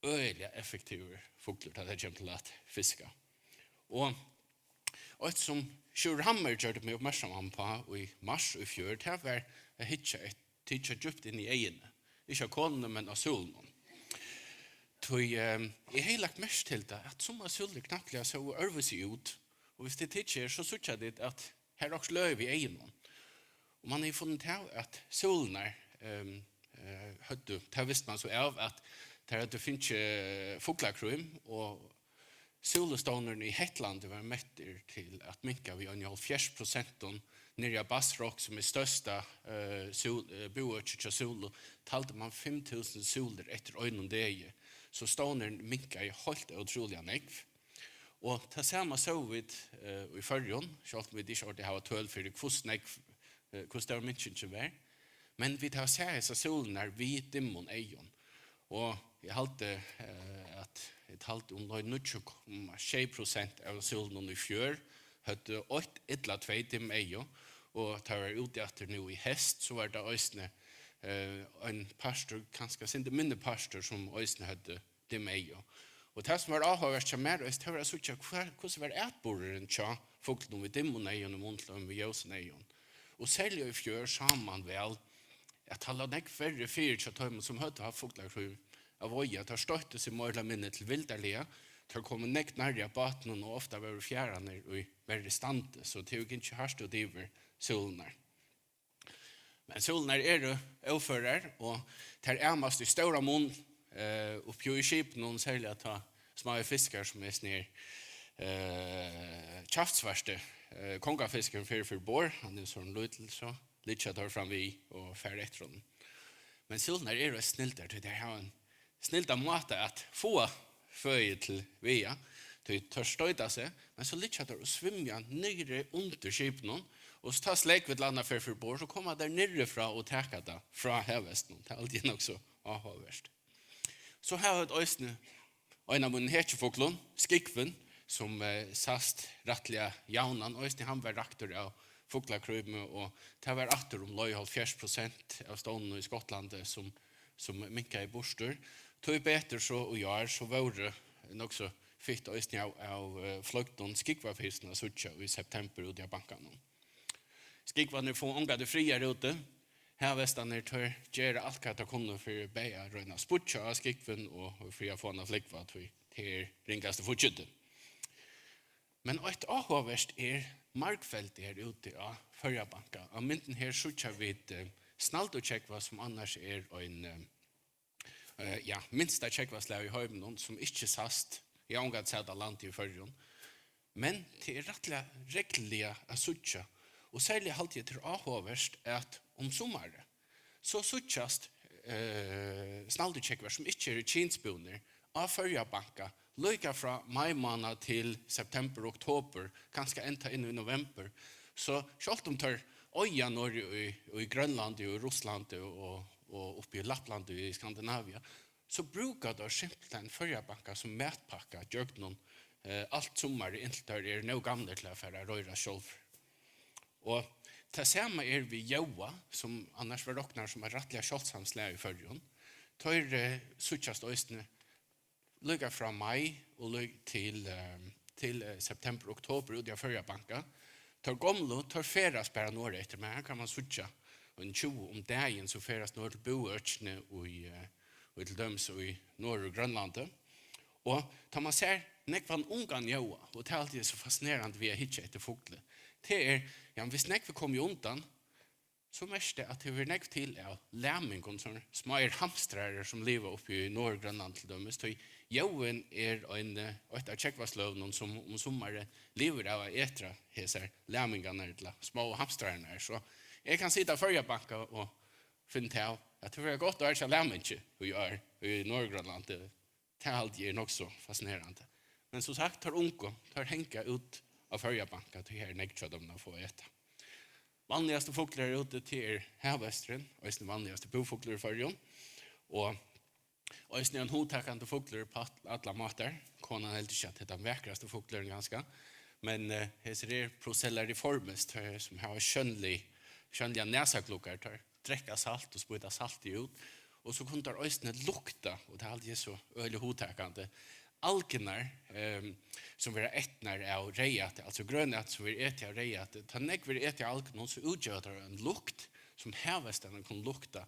øgiliga effektivur fuglur, tá tað kemur til at fiska. Og eitt, sum Sjúrður Hammer gjørdi meg uppmerksaman uppá í mars í fjør, tað var at hyggja eftir, hyggja djúpt inn í eyguni. Ikki á konuni, men á súlunum. Tí ehm, eg hevði lagt merki til tað, at summar súlur knappliga sóu øðrvísi út, og hvis tit hyggja her, so síggja tit, at har er okkurt løgið við eygunum. Og man hevði funnið av, at súlurnar ehm, eh, høvdu, tað visti man so av, at tær høvdu fingið fuglakrím, og súlustovnurin í Hetlandi var mettur til at minka við eini hálvfjerðs prosent. Niðri á Basrock, sum er størsta eh, súl, eh, búøki hjá súlu, taldi man fimm túsund súlur eftir einum degi. So stovnurin minkaði heilt ótrúliga nógv. Og tað sama sóu vit eh, í Føroyum, sjálvt um vit ikki ordiga hava tøl fyri, hvussu nógv, eh, hvussu stór minkingin var. Men vit hava sæð hesar súlurnar við dimmum eygum. Og eg haldi, eh, at eg taldi, umleið níggju komma sjey prosent av súlunum í fjør høvdu eitt ella tvey dimm eygu, og tá var úti aftur nú í heyst, so var tað eisini eh, ein partur, kanska sindur minni partur, sum eisini høvdu dimm eygu. Og tað, sum var áhugavert hjá mær, eisini, tað var at síggja, hvar, hvussu var atburðurin hjá fuglunum við dimmum eygum í mun til teimum við ljósum eygum. Og serliga í fjør sá man væl, at tað lá nógv verri fyri hjá teimum, sum høvdu havt fuglakrím at veiða. Teir stoyttu seg meira ella minni til vildarliga. Teir komu nógv nærri á bátinum, og ofta vóru fjaðrarnar í verri standi, so tað hevur gingið hart út yvir súlurnar. Men súlurnar eru óførar, og tær amast í stóran mun eh, uppi í skipinum, serliga tá smáir fiskar, sum er snir eh, kjaftsvarti eh, kongafiskurin, fer fyri borð, hann er so lítil, so liggja teir fram við og fara eftir honum. Men súlurnar eru eitt snildar, tí tær hava ein snildan máta at fáa føði til vega, tí teir stoyta seg, men so liggja teir og svimja niðri undir skipinum, og so tá slógvið til annað fer fyri borð, so koma teir niðri frá og taka tað frá havhestinum. Tað er altíð nokk so áhugavert. So hava vit eisini ein av mínum hetjufuglum, skúgvin, sum eh, sæst rættiliga javnan. Eisini hann var raktur av fuglakrími, og tað var aftur umleið hálvfjerðs prosent av stovninum í Skotlandi, sum, sum minkaði burtur. Tíbetur so í ár, so vóru nokk so fitt eisini av, av eh, fløgdum skúgvafisknum at síggja í september úti á bankanum. Skúgvarnir fáa ongantíð frið har úti. Havhestarnir, teir gera alt, hvat teir kunnu, fyri bæði at royna at spýggja á skúgvin og, og fyri at fáa hann at flúgva, tí tað er ringasti fíggindin. Men eitt áhugavert er margfeldi her úti á Føroyabanka. Á myndini her síggja vit, eh, snældutjógva, sum annars er ein, eh, eh, ja, minsta tjógvaslag í heiminum, sum ikki sæst í ongan stað á landi í Føroyum. Men tað er rættiliga regluliga at síggja, og serliga haldi eg, tað er áhugavert, at um summarið, so síggjast, eh, snældutjógvar, sum ikki eru kynsbúnir, á Føroyabanka, líka frá maimánað til septembur, oktobur, kanska enda inn í novembur. So sjálvt um teir oyða norður í, í Grønlandi og í Russlandi og, og uppi í Laplandi í Skandinavia, so brúka teir simpelthen Føroyabanka sum matpakka gjøgnum, eh, alt summarið, inntil teir eru nóg gamlir til at fara at reiðrast sjálvir. Og tað sama er við jóa, sum annars var roknaður sum eitt rættiliga sjáldsamt slag í Føroyum. Teir, eh, síggjast eisini líka frá mai og lík til, eh, til, eh, septembur, oktobur úti á Føroyabanka. Teir gomlu, teir ferðast bara norðureftir, men her kann mann síggja ein tjúgu um dagin, sum ferðast norður til búøkini í, eh, í til dømis í Norðurgrønlandi. Og tá mann sær nógvan ungan jóa, og tað er altíð so fascinerandi við at hyggja eftir fugli, tað er, ja, men hvis nógv er komið undan, so merkir tað, at tað verður nógv til av læmingum, sum smáir hamstrarar, sum liva uppi í Norðurgrønlandi til dømis. Tí jóin er ein, eh, eitt av tjógvasløgunum, sum um summarið livir av at eta hesar læmingarnar, ella smáu hamstrararnar. So eg kann sita á Føroyabanka og finna út av, at tað verður gott at yrkja læmingi í ár í Norðurgrønlandi. Tað haldi eg er nokk so fascinerandi. Men sum sagt, teir ungu, teir hanga út á Føroyabanka, tí her er nógv hjá teimum at fáa at eta. Vanligasti fuglur her úti, tað er havhesturin, eisini vanligasti búfuglur í Føroyum. Og eisini ein hugtakandi fuglur upp á all-, allar mátar. Konan heldur ikki, at tað er tann vakrasti fuglurin, kanska. Men, eh, hesir eru Procellariiformes, teir sum hava sjónlig, sjónliga nasagluggar, teir drekka salt og spýta saltið út. Og so kunnu teir eisini lukta, og tað haldi eg er so øgiliga hugtakandi, algirnar, ehm, sum verða etnar av reyðhætti, altso grønæti sum verður etið av reyðhætti, tá nógv verður etið av algunum, so útgeva teir ein lukt sum havhestarnir kunnu lukta.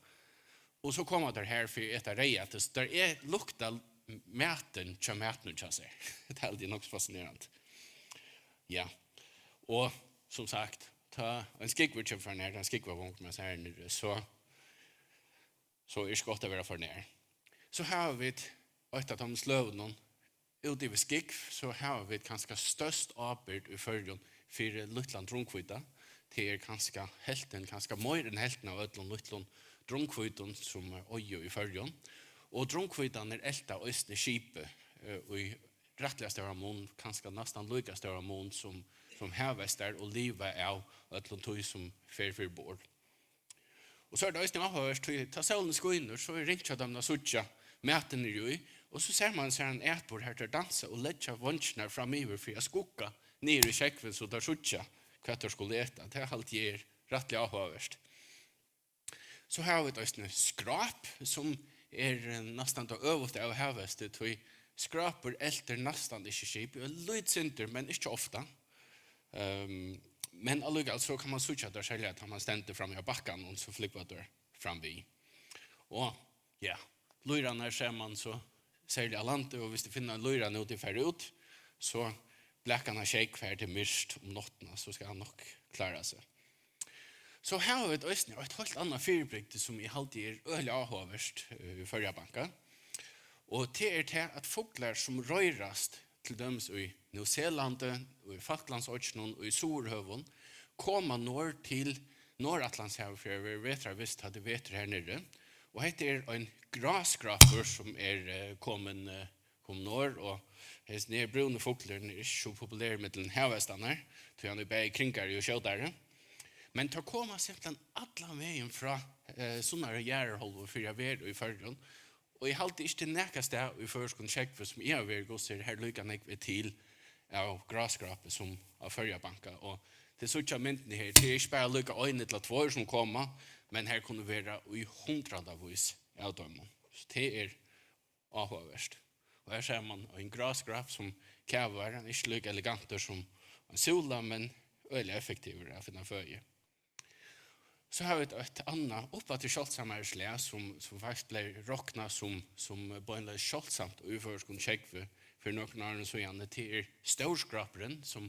Og so koma teir her fyri at eta reyðhætti, so teir e-, lukta matin hjá matinum hjá sær. Tað haldi eg er nokk so fascinerandi. Ja, og sum sagt, tá ein skúgvur kemur fyri nær, ein skúgvavong, man sær her niðri, so, so er ikki gott at vera fyri nær. So hava vit eitt av teimum sløgunum, út yvir skúgv, so hava vit kanska størst ábyrgd í Føroyum fyri lítlan drunnhvíta. Tað er kanska helvtin, kanska meira enn helvtin av øllum lítlum drunnhvítum, sum oyða í Føroyum. Og drunnhvítarnir elta eisini skipið, eh, í rættiliga stóran mun, kanska næstan líka stóran mun sum, sum havhestar, og liva av øllum tí sum fer fyri borð. Og so er tað eisini áhugavert, tí tá sólin skínur, so er ringt hjá teimum at síggja matin niðri í, og so sær mann, sær ein atburð, har teir dansa og leggja veingirnar framyvir fyri at skugga niður í sjógvin, so teir síggja, hvat teir skulu eta. Tað haldi eg er rættiliga áhugavert. So hava vit eisini skráp, sum er, eh, næstan tað øvuta av havhesti, tí skrápur eltir næstan ikki skip, jú, eitt lítið sindur, men ikki ofta. Ehm, men allíkavæl so kann mann síggja teir, serliga tá mann stendur frammi á bakkanum, so flúgva teir fram við. Og, ja, lýrarnar sær mann so, serliga á landi, og hvis tú finnur ein lýra nú, tú fer út, so blaka hann sjógv, far tað myrkt um náttina, so skal hann nokk klára seg. So hava vit eisini eitt heilt annað fyribrigdi, sum eg haldi er øgiliga áhugavert, eh, í Føroyabanka. Og tað er tað, at fuglar, sum reiðrast til dømis í Nýsælandi, í Falklandsoyggjunum, í Suðurhøvum, koma norð til Norðuratlantshavið fyri at vera vetrarvist, tá tað er vetur her niðri. Og hetta er ein gráskrápur, sum er, eh, komin, eh, kom norð, og hesin her brúni fuglurin er ikki so populerur millum havhestarnar, tí hann er bæði kringari og skjótari. Men teir koma simpelthen allan vegin frá, eh, sunnara jarðarhálvu fyri at vera í Føroyum. Og eg haldi ikki til nakað stað í føroyskum sjógvi, sum eg havi verið, hvussu er, har líka nógv er til av gráskrápu sum á Føroyabanka. Og tit síggja myndini her, tað er ikki bara líka ein ella tveir sum koma, men har kunnu vera í hundraðavís av teimum. So tað er áhugavert. Og her sær mann ein gráskráp sum kavar, hann er ikki líka elegantur sum ein súla, men øgiliga effektivur at finna føði. So hava vit eitt annað uppaftur sjáldsamari slag, sum, sum faktiskt bleiv roknað sum, sum beinleiðis sjáldsamt í føroyskum sjógvi fyri nøkrum árum síðani. Tað er stórskraprin, sum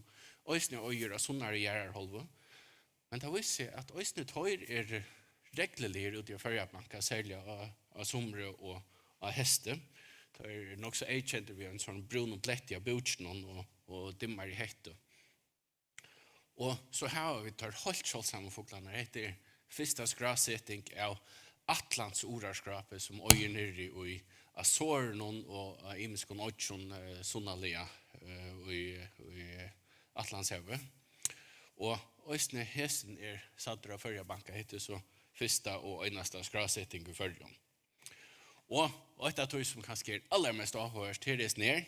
eisini eigur á sunnari jarðarhálvu. Men tað vísir seg, at eisini teir eru regluligir úti á Føroyabanka, serliga á, á sumri og á heysti. Teir eru nokk so eyðkendir við ein sovorðnum brúnum bletti á búkinum og, og dimmari hettu. Og so hava vit teir heilt sjáldsamu fuglarnar. Hetta er fyrsta skráseting av atlantsuraskrápi, sum eigur niðri í Azorunum og á ymiskum oyggjum, eh, sunnarliga, eh, í, í Atlantshavi. Og eisini hesin er sæddur av Føroyabanka. Hetta er so fyrsta og einasta skráseting í Føroyum. Og eitt av tí, sum kanska er allarmest áhugavert, her er snær.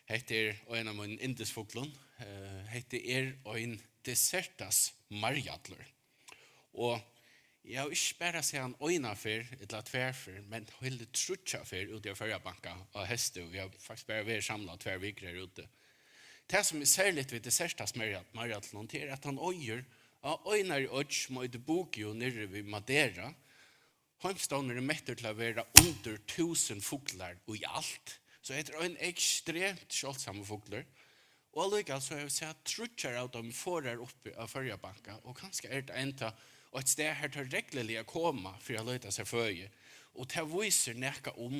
Hetta er ein av mínum yndisfuglum. Eh, hetta er ein Desertas marjallur. Og eg havi ikki bara sæð hann eina ferð ella tvær ferð, men heili tríggjar ferð úti á Føroyabanka á heysti, og eg havi faktiskt bara verið samlað tvær vikur her úti. Tað, sum er serligt við Desertas marja-, marjallunum, tað er, at hann eigur á einari oyggj, sum eitur Búgio, niðri við Madeira. Heimstovnurin er mettur til at vera undir túsund fuglar í alt, so hetta er ein ekstremt sjáldsamur fuglur. Og allíkavæl so havi eg sæð tríggjar av teimum forðar uppi á Føroyabanka, og kanska er tað enntá eitt stað, har teir regluliga koma fyri at leita sær føði, og tað vísir nakað um,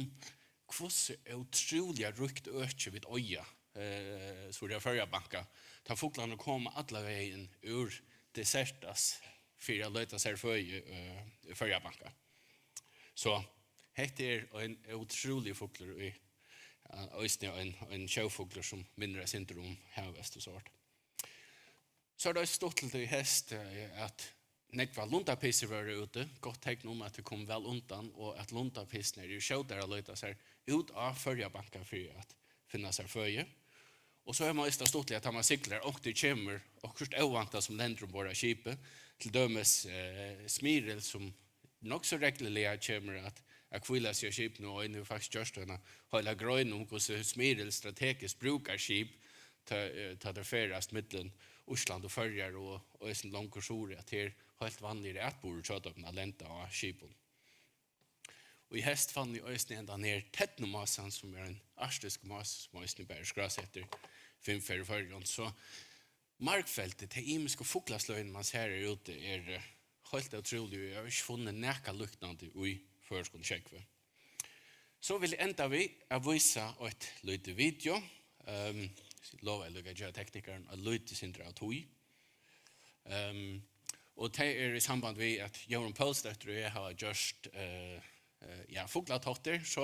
hvussu ótrúliga ríkt øki vit eiga, eh, suðuri á Føroyabanka, tá fuglarnir koma allan vegin úr Desertas fyri at leita sær føði, eh, í Føroyabanka. So hetta er ein ótrúligur fuglur, í, eh, eisini ein, ein sjófuglur, sum minnir eitt sindur um havhest og so. So er tað eisini stuttligt í heyst, eh, at nógvar lundapisur vóru úti, gott tekn um, at tað kom væl undan, og at lundapisur eru skjótari at leita sær út á Føroyabanka fyri at finna sær føði. Og so er man eisini stuttligt, at tá man siglir, onkuntíð kemur okkurt óvæntað, sum lendir umborð á skipi, til dømis, eh, smyril, sum nokk so regluliga kemur at, at hvíla seg á skipinum, og ein hevur faktiskt gjørt eina heila grein um, hvussu smyril strategiskt brúkar skip, tá, eh, tá tey ferðast millum Ísland og Føroyar, og, og eisini longur suðuri, at tað er heilt vanligur atburður hjá teimum at lenda á skipum. Og í heyst fann eg eisini hendan her ternumásan, sum er ein arktiskur mási, sum eisini bara er skrásettur fimm ferðir í Føroyum. So margfeldi, tey ymisku fuglasløgini, man sær her úti, er, eh, heilt ótrúlig, og eg havi ikki funnið nakað líknandi í føroyskum sjógvi. So vil eg enda við at vísa eitt lítið video. Ehm, eg lovaði líka at geva teknikaranum eitt lítið sindur av tíð. Ehm, og tey eru í samband við, at Jórunn Pólsdóttir og eg hava gjørt, eh, eh, ja, fuglatáttir, so,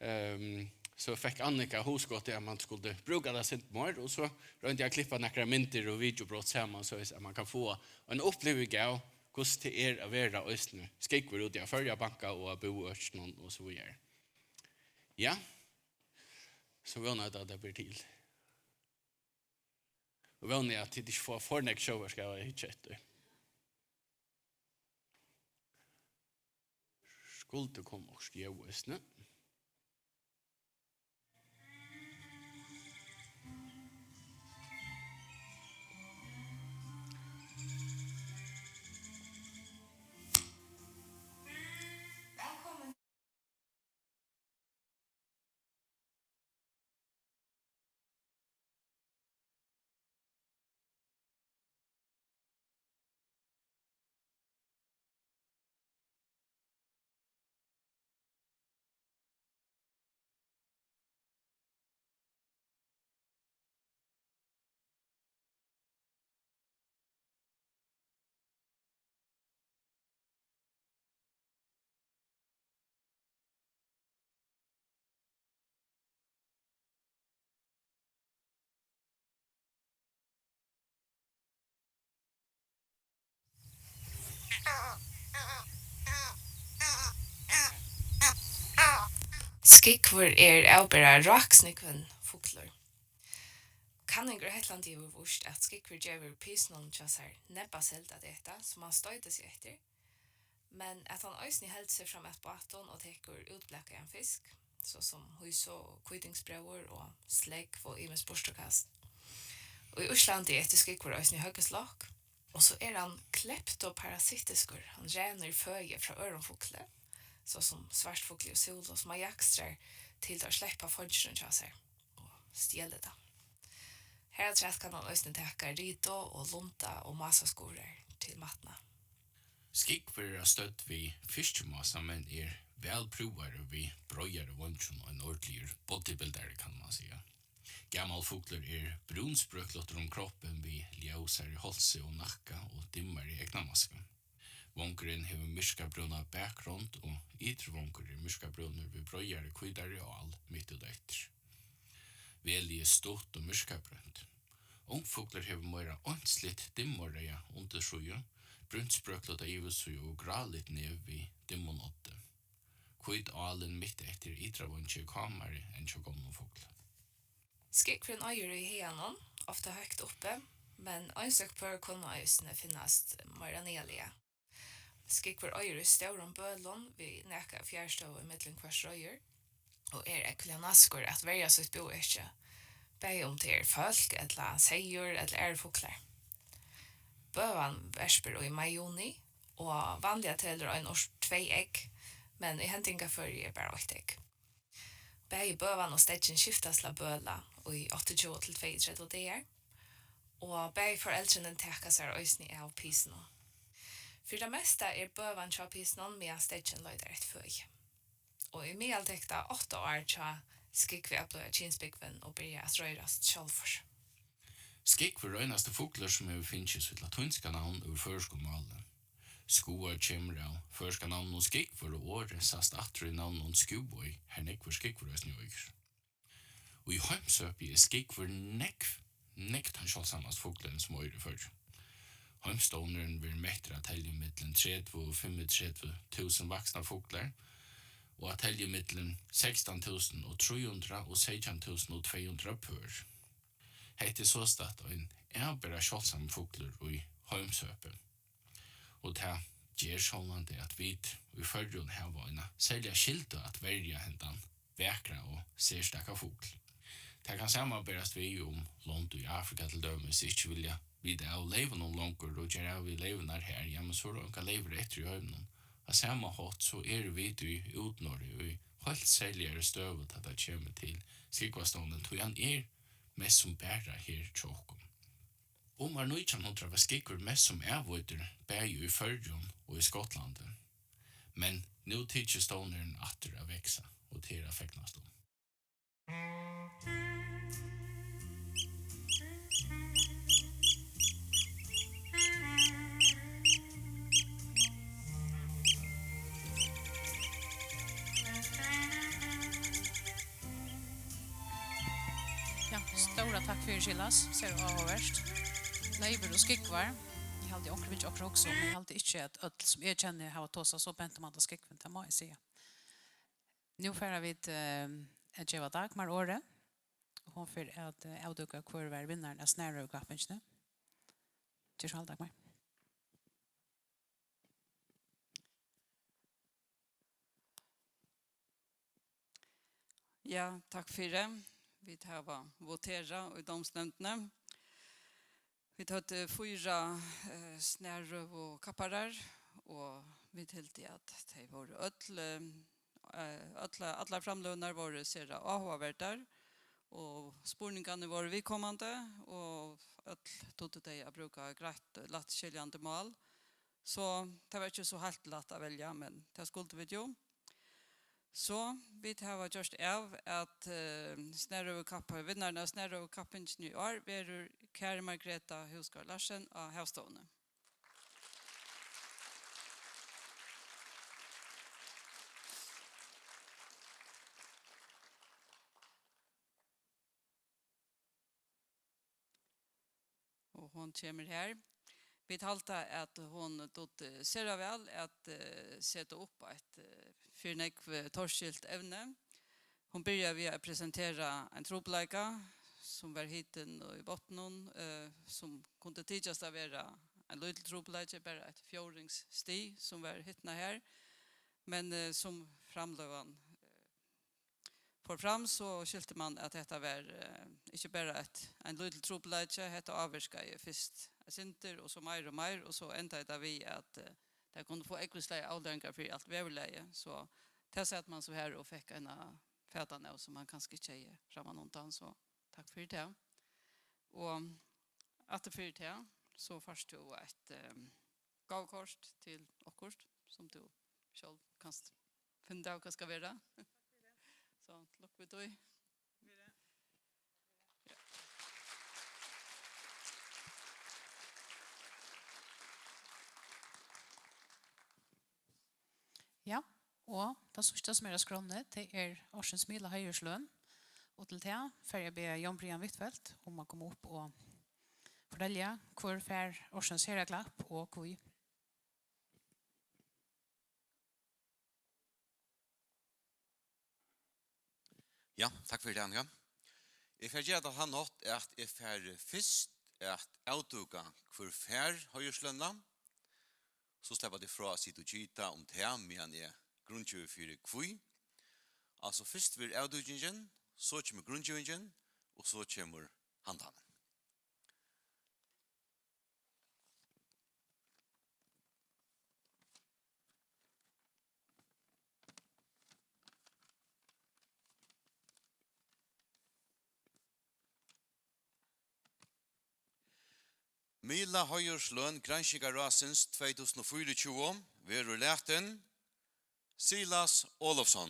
ehm, so fekk Annika hugskotið, at man skuldi brúka tað eitt sindur meir, og so royndi eg at klippa nakrar myndir og videobrot saman, so at man kann fáa eina uppliving av, hvussu tað er at vera eisini skógvur úti á Føroyabanka og á búøkinum og so víðari. Ja, so vóni eg, at tað ber til. Og vóni eg, at tit ikki fáa for nógv sjónvarp av at hyggja eftir. Skuldi koma okkurt ljóð eisini. Skógvur er avbera ráksnúgvin fuglur. Kanningur í Hetlandi hevur víst, at skógvur gevur pisunum hjá sær nebbasild at eta, sum hann stoytir seg eftir, men at hann eisini heldur seg fram at bátum og tekur útblakaðan fisk, so sum hýsu og hvítingsbróður og slógv og ymisk burturkast. Og í Íslandi etur skógvur eisini høgguslokk. Og so er hann kleptoparasittiskur, hann rænir føði frá øðrum fugli, so sum svartfugli og súlu, sum hann jakstrar til teir sleppa fongina hjá sær og stjela tað. Harafturat kann hann eisini taka ritu og lunda og másaskurðar til matnað. Skúgv verður á stødd við fiskimásar, men er væl prúðaður við breiðari veingjum og ein ordiligur bodybuildari, kann man siga. Gamal fuglur er brúnsprøklutur um kroppin við ljósari hálsi og nakka og dimmari eygnamasku. Vongurin hevur myrkabrúna bakrond og ytri vongur er myrkabrúnur við breiðari hvítari ál mitt út eftir. Velið er stutt og myrkabrúnt. Ungfuglur hevur meira einsligt dimmureyða undirsíðu, brúnt sprøkluta yvirsíðu og gráligt nev við dimmum oddi. Hvít álin mitt eftir ytra veingi er kámari enn hjá gomlum fugli. Skúgvurin eigur í haganum, ofta høgt uppi, men einstøk pør kunnu eisini finnast meira niðarlaga. Skúgvur eigur í stórum bølum við nakað fjarstøðu ímillum hvørt reiður og er ógvuliga naskur at verja sítt búhesi, bæði um tað er fólk ella seyður ella aðrir fuglar. Bøgan verpur í mai-juni og vanliga telur ein urt tvey egg, men í hendingaføri er bara eitt egg. Bæði bøgan og steggin skiftast til at bøla í áttaogtjúgu til tveyogtretivu dagar, og bæði foreldrini taka sær eisini av pisunum. Fyri tað mesta er bøgan hjá pisunum, meðan steggin leitar eftir føði. Og í miðal tekur tað átta ár hjá skúgvi at blíva kynsbúgvin og byrja at reiðrast sjálvur. Skúgvur er einasti fuglur, sum hevur fingið sítt latínska navn úr føroyskum máli. Skúvoy kemur av føroyska navninum skúgvur, og orðið sæst aftur í navninum Skúvoy, har nógvur skúgvur eisini eigur. Og í Heimshøpi er skúgvur nógv, nógv tann sjáldsamasti fuglurin, sum eigur í Føroyum. Heimsstovnurin verður mettur at telja millum tretivu og fimmogtretivu túsund vaksnar fuglar, og at telja millum sekstan túsund og trý hundrað og seytjan túsund og tvey hundrað pør. Hetta er sostatt ein avbera sjáldsamur fuglur í Heimshøpi, og tað ger sjálvandi, at vit í Føroyum hava eina serliga skyldu at verja hendan vakra og serstaka fugl. Tað kann samanberast við, um lond í Afrika til dømis ikki vilja vita av leyvunum longur og gera av við leyvurnar har, jamen, so eru ongar leyvur eftir í heiminum. Á sama hátt so eru vit í útnorði í heilt serligari støðu, tá tað kemur til skúgvastovnin, tí hann er mest sum bara her hjá okkum. Umar nítjan hundrað var skúgvur mest sum avvíddur, bæði í Føroyum og í Skotlandi. Men nú tykist stovnurin aftur at vaksa, og tað er at fegnast um. Ja, stóra takk fyri, Silas. Sera áhugavert. Leyvur og skúgvar. Eg haldi, onkur vil okkara hugsa um, men eg haldi ikki, at øll, sum eg kenni, hava tosað so pent um handa skúgvin. Tað má eg siga. Nú fara vit, eh, at geva Dagmar orðið. Hon fer at, eh, avdúka, hvør var vinnarin av Snarøvukappingini. Ger so væl, Dagmar. Ja, takk fyri. Vit hava voterað í dómsnevndini. Vit høvdu fýra, eh, snarøvukapparar, og vit hildu, at tey vóru øll, eh, øll, allar framløgurnar vóru sera áhugaverdar, og spurningarnir vóru viðkomandi, og øll dugdu tey at brúka greitt, lætt skiljandi mál. So tað var ikki so heilt lætt at velja, men tað skuldu vit jú. So vit hava gjørt av, at, eh, snarøvukappa-, vinnarin av snarøvukappingini í ár verður Kari Margreta Húsgaard Larsen á Havstovuni. Og hon kemur her. Vit halda, at hon dugdi sera væl at, eh, seta upp eitt, eh, fyri nógv, eh, torskilt evni. Hon byrjaði við at presentera ein trupulleika, sum var hitin í botninum, eh, sum kundi tykjast at vera ein lítil trupulleiki, bara eitt fjórðingsstig, sum var hitnað har. Men, eh, sum framløgan, eh, fór fram, so skilti man, at hetta var, eh, ikki bara eitt, ein lítil trupulleiki, hetta ávirkaði fyrst eitt sindur, og so meir og meir, og so endaði tað við, at, eh, tað kundi fáa ógvusligar avleiðingar fyri alt veðurlagið. So tað sat mann so her og fekk eina fatan av, sum mann kanska ikki hevði frammanundan, so takk fyri tað. Og aftur fyri tað, so fært tú eitt, eh, gávukort til okkurt, sum tú sjálv kanst finna av hvat skal vera. So, til lukku við tí. Ja, og tað síðsta sum er á skránni, tað er ársins miðla heiðursløn. Og til tað fari eg at biðja Jón Brian Huitfeldt um at koma upp og fortelja, hvør fær ársins herðaklapp og hví. Ja, takk fyri tað, Anja. Eg fari at gera tað á tann hátt, at eg fari fyrst at avdúka, hvør fær heiðurslønina. So sleppa tit frá at sita og gita um tað, meðan eg grundgeri fyri hví. Altso, fyrst verður avdúkingin, so kemur grundgevingin, og so kemur handanin. Miðla heiðursløn Granskingarráðsins tvey túsund og fýraogtjúgu verður latin Silas Olufsson.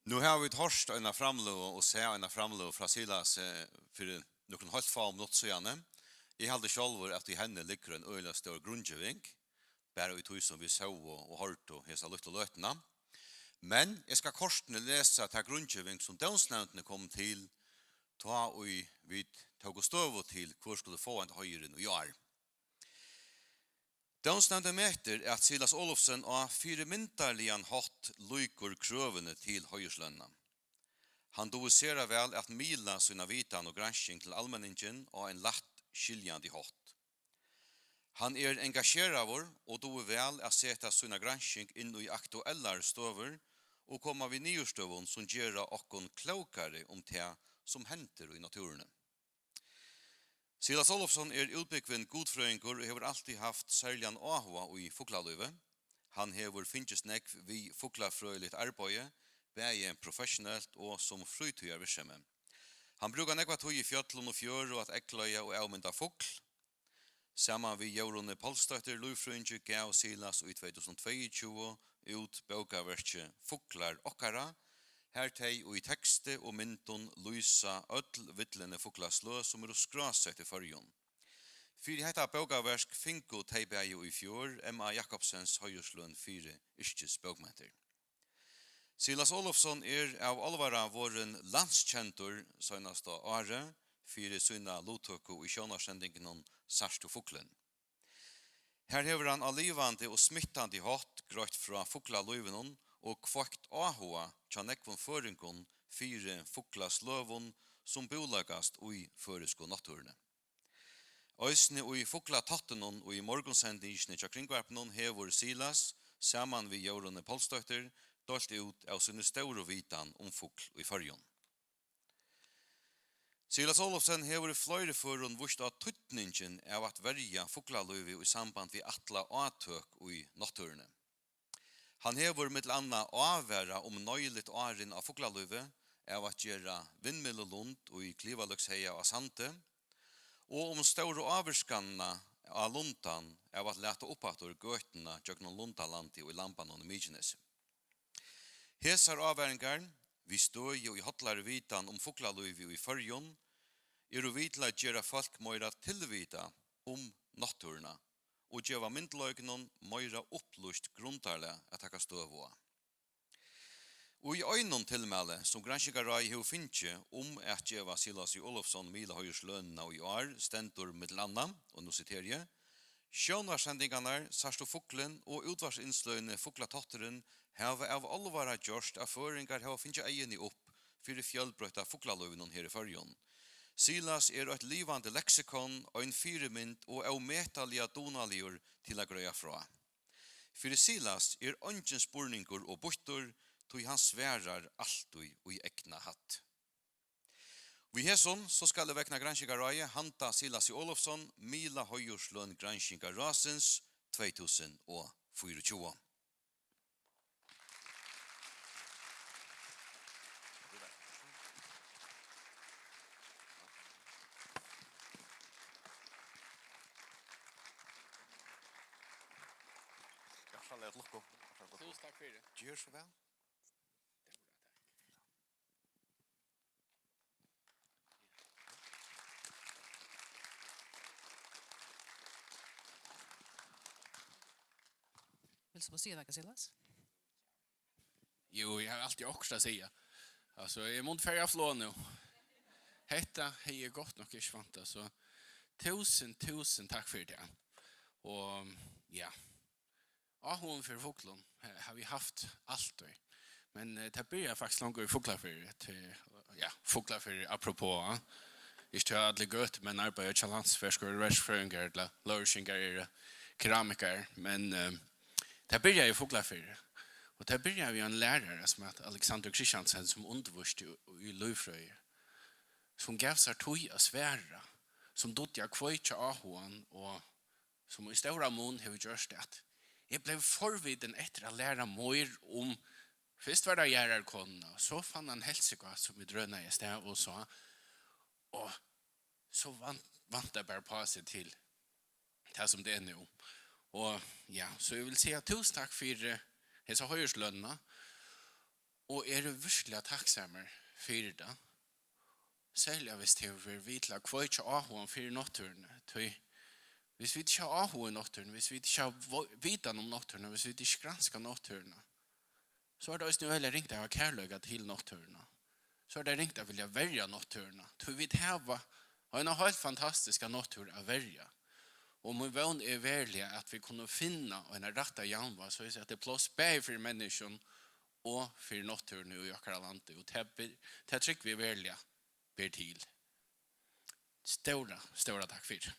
Nú hava vit hoyrt eina framløgu og sæð eina framløgu frá Silas, eh, fyri nøkrum heilt fáum minuttum síðani. Eg haldi sjálvur, at í henni liggur ein øgiliga stór grundgeving, bara í tí, sum vit sóu og hoyrdu hesa lítlu løtuna. Men eg skal kortini lesa ta grundgeving, sum dómsnevndin kom til, tá ið vit tóku støðu til, hvør skuldi fáa henda heiðurin í ár. Dómsnevndin metir, at Silas Olufsen á fyrimyndarligan hátt lýkur krøvini til heiðurslønina. Hann dugir sera væl at miðla sína vitan og gransking til almenningin á ein lætt skiljandi hátt. Hann er engasjeraður og dugir væl at seta sína gransking inn í aktuellar støður og koma við niðurstøðum, sum gera okkum klókari um tað, sum hendir í náttúruni. Silas Olufsson er útbúgvin gudfrøðingur og hevur altíð havt serligan áhuga í fuglalívi. Hann hevur fingist nógv við fuglafrøðiligt arbeiði, bæði professionelt og sum frítíðarvirksemi. Hann brúkar nógva tíð í fjøllum og fjøru at eygleiða og avmynda fugl. Saman við Jórunni Pálsdóttur, lívfrøðingi, gav Silas í tvey túsund og tveyogtjúgu út bókaverkið Fuglar okkara, har tey í teksti og myndum lýsa øll villini fuglasløg, sum eru skrásett í Føroyum. Fyri hetta bókaverk fingu tey bæði í fjør M A Jakobsens heiðursløn fyri yrkisbókmentir. Silas Olufsson er av álvara vorðin landskendur seinasta árið fyri sína luttøku í sjónvarpssendingunum Sært tú fuglin? Har hevur hann á livandi og smittandi hátt greitt frá fuglalívinum og kveikt áhuga hjá nógvum føroyingum fyri fuglasløgum, sum búleikast í føroysku náttúruni. Eisini í fuglatáttunum og í morgunsendingini hjá Kringvarpinum hevur Silas, saman við Jórunni Pálsdóttur, deilt út av síni stóru vitan um fugl í Føroyum. Silas Olufsen hevur í fleiri førum víst á týdningin av at verja fuglalívið í samband við ætlað átøk í náttúruni. Hann hevur millum annað ávarað um neyðligt árin á fuglalívið av at gera vindmyllulund í Klivaleykshaga á Sandi og um stóru ávirkanina á lundan av at lata upp aftur gøtuna gjøgnum Lundalandið í Lambanum í Mykinesi. Hesar ávaringar, við støði í hollari vitan um fuglalívið í Føroyum, eru við til at gera fólk meira tilvitað um náttúruna og geva myndugleikunum meira upplýst grundarlag at taka støðu á. Í einum tilmæli, sum Granskingarráðið hevur fingið um at geva Silasi Olufsson miðla heiðurslønina í ár, stendur millum annað, og nú siteri eg: "Sjónvarpssendingarnar Sært tú fuglin og útvarpsinnsløgini Fuglatátturin hava av álvara gjørt, at føroyingar hava fingið eyguni upp fyri fjølbroytta fuglalívinum her í Føroyum. Silas er eitt livandi leksikon, ein fyrimynd og ómetaliga dugnaligur til at greiða frá." Fyri Silas er eingin spurningur ov býttur, tí hann svarar altíð í egna hædd. Við hesum so skal eg vegna granskingarráðið handa Silasi Olufsson miðla heiðursløn granskingarráðsins tvey túsund og fýraogtjúgu. Hjartaliga til lukku. Túsund takk fyri. Ger so væl. Vilt tú siga nakað, Silas? Jú, eg havi altíð okkurt at siga. Altso, eg mundi farið á flog nú. Hetta hevði eg gott nokk ikki væntað, so túsund, túsund takk fyri tað. Og, ja. Áhugin fyri fuglum, eh, havi eg havt altíð. Men, eh, tað byrjaði faktiskt longu í Fuglafirði. Til, ja, Fuglafirði, apropos, eh. Ikki tað at allir gøtumenn arbeiða hjá Landsverk og eru verkfrøðingar ella loysningar eru keramikarar, men, eh, tað byrjaði í Fuglafirði. Og tað byrjaði við ein lærara sum æt Alexander Christiansen, sum undirvísti í, í lívfrøði, sum gav sær tíð at svara, sum dugdi at kveikja áhugan og sum í stóran mun hevur gjørt at eg bleiv forvitin eftir at læra meir um, fyrst var tað jarðarkonuna, og so fann hann heilsugát sum eg drønaði avstað og sá, og so van-, vantar bara upp á seg til tað sum tað er nú. Og ja, so eg vil siga túsund takk fyri hesa heiðurslønina, og eri virkuliga takksamur fyri tað. Serliga hvis tað hevur verið við til at kveikja áhugan fyri náttúruni. Tí hvis vit ikki hava áhuga í náttúruni, hvis vit ikki hava vo-, vitan um náttúruna, hvis vit ikki granska náttúruna, so er tað eisini øgiliga ringt at hava kærleika til náttúruna. So er tað ringt at vilja verja náttúruna. Tí vit hava eina heilt fantastiska náttúru at verja. Og mín vón er veruliga, at vit kunnu finna eina rætta javnvág, so at tað er pláss bæði fyri menniskjum og fyri náttúruni í okkara landi, og tað ber, tað trúgvi eg veruliga ber til. Stóra, stóra takk fyri.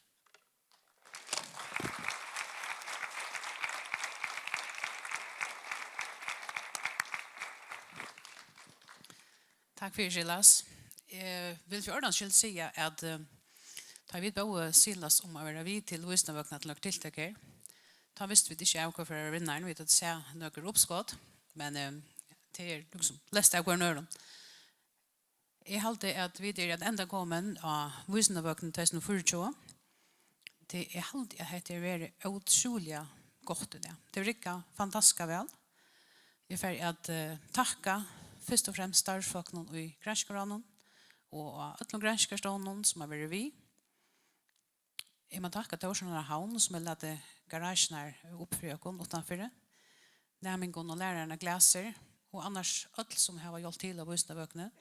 Takk fyri, Silas. Eg vil fyri ordans skyld siga, at, eh, tá vit bóðu Silas um at vera við til Vísindavøkuna til nøkur tiltøk her, tá vistu vit ikki av, hvør fór at vera vinnarin. Vit høvdu sæð nøkur uppskot, men, eh, tað er líkasum leyst av hvørjum øðrum. Eg haldi, at vit eru at enda komin á Vísindavøkuna tvey túsund og fýraogtjúgu. Tí eg haldi, at hetta hevur verið ótrúliga gott í dag. Tað riggar fantastiskt væl. Eg fari at, eh, takka fyrst og fremst starvsfólkunum í Granskingarráðnum og á øllum granskingarstovnunum, sum hava verið við. Eg má takka Tórshavnar Havn, sum hevur latið garasjurnar upp fyri okkum uttanfyri, næmingum og lærararnar Glasir, og annars øll, sum hava hjálpt til á Vísindavøkuni.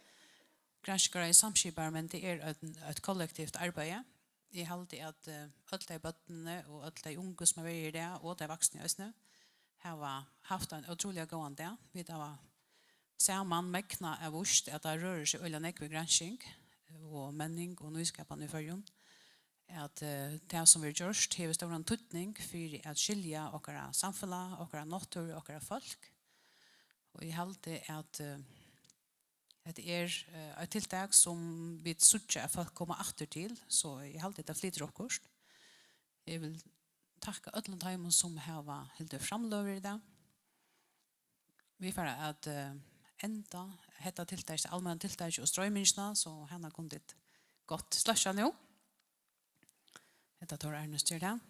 Granskingarráðið samskipar, men tað er eitt, eitt kollektivt arbeiði. Eg haldi, at, eh, øll tey børnini og øll tey ungu, sum hava verið her í dag, og tey vaksnu eisini, hava havt ein ótrúliga góðan dag. Vit hava saman megnað at víst, at tað rørir seg øgiliga nógv í gransking og menning og nýskapan í Føroyum, at, eh, tað, sum verður gjørt, hevur stóran týdning fyri at skilja okkara samfelag, okkara náttúru, okkara fólk. Og eg haldi, at, eh, hetta er, eh, eitt tiltak, sum vit síggja, at fólk koma aftur til, so eg haldi, at tað flytur okkurt. Eg vil takka øllum teimum, sum hava hildið framløgur í dag. Vit fara at, eh, enda hetta tiltakið, almenna tiltakið og stroymingina, so hana kunnu tit gott sløkkja nú. Hetta Tór Arnus ger tað.